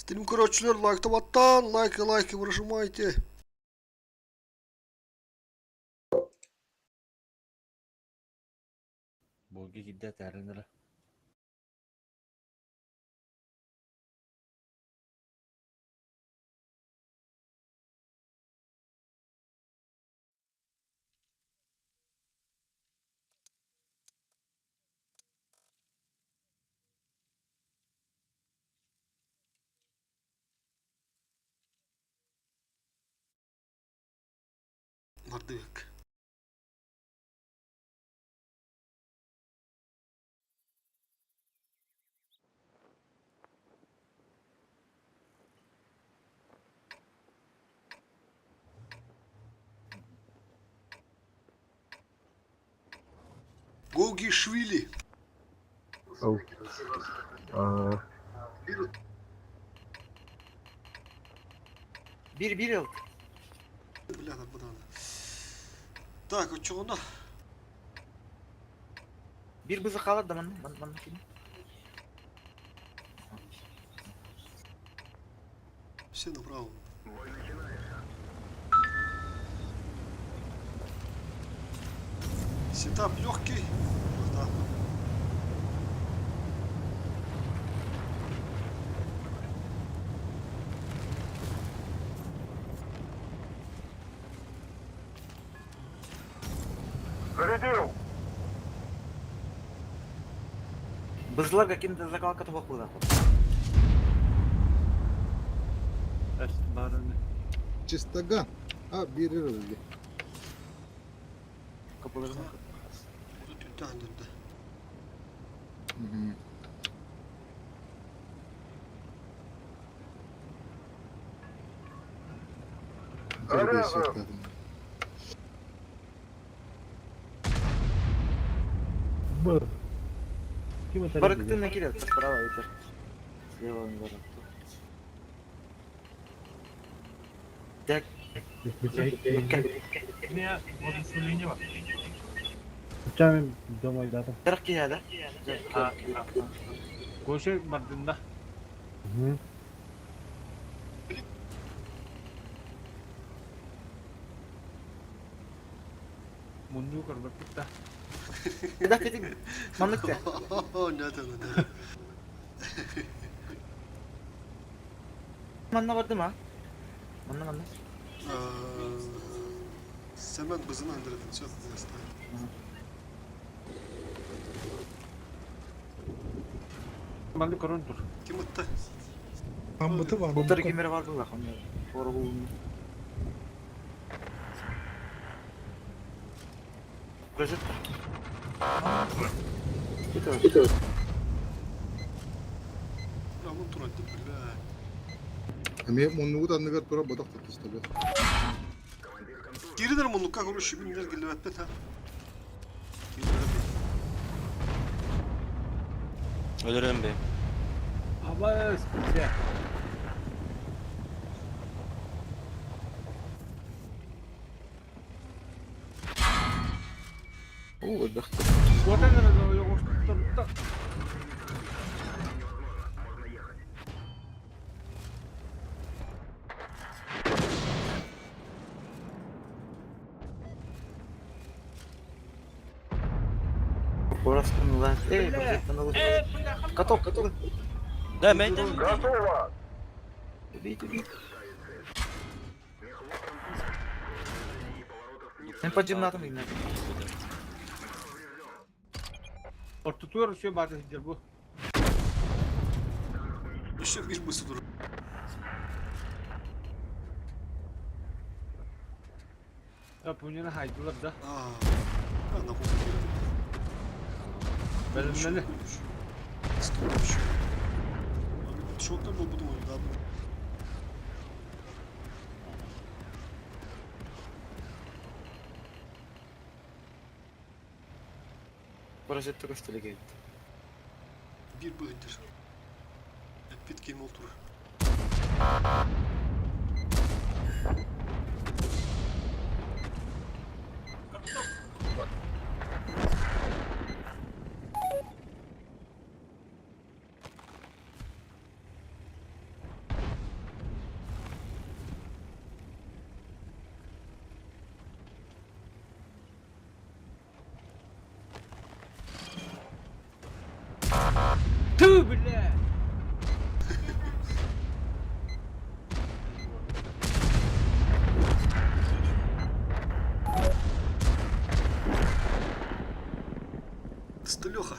Стрим короче, лайк табаттан, лайки, лайки прожимайте. Болги кидде тәрінірі. Мардык. Гогишвили. Оу. А, Bir bir yıl. Бля, там банана. Так, вот чего на? Bir бызы қалар да манна, манна, манна кини. Все направо. Сетап легкий. Вот так вот. Зарядил! Бызлар каким-то закалка того куда. Барыны. Чистоган. А, бир öldü. Капылырны. Тут да. Мгм. Заряжен! Б. Ким это? Баракты на килет, справа ветер. Слева он баракты. Так. Не, благословение бар. Чамин домой датым. Тарки да? Көше бардында. Мунду көрбөп да. Да, кетин. Манныкта. Нет, нет, Манна барды ма? Манна манна. Семен бызын андыратын все Манды көрөн тур. Ким ытта? Амбыты бар. Былтыр кемере барды ла хонно. Хоргу. Прожектор. Это. Рамон турат бля. Эми муннугут анныгар тура бодох tutustабы. Киридер муннукка короче миндер келбеппет ha. Ölürüm be. Абас, бля. О, бахты. Вот это йогуштур. Кораскын Эй, прожектор. Каток, каток. Да, мен де. Готово! Убейте, убейте. Мен под именно. Ортутур все барды сидер бу. Еще bir бызы тур. Я пуняны хайдылар да. А, на хуй. Белемнели. Шоктан был буду да. Прожектор көстөлөгө. Bir быһыдыр. Эппит ким ол тур. Ту, бля. Столеха.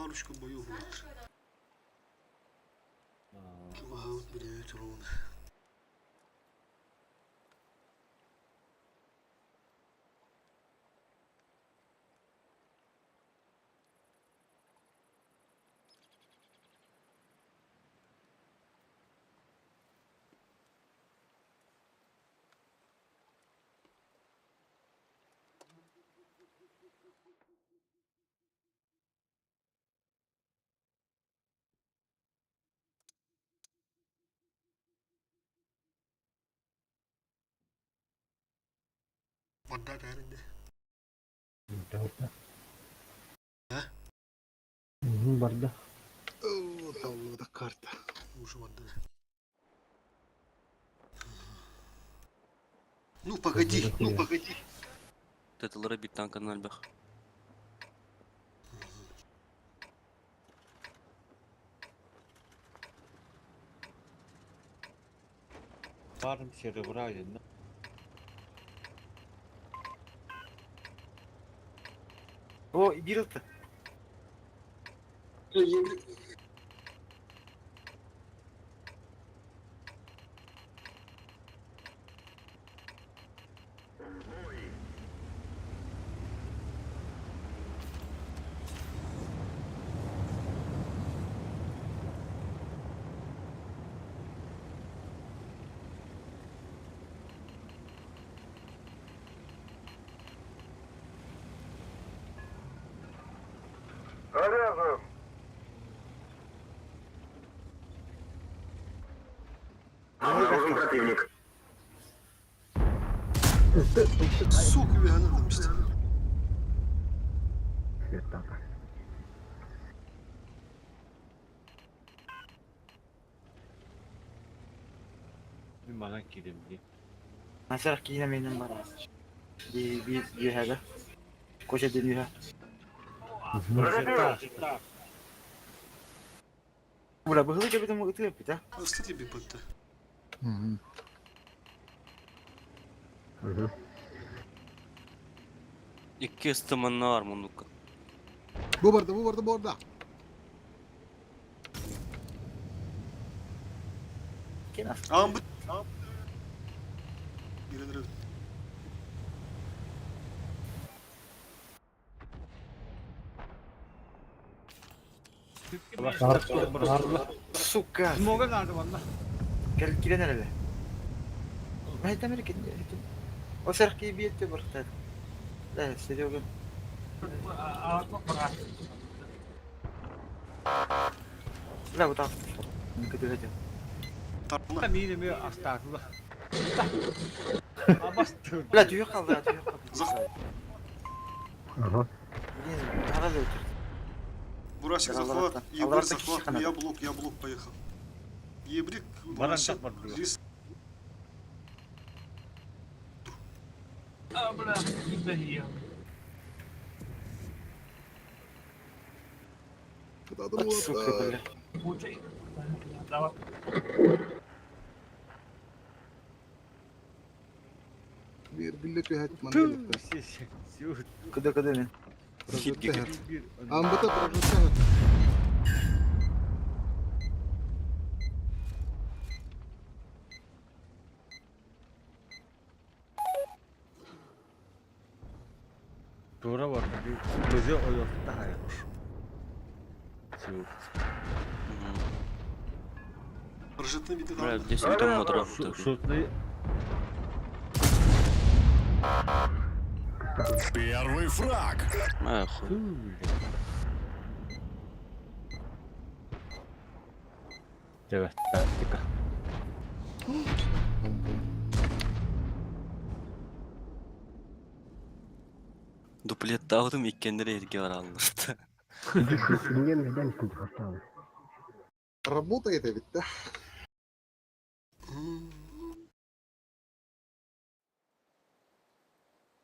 Парочку бою будет. Чугаһаабыт бириэмэ туругун. Барда дәрінде. Барда. А? Барда. Таллыбыта карта. Уже барда. Ну погоди, ну погоди. Теталары бит танканан элбэх. Фарм серебра видно. О, бирылты. Заряжен! Обнаружен противник. Сука, я там месте. Bir bana gireyim diye. Насар киинэ менен бар. Би би юһәдә. Коча ден юһә. Зарядил! Була быһылы кебитем ытыып бит, а? Асты тебе подта. Икки ыстыманна бар мундукка. Бу барда, бу барда, бу барда. Ам бу. Иренер. Сука. Смога надо ванна. Кел кирен әле. Мәйтәм эркен. О сәрки биетте барта. Да, Серега. Бля, вот так. Көтөрөтө. Мин эми астаатыла. Бля, түйе қалды, түйе қалды. Ага. Блин, тағы да өтір. Бурасик захват, Егор захват, я блок, я блок поехал. Ебрик, Бурасик, Лис. А, бля, не Сука, бля. Давай. Bir билле түһәт манна. Кыда кыда мен. Амбыта прожектор. Тура бар. Көзө ойоқта хайыр. Прожитный виды Бля, здесь там мотор. Шутный. Первый фраг. Эх. Evet, тактика. Дуплет таудым иккендер эрге бар алынырды. Работает ведь, да?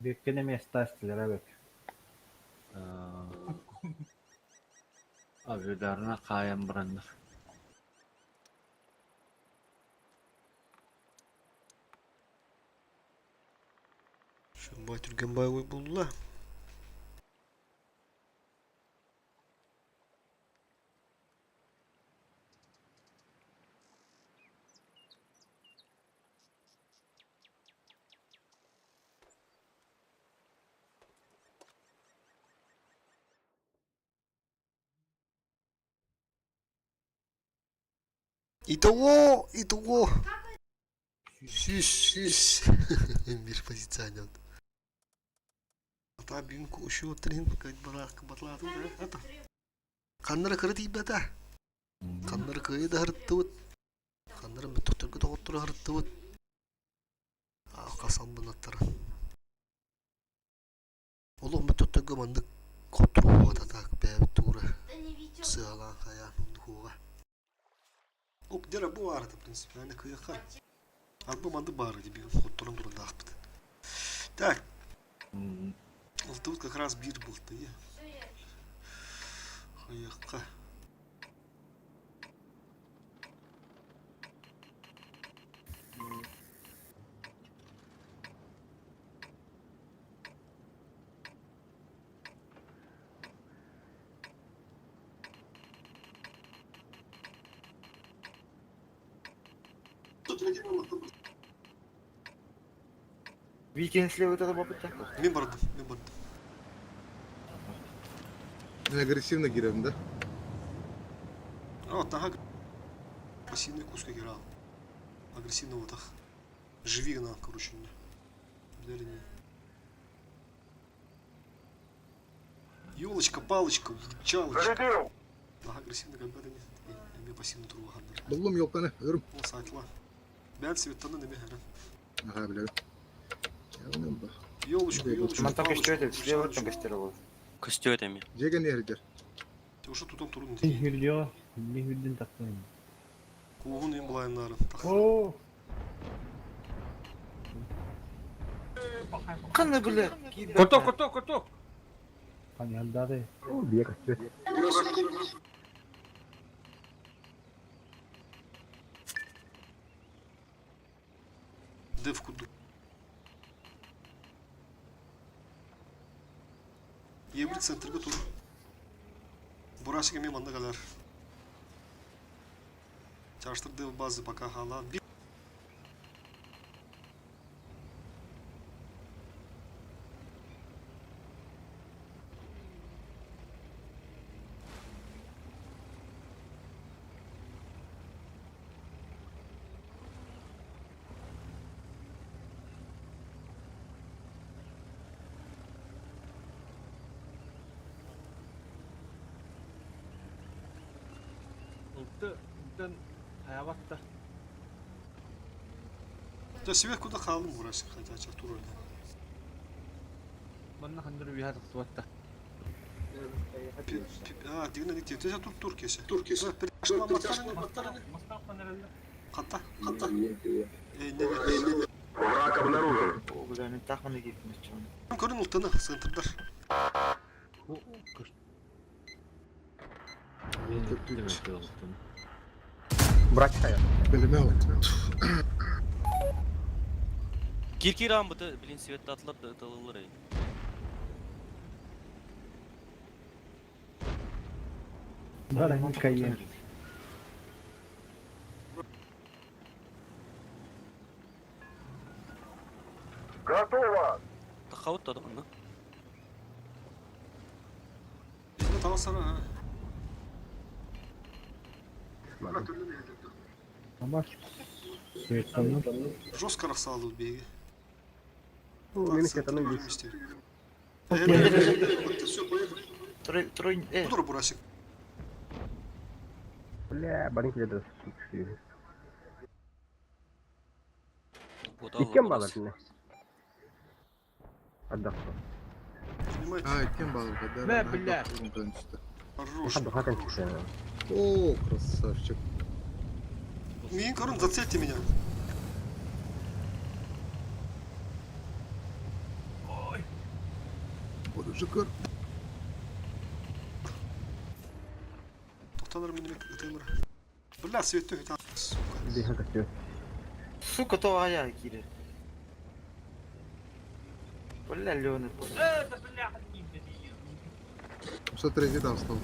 Бүккене места стилere бек. Авидарына каян браннар. Шымбай түргенбай ой булла. Итого, итого. Сүүс, сүүс. Биир позиция Ата бүгүн учуоттан иһин батлаатым да. Ханнара кыра тиийбэтэ. Ханнара кыайы да аһарыттыбыт. Ханнара мөттөхтөргө доҕоттору аһарыттыбыт. Хас албынаттара. Олох мөттөхтөргө маннык хотторуу так бэйэбит туура сыалаан хайаан оннук Оп, дера бу баар в принципе, наверное, кыйаха. Арба маннык баар ити хотторон турардаахпыт. Так. Алтыбыт как раз биир был-то, Хайыахха. Викинг слева это бабыта. Мин бардым, мин бардым. Мен агрессивно киирем да? А, таһа пассивный куска играл. Агрессивно вот так. Живи на, короче, не. Дали не. Елочка, палочка, чалочка. Ага, агрессивно как бы не. Эме пассивный туруга хандар. Буллум елканы, өрүм. Ол сайтла. Бәл светтаны неме хәрәм. Ага, бля. Елочку, елочку, Мантан палочку, көстүөтэ, слева выручалочку. көстөр Көстүөт эми. Жеген эрдер. Уже тутан турун Хүллүө, хүллү хүллүн тахтын. Кугун им булайнары. О, Канна бля. Куток, куток, куток! Панялдады. О, бия костер. Дев куду. Ебір центрге тур. Бурашик эми манда калар. Чаштыр дев базы пока хала. Ылты, ылтын, хаябатта. Да свет куда халым бурашик хотя чак тур öyle. Манна хандыр уяха тахсыбатта. А, дигне дикте. Теже тур тур кесе. Тур кесе. Катта, катта. Э, не, не, не. Враг обнаружен. О, бля, мен тахманы кииппин чон. Көрүн ылтыны центрдар. Брать хая. Билеме Кир кир амбыты, блин, светті атылар да ытылылар ey. Бара кайын. Готово! Тахаут да онна. Эне таласара. Ama Светтанны. Жестко рассалды беги. Ну, мен светаны весь. Трой, трой, э. Кудура бурасик. Бля, барин келеді. Вот Иккен балар не? Отдохну. А, кем балар? Да, Бля, бля. Хорош. Отдохну, конечно. О, красавчик. Мин көрүн зацельте меня. Боже, көр. Тоқтанар мен ытымыр. Бля, светті өте сука. Бия костер. Сука, то ая кире. Бля, Леоны. Это бля, Смотри, там стал.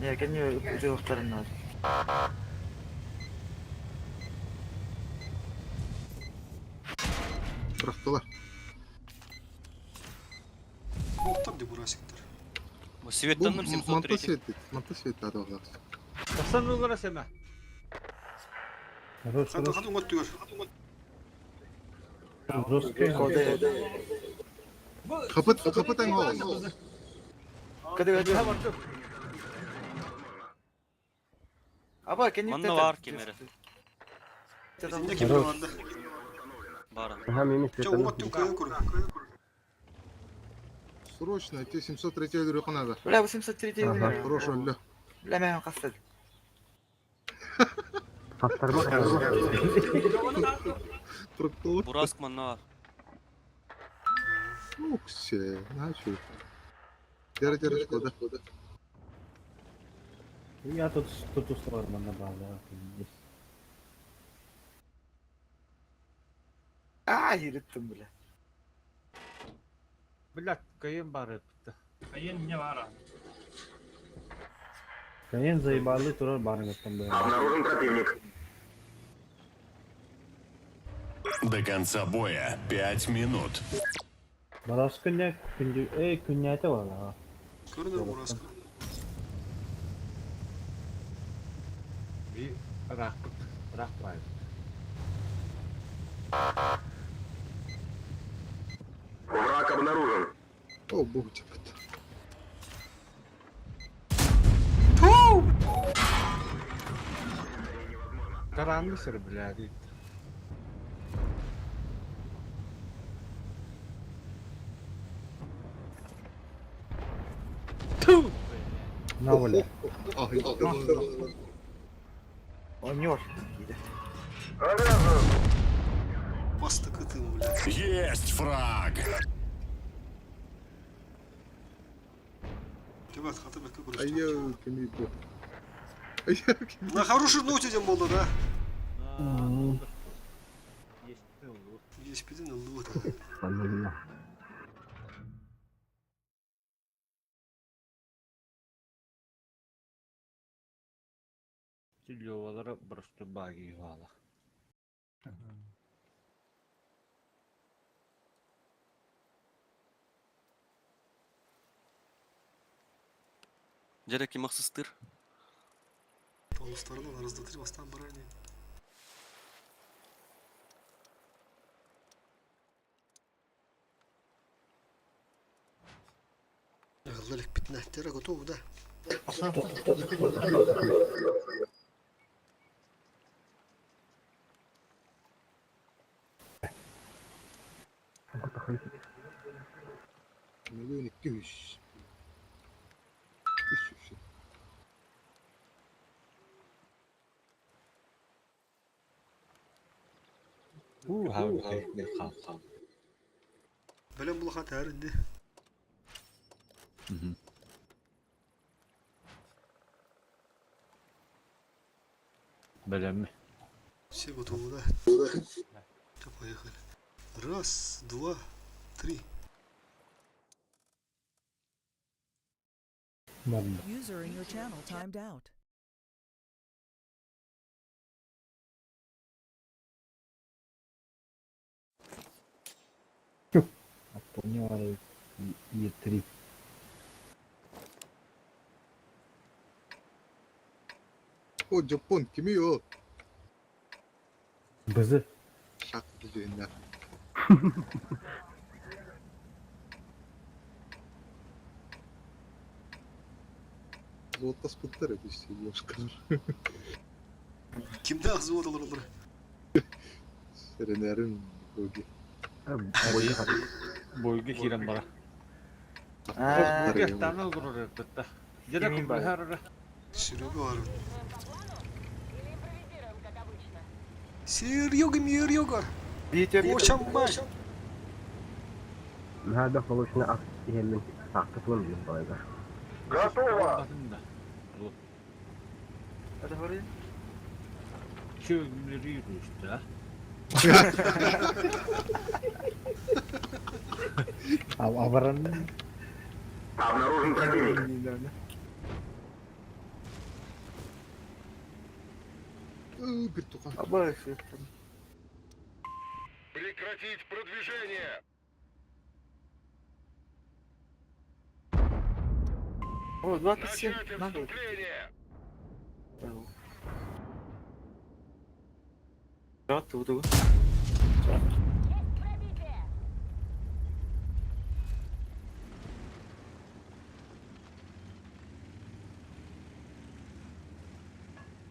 Не, конечно, ытыктарын надо. Бырахтылар. Оқтар де бурасиктар. Светтанным Манта 703. светит, манта светит аталар. Тахсан ылара сэмэ. Хорош, Хата хорош. хата уҥа өттүгэр. Жесткий. Хапыт, хапыт оҥол. Кады кады. Аба, кенни Манна бар кемере. Итиннэ ким Хорош. барда? Бара. Ага, мини Чэ уҥа өттүн кыайан көрүҥ. Срочно, те 703 өлөрүөххэ надо. Бля, 803 Ага. Хорош өллө. Бля, мен хастад. Хастарма Трактор. Бураск манна бар. Уксе, начал. Дера, дера, шкода. Я тут тут устроил на база. Аа, йырыттым, бля. Блядь, кайын бары бітті. Кайын не бара. Кайын заебалы турар барыңыттан бу. Обнаружен противник. До конца боя 5 минут. Барас күнне күндү эй күннәте бар ага. Көрүнөр бураска. Bir rak, rak var. Враг обнаружен. О, бог тебе. Karanlık sır блядь. На воле. Онёр. Бастакы тым, бля. Есть фраг! Ребят, хата бэккэ көрүстүм. Айя, кеми бог. Айя, кеми. На хорошей ноте дем болды, да? Есть пидин ыллыбыт. Сүллөалары бұрысты баги бала. Жере ким мақсыстыр? Полустарынан раз, два, три, бастан барани. Галлалик 15 тера готов, да? Миллион 200. Үш, үш. Хау, Бөлем бұл хат әрінде. Білемі. Все готовы, да? Все, поехали. Раз, два, три. User in your channel timed out. Понял, Е3. О, Жапон, кими о? БЗ. Шак дүйіннер. Золотас пыттар эти девушкалар. Кимде ағзы олар олар? Ренерин боги. Бойга кирен бара. Таны олар бітті. Жере Кимин бар? күмбі Серега бар. Серега, Мирёга. Кочамбай. هذا خلوشنا من طاقتهم من Готово! Это говори? Чөмірі рүсті, а? Абаран. Обнаружен противник. Бір туған. Аба, Прекратить продвижение! О, 27. Начать Надо. отступление! Тугу-тугу.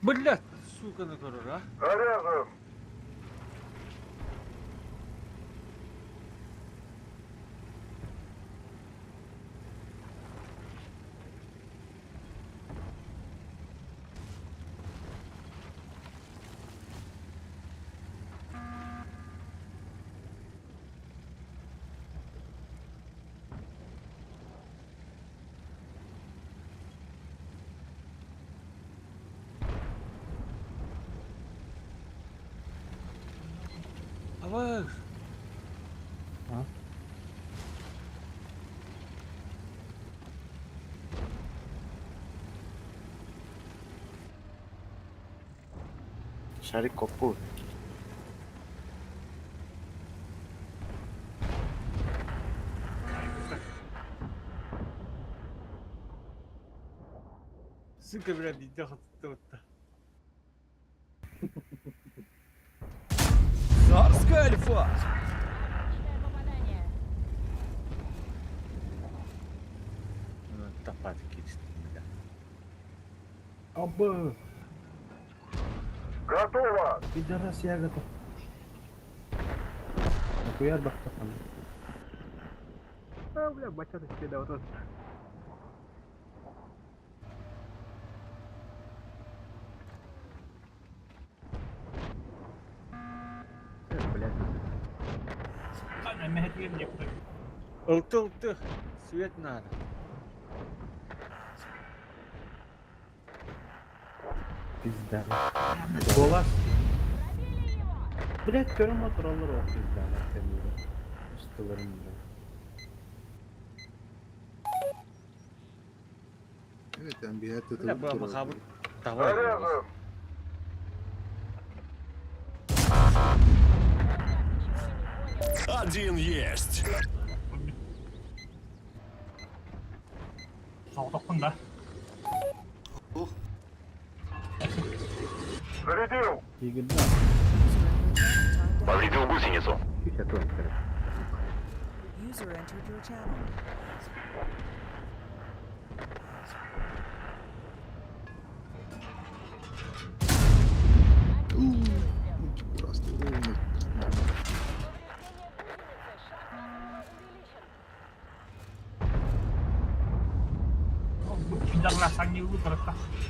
Блядь, сука на көрөр, а? Заряжен! Абык. А? Шарик коппу. Сука, бля, видео хатты. Царская альфа! Тапат кичтим, бля. Абы! Готово! Пидорас я готов. Нахуя бахтахан? А, бля, батя тебе вот. Блядь. Ылты ылты, свет надо. Пизда. Голас. Блядь, көрüm oturallar o pizda. Ustalarım бля. Evet yani bir yerde Бля, tavuk bu duruyor. махабыт давай. Заряжен! Один есть. Ох. Зарядил! Игорь, Повредил гусеницу. User entered your channel. Просто ровно.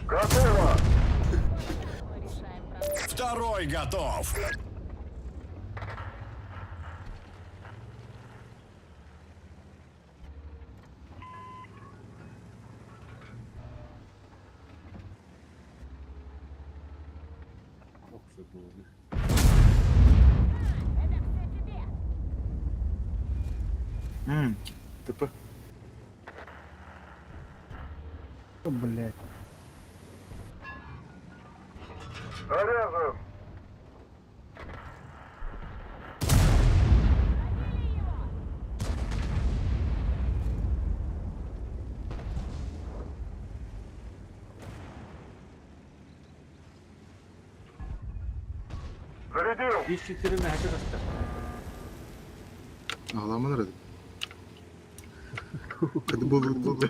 Готово! Второй готов. ТП. Блядь. Заряжен! Зарядил! 5-4 мәхәче касты. Ağlaman aradı. Hadi bul bul bul.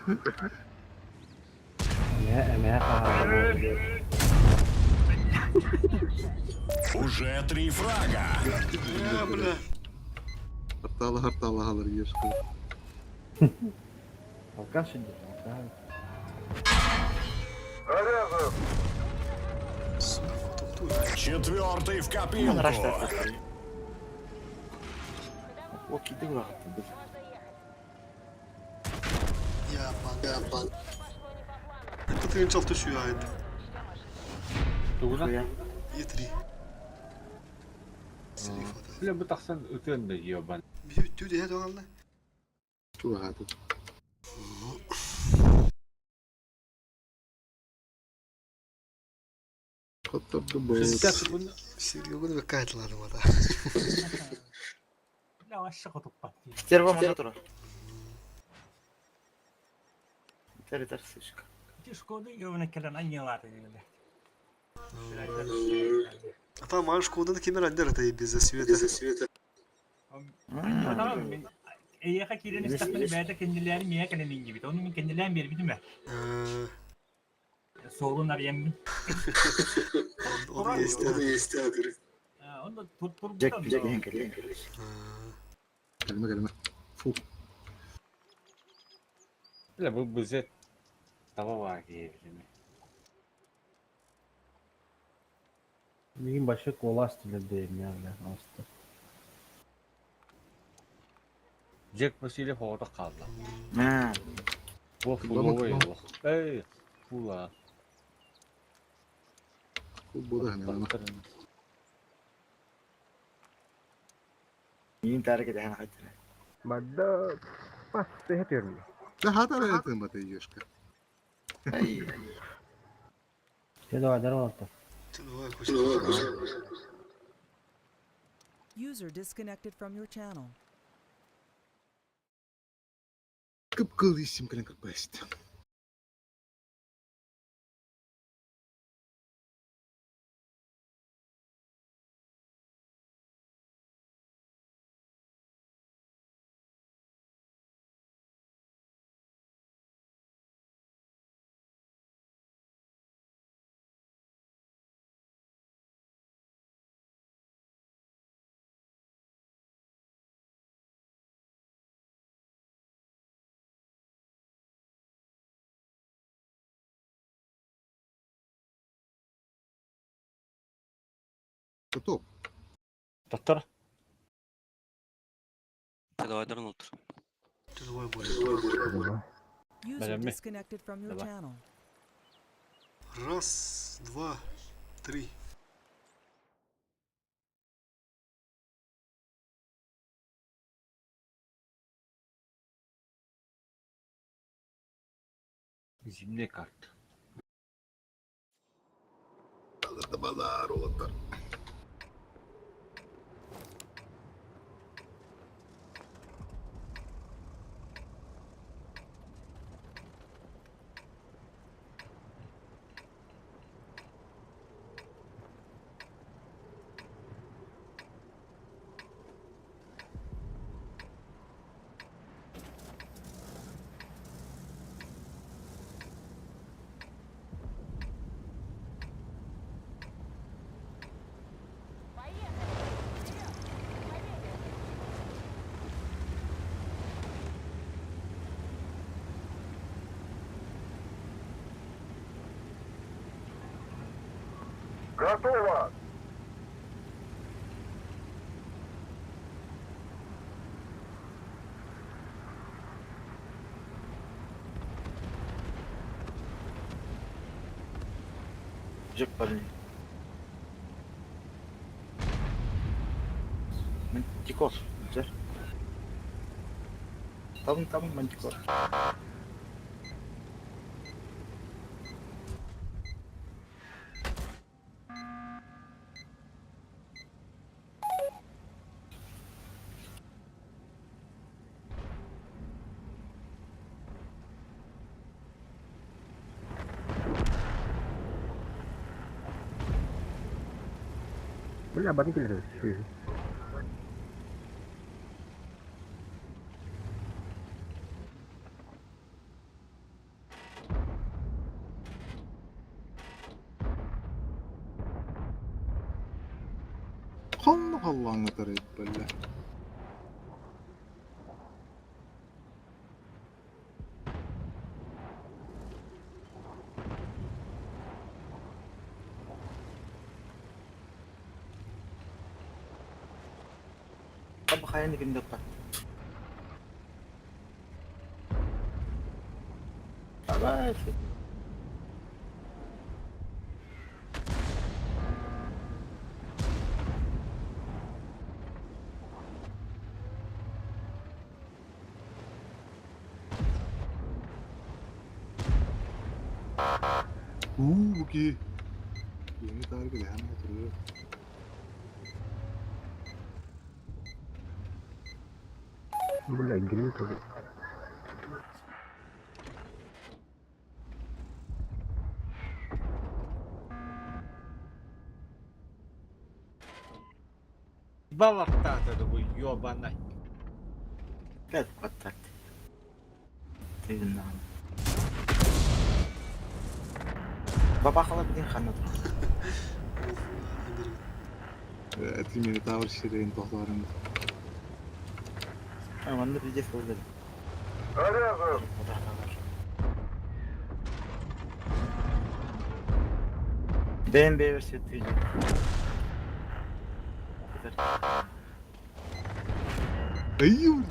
Эмэ, эмэ, аа, Уже три фрага. Э, бля. Hatta hatta alır yarıştı. Алкаш идет, алкаш. Заряжен! Четвертый в копилку. О, киды улахатты. Я бан, я бан. Это ты начал тушью, а это. Тугуна. Е3. Слифа, да. Бля, бу тахсан ытын да ебан. Тюди, я думал, Чугаты. Хотторду бос. 60 секунд. Серега, какая-то ладно, вода. Стерва монитора. Итер, итер, сучка. Апа маш коданы кимер аннер атай без света. Эйиэхэ киирэн истэхпинэ бэйэтэ кэннилээн миэхэ кэлэн иҥнибит. Ону мин кэннилээн биэрбитим ээ. Суолун арыйаммын. Оны есть Онно Джек турбутам. Джек иһин кэлиэн. Кэлимэ кэлимэ. Фу. Бля, бу бызет таба баар киһи. Мигин башы колас тилерде бля аста. Джек Васильев оҕото хаалла. Аа. Бу фуловой олох. Эй, фула. Футболда ханана. Мин таарык дэһэн хайтара. Бада пас тэһэтэрми. Да хатара это мата ешка. Ай. Те давай дарвалта. User disconnected from your channel. Кып-кыл исим кэлэн кырбаст. Готов. Доктор. Давайдарын олтур. User Бэлэмми. disconnected from your Давай. channel. Раз, два, три. Зимний карт. Балар олаттар. Готово! Джек парень. Мантикор. Джер. Там там мантикор. Бля, батын келер. Allah Allah anlatar böyle. Таба хайны кимде бар. Давай. Uuu bu ki. Yeni tarih bile hemen oturuyor. Бля, гриль тоже. Балаттаата да бу ёбанай. Опять подтак. Ты на. Бабахала билин ханна Ты тавыр ширейін тоқтарын. Манна пиздец болды. Заряжен! БМБ версия 3. Ай,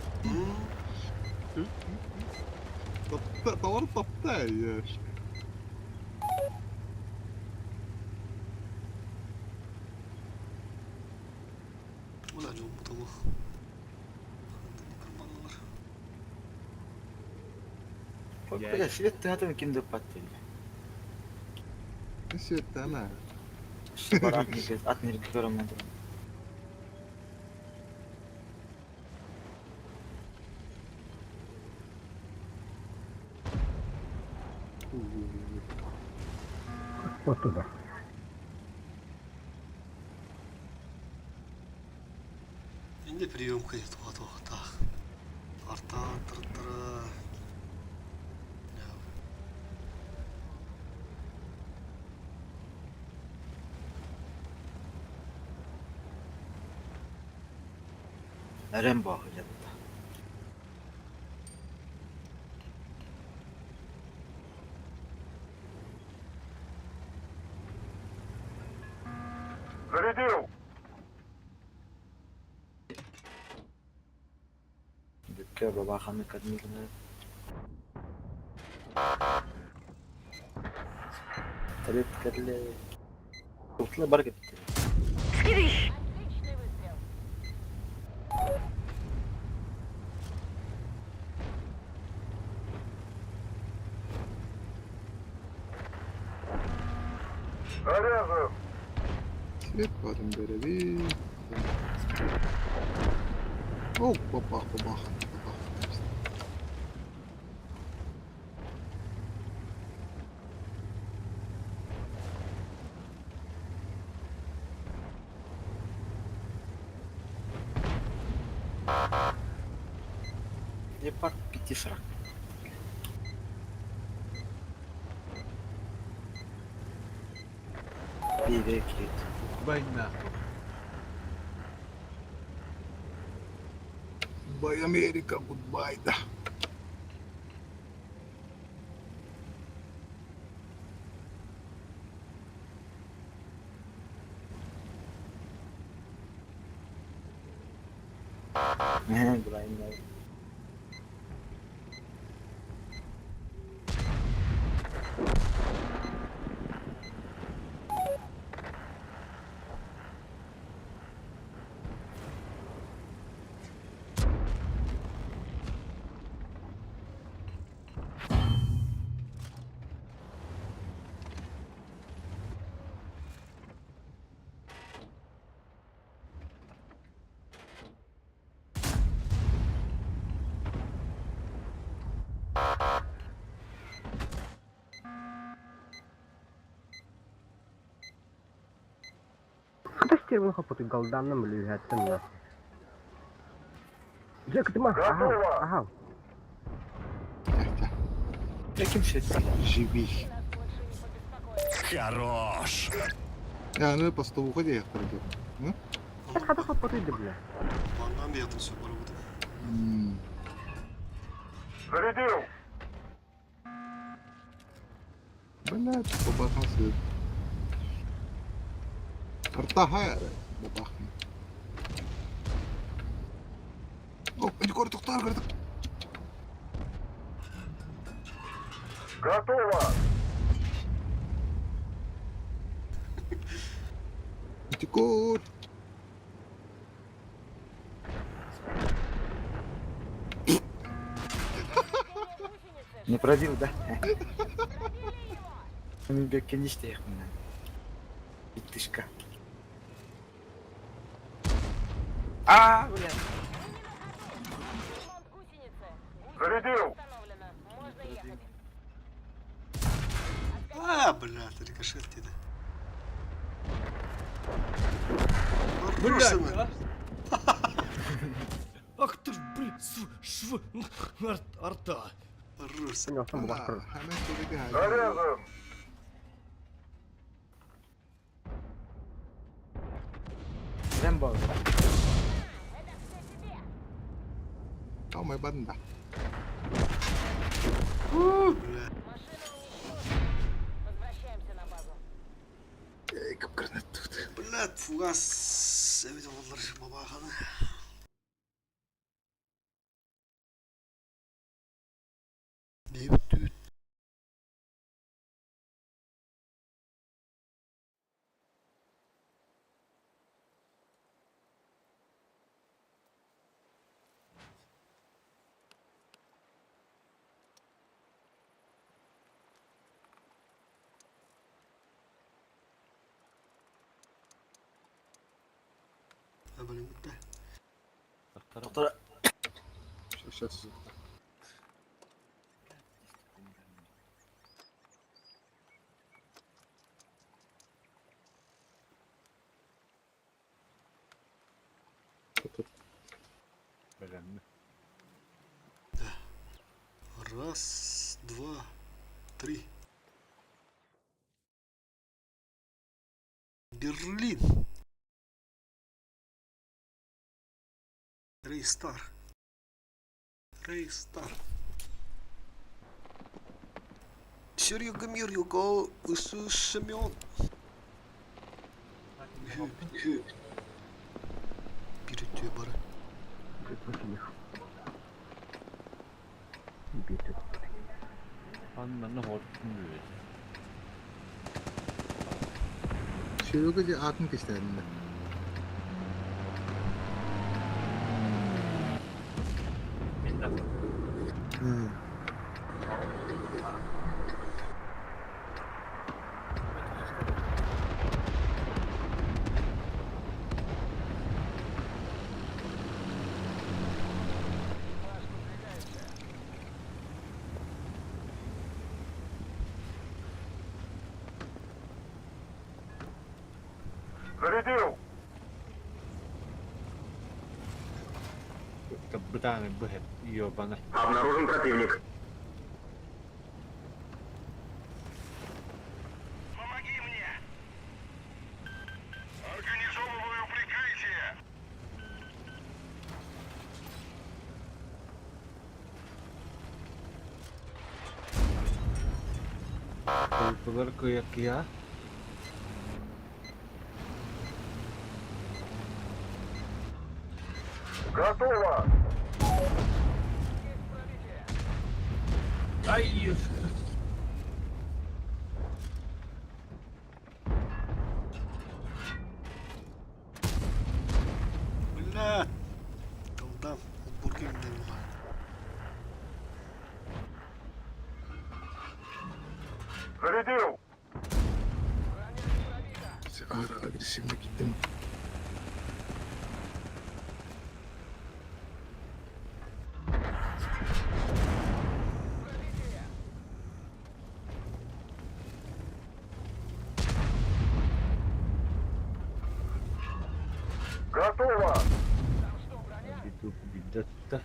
Товар таптаешь. Бля, дьон бутылы. Бля, свет тыгатын ким деп батты. Свет она. Бар атнер көрөм мен. Вот туда. Инде приемка туха туха Арта тыртыра. Әрем бағы жатты. Зарядил! Бүккә бабаханы кадмилгенә. Талеп керле. Утла бар китте. Скидыш! Заряжен! Свет барым береби. О, бабах, бабах, бабах. Лепард 540. Бейбек кит. Бай нахуй. Goodbye, Америка, goodbye, да. Блин, Хата хапыты галданным лүһәттем на. Жек тыма, ага, ага. Ким свет? Живи. Хорош! Я, ну по столу ходи, я впереди. Хата хапыты бля. Маннан бейатын сөп бар бұды. Зарядил! Блядь, бабахан свет. Артаха, бабахан. О, эти тоқтар, көрдік. Готово! Антикор. Не пробил, да? Мен беккен иште мен. Биттишка. А, бля. Зарядил! А, бля, рикошет деді. Блядь, а? Ах ты ж, блин, св, шв, арт, арта. Заряжен! Рэмбо. Таумай банда. Возвращаемся на базу. Эй, гранат тут. Блядь, фугас. Эбит олар бабаханы. Бейбит түт. Блин, да. Доктор, Сейчас. Раз, два, три. Берлин. Рейстар. Рейстар. Серега Мирюга, Семен. Перед бары. Аннаны hortum büyüdü. Серега же атын кестерінде. Зарядил! Бытаны быһыт ёбана. Обнаружен противник. Помоги мне! Организовываю прикрытие! Толпылар кыя-кыя. Готово! Ай! Бля. Талдам. Отборга минден Зарядил! Ağır agresifle gittim. Готово! Биту бидатта.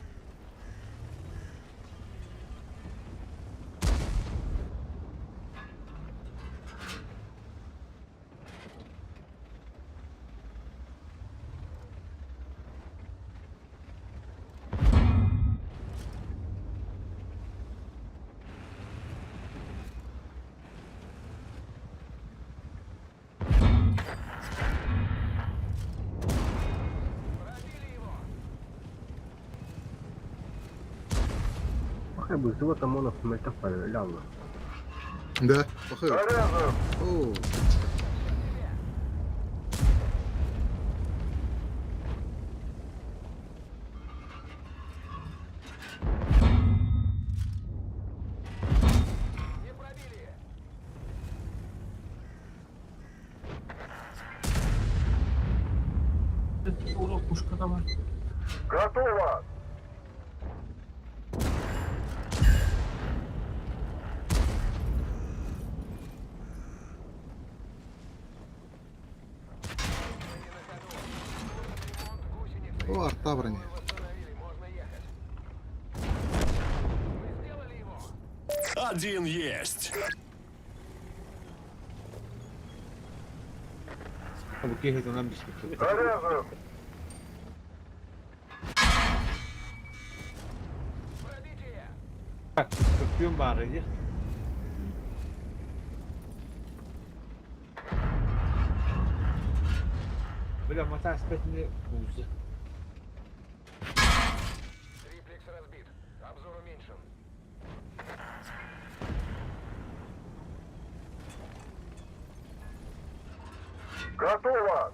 Пахай бы золото монов мельтафа ляла. Да, похоже. Заряжен! О, Урок пушка давай. Готово! о, О, арта броня. Один есть. Бу киһи тынан биспит. Заряжен! Көппүөн баара дии. Бля, матаас бэтини кууса. Готово!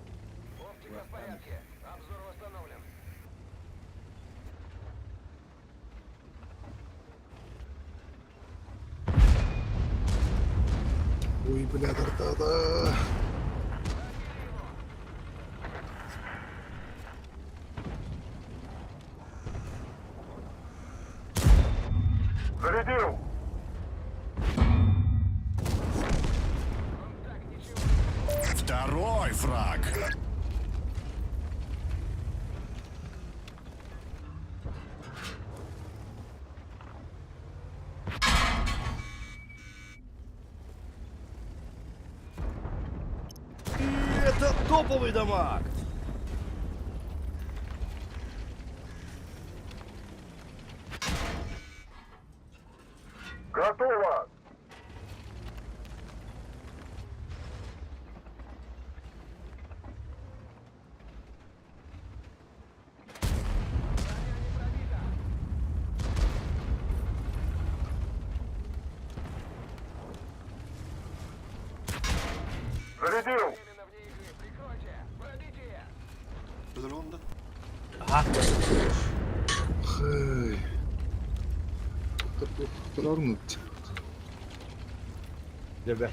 Ой, блядь, арта да. Зарядил! Второй фраг. Это топовый дамаг! Готово! Зарядил! Өлөр онда. Аха. Хэй. Тұрармын. Дебе.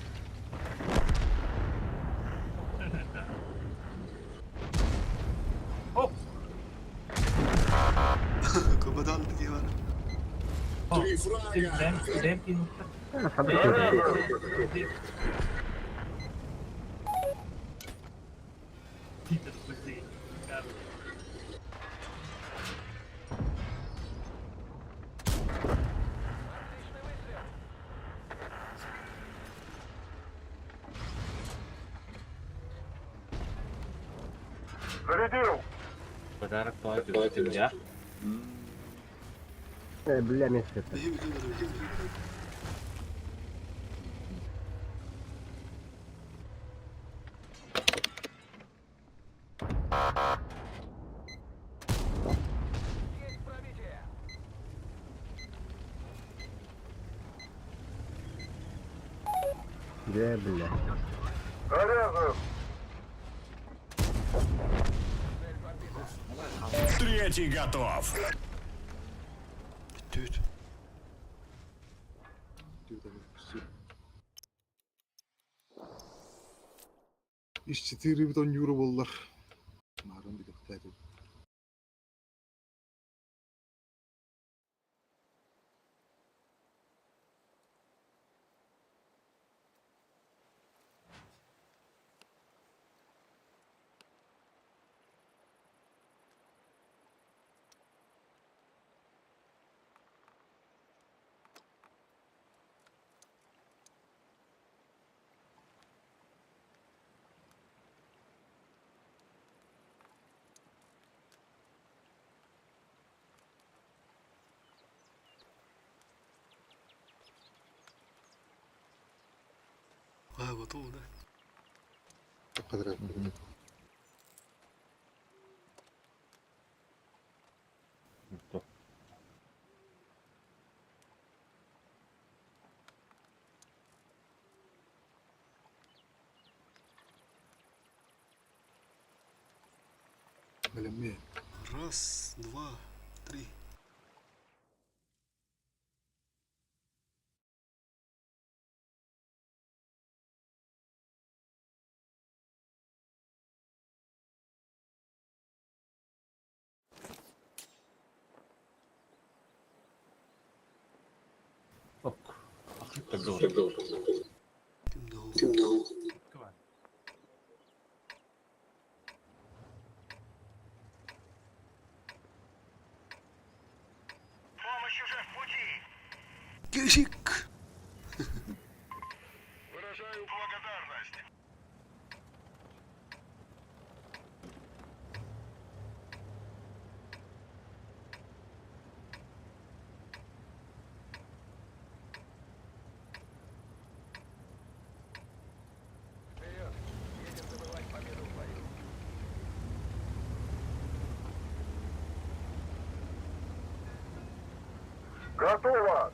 Оп. Кобадан дии бар. Три фрага. Бэм, бэм кинутта. Зарядил! Подарок тоҕо я. Э, бля, место это. Биһи бүтүн өлөр биһи. Где, бля? Заряжен! Третий готов. Түт. Ис 4 битон юра боллар. Марын бит өттәді. А, готово, да? Кадр. Бля, мне. Раз, два, три. Ок. Ким Ким дал? Кешик! Выражаю благодарность. Вперед! Едем добывать победу в бою. Готово!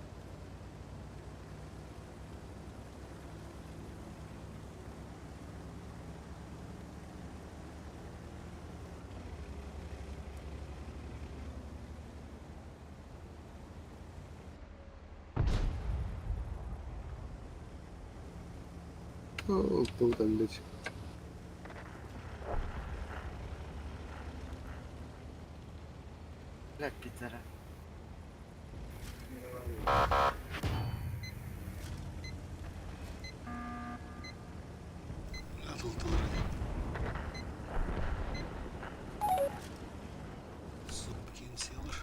О, кто там, блядь. Блядь, пидора. Атылдылар. Субкинсиялар.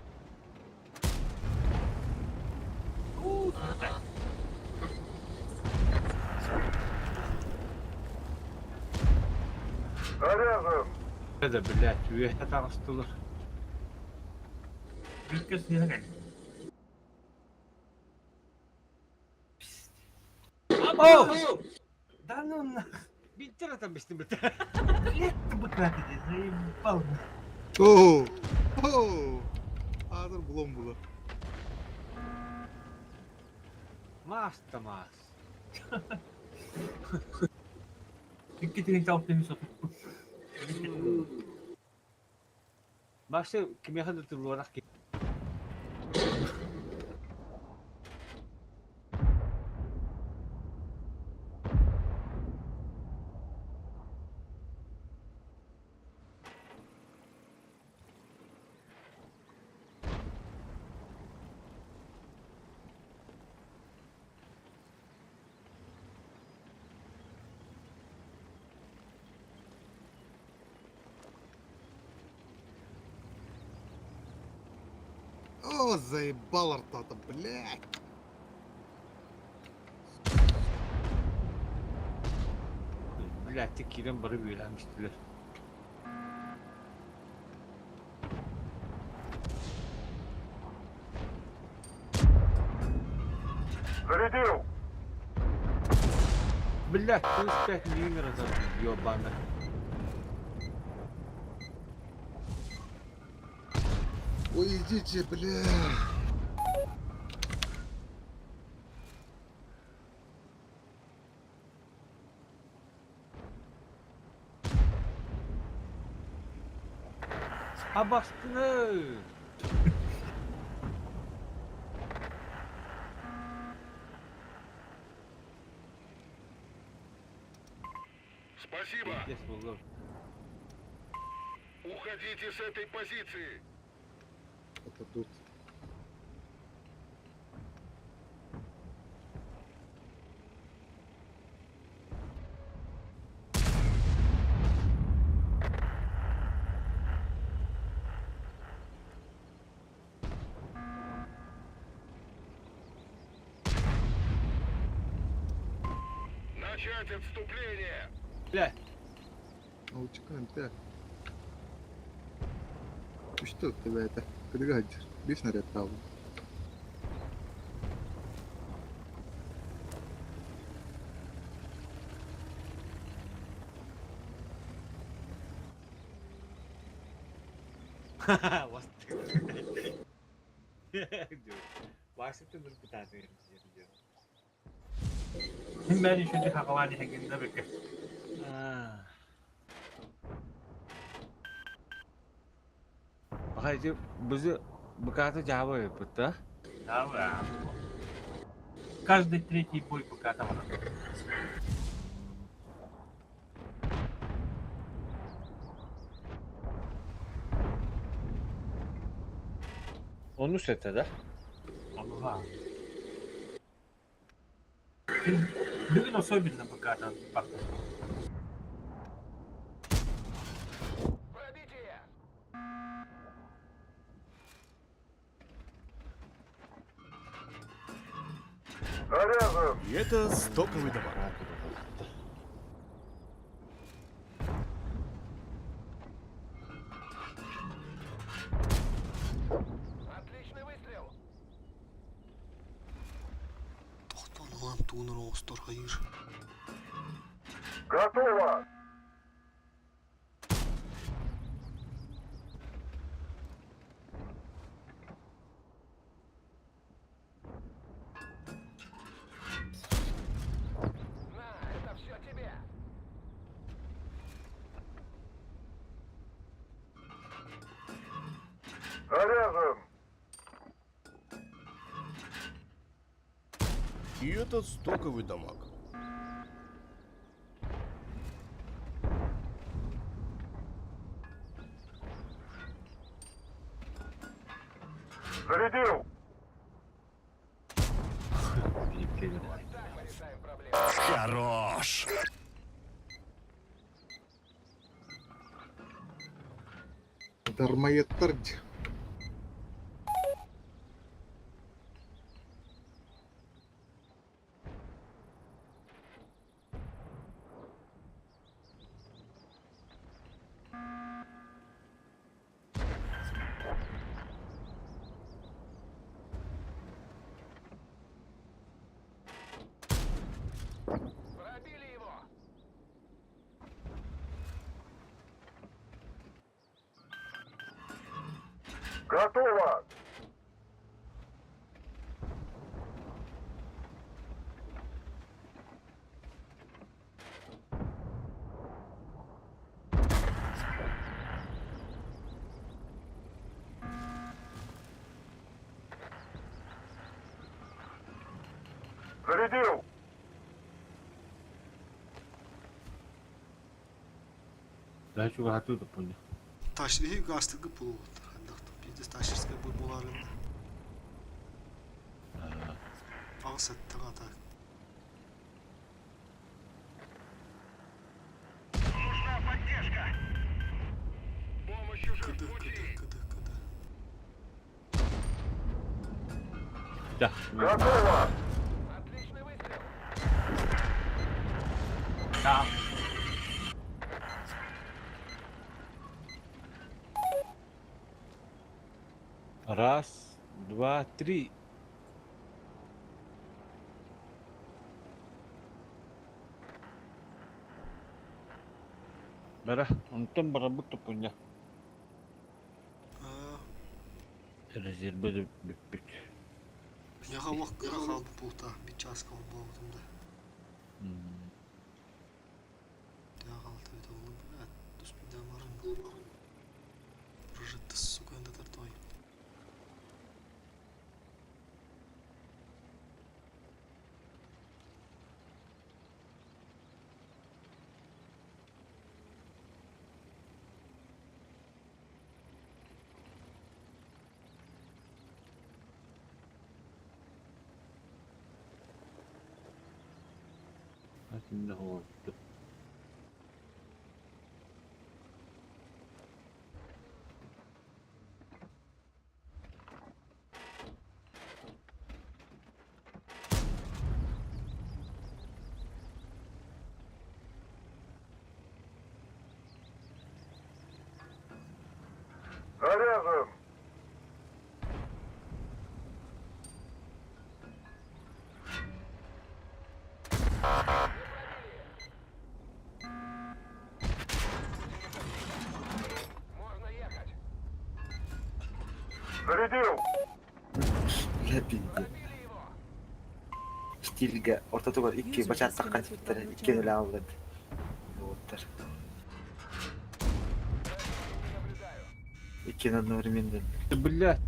Заряжен! Это, блядь, үөһэ таҕыстылар. Бүккө сыыһа кэллэ. О! Да ну нах. Биттер атан бистим бит. Блядь, ты быкаты, заебал. Оо! Оо! Аатыр булан була. Маас да маас. Икки тыһыынча алтыһын сотуппут. Башы кимиэхэ да туруорах ки. О, заебал артата, блядь. Блядь, ти киирэн бары бүөлээн истилэр. Зарядил! Блядь, 35 миллиметров ёбана. Ой, идите, бля. Абастыны! Спасибо! Пиздец буоллум. Уходите с этой позиции! Это тут. Начать отступление! Блядь, Научка МТ. Ну что тебя это? Кадыгадер. Бей снаряд там. ха-ха, вас. Вася ты нурбутааты Мин бәрі үшінші хақалар дегенде бүкке. Баха ити бызы быкаты жаба өппүт да? Да, Каждый третий бой пока там. Onu sete да? Allah. Бүгін особенно пока там бақты. Пробитие! Заряжен! И это стоковый дамаг. Отличный выстрел! Тохтон ылан тугун оҥостор хайыыр. Готово! На, это все тебе! Заряжен! И это стоковый дамаг. Зарядил! Хорош! Дармоедтар Пробили его! Готово! Зарядил! Да, чугаһатыы туппуня. Таш иһи гаастыргы буолуоттар хайдах пиздец тащерскай бу буолаарынна. Аҕыс сэттэ атак. Нужна поддержка! Помощь уже Кыды в кыды пути! кыды кыды. Да. Готово! Отличный выстрел! Да. Раз, два, три. Бара, онтон барабыт туппуня. Аа, Резерві бүппүт. Яха лох кыра хаалбыт буолта бит чааска буолбутум да. Я хаалта бит оҕолор блядь туспейдаамарын. Прожитты сука эндетер той. Атында хоҕойду. Заряжен! Можно ехать! Зарядил! Бля, пиздец. Стильге ортотугар икки User бачааттакка disconnected типтер from your икки channel. өлө албыт. Буоттар. Икки одновременно. Бля.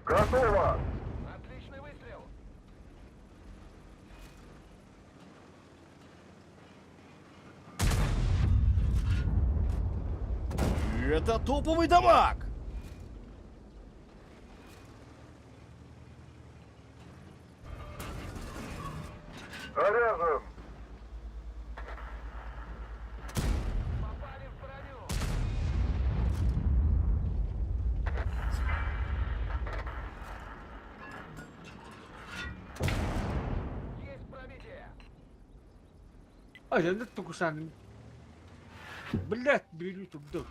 Готово! Отличный выстрел! Это топовый дамаг! Заряжен! Попали в броню! Ай, тукушан. Блять, били туда.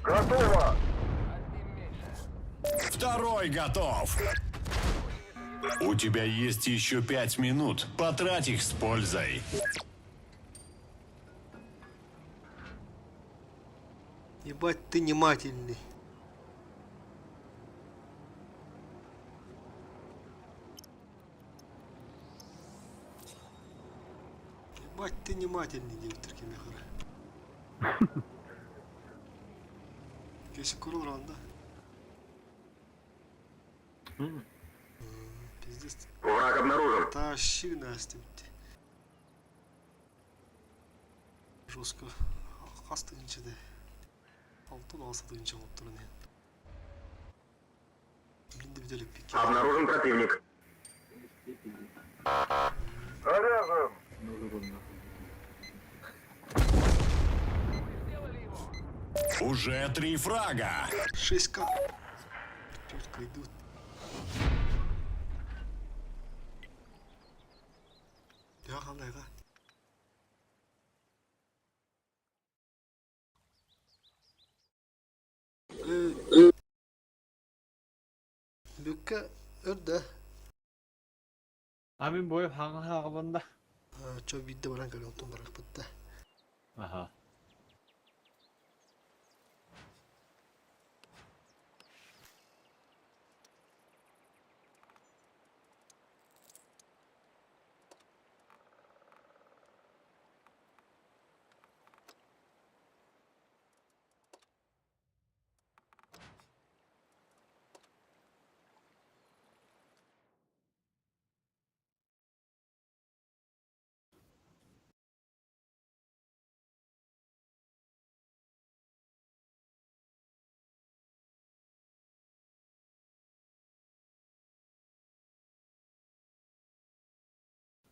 Готово! Второй готов. У тебя есть еще 5 минут. Потрать их с пользой. Ебать ты внимательный. Ебать ты внимательный диэбиттэр кимиэхэ эрэ. Кэсик курул ранда. Пиздец. Враг обнаружен. Тащи Настя. Жестко. Хас тыһыынча 6-6 тыһыынча буолуп туран иһэн. Мин да бүтэлиппиккэ. Обнаружен противник. Заряжен! Уже три фрага. 6К. Тетка идут. Я қалайға. Бүккә өрдө. А мин бойып хаңа хағылында. Чо бидде баран көлөн тон барак бытта. Аха.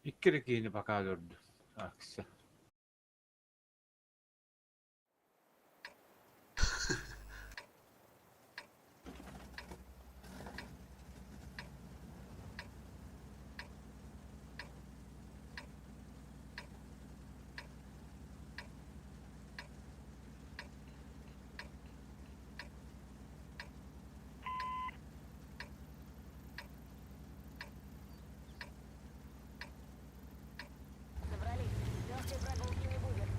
Икки киһини пока көрдүм. Акция. Собрались. Легкой прогулки не будет.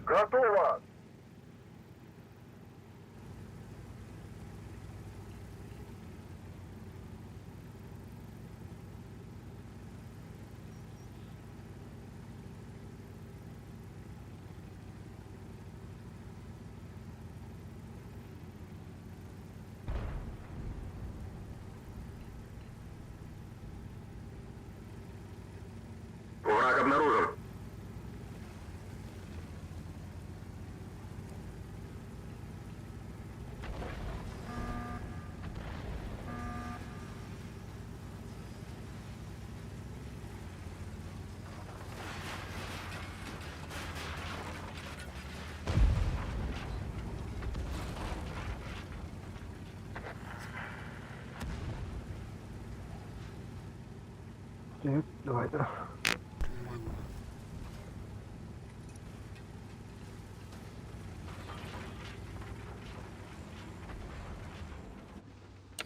Готово! Враг обнаружен. Давай, да.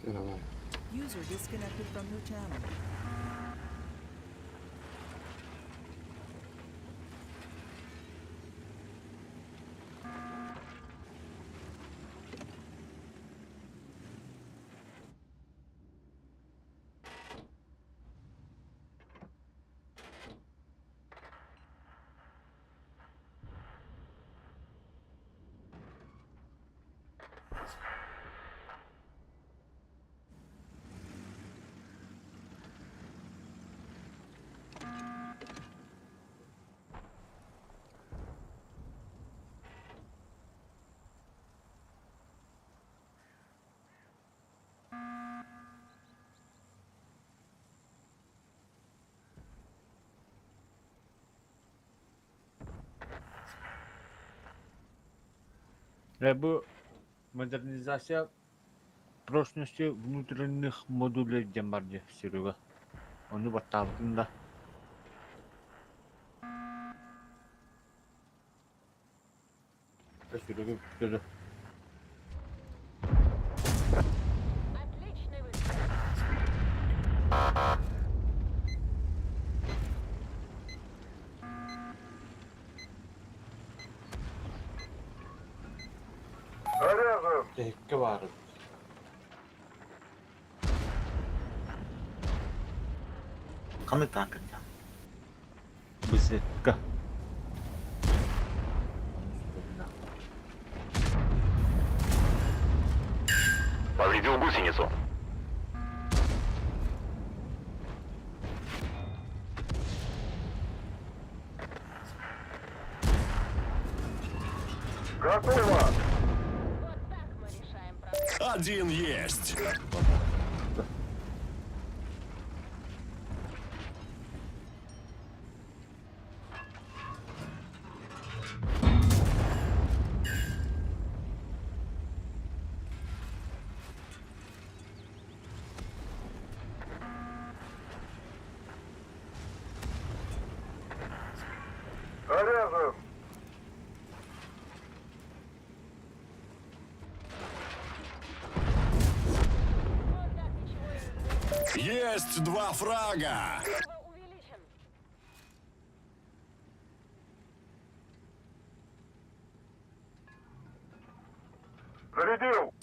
Давай. User disconnected from your channel. Бу модернизация прочности внутренних модулей диэн бар дии Серега. Ону баттаабытым да. Серега бүттэ да. Отличный выстрел. Тэһиккэ баар эбит. Ханнык таанкын даа? Беседка. Повредил гусеницу. Готово! Вот так мы решаем проблему. Один есть. Заряжен! Он так ничего и не сделал. Есть два фрага. Увеличен. Зарядил!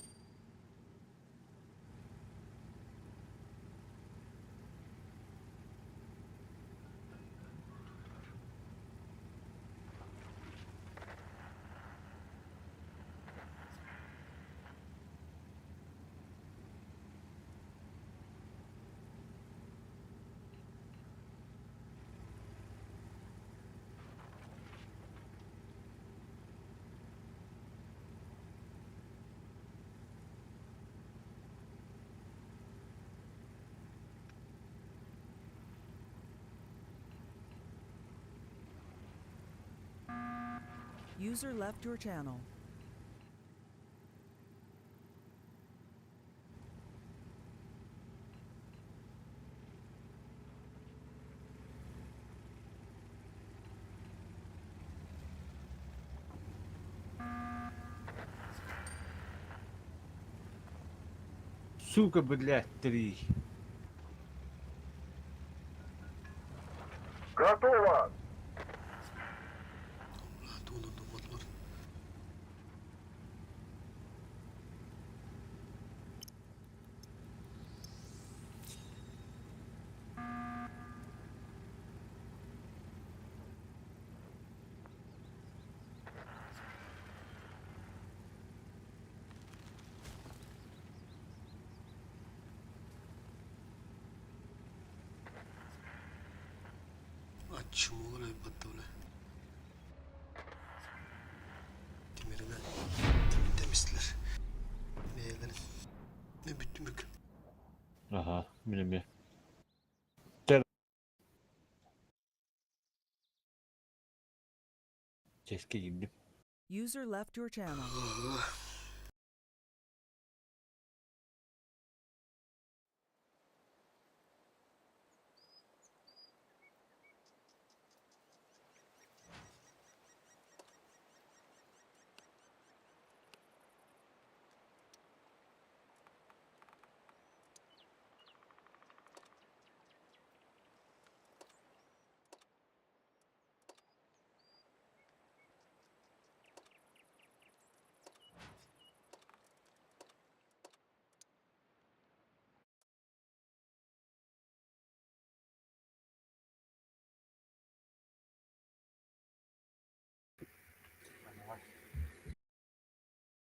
User left your channel. Сука, блядь, три. Готово! Тугунан думматылар. Ачмолар эбит бля. Тимиринэн тимирдэмистилэр. Бэйэлэрин. Ne бүттүмүк. Аха, мин эмиэ. Чэскэ киирдим. User left your channel.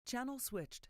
Channel switched.